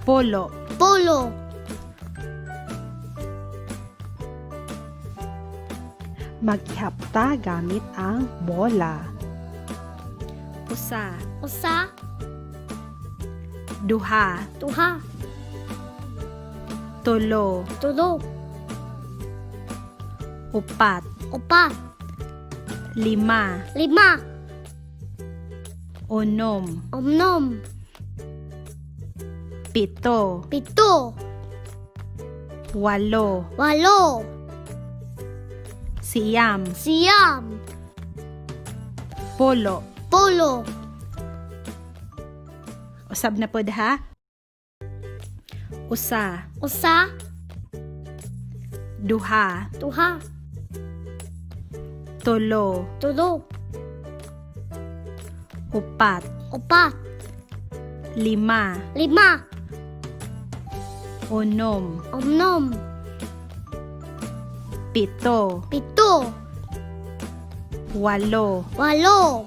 polo. polo. Maghihapta gamit ang bola. Usa, Usa, duha, duha, tulo, tulo, upat, upat, lima, lima, unom, unom, pito, pito, walo, walo, siyam, siyam, polo. polo. Usab na pod ha. Usa, Usa, duha, duha, tulo, tulo, upat, upat, lima, lima, unom, unom, pito, pito, walo, walo,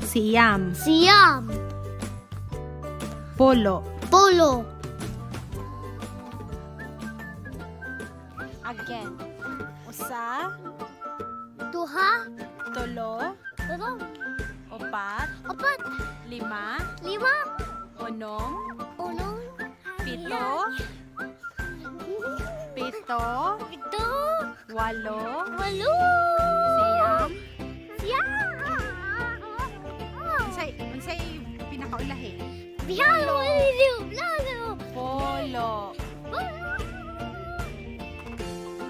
siyam, siyam, polo. polo. Again. Usa, Duha, tulo, tulo, upat, upat, lima, lima, unom, unom, pito, pito, pito, walo, walo, siyam. Siyam. Unsay unsay pinakaulahi? Bihalo, lilo, lalo. Polo.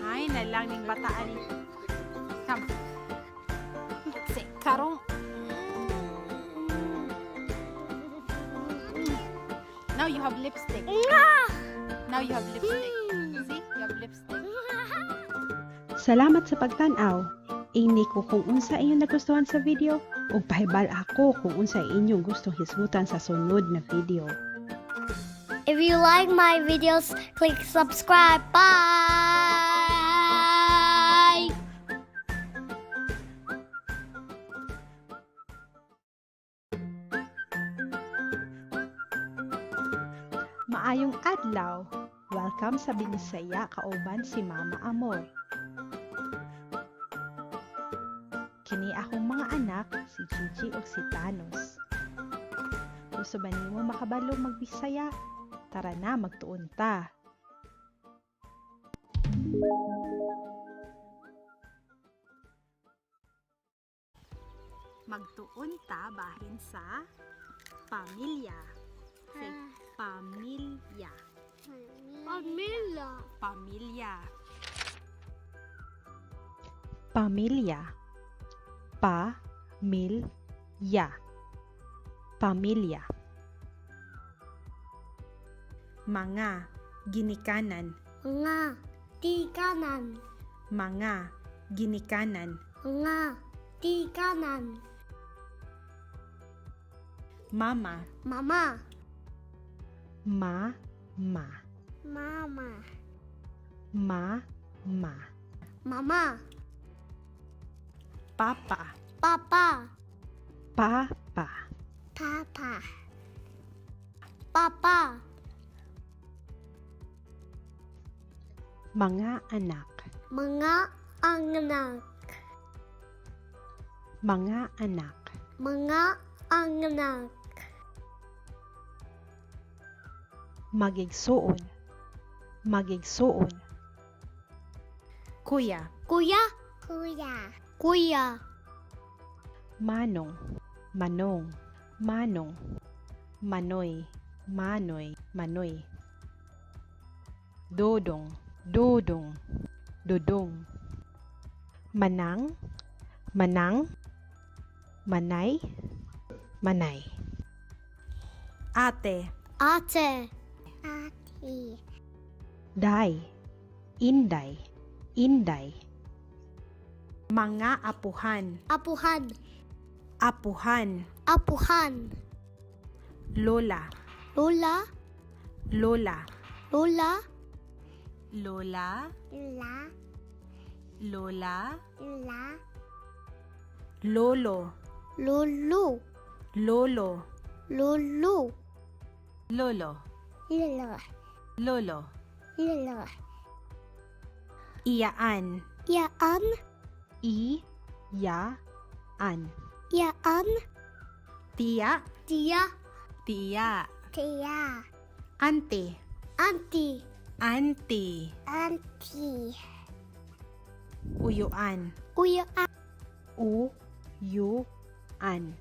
Ay, nalang ning bataan. Come. Si karong. Now you have lipstick. Now you have lipstick. See? You have lipstick. Salamat sa pagtan-aw. Ingni ko kung unsa inyong nagustuhan sa video ug pahibal ako kung unsa inyong gustong hisgutan sa sunod na video. If you like my videos, click subscribe. Bye. Maayong adlaw. Welcome sa Binisaya kauban si Mama Amor. Kini akong mga anak, si Gigi ug si Thanos. Gusto ba nimo makabalo magbisaya? Tara na, magtuon ta. Magtuon ta bahin sa pamilya. Say, pamilya. Pamilya. Pamilya. Pamilya. Pa mil ya. Pamilya. Mga ginikanan. Mga tikanan. Mga ginikanan. Mga tikanan. Mama. Mama. Ma, ma. Mama. Ma, ma. Mama. Papa. Papa. Pa, pa. Papa. Papa. Mga anak. Mga anak. Mga anak. Mga anak. Magigsuon. Magigsuon. Kuya. Kuya. Kuya. Kuya. Manong. Manong. Manong. Manoy. Manoy. Manoy. Dodong. Dodong. Dodong. Manang. Manang. Manay. Manay. Ate. Ate. Ate. Day. Inday. Inday. Mga apuhan. Apuhan. Apuhan. Apuhan. Lola. Lola. Lola. Lola. Lola. Lola. Lola. Lola. Lolo. Lolo. Lolo. Lolo. Lolo. Lolo. Lolo. Lolo. Iyaan. Yaan. I. Ya. An. Yaan. Tiya. Tiya. Tiya. Tiya. Ante. Auntie. Ante. Auntie. Uyuan. Uya. U. U. An.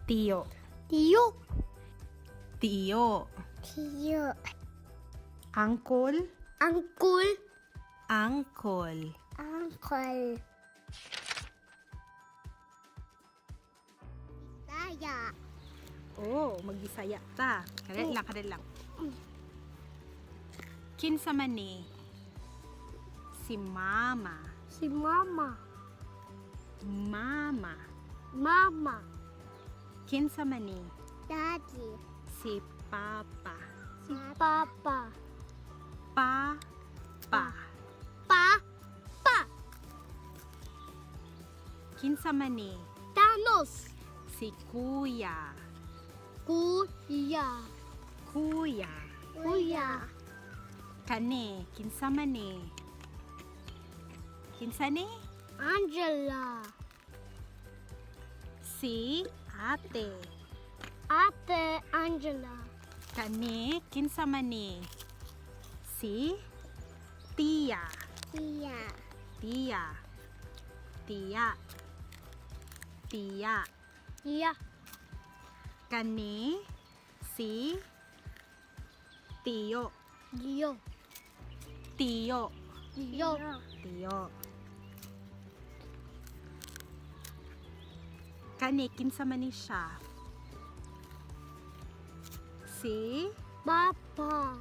Tiyo. Tiyo. Tiyo. Tiyo. Angkol. Uncle. Angkol. Uncle. Saya. Oh, magbisaya ta. Kadali lang, kadali lang. Kinsa man ni? Si mama. Si Mama. Mama. Mama. Kinsa man ni? Daddy. Si papa. Si Papa. Pa pa. Pa. Pa. Kinsa man ni? Thanos. Si kuya. Kuya. Kuya. Kuya. Kani, kinsa man ni? Kinsa ni? Angela. Si ate. Ate Angela. Kani, kinsa man ni? Si tiya. Tia. Tiya. Tiya. Tiya. Tia. Kani, si tiyo. Dio. Tiyo. Dio. Tiyo. Kani, kinsa man ni siya? Si Papa.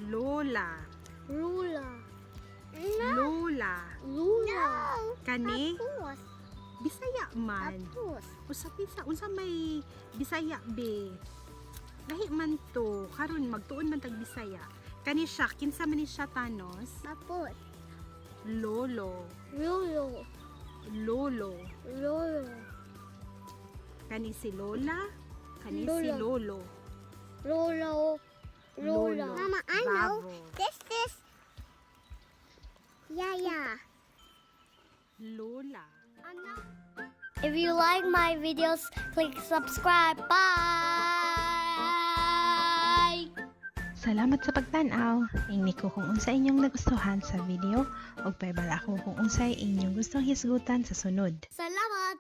Lola. Lula. Lola. Lula. Kani, Tapos. Bisaya man. Tapos. Usa pisa, unsa may Bisaya be. Lahi man to, karon magtuon man tag Bisaya. Kani siya, kinsa man ni siya, Thanos? Tapos. Lolo. Lolo. Lolo. Lolo. Kani si Lola, kani si Lola. Lolo. Lolo. Lola. Lolo. Mama, I know. Bravo. This is Yaya. Lola. If you like my videos, click subscribe. Bye. Salamat sa pagtan-aw. Ingni ko kung unsa inyong nagustuhan sa video ug pahibalo ako kung unsay inyong gustong hisgutan sa sunod. Salamat.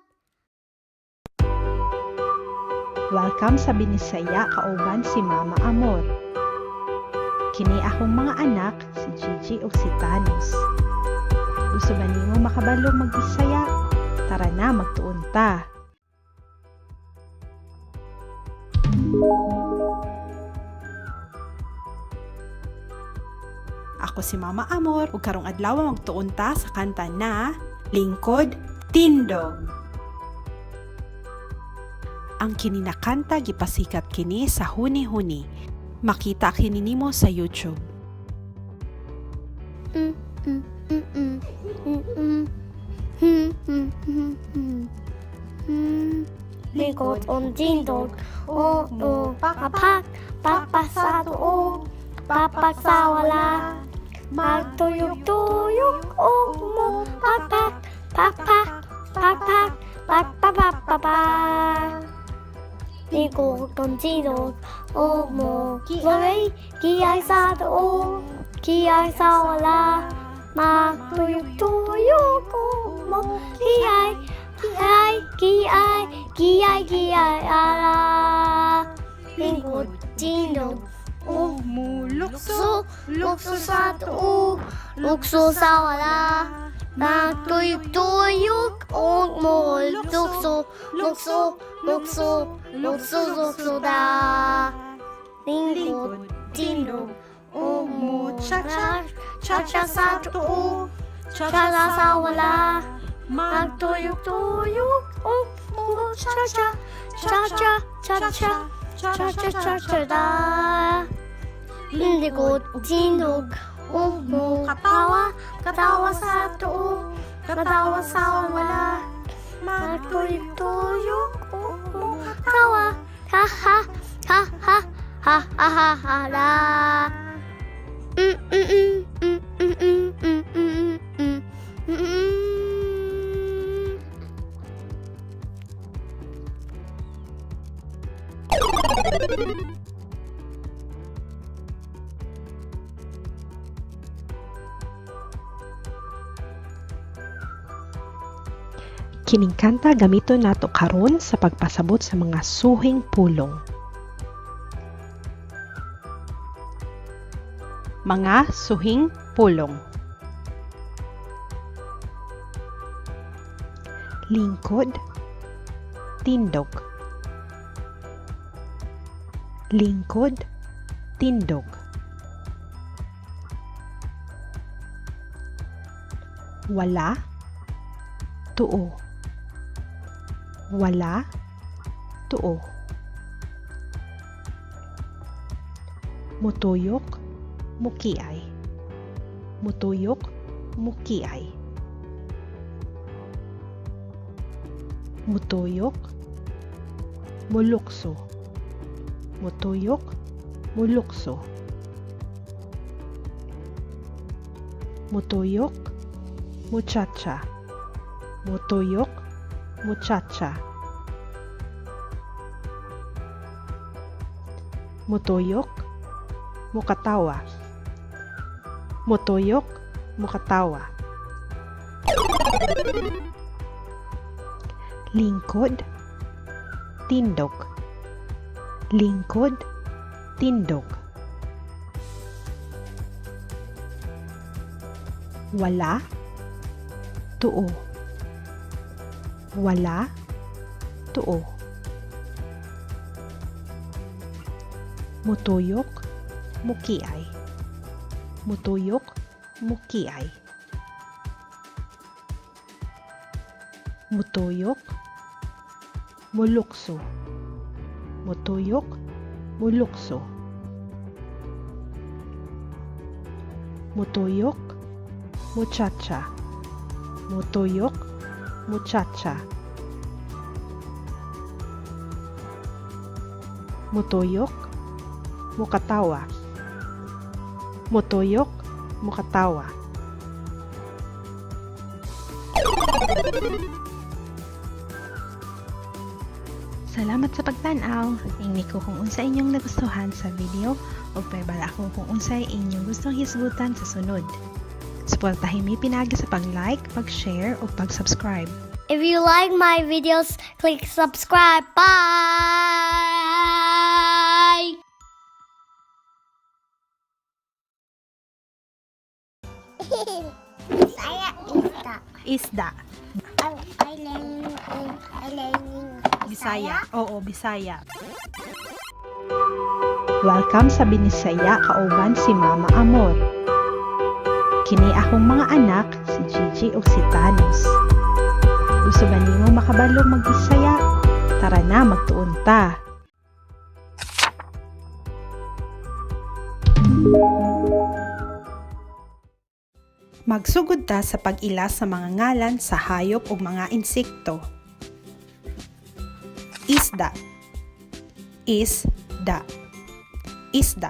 Welcome sa Binisaya kauban si Mama Amor. Kini akong mga anak, si Gigi ug si Thanos. Gusto ba nimo makabalo magbisaya? Tara na, magtuon ta. Ako si Mama Amor ug karong adlaw magtuon ta sa kanta na Lingkod Tindog. Ang kini na kanta gipasikat kini sa huni-huni. Makita kini nimo sa YouTube. Lingkod on tindog, o o papak, papak sa tuo, papak sa wala. Magtuyok-tuyok o mo, papak, papak, papak, papak, papak. Lingkod on tindog, o mo, kiay, kiay sa tuo, kiay sa wala. Magtuyok-tuyok o mo, kiay, kiay, kiay, kiay, kiay, ala. Lingkod tindog, o Mulukso, lukso, lukso sa tuo, lukso sa wala. Magtuyok-tuyok o mo, lukso, lukso, lukso, lukso, lukso da. Lingkod tindog, o mo, Cha-cha, cha-cha sa tuo, cha-cha sa wala. Magtuyok-tuyok o mo, cha-cha, cha-cha, cha-cha, cha-cha, cha-cha da. Lingkod tindog, o mo, katawa, katawa sa tuo, katawa sa wala. Magtuyok-tuyok o mo, katawa, ha ha, ha ha, ha ha ha ha la. Kining kanta gamiton nato karon sa pagpasabot sa mga suhing pulong. Mga suhing pulong. Lingkod, tindog. Lingkod, tindog. Wala, tuo. Wala, tuo. Mutuyok, mukiay. Mutuyok, mukiay. Mutuyok, mulukso. Mutuyok, mulukso. Mutuyok, muchacha. Mutuyok, muchacha. Mutuyok, mukatawa. Mutuyok, mukatawa. Lingkod, tindog. Lingkod, tindog. Wala, tuo. Wala, tuo. Mutuyok, mukiay. Mutuyok, mukiay. Mutuyok, mulukso. Mutuyok, mulukso. Mutuyok, muchacha. Mutuyok, muchacha. Mutuyok, mukatawa. Mutuyok, mukatawa. Salamat sa pagtan-aw. Ingni ko kung unsa inyong nagustuhan sa video ug paibala ako kung unsay inyong gustong hisgutan sa sunod. Suportahin mi pinaagi sa pag-like, pag-share ug pag-subscribe. If you like my videos, click subscribe. Bye. Bisaya isda. Isda. I learning I learning Bisaya. Oo, Bisaya. Welcome sa Binisaya kauban si Mama Amor. Kini akong mga anak, si Gigi ug si Thanos. Gusto ba nimo makabalo mag-Bisaya? Tara na, magtuon ta. Magsugod ta sa pag-ila sa mga ngalan sa hayop ug mga insekto. Isda. Isda. Isda.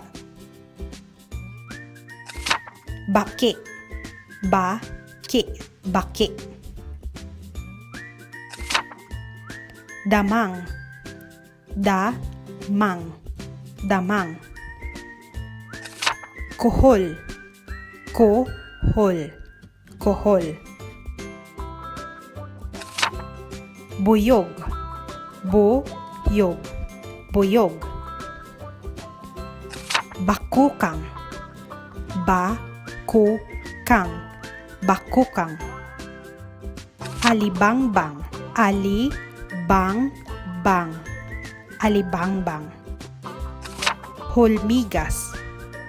Baki. Baki. Baki. Damang. Damang. Damang. Kuhol. Kohol. Kohol. Buyog. Buyog. Buyog. Bakukang. Bakukang. Bakukang. Alibangbang. Ali-bang-bang. Alibangbang. Hulmigas.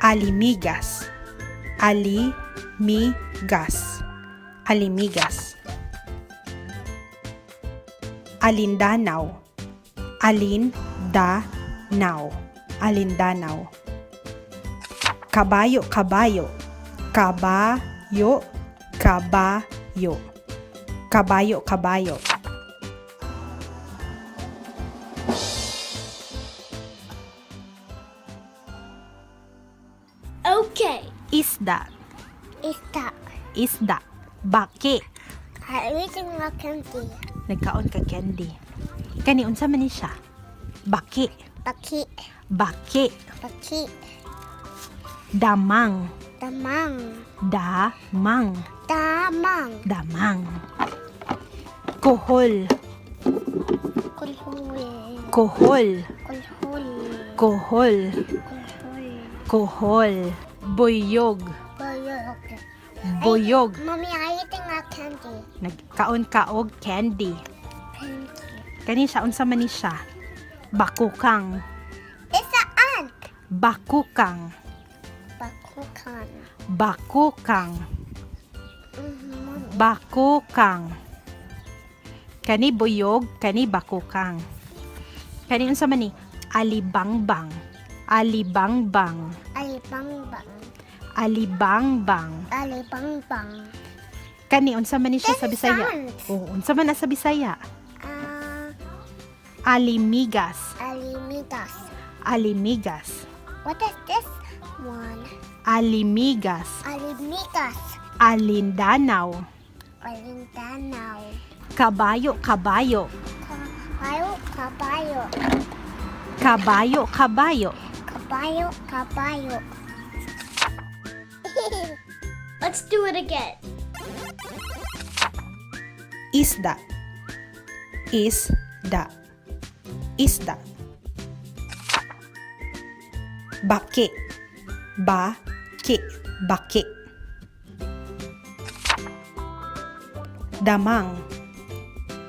Alimigas. Ali-mi-gas. Alimigas. Alindanaw. Alin-da-naw. Alindanaw. Kabayo, kabayo. Kabayo, kabayo. Kabayo, kabayo. Okay. Isda. Isda. Isda. Baki. I'm eating a candy. Nagkaon ka candy. Kani unsa man ni siya? Baki. Baki. Baki. Baki. Damang. Damang. Damang. Damang. Damang. Kohol. Kulhul. Kohol. Kulhul. Kohol. Kulhul. Kohol. Buyog. Buyog. Buyog. Mommy, I'm eating a candy. Nagkaon ka og candy. Thank you. Kani siya unsa man ni siya? Bakukang. It's an ant. Bakukang. Bakukan. Bakukang. Mommy. Bakukang. Kani buyog, kani bakukang. Kani unsa man ni? Alibangbang. Alibangbang. Alibangbang. Alibangbang. Alibangbang. Kani unsa man ni siya sa This is Bisaya? ant. Oh, unsa man na sa Bisaya? Ah, Alimigas. alimigas. Alimigas. What is this one? Alimigas. Alimigas. Alindanaw. Alindanaw. Kabayo, kabayo. Kabayo, kabayo. Kabayo, kabayo. Kabayo, kabayo. Let's do it again. Isda. Isda. Isda. Baki. Baki. Baki. Damang.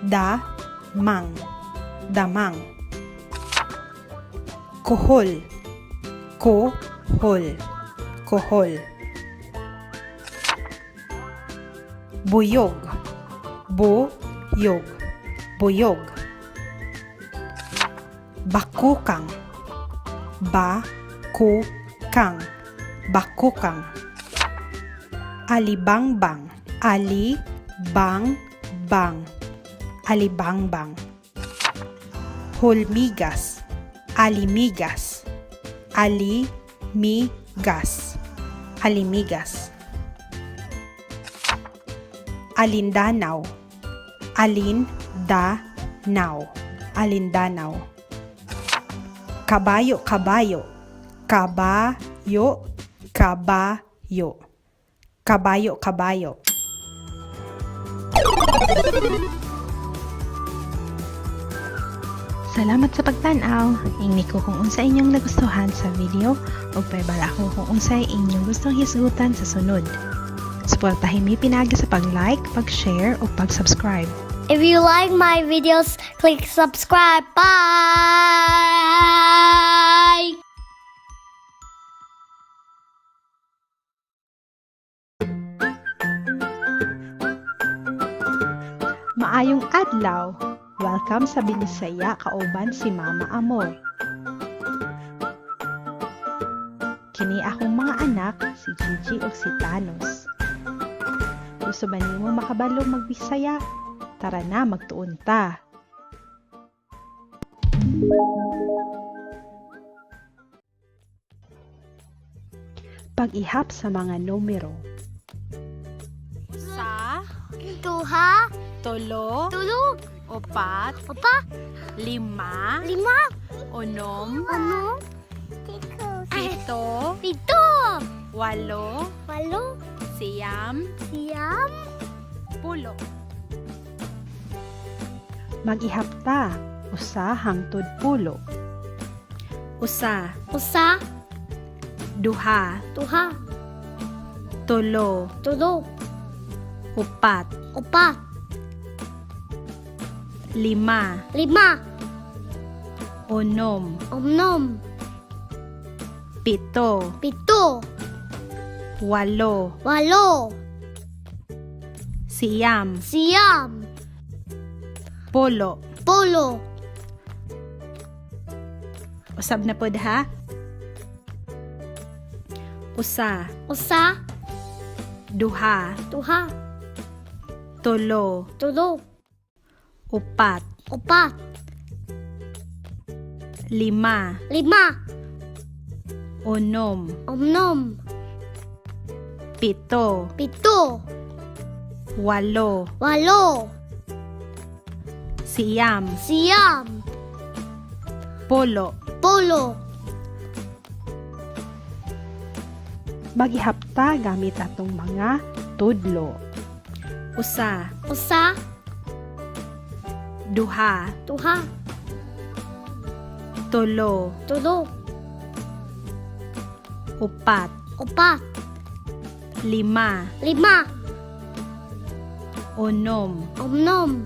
Damang. Damang. Kohol. Kohol. Kohol. Buyog. Buyog. Buyog. Bakukang. Bakukang. Bakukang. Alibangbang. Ali-bang-bang. Alibangbang. Hulmigas. Alimigas. Ali-mi-gas. Alimigas. Alindanaw. Alin-da-naw. Alindanaw. Kabayo, kabayo. Kabayo, kabayo. Kabayo, kabayo. Salamat sa pagtan-aw. Ingni ko kung unsa inyong nagustuhan sa video ug pahibalo ako kung unsay inyong gustong hisgutan sa sunod. Suportahin mi pinaagi sa pag-like, pag-share ug pag-subscribe. If you like my videos, click subscribe. Bye! Maayong adlaw. Welcome sa Binisaya kauban si Mama Amor. Kini akong mga anak, si Gigi ug si Thanos. Gusto ba nimo makabalo magbisaya? Tara na, magtuon ta. Pag-ihap sa mga numero. Usa, Duha, tulo, tulo, upat, upa, lima, lima, unom, ano, pito, pito, walo, walo, siyam, siyam, pulo. Mag-ihap ta, usa hangtod 10. Usa, usa, duha, duha, tulo, tulo, upat, upa, lima, lima, unom, unom, pito, pito, walo, walo, siyam, siyam, pulo. 10. Usab na pod ha? Usa, Usa, duha, duha, tulo, tulo, upat, upat, lima, lima, unom, unom, pito, pito, walo, walo, siyam, siyam, pulo. 10. Mag-ihap ta gamit atong mga tudlo. Usa, Usa, duha, duha, tulo, tulo, upat, upat, lima, lima, unom, unom,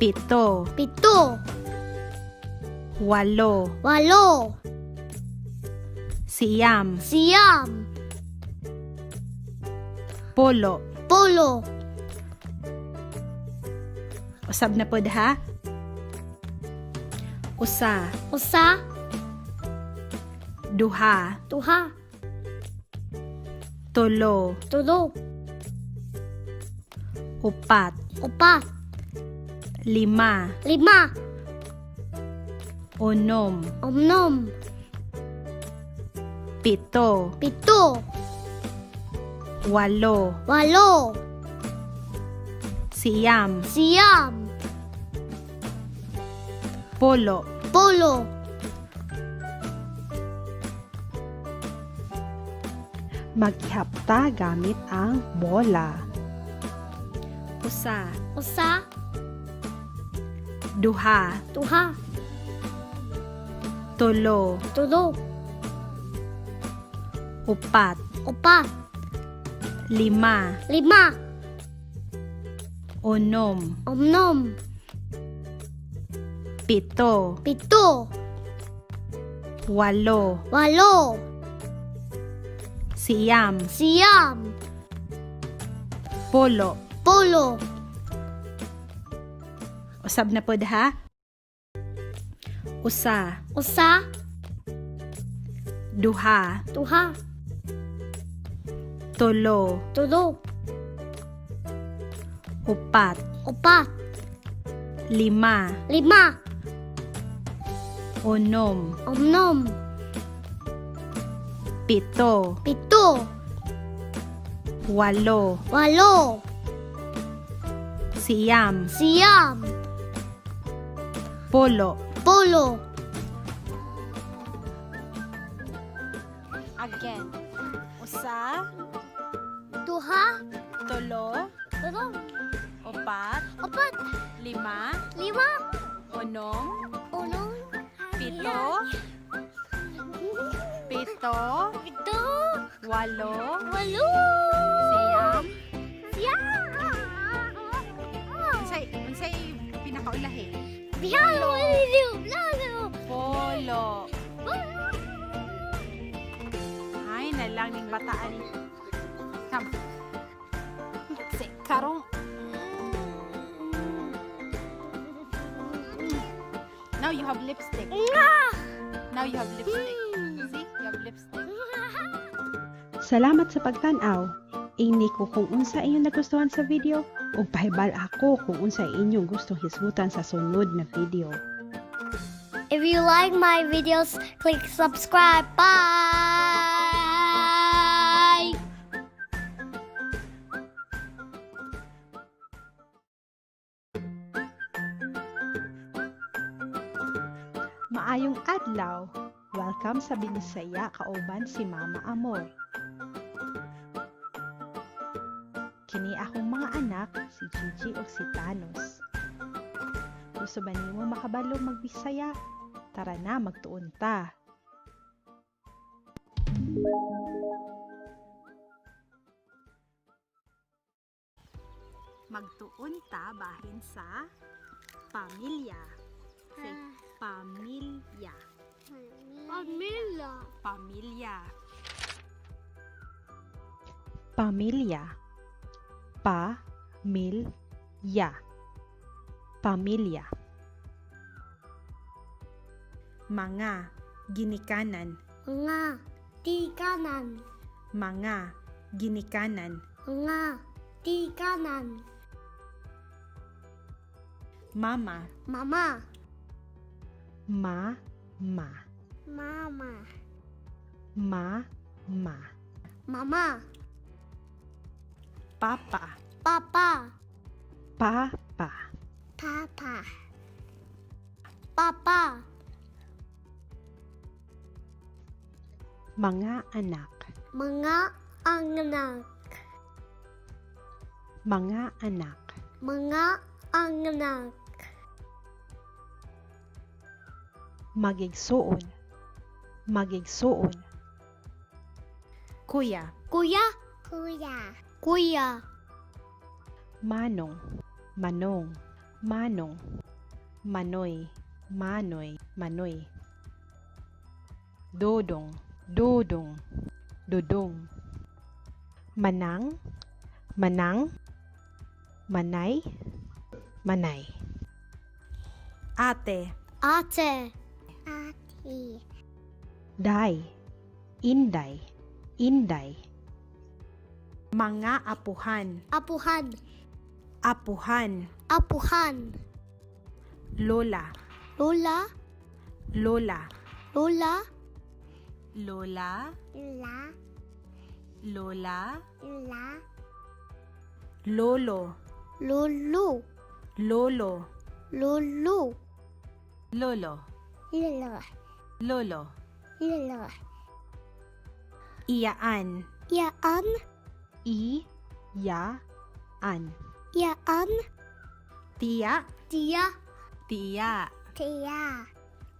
pito, pito, walo, walo, siyam, siyam, 10. 10. Usab na pod ha? Usa, Usa, duha, duha, tulo, tulo, upat, upat, lima, lima, unom, unom, pito, pito, walo, walo, siyam, siyam, 10. 10. Mag-ihap ta gamit ang bola. Usa, Usa, duha, duha, tulo, tulo, upat, upat, lima, lima, unom, unom, pito, pito, walo, walo, siyam, siyam, 10. 10. Usab na pod ha? Usa, Usa, duha, duha, tulo, tulo, upat, upat, lima, lima, unom, unom, pito, pito, walo, walo, siyam, siyam, 10. 10. Again. Usa, Duha, tulo, tulo, upat, upat, lima, lima, unom, unom, pito, pito, pito, walo, walo, siyam. Siyam. Unsay unsay pinakaulahi? Bihalo, lalo, 10. Ay, nalang ning bataan. Come. Si karong. have lipstick. Now you have lipstick. See? You have lipstick. Salamat sa pagtan-aw. Ingni ko kung unsa inyong nagustuhan sa video ug pahibal ako kung unsa inyong gustong hisgutan sa sunod na video. If you like my videos, click subscribe. Bye. Maayong adlaw. Welcome sa Binisaya kauban si Mama Amor. Kini akong mga anak, si Gigi ug si Thanos. Gusto ba nimo makabalo magbisaya? Tara na, magtuon ta. Magtuon ta bahin sa pamilya. Say, pamilya. Pamilya. Pamilya. Pamilya. Pa mil ya. Pamilya. Mga ginikanan. Mga tikanan. Mga ginikanan. Mga tikanan. Mama. Mama. Ma ma. Mama. Ma ma. Mama. Papa. Papa. Pa pa. Papa. Papa. Mga anak. Mga anak. Mga anak. Mga anak. Magigsuon. Magigsuon. Kuya. Kuya. Kuya. Kuya. Manong. Manong. Manong. Manoy. Manoy. Manoy. Dodong. Dodong. Dodong. Manang. Manang. Manay. Manay. Ate. Ate. Ate. Day. Inday. Inday. Mga apuhan. Apuhan. Apuhan. Apuhan. Lola. Lola. Lola. Lola. Lola. La. Lola. La. Lolo. Lolo. Lolo. Lolo. Lolo. Lolo. Lolo. Lolo. Iyaan. Yaan. I. Ya. An. Yaan. Tiya. Tia. Tiya. Tia.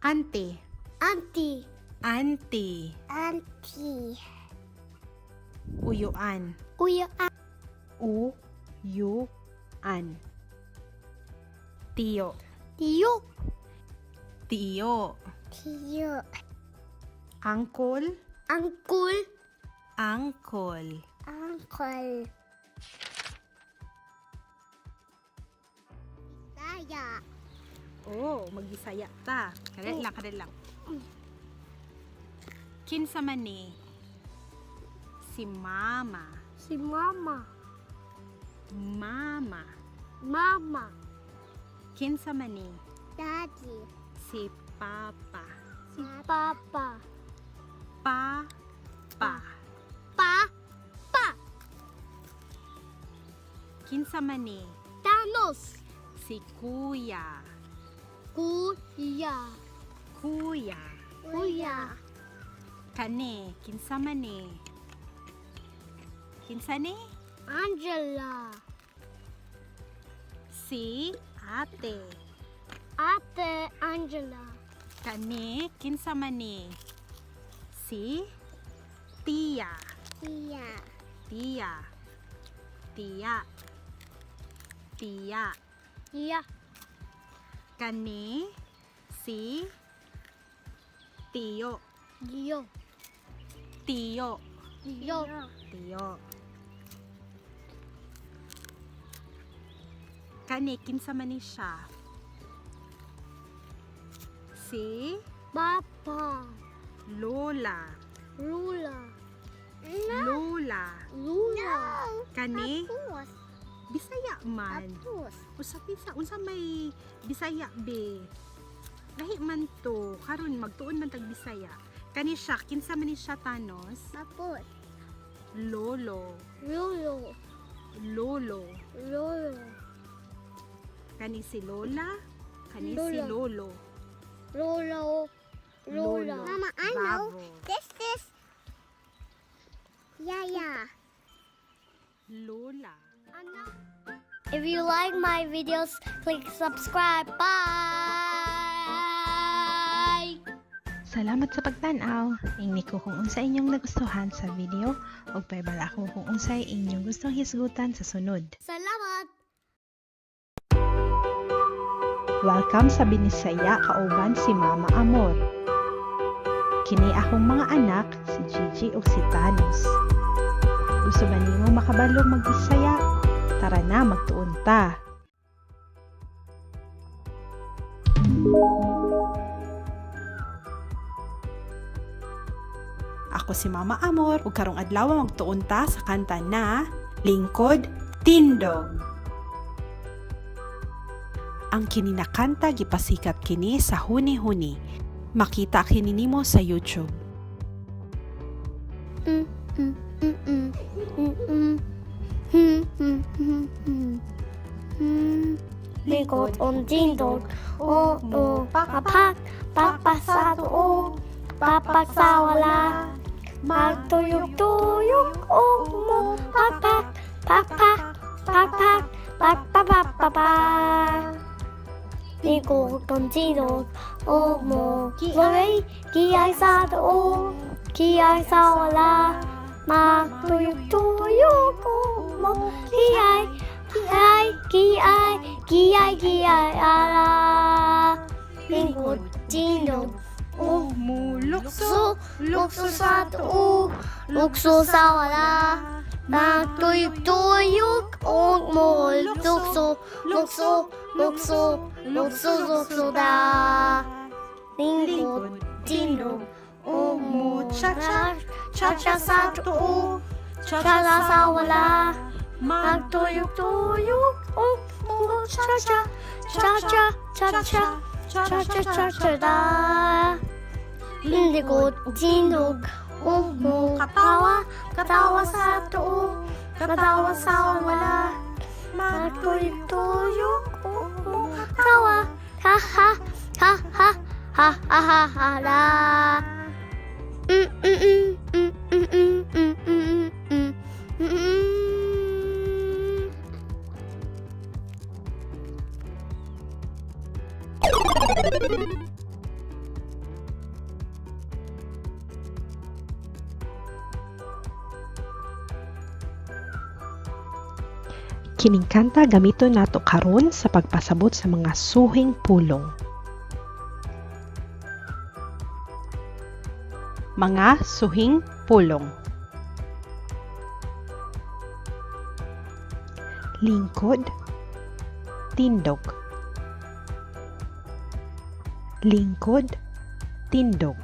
Ante. Auntie. Auntie. Auntie. Uyuan. Uya. U. Yu. An. Tiyo. Tiyo. Tiyo. Tiyo. Angkol. Uncle. Angkol. Uncle. Saya. Oh, magbisaya ta. Kadali lang, kadali lang. Kinsa man ni? Si mama. Si Mama. Mama. Mama. Kinsa man ni? Daddy. Si papa. Si Papa. Pa pa. Pa. Pa. Kinsa man ni? Thanos. Si kuya. Kuya. Kuya. Kuya. Kani, kinsa man ni? Kinsa ni? Angela. Si ate. Ate Angela. Kani, kinsa man ni? Si tiya. Tia. Tiya. Tiya. Tiya. Tia. Kani, si tiyo. Gio. Tiyo. Gio. Tiyo. Kani, kinsa man ni siya? Si Papa. Lola. Lula. Lola. Lula. Kani Tapos. Bisaya man. Tapos. Usa pisa unsa may Bisaya be. Lahi man to karon magtuon man tag Bisaya. Kani siya kinsa man ni siya, Thanos? Tapos. Lolo. Lolo. Lolo. Lolo. Kani si Lola, kani si Lola. Lolo. Lolo. Lola. Lolo. Mama, I know. Bravo. This is Yaya. Lola. If you like my videos, click subscribe. Bye. Salamat sa pagtan-aw. Ingni ko kung unsa inyong nagustuhan sa video ug pahibalo ako kung unsay inyong gustong hisgutan sa sunod. Salamat. Welcome sa Binisaya kauban si Mama Amor. Kini akong mga anak, si Gigi ug si Thanos. Gusto ba nimo makabalo magbisaya? Tara na, magtuon ta. Ako si Mama Amor ug karong adlaw magtuon ta sa kanta na Lingkod Tindog. Ang kini na kanta gipasikat kini sa huni-huni. Makita kini nimo sa YouTube. Likod on tindog, o o papak, papak sa tuo, papak sa wala. Magtuyok-tuyok o mo, papak, papak, papak, papak, papak. Likod on tindog, o mo, kiay, kiay sa tuo, kiay sa wala. Magtuyok-tuyok o mo, kiay, kiay, kiay, kiay, kiay, ala. Lingkod, tindog, o Mulukso, lukso, lukso sa tuo, lukso sa wala. Magtuyok-tuyok o mo, lukso, lukso, lukso, lukso, lukso da. Lingkod, tindog, o mo, Cha-cha, cha-cha sa tuo, cha-cha sa wala. Magtuyok-tuyok o mo, cha-cha, cha-cha, cha-cha, cha-cha, cha-cha da. Lingkod, tindog, o mo, katawa, katawa sa tuo, katawa sa wala. Magtuyok-tuyok o mo, katawa, ha ha, ha ha, ha ha ha ha la. Kining kanta gamiton nato karon sa pagpasabot sa mga suhing pulong. Mga suhing pulong. Lingkod, tindog. Lingkod, tindog.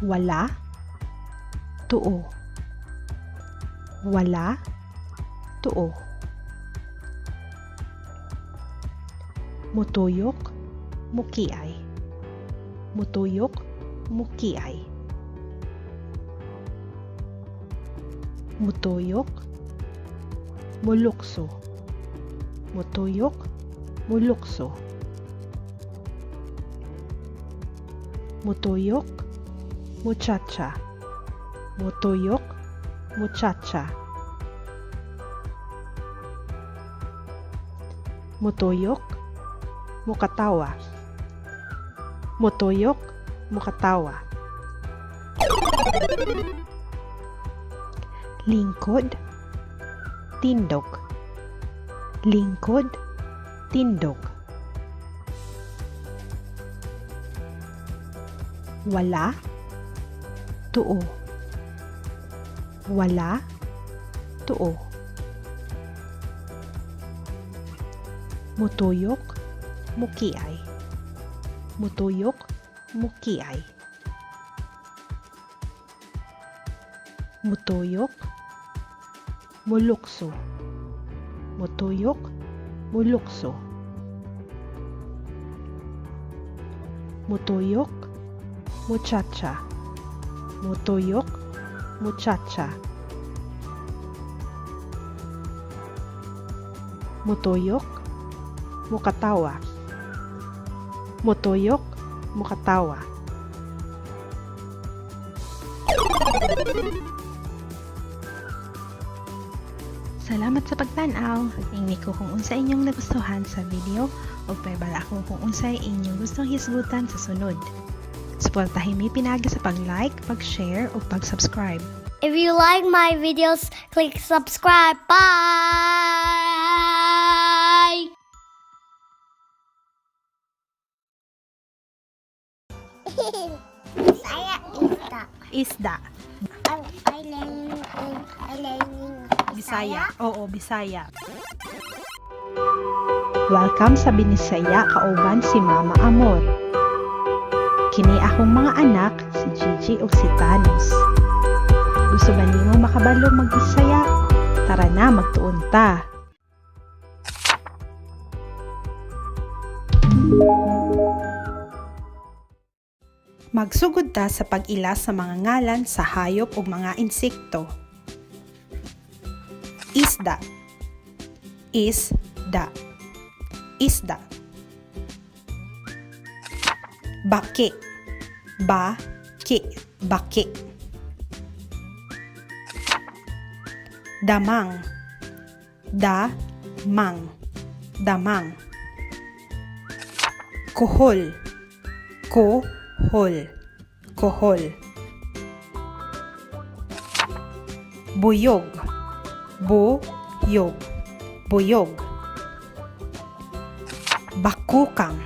Wala, tuo. Wala, tuo. Mutuyok, mukiay. Mutuyok, mukiay. Mutuyok, mulukso. Mutuyok, mulukso. Mutuyok, muchacha. Mutuyok, muchacha. Mutuyok, mukatawa. Mutuyok, mukatawa. Lingkod, tindog. Lingkod, tindog. Wala, tuo. Wala, tuo. Mutuyok, mukiay. Mutuyok, mukiay. Mutuyok, mulukso. Mutuyok, mulukso. Mutuyok, muchacha. Mutuyok, muchacha. Mutuyok, mukatawa. Mutuyok, mukatawa. Salamat sa pagtan-aw. Ingni ko kung unsa inyong nagustuhan sa video ug pahibalo ako kung unsay inyong gustong hisgutan sa sunod. Suportahin mi pinaagi sa pag-like, pag-share ug pag-subscribe. If you like my videos, click subscribe. Bye! Bisaya isda. Isda. I learning I learning Bisaya. Oo, Bisaya. Welcome sa Binisaya kauban si Mama Amor. Kini akong mga anak, si Gigi ug si Thanos. Gusto ba nimo makabalo magbisaya? Tara na, magtuon ta. Magsugod ta sa pag-ila sa mga ngalan sa hayop ug mga insekto. Isda. Isda. Isda. Baki. Baki. Baki. Damang. Damang. Damang. Kuhol. Kohol. Kohol. Buyog. Buyog. Buyog. Bakukang.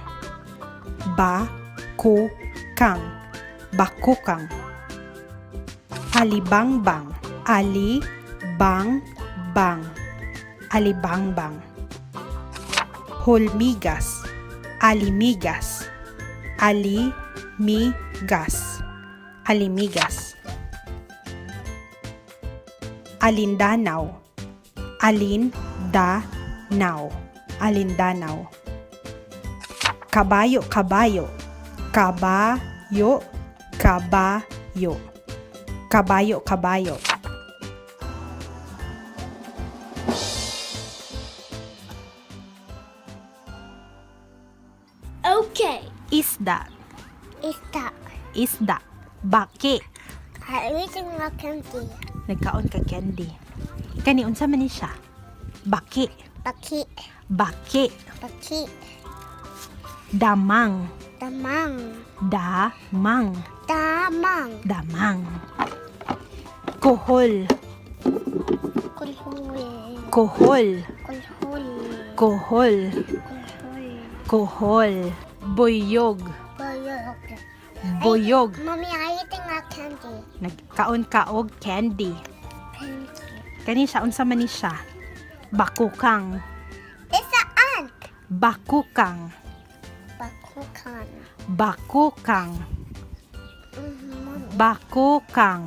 Bakukang. Bakukang. Alibangbang. Ali-bang-bang. Alibangbang. Hulmigas. Alimigas. Ali-mi-gas. Alimigas. Alindanaw. Alin-da-naw. Alindanaw. Kabayo, kabayo. Kabayo, kabayo. Kabayo, kabayo. Okay. Isda. Isda. Isda. Baki. I eating a candy. Nagkaon ka candy. Kani unsa man ni siya? Baki. Baki. Baki. Baki. Damang. Damang. Damang. Damang. Damang. Kohol. Kulhul. Kohol. Kulhul. Kohol. Kulhul. Kohol. Buyog. Buyog. Buyog. Mommy, I eating a candy. Nagkaon ka og candy. Candy. Kani siya unsa man ni siya? Bakukang. It's an ant. Bakukang. Bakukan. Bakukang. Mommy. Bakukang.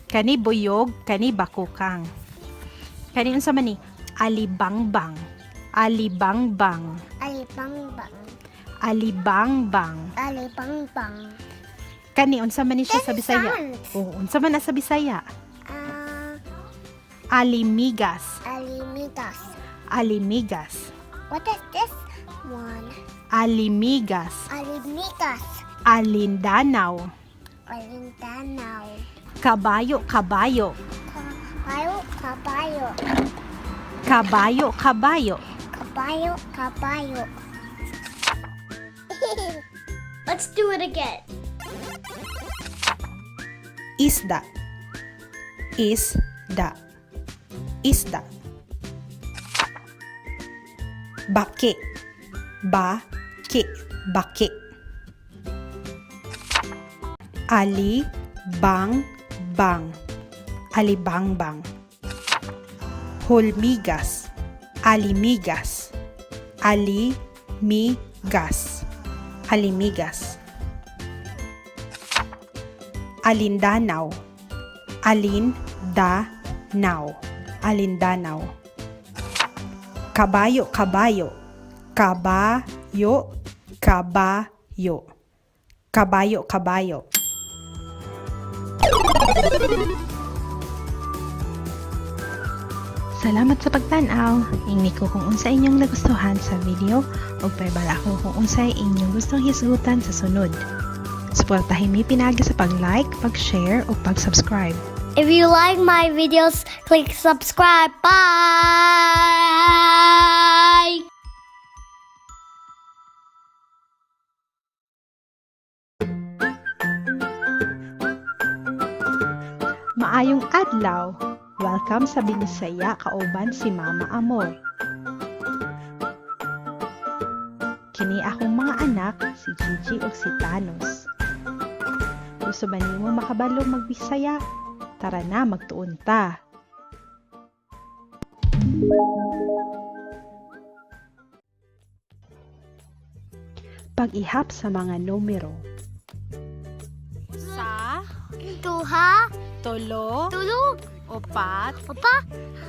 Kani buyog, kani bakukang. Kani unsa man ni? Alibangbang. Alibangbang. Alibangbang. Alibangbang. Alibangbang. Kani unsa man ni siya sa This is Bisaya? ant. Oo, unsa man na sa Bisaya? Ah, Alimigas. alimigas. Alimigas. What is this one? Alimigas. Alimigas. Alindanaw. Alindanaw. Kabayo, kabayo. Kabayo, kabayo. Kabayo, kabayo. Kabayo, kabayo. Let's do it again. Isda. Isda. Isda. Baki. Baki. Baki. Ali bang bang. Alibangbang. Hulmigas. Alimigas. Ali mi gas. Alimigas. Alindanaw. Alin da naw. Alindanaw. Kabayo, kabayo. Kabayo, kabayo. Kabayo, kabayo. Salamat sa pagtan-aw. Ingni ko kung unsa inyong nagustuhan sa video ug pahibalo ako kung unsay inyong gustong hisgutan sa sunod. Suportahin mi pinaagi sa pag-like, pag-share ug pag-subscribe. If you like my videos, click subscribe. Bye! Maayong adlaw. Welcome sa Binisaya kauban si Mama Amor. Kini akong mga anak, si Gigi ug si Thanos. Gusto ba nimo makabalo magbisaya? Tara na, magtuon ta. Pag-ihap sa mga numero. Usa, Duha, tulo, tulo, upat, upa,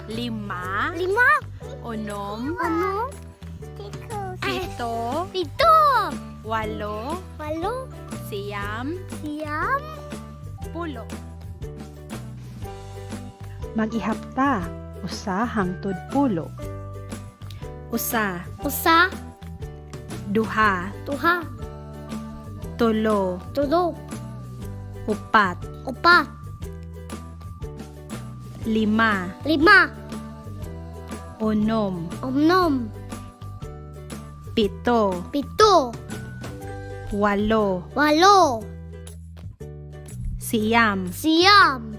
lima, lima, unom, ano, pito, pito, walo, walo, siyam, siyam, pulo. Mag-ihap ta, usa hangtod pulo. Usa, usa, duha, duha, tulo, tulo, upat, upa, lima, lima, unom, unom, pito, pito, walo, walo, siyam, siyam,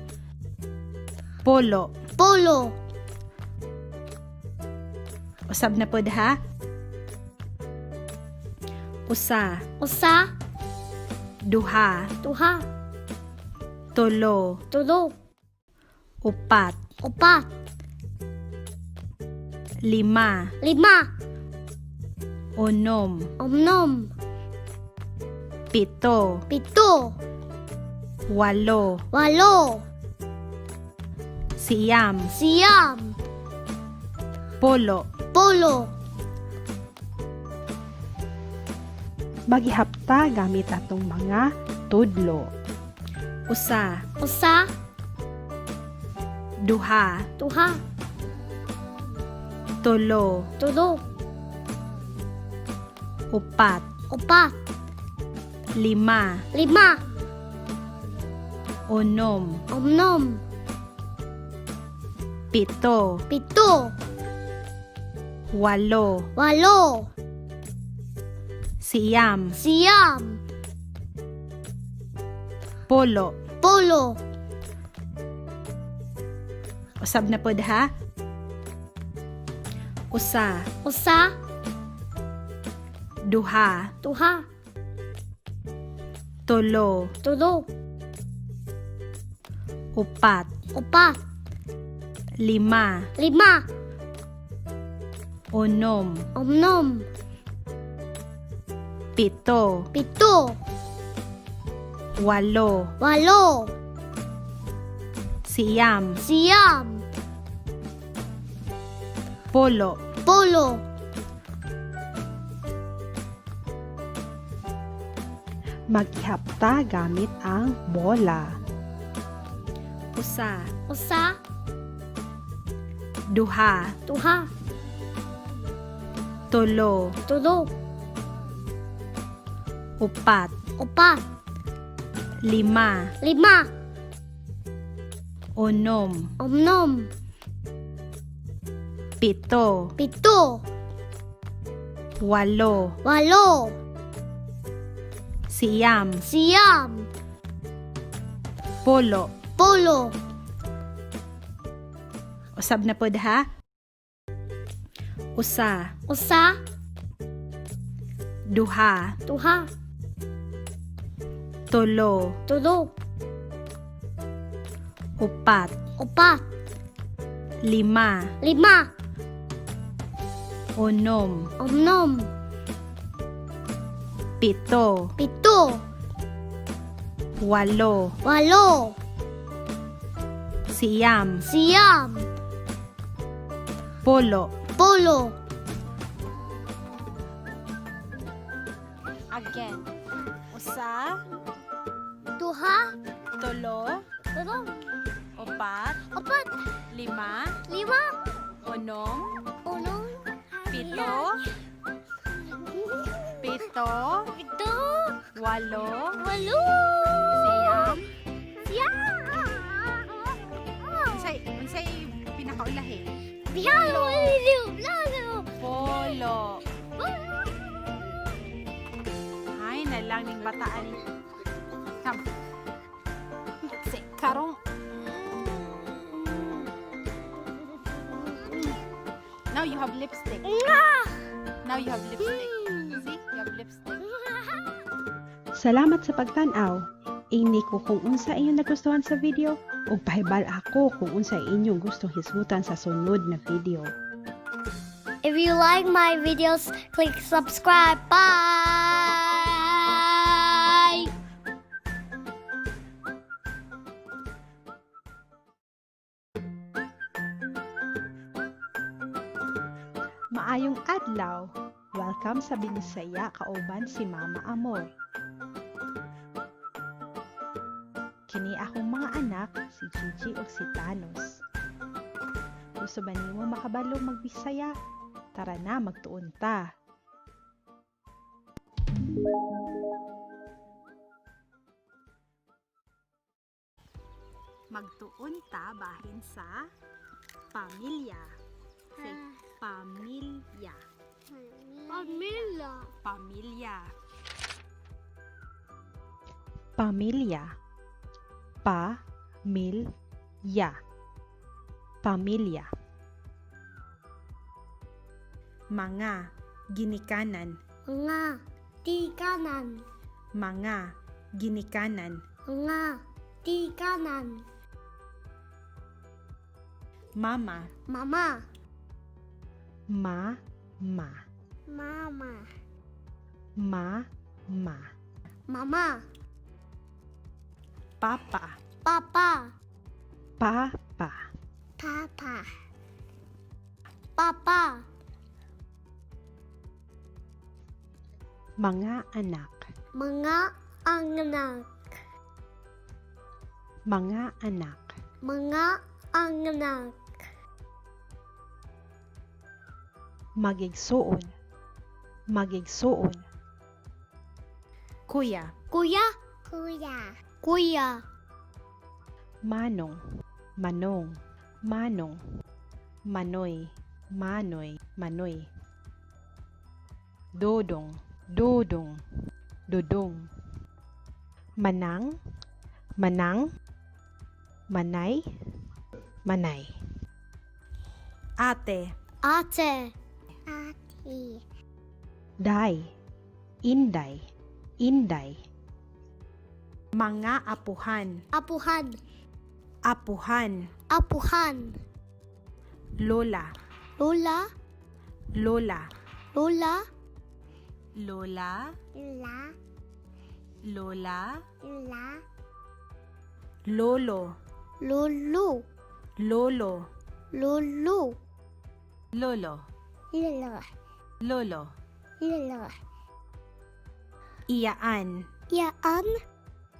pulo. pulo. Usab na pod ha. Usa, Usa, duha, duha, tulo, tulo, upat, upat, lima, lima, unom, unom, pito, pito, walo, walo, siyam, siyam, pulo. pulo. Mag-ihap ta gamit atong mga tudlo. Usa, Usa, duha, duha, tulo, tulo, upat, upat, lima, lima, unom, unom, pito, pito, walo, walo, siyam, siyam, pulo. pulo. Usab na pod ha. Usa, Usa, duha, duha, tulo, tulo, upat, upat, lima, lima, unom, unom, pito, pito, walo, walo, siyam, siyam, pulo. pulo. Mag-ihap ta gamit ang bola. Usa, Usa, duha, duha, tulo, tulo, upat, upat, lima, lima, unom, unom, pito, pito, walo, walo, siyam, siyam, pulo. pulo. Usab na pod ha. Usa, Usa, duha, duha, tulo, tulo, upat, upat, lima, lima, Unom. Unom. Pito. 7. 8. 8. 9. 9. 10. 10. Again. 1, 2. 3, 3. 4, 4. 5, 5. 6, 6. 7, 7, 7. 8, 8. 9. 9. Unsay pinakaulahi? 10. 10. Ay, nalang ning bataan. Come. Si karong. Now you have lipstick. Now you have lipstick. See? You have lipstick. Salamat sa pagtan-aw. Ingni ko kung unsa inyong nagustuhan sa video ug pahibal ako kung unsa inyong gustong hisgutan sa sunod na video. If you like my videos, click subscribe. Bye. Maayong adlaw. Welcome sa Binisaya kauban si Mama Amor. Kini akong mga anak, si Gigi ug si Thanos. Gusto ba nimo makabalo magbisaya? Tara na, magtuon ta. Magtuon ta bahin sa pamilya. Say, pamilya. Pamilya. Pamilya. Pamilya. Pa mil ya. Pamilya. Mga ginikanan. Mga tikanan. Mga ginikanan. Mga tikanan. Mama. Mama. Ma ma. Mama. Ma ma. Mama. Papa. Papa. Pa pa. Papa. Papa. Mga anak. Mga anak. Mga anak. Mga anak. Magigsuon. Magigsuon. Kuya. Kuya. Kuya. Kuya. Manong. Manong. Manong. Manoy. Manoy. Manoy. Dodong. Dodong. Dodong. Manang. Manang. Manay. Manay. Ate. Ate. Ate. Day. Inday. Inday. Mga apuhan. Apuhan. Apuhan. Apuhan. Lola. Lola. Lola. Lola. Lola. Lola. Lola. Lola. Lolo. Lolo. Lolo. Lolo. Lolo. Lolo. Lolo. Lolo. Iyaan. Yaan.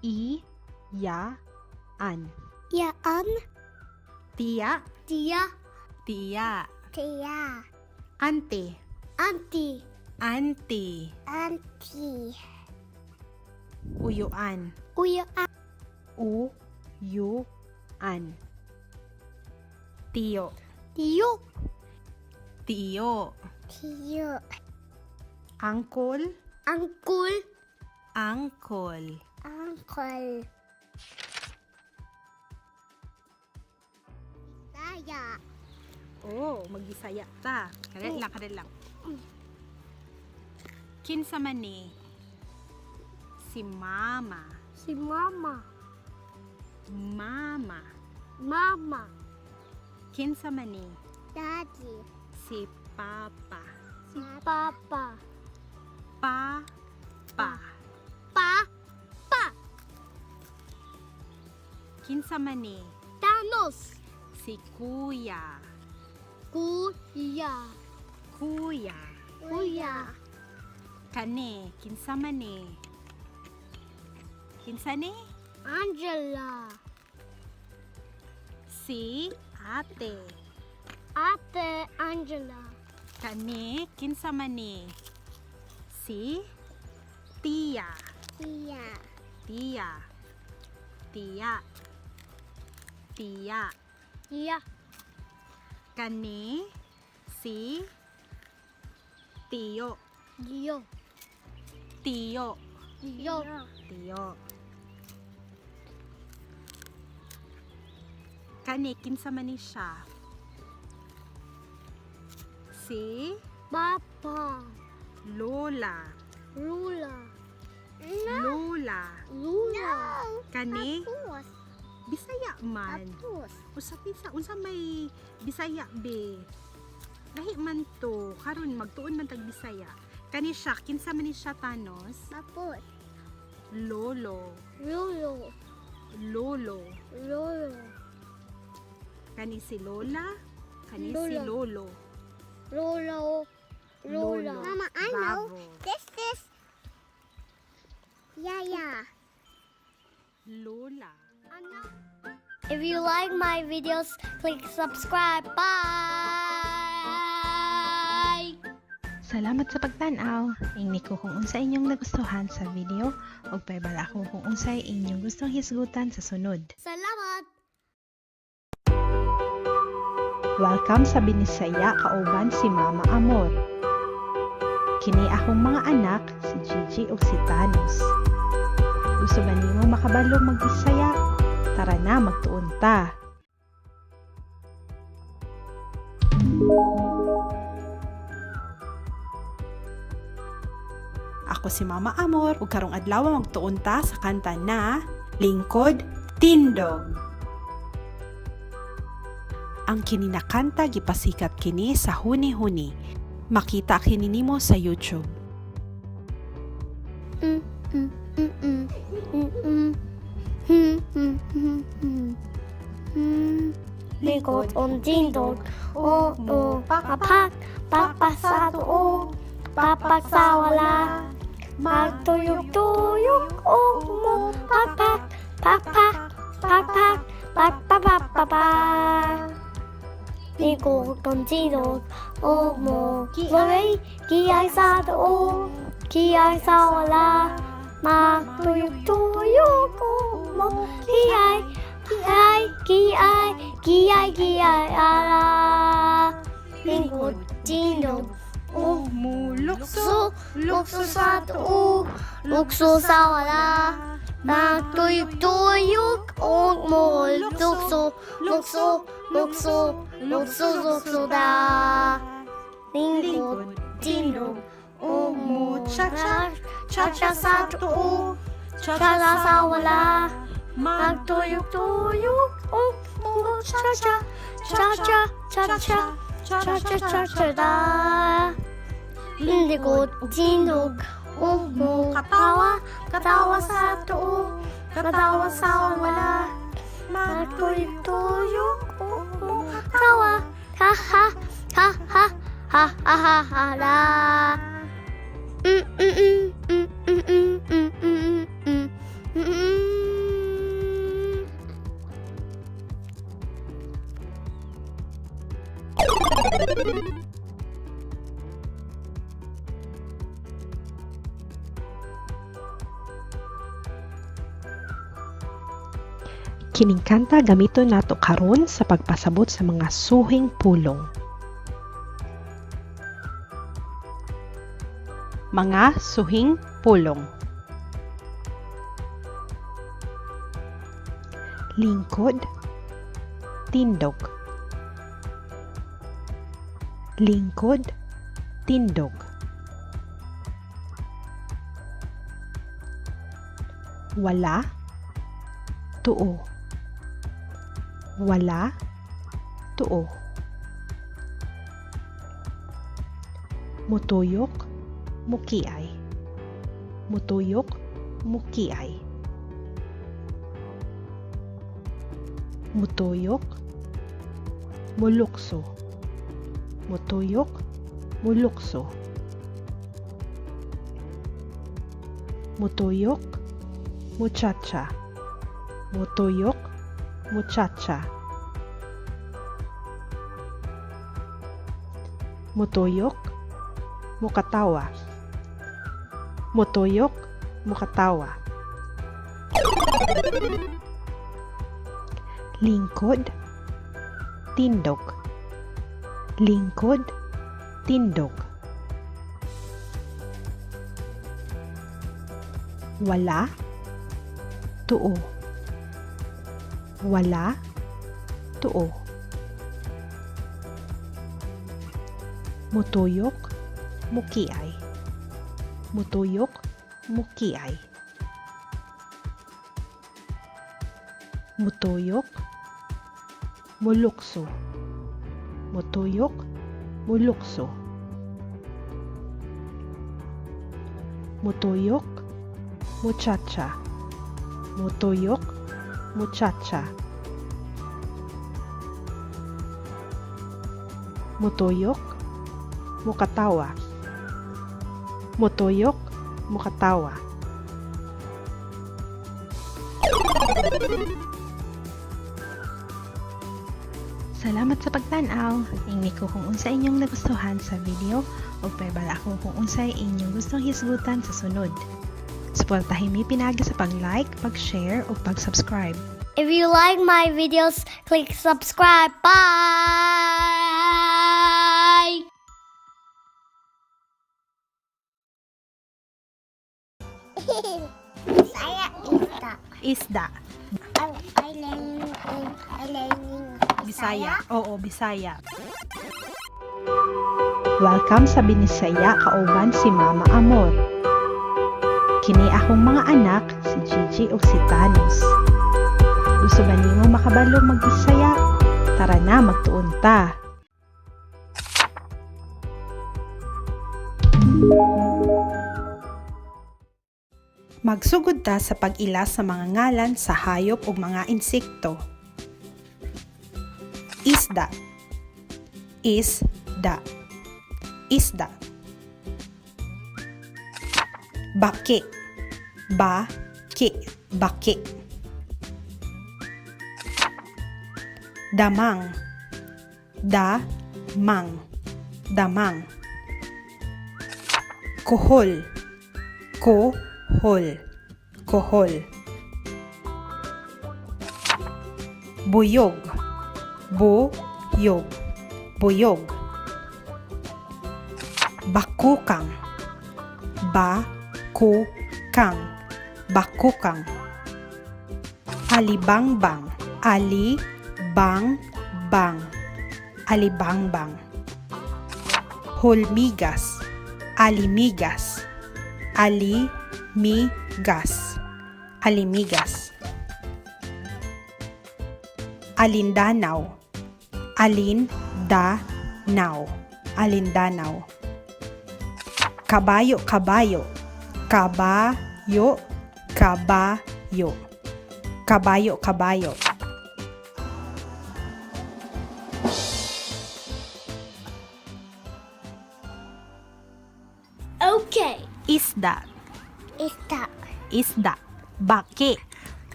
I. Ya. An. Yaan. Tiya. Tia. Tiya. Tia. Ante. Auntie. Ante. Auntie. Uyuan. Uya. U. Yu. An. Tiyo. Tiyo. Tiyo. Tiyo. Angkol. Uncle. Angkol. Uncle. Saya. Oh, magbisaya ta. Kadali lang, kadali lang. Kinsa man ni? Si mama. Si Mama. Mama. Mama. Kinsa man ni? Daddy. Si papa. Papa. Pa pa. Pa pa. Kinsa man ni? Thanos. Si Kuya. Kuya. Kuya. Kuya. Kani, kinsa man ni? Kinsa ni? Angela. Si Ate. Ate Angela. Kani, kinsa man ni? Si Tia. Tia. Tia. Tia. Tia. Tia. Kani, si Tiyo. Dio. Tiyo. Dio. Tiyo. Kani, kinsa man ni siya? Si Papa. Lola. Lula. Lola. Lula. Kani, Tapos. Bisaya man. Tapos. Usa bisa unsa may Bisaya be. Lahi man to karon magtuon man tag Bisaya. Kani siya kinsa man ni siya, Thanos? Tapos. Lolo. Lolo. Lolo. Lolo. Kani si Lola, kani si Lola. Lolo. Lolo. Lola. Lolo. Mama, I know. Bravo. This is Yaya. Lola. If you like my videos, click subscribe. Bye. Salamat sa pagtan-aw. Ingni ko kung unsa inyong nagustuhan sa video ug pahibalo ako kung unsay inyong gustong hisgutan sa sunod. Salamat. Welcome sa Binisaya kauban si Mama Amor. Kini akong mga anak, si Gigi ug si Thanos. Gusto ba nimo makabalo magbisaya? Tara na, magtuon ta. Ako si Mama Amor ug karong adlaw magtuon ta sa kanta na Lingkod Tindog. Ang kini na kanta gipasikat kini sa huni-huni. Makita kini nimo sa YouTube. Likod on tindog, o o papak, papak sa tuo, papak sa wala. Magtuyok-tuyok o mo, papak, papak, papak, papak, papak. Likod on tindog, o mo, kiay, kiay sa tuo, kiay sa wala. Magtuyok-tuyok o mo, kiay, kiay, kiay, kiay, kiay, ala. Lingkod, tindog, o Mulukso, lukso, lukso sa tuo, lukso sa wala. Magtuyok-tuyok o mo, lukso, lukso, lukso, lukso, lukso da. Lingkod, tindog, o mo, cha-cha, cha-cha sa tuo, cha-cha sa wala. Magtuyok-tuyok o mo, cha-cha, cha-cha, cha-cha, cha-cha, cha-cha da. Lingkod, tindog, o mo, katawa, katawa sa tuo, katawa sa wala. Magtuyok-tuyok o mo, katawa, ha ha, ha ha, ha ha ha ha la. Kining kanta gamiton nato karon sa pagpasabot sa mga suhing pulong. Mga suhing pulong. Lingkod, tindog. Lingkod, tindog. Wala, tuo. Wala, tuo. Mutuyok, mukiay. Mutuyok, mukiay. Mutuyok, mulukso. Mutuyok, mulukso. Mutuyok, muchacha. Mutuyok, muchacha. Mutuyok, mukatawa. Mutuyok, mukatawa. Lingkod, tindog. Lingkod, tindog. Wala, tuo. Wala, tuo. Mutuyok, mukiay. Mutuyok, mukiay. Mutuyok, mulukso. Mutuyok, mulukso. Mutuyok, muchacha. Mutuyok, muchacha. Mutuyok, mukatawa. Mutuyok, mukatawa. Salamat sa pagtan-aw. Ingni ko kung unsa inyong nagustuhan sa video o paibala ako kung unsay inyong gustong hisgutan sa sunod. Suportahin mi pinaagi sa pag-like, pag-share o pag-subscribe. If you like my videos, click subscribe. Bye! Bisaya isda. Isda. I learning Bisaya. Oo, Bisaya. Welcome sa Binisaya kauban si Mama Amor. Kini akong mga anak, si Gigi ug si Thanos. Gusto ba nimo makabalo magbisaya? Tara na, magtuon ta. Magsugod ta sa pag-ila sa mga ngalan sa hayop ug mga insekto. Isda. Isda. Isda. Baki. Ba-ki. Baki. Damang. Da-mang. Damang. Kuhol. Ko-hol. Kohol. Buyog. Bu-yog. Buyog. Bakukang. Ba-ku-kang. Bakukang. Alibangbang. Ali-bang-bang. Alibangbang. Hulmigas. Alimigas. Ali-mi-gas. Alimigas. Alindanaw. Alin-da-naw. Alindanaw. Kabayo, kabayo. Kabayo, kabayo. Kabayo, kabayo. Okay. Isda. Isda. Isda. Baki.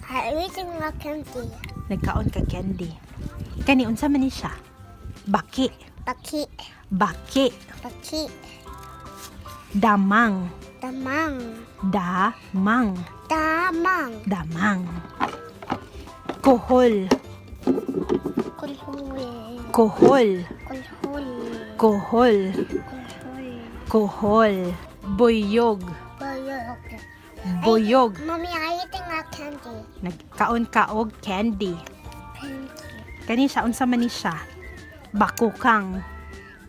I eating a candy. Nagkaon ka candy. Kani unsa man ni siya? Baki. Baki. Baki. Baki. Damang. Damang. Damang. Damang. Damang. Kohol. Kulhul. Kohol. Kulhul. Kohol. Kulhul. Kohol. Buyog. Buyog. Buyog. Mommy, I eating a candy. Nagkaon ka og candy. Candy. Kani siya unsa man ni siya? Bakukang.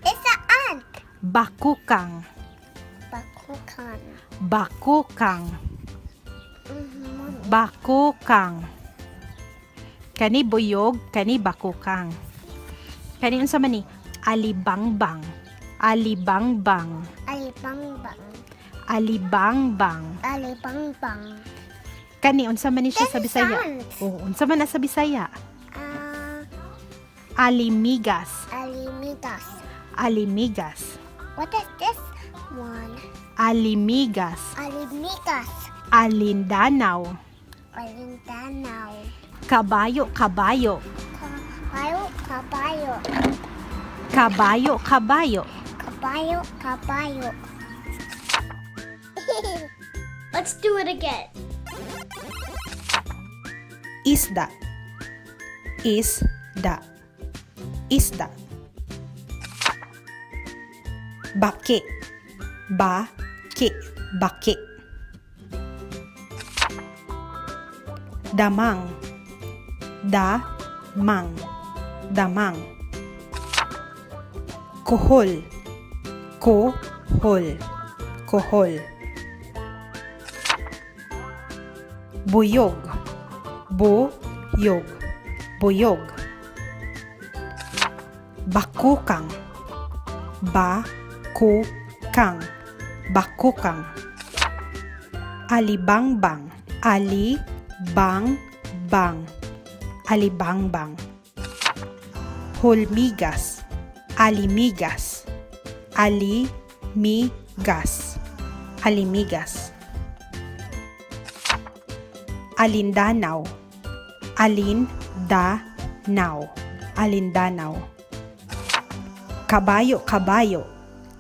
It's an ant. Bakukang. Bakukan. Bakukang. Mommy. Bakukang. Kani buyog, kani bakukang. Kani unsa man ni? Alibangbang. Alibangbang. Alibangbang. Alibangbang. Alibangbang. Kani unsa man ni siya sa Bisaya? Sounds. Oh, unsa man na sa Bisaya? Ah, Alimigas. alimigas. Alimigas. What is this one? Alimigas. Alimigas. Alindanaw. Alindanaw. Kabayo, kabayo. Kabayo, kabayo. Kabayo, kabayo. Kabayo, kabayo. Let's do it again. Isda. Isda. Isda. Baki. Baki. Baki. Damang. Damang. Damang. Kohol. Kohol. Kohol. Buyog. Buyog. Buyog. Bakukang. Bakukang. Bakukang. Alibangbang. Ali-bang-bang. Alibangbang. Hulmigas. Alimigas. Ali-mi-gas. Alimigas. Alindanaw. Alin-da-naw. Alindanaw. Kabayo, kabayo.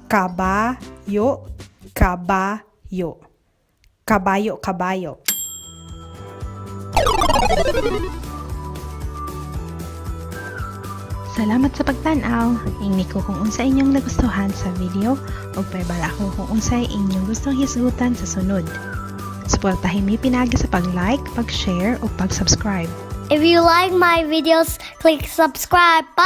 Kabayo, kabayo. Kabayo, kabayo. Salamat sa pagtan-aw. Ingni ko kung unsa inyong nagustuhan sa video ug pahibalo ako kung unsay inyong gustong hisgutan sa sunod. Suportahin mi pinaagi sa pag-like, pag-share ug pag-subscribe. If you like my videos, click subscribe. Bye!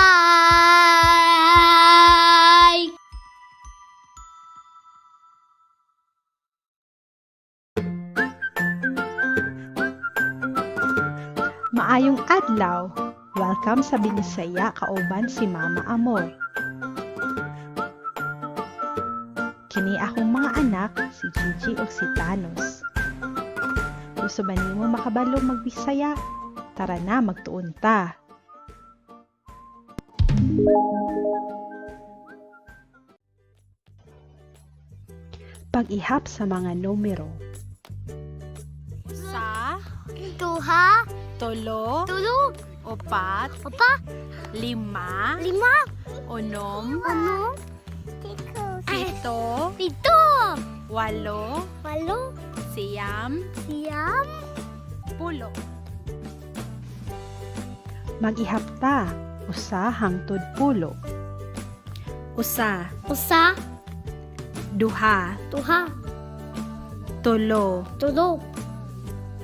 Maayong adlaw. Welcome sa Binisaya kauban si Mama Amor. Kini akong mga anak, si Gigi ug si Thanos. Gusto ba nimo makabalo magbisaya? Tara na, magtuon ta. Pag-ihap sa mga numero. Sa, Duha, tulo, tulo, upat, opa, lima, lima, unom, ano, pito, pito, walo, walo, siyam, siyam, pulo. Mag-ihap ta, usa hangtod pulo. Usa, usa, duha, duha, tulo, tulo,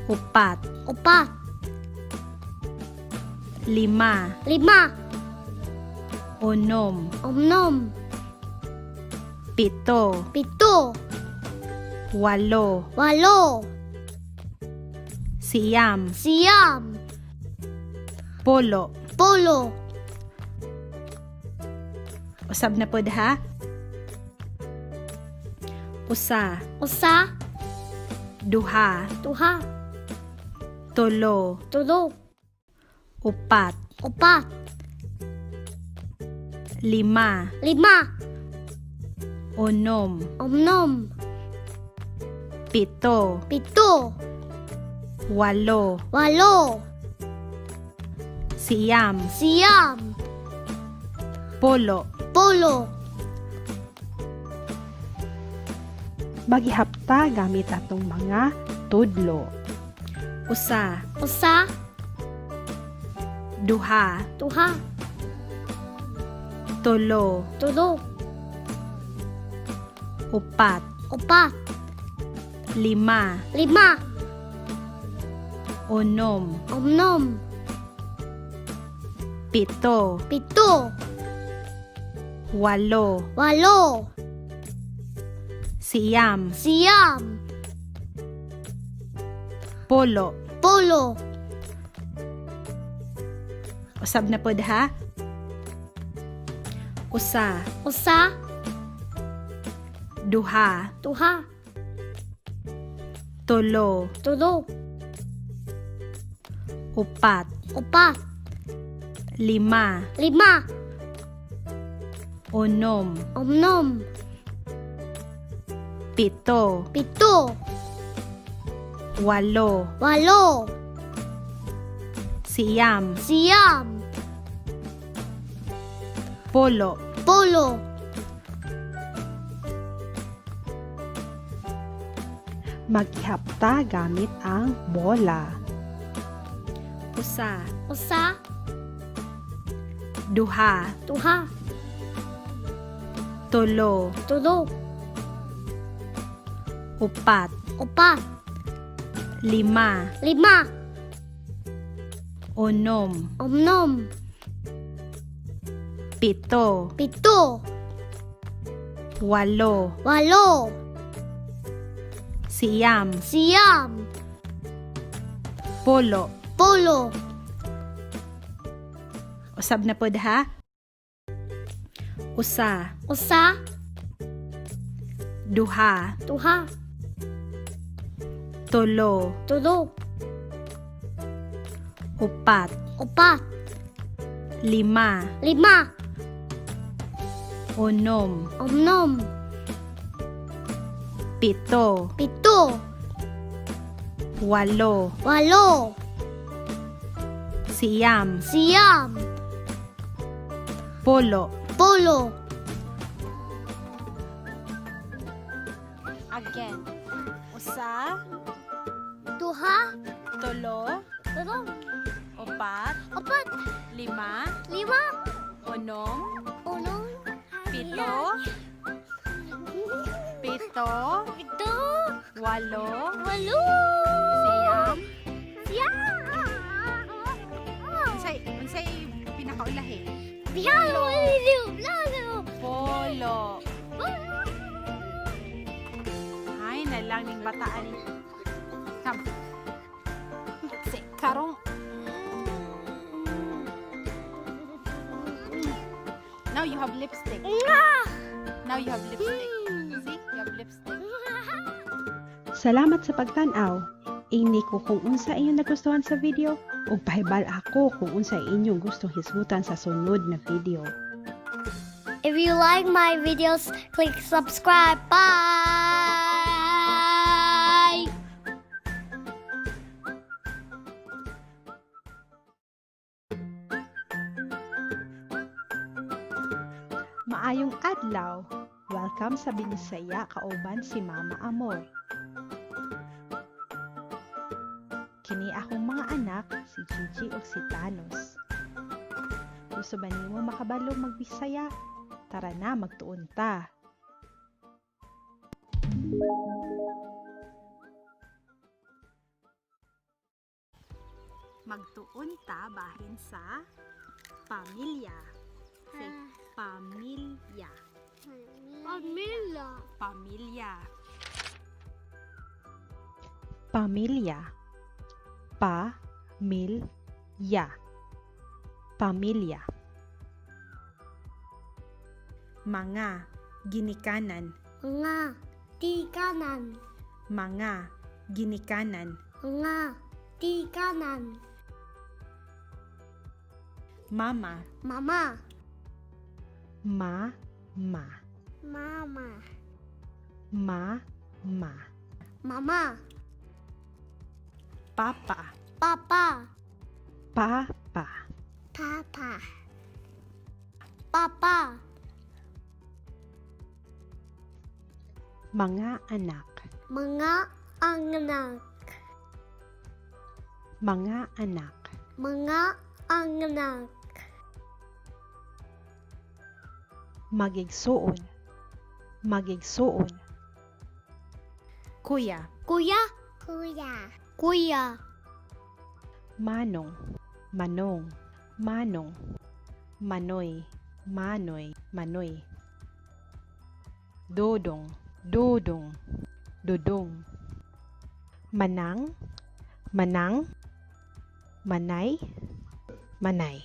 upat, opa, lima, lima, unom, unom, pito, pito, walo, walo, siyam, siyam, pulo. pulo. Usab na pod ha? Usa, Usa, duha, duha, tulo, tulo, upat, opa, lima, lima, unom, unom, pito, pito, walo, walo, siyam, siyam, pulo. pulo. Mag-ihap ta gamit atong mga tudlo. Usa, Usa, duha, duha, tulo, tulo, upat, opa, lima, lima, unom, unom, pito, pito, walo, walo, siyam, siyam, pulo. pulo. Usab na pod ha? Usa, Usa, Duha. Duha. Tulo. Tulo. Upat. Upat. Lima. Lima. Unom. Unom. Pito. Pito. Walo. Walo. Siyam. Siyam. Polo. Polo. Maghihapta gamit ang bola. Usa. Usa. Duha. Duha. Tulo. Tulo. Upat. Upat. Lima. Lima. Unom. Unom. Pito. Pito. Walo. Walo. Siyam. Siyam. Polo. Polo. Usab na pod ha? Usa. Usa. Duha. Duha. Tulo. Tulo. Upat. Upat. Lima. Lima. Unom. Unom. Pito. Pito. Walo. Walo. Siyam. Siyam. Polo. Polo. Again. Usa. Duha. Tulo. Tulo. Upat. Upat. Lima. Lima. Unom. Unom. Pito. Pito. Pito. Walo. Walo. Siyam. Siyam. Unsay unsay pinakaulahi? Biyalo. Lalo. Polo. Ay, na lang ning bataan. Come. Si karong. Now you have lipstick. Now you have lipstick. See? You have lipstick. Salamat sa pagtan-aw. Ingni ko kung unsa inyong nagustuhan sa video ug pahibal ako kung unsa inyong gustong hisgutan sa sunod na video. If you like my videos, click subscribe. Bye. Maayong adlaw. Welcome sa Binisaya kauban si Mama Amor. Kini akong mga anak, si Gigi ug si Thanos. Gusto ba nimo makabalo magbisaya? Tara na, magtuon ta. Magtuon ta bahin sa pamilya. Say, pamilya. Pamilya. Pamilya. Pamilya. Pa mil ya. Pamilya. Mga ginikanan. Mga tikanan. Mga ginikanan. Mga tikanan. Mama. Mama. Ma ma. Mama. Ma ma. Mama. Papa. Papa. Pa pa. Papa. Papa. Mga anak. Mga anak. Mga anak. Mga anak. Magigsuon. Magigsuon. Kuya. Kuya. Kuya. Kuya. Manong. Manong. Manong. Manoy. Manoy. Manoy. Dodong. Dodong. Dodong. Manang. Manang. Manay. Manay.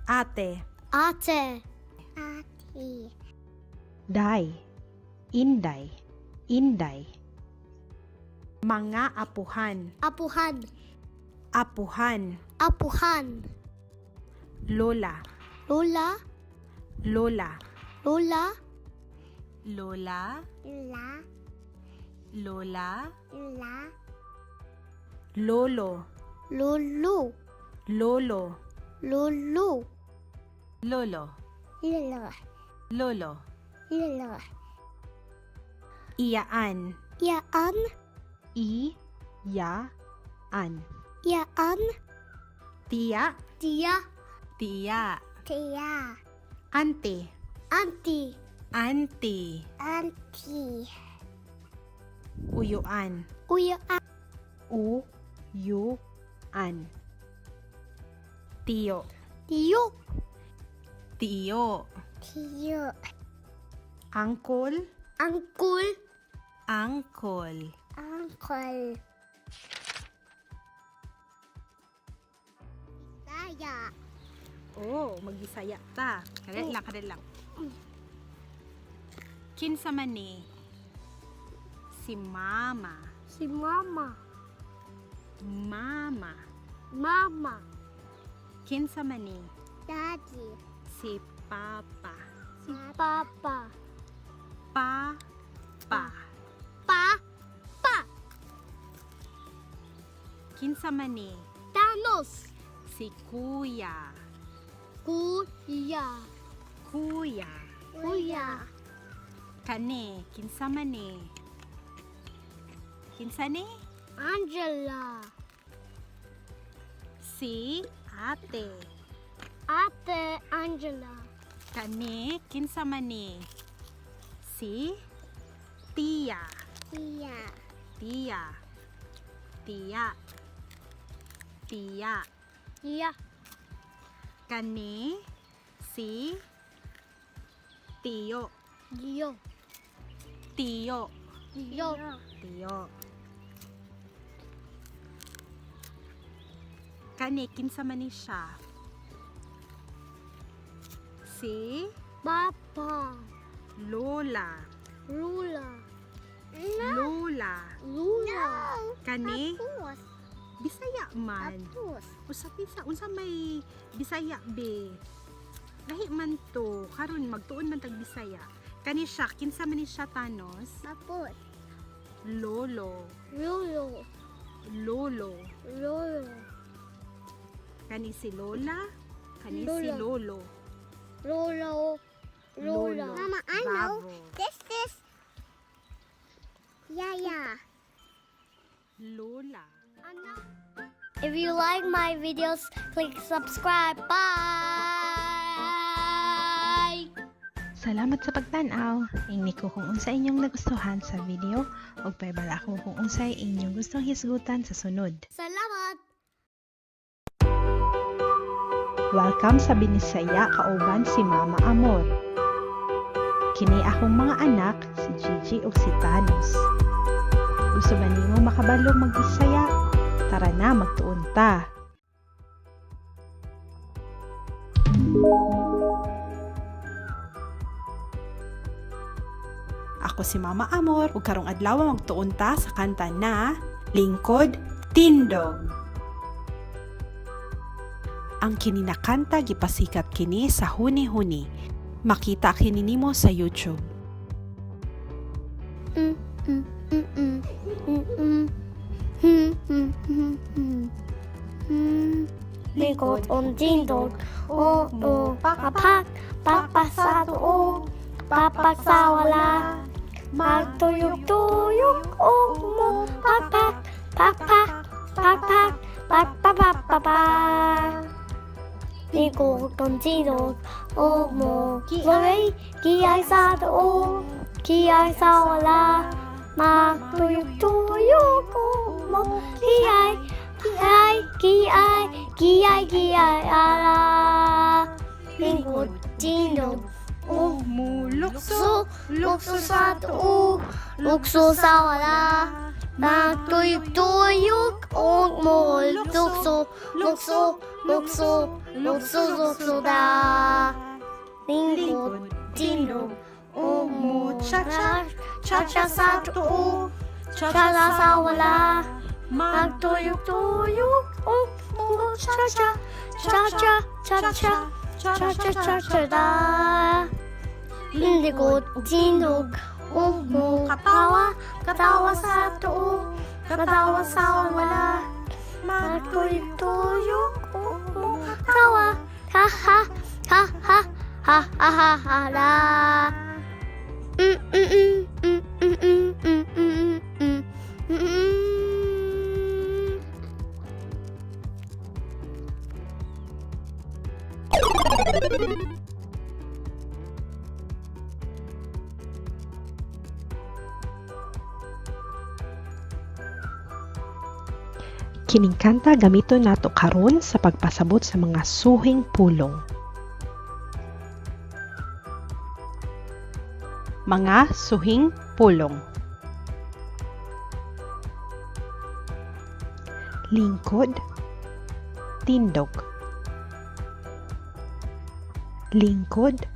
Ate. Ate. Ate. Day. Inday, Inday. Mga apuhan. Apuhan. Apuhan. Apuhan. Lola. Lola. Lola. Lola. Lola. La. Lola. La. Lolo. Lolo. Lolo. Lolo. Lolo. Lolo. Lolo. Lolo. Iyaan. Yaan. I, ya, an. Yaan. Tiya. Tiya. Tiya. Tia. Ante. Auntie. Auntie. Auntie. Uyuan. Uyaan. U, yu, an. Tiyo. Tiyo. Tiyo. Tiyo. Angkol. Angkul. Angkol. Uncle. Saya. Oh, magbisaya ta. Kadali lang, kadali lang. Kinsa man ni? Si mama. Si mama. Mama. Mama. Kinsa man ni? Daddy. Si papa. Si papa. Pa pa. Pa. Pa. Kinsa man ni? Thanos. Si kuya. Kuya. Kuya. Kuya. Kani, kinsa man ni? Kinsa ni? Angela. Si ate. Ate Angela. Kani, kinsa man ni? Si tiya. Tia. Tiya. Tiya. Tiya. Tiya. Kani, si tiyo. Tiyo. Tiyo. Tiyo. Tiyo. Kani, kinsa man ni siya? Si Papa. Lola. Lula. Lola. Lula. Kani, Apus. Bisaya man. Apus. Usa bisa unsa may Bisaya be. Lahi man to karon magtuon man tag Bisaya. Kani siya kinsa man ni siya, Thanos? Apus. Lolo. Lolo. Lolo. Lolo. Kani si Lola, kani si Lola. Lolo. Lolo. Lola. Lolo. Mama, I know. Bravo. This is Yaya. Lola. If you like my videos, click subscribe. Bye. Salamat sa pagtan-aw. Ingni ko kung unsa inyong nagustuhan sa video ug pahibalo ako kung unsay inyong gustong hisgutan sa sunod. Salamat. Welcome sa Binisaya kauban si Mama Amor. Kini akong mga anak, si Gigi ug si Thanos. Gusto ba nimo makabalo magbisaya? Tara na, magtuon ta. Ako si Mama Amor ug karong adlaw magtuon ta sa kanta na Lingkod Tindog. Ang kini na kanta gipasikat kini sa huni-huni. Makita kini nimo sa YouTube. Lingkod on tindog, o o papak, papak sa tuo, papak sa wala. Magtuyok-tuyok o mo, papak, papak, papak, papak, papak. Lingkod on tindog, o mo, kiay, kiay sa tuo, kiay sa wala. Magtuyok-tuyok o mo, kiay, kiay, kiay, kiay, kiay, ala. Lingkod tindog, o Mulukso, lukso, lukso sa tuo, lukso sa wala. Magtuyok-tuyok o mo, lukso, lukso, lukso, lukso, lukso da. Lingkod tindog, o mo, Cha-cha. Cha-cha sa tuo, cha-cha sa wala. Magtuyok-tuyok, oh, oh, cha-cha, cha-cha, cha-cha, cha-cha, cha-cha da. Likod, tindog, mo, katawa, katawa sa tuo, katawa sa wala. Magtuyok-tuyok, oh, oh, katawa, ha ha, ha ha, ha ha ha ha la. Kining kanta gamiton nato karon sa pagpasabot sa mga suhing pulong. Mga suhing pulong. Lingkod, tindog. Lingkod,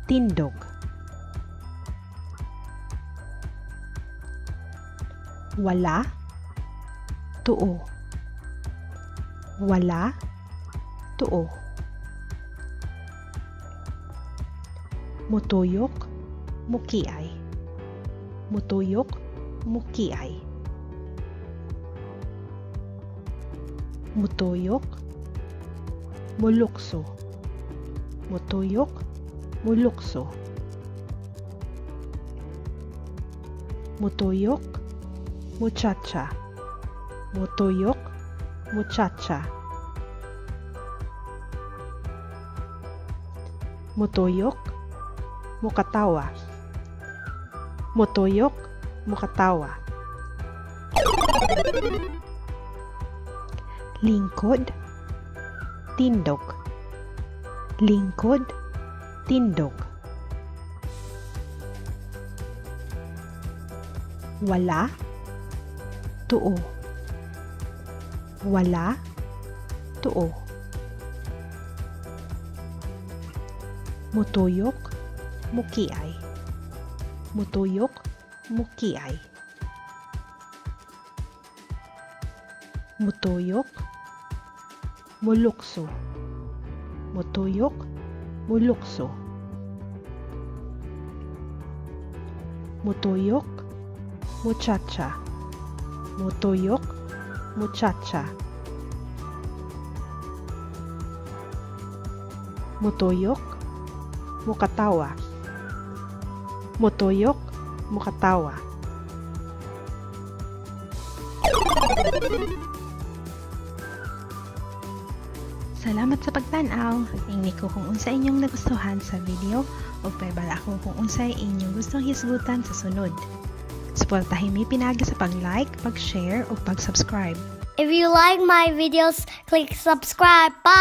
tindog. Wala, tuo. Wala, tuo. Mutuyok, mukiay. Mutuyok, mukiay. Mutuyok, mulukso. Mutuyok, mulukso. Mutuyok, muchacha. Mutuyok, muchacha. Mutuyok, mukatawa. Mutuyok, mukatawa. Lingkod, tindog. Lingkod, tindog. Wala, tuo. Wala, tuo. Mutuyok, mukiay. Mutuyok, mukiay. Mutuyok, mulukso. Mutuyok, mulukso. Mutuyok, muchacha. Mutuyok, muchacha. Mutuyok, mukatawa. Mutuyok, mukatawa. Salamat sa pagtan-aw. Ingni ko kung unsa inyong nagustuhan sa video ug pahibalo ako kung unsay inyong gustong hisgutan sa sunod. Suportahin mi pinaagi sa pag-like, pag-share ug pag-subscribe. If you like my videos, click subscribe. Bye!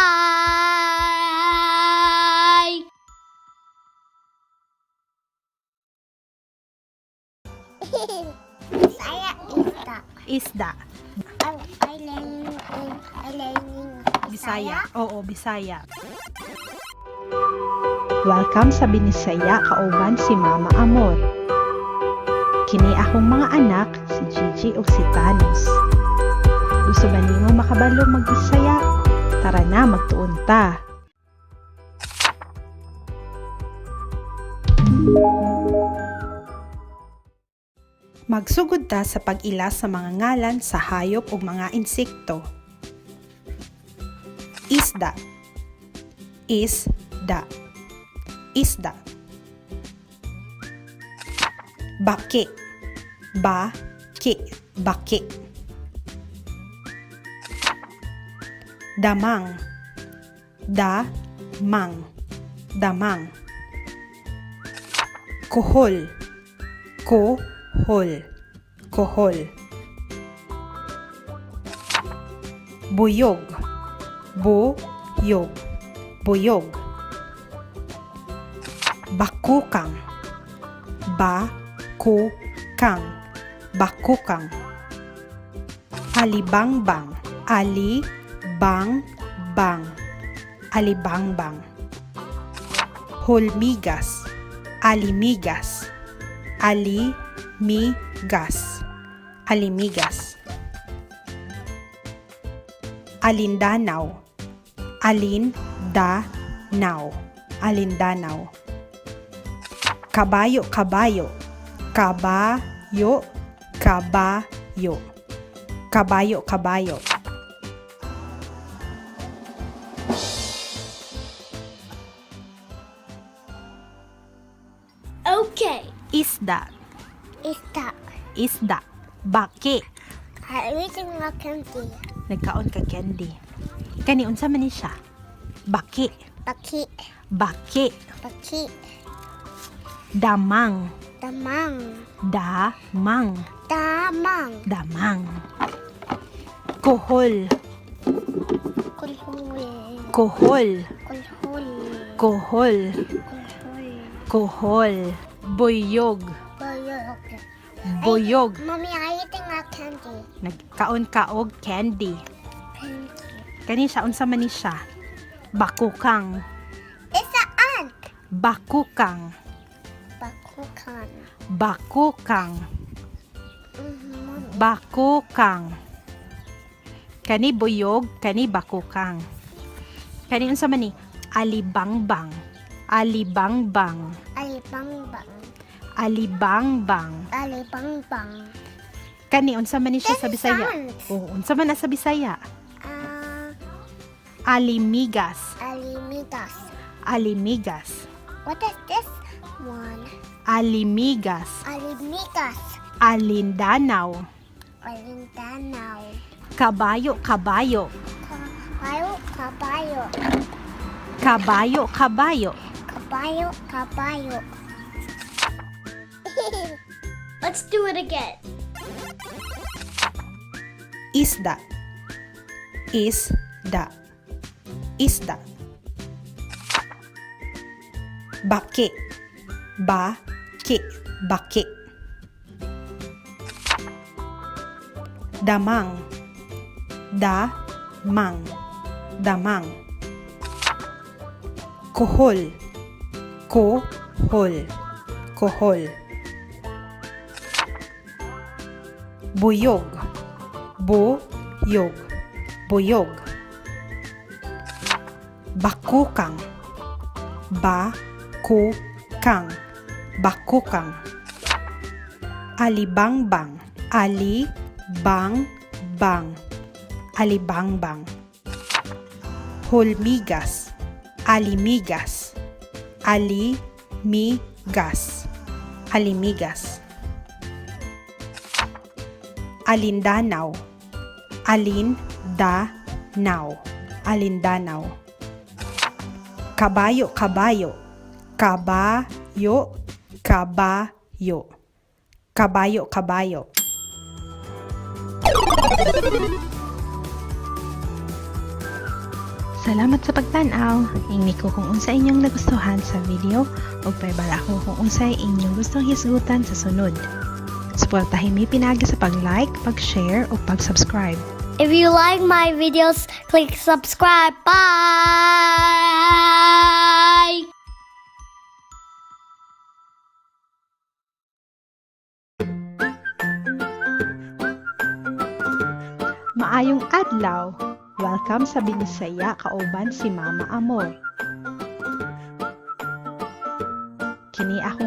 Bisaya isda. Isda. I learning Bisaya. Oo, Bisaya. Welcome sa Binisaya kauban si Mama Amor. Kini akong mga anak, si Gigi ug si Thanos. Gusto ba nimo makabalo magbisaya? Tara na, magtuon ta. Magsugod ta sa pag-ila sa mga ngalan sa hayop ug mga insekto. Isda. Isda. Isda. Baki. Ba-ki. Baki. Damang. Da-mang. Damang. Kuhol. Ko-hol. Kohol. Buyog. Buyog. Buyog. Bakukang. Ba-ku-kang. Bakukang. Alibangbang. Ali-bang-bang. Alibangbang. Hulmigas. Alimigas. Ali-migas. Mi gas. Alimigas. Alindanaw. Alin da naw. Alindanaw. Kabayo, kabayo. Kabayo, kabayo. Kabayo, kabayo. Okay. Isda. Isda. Isda. Baki. I'm eating a candy. Nagkaon ka candy. Kani unsa man ni siya? Baki. Baki. Baki. Baki. Damang. Damang. Damang. Damang. Damang. Kohol. Kulhul. Kohol. Kulhul. Kohol. Kulhul. Kohol. Buyog. Buyog. Buyog. Mommy, I'm eating a candy. Nagkaon ka og candy. Candy. Kani siya unsa man ni siya? Bakukang. It's an ant. Bakukang. Bakukan. Bakukang. Mommy. Bakukang. Kani buyog, kani bakukang. Kani unsa man ni? Alibangbang. Alibangbang. Alibangbang. Alibangbang. Alibangbang. Kani unsa man ni siya sa This is Bisaya? ant. Oh, unsa man na sa Bisaya? Ah, Alimigas. alimigas. Alimigas. What is this one? Alimigas. Alimigas. Alindanaw. Alindanaw. Kabayo, kabayo. Kabayo, kabayo. Kabayo, kabayo. Kabayo, kabayo. Let's do it again. Isda. Isda. Isda. Baki. Baki. Baki. Damang. Damang. Damang. Kohol. Kohol. Kohol. Buyog. Buyog. Buyog. Bakukang. Bakukang. Bakukang. Alibangbang. Ali-bang-bang. Alibangbang. Hulmigas. Alimigas. Ali-mi-gas. Alimigas. Alindanaw. Alin-da-naw. Alindanaw. Kabayo, kabayo. Kabayo, kabayo. Kabayo, kabayo. Salamat sa pagtan-aw. Ingni ko kung unsa inyong nagustuhan sa video ug pahibalo ako kung unsay inyong gustong hisgutan sa sunod. Suportahin mi pinaagi sa pag-like, pag-share ug pag-subscribe. If you like my videos, click subscribe. Bye! Maayong adlaw. Welcome sa Binisaya kauban si Mama Amor. Kini ako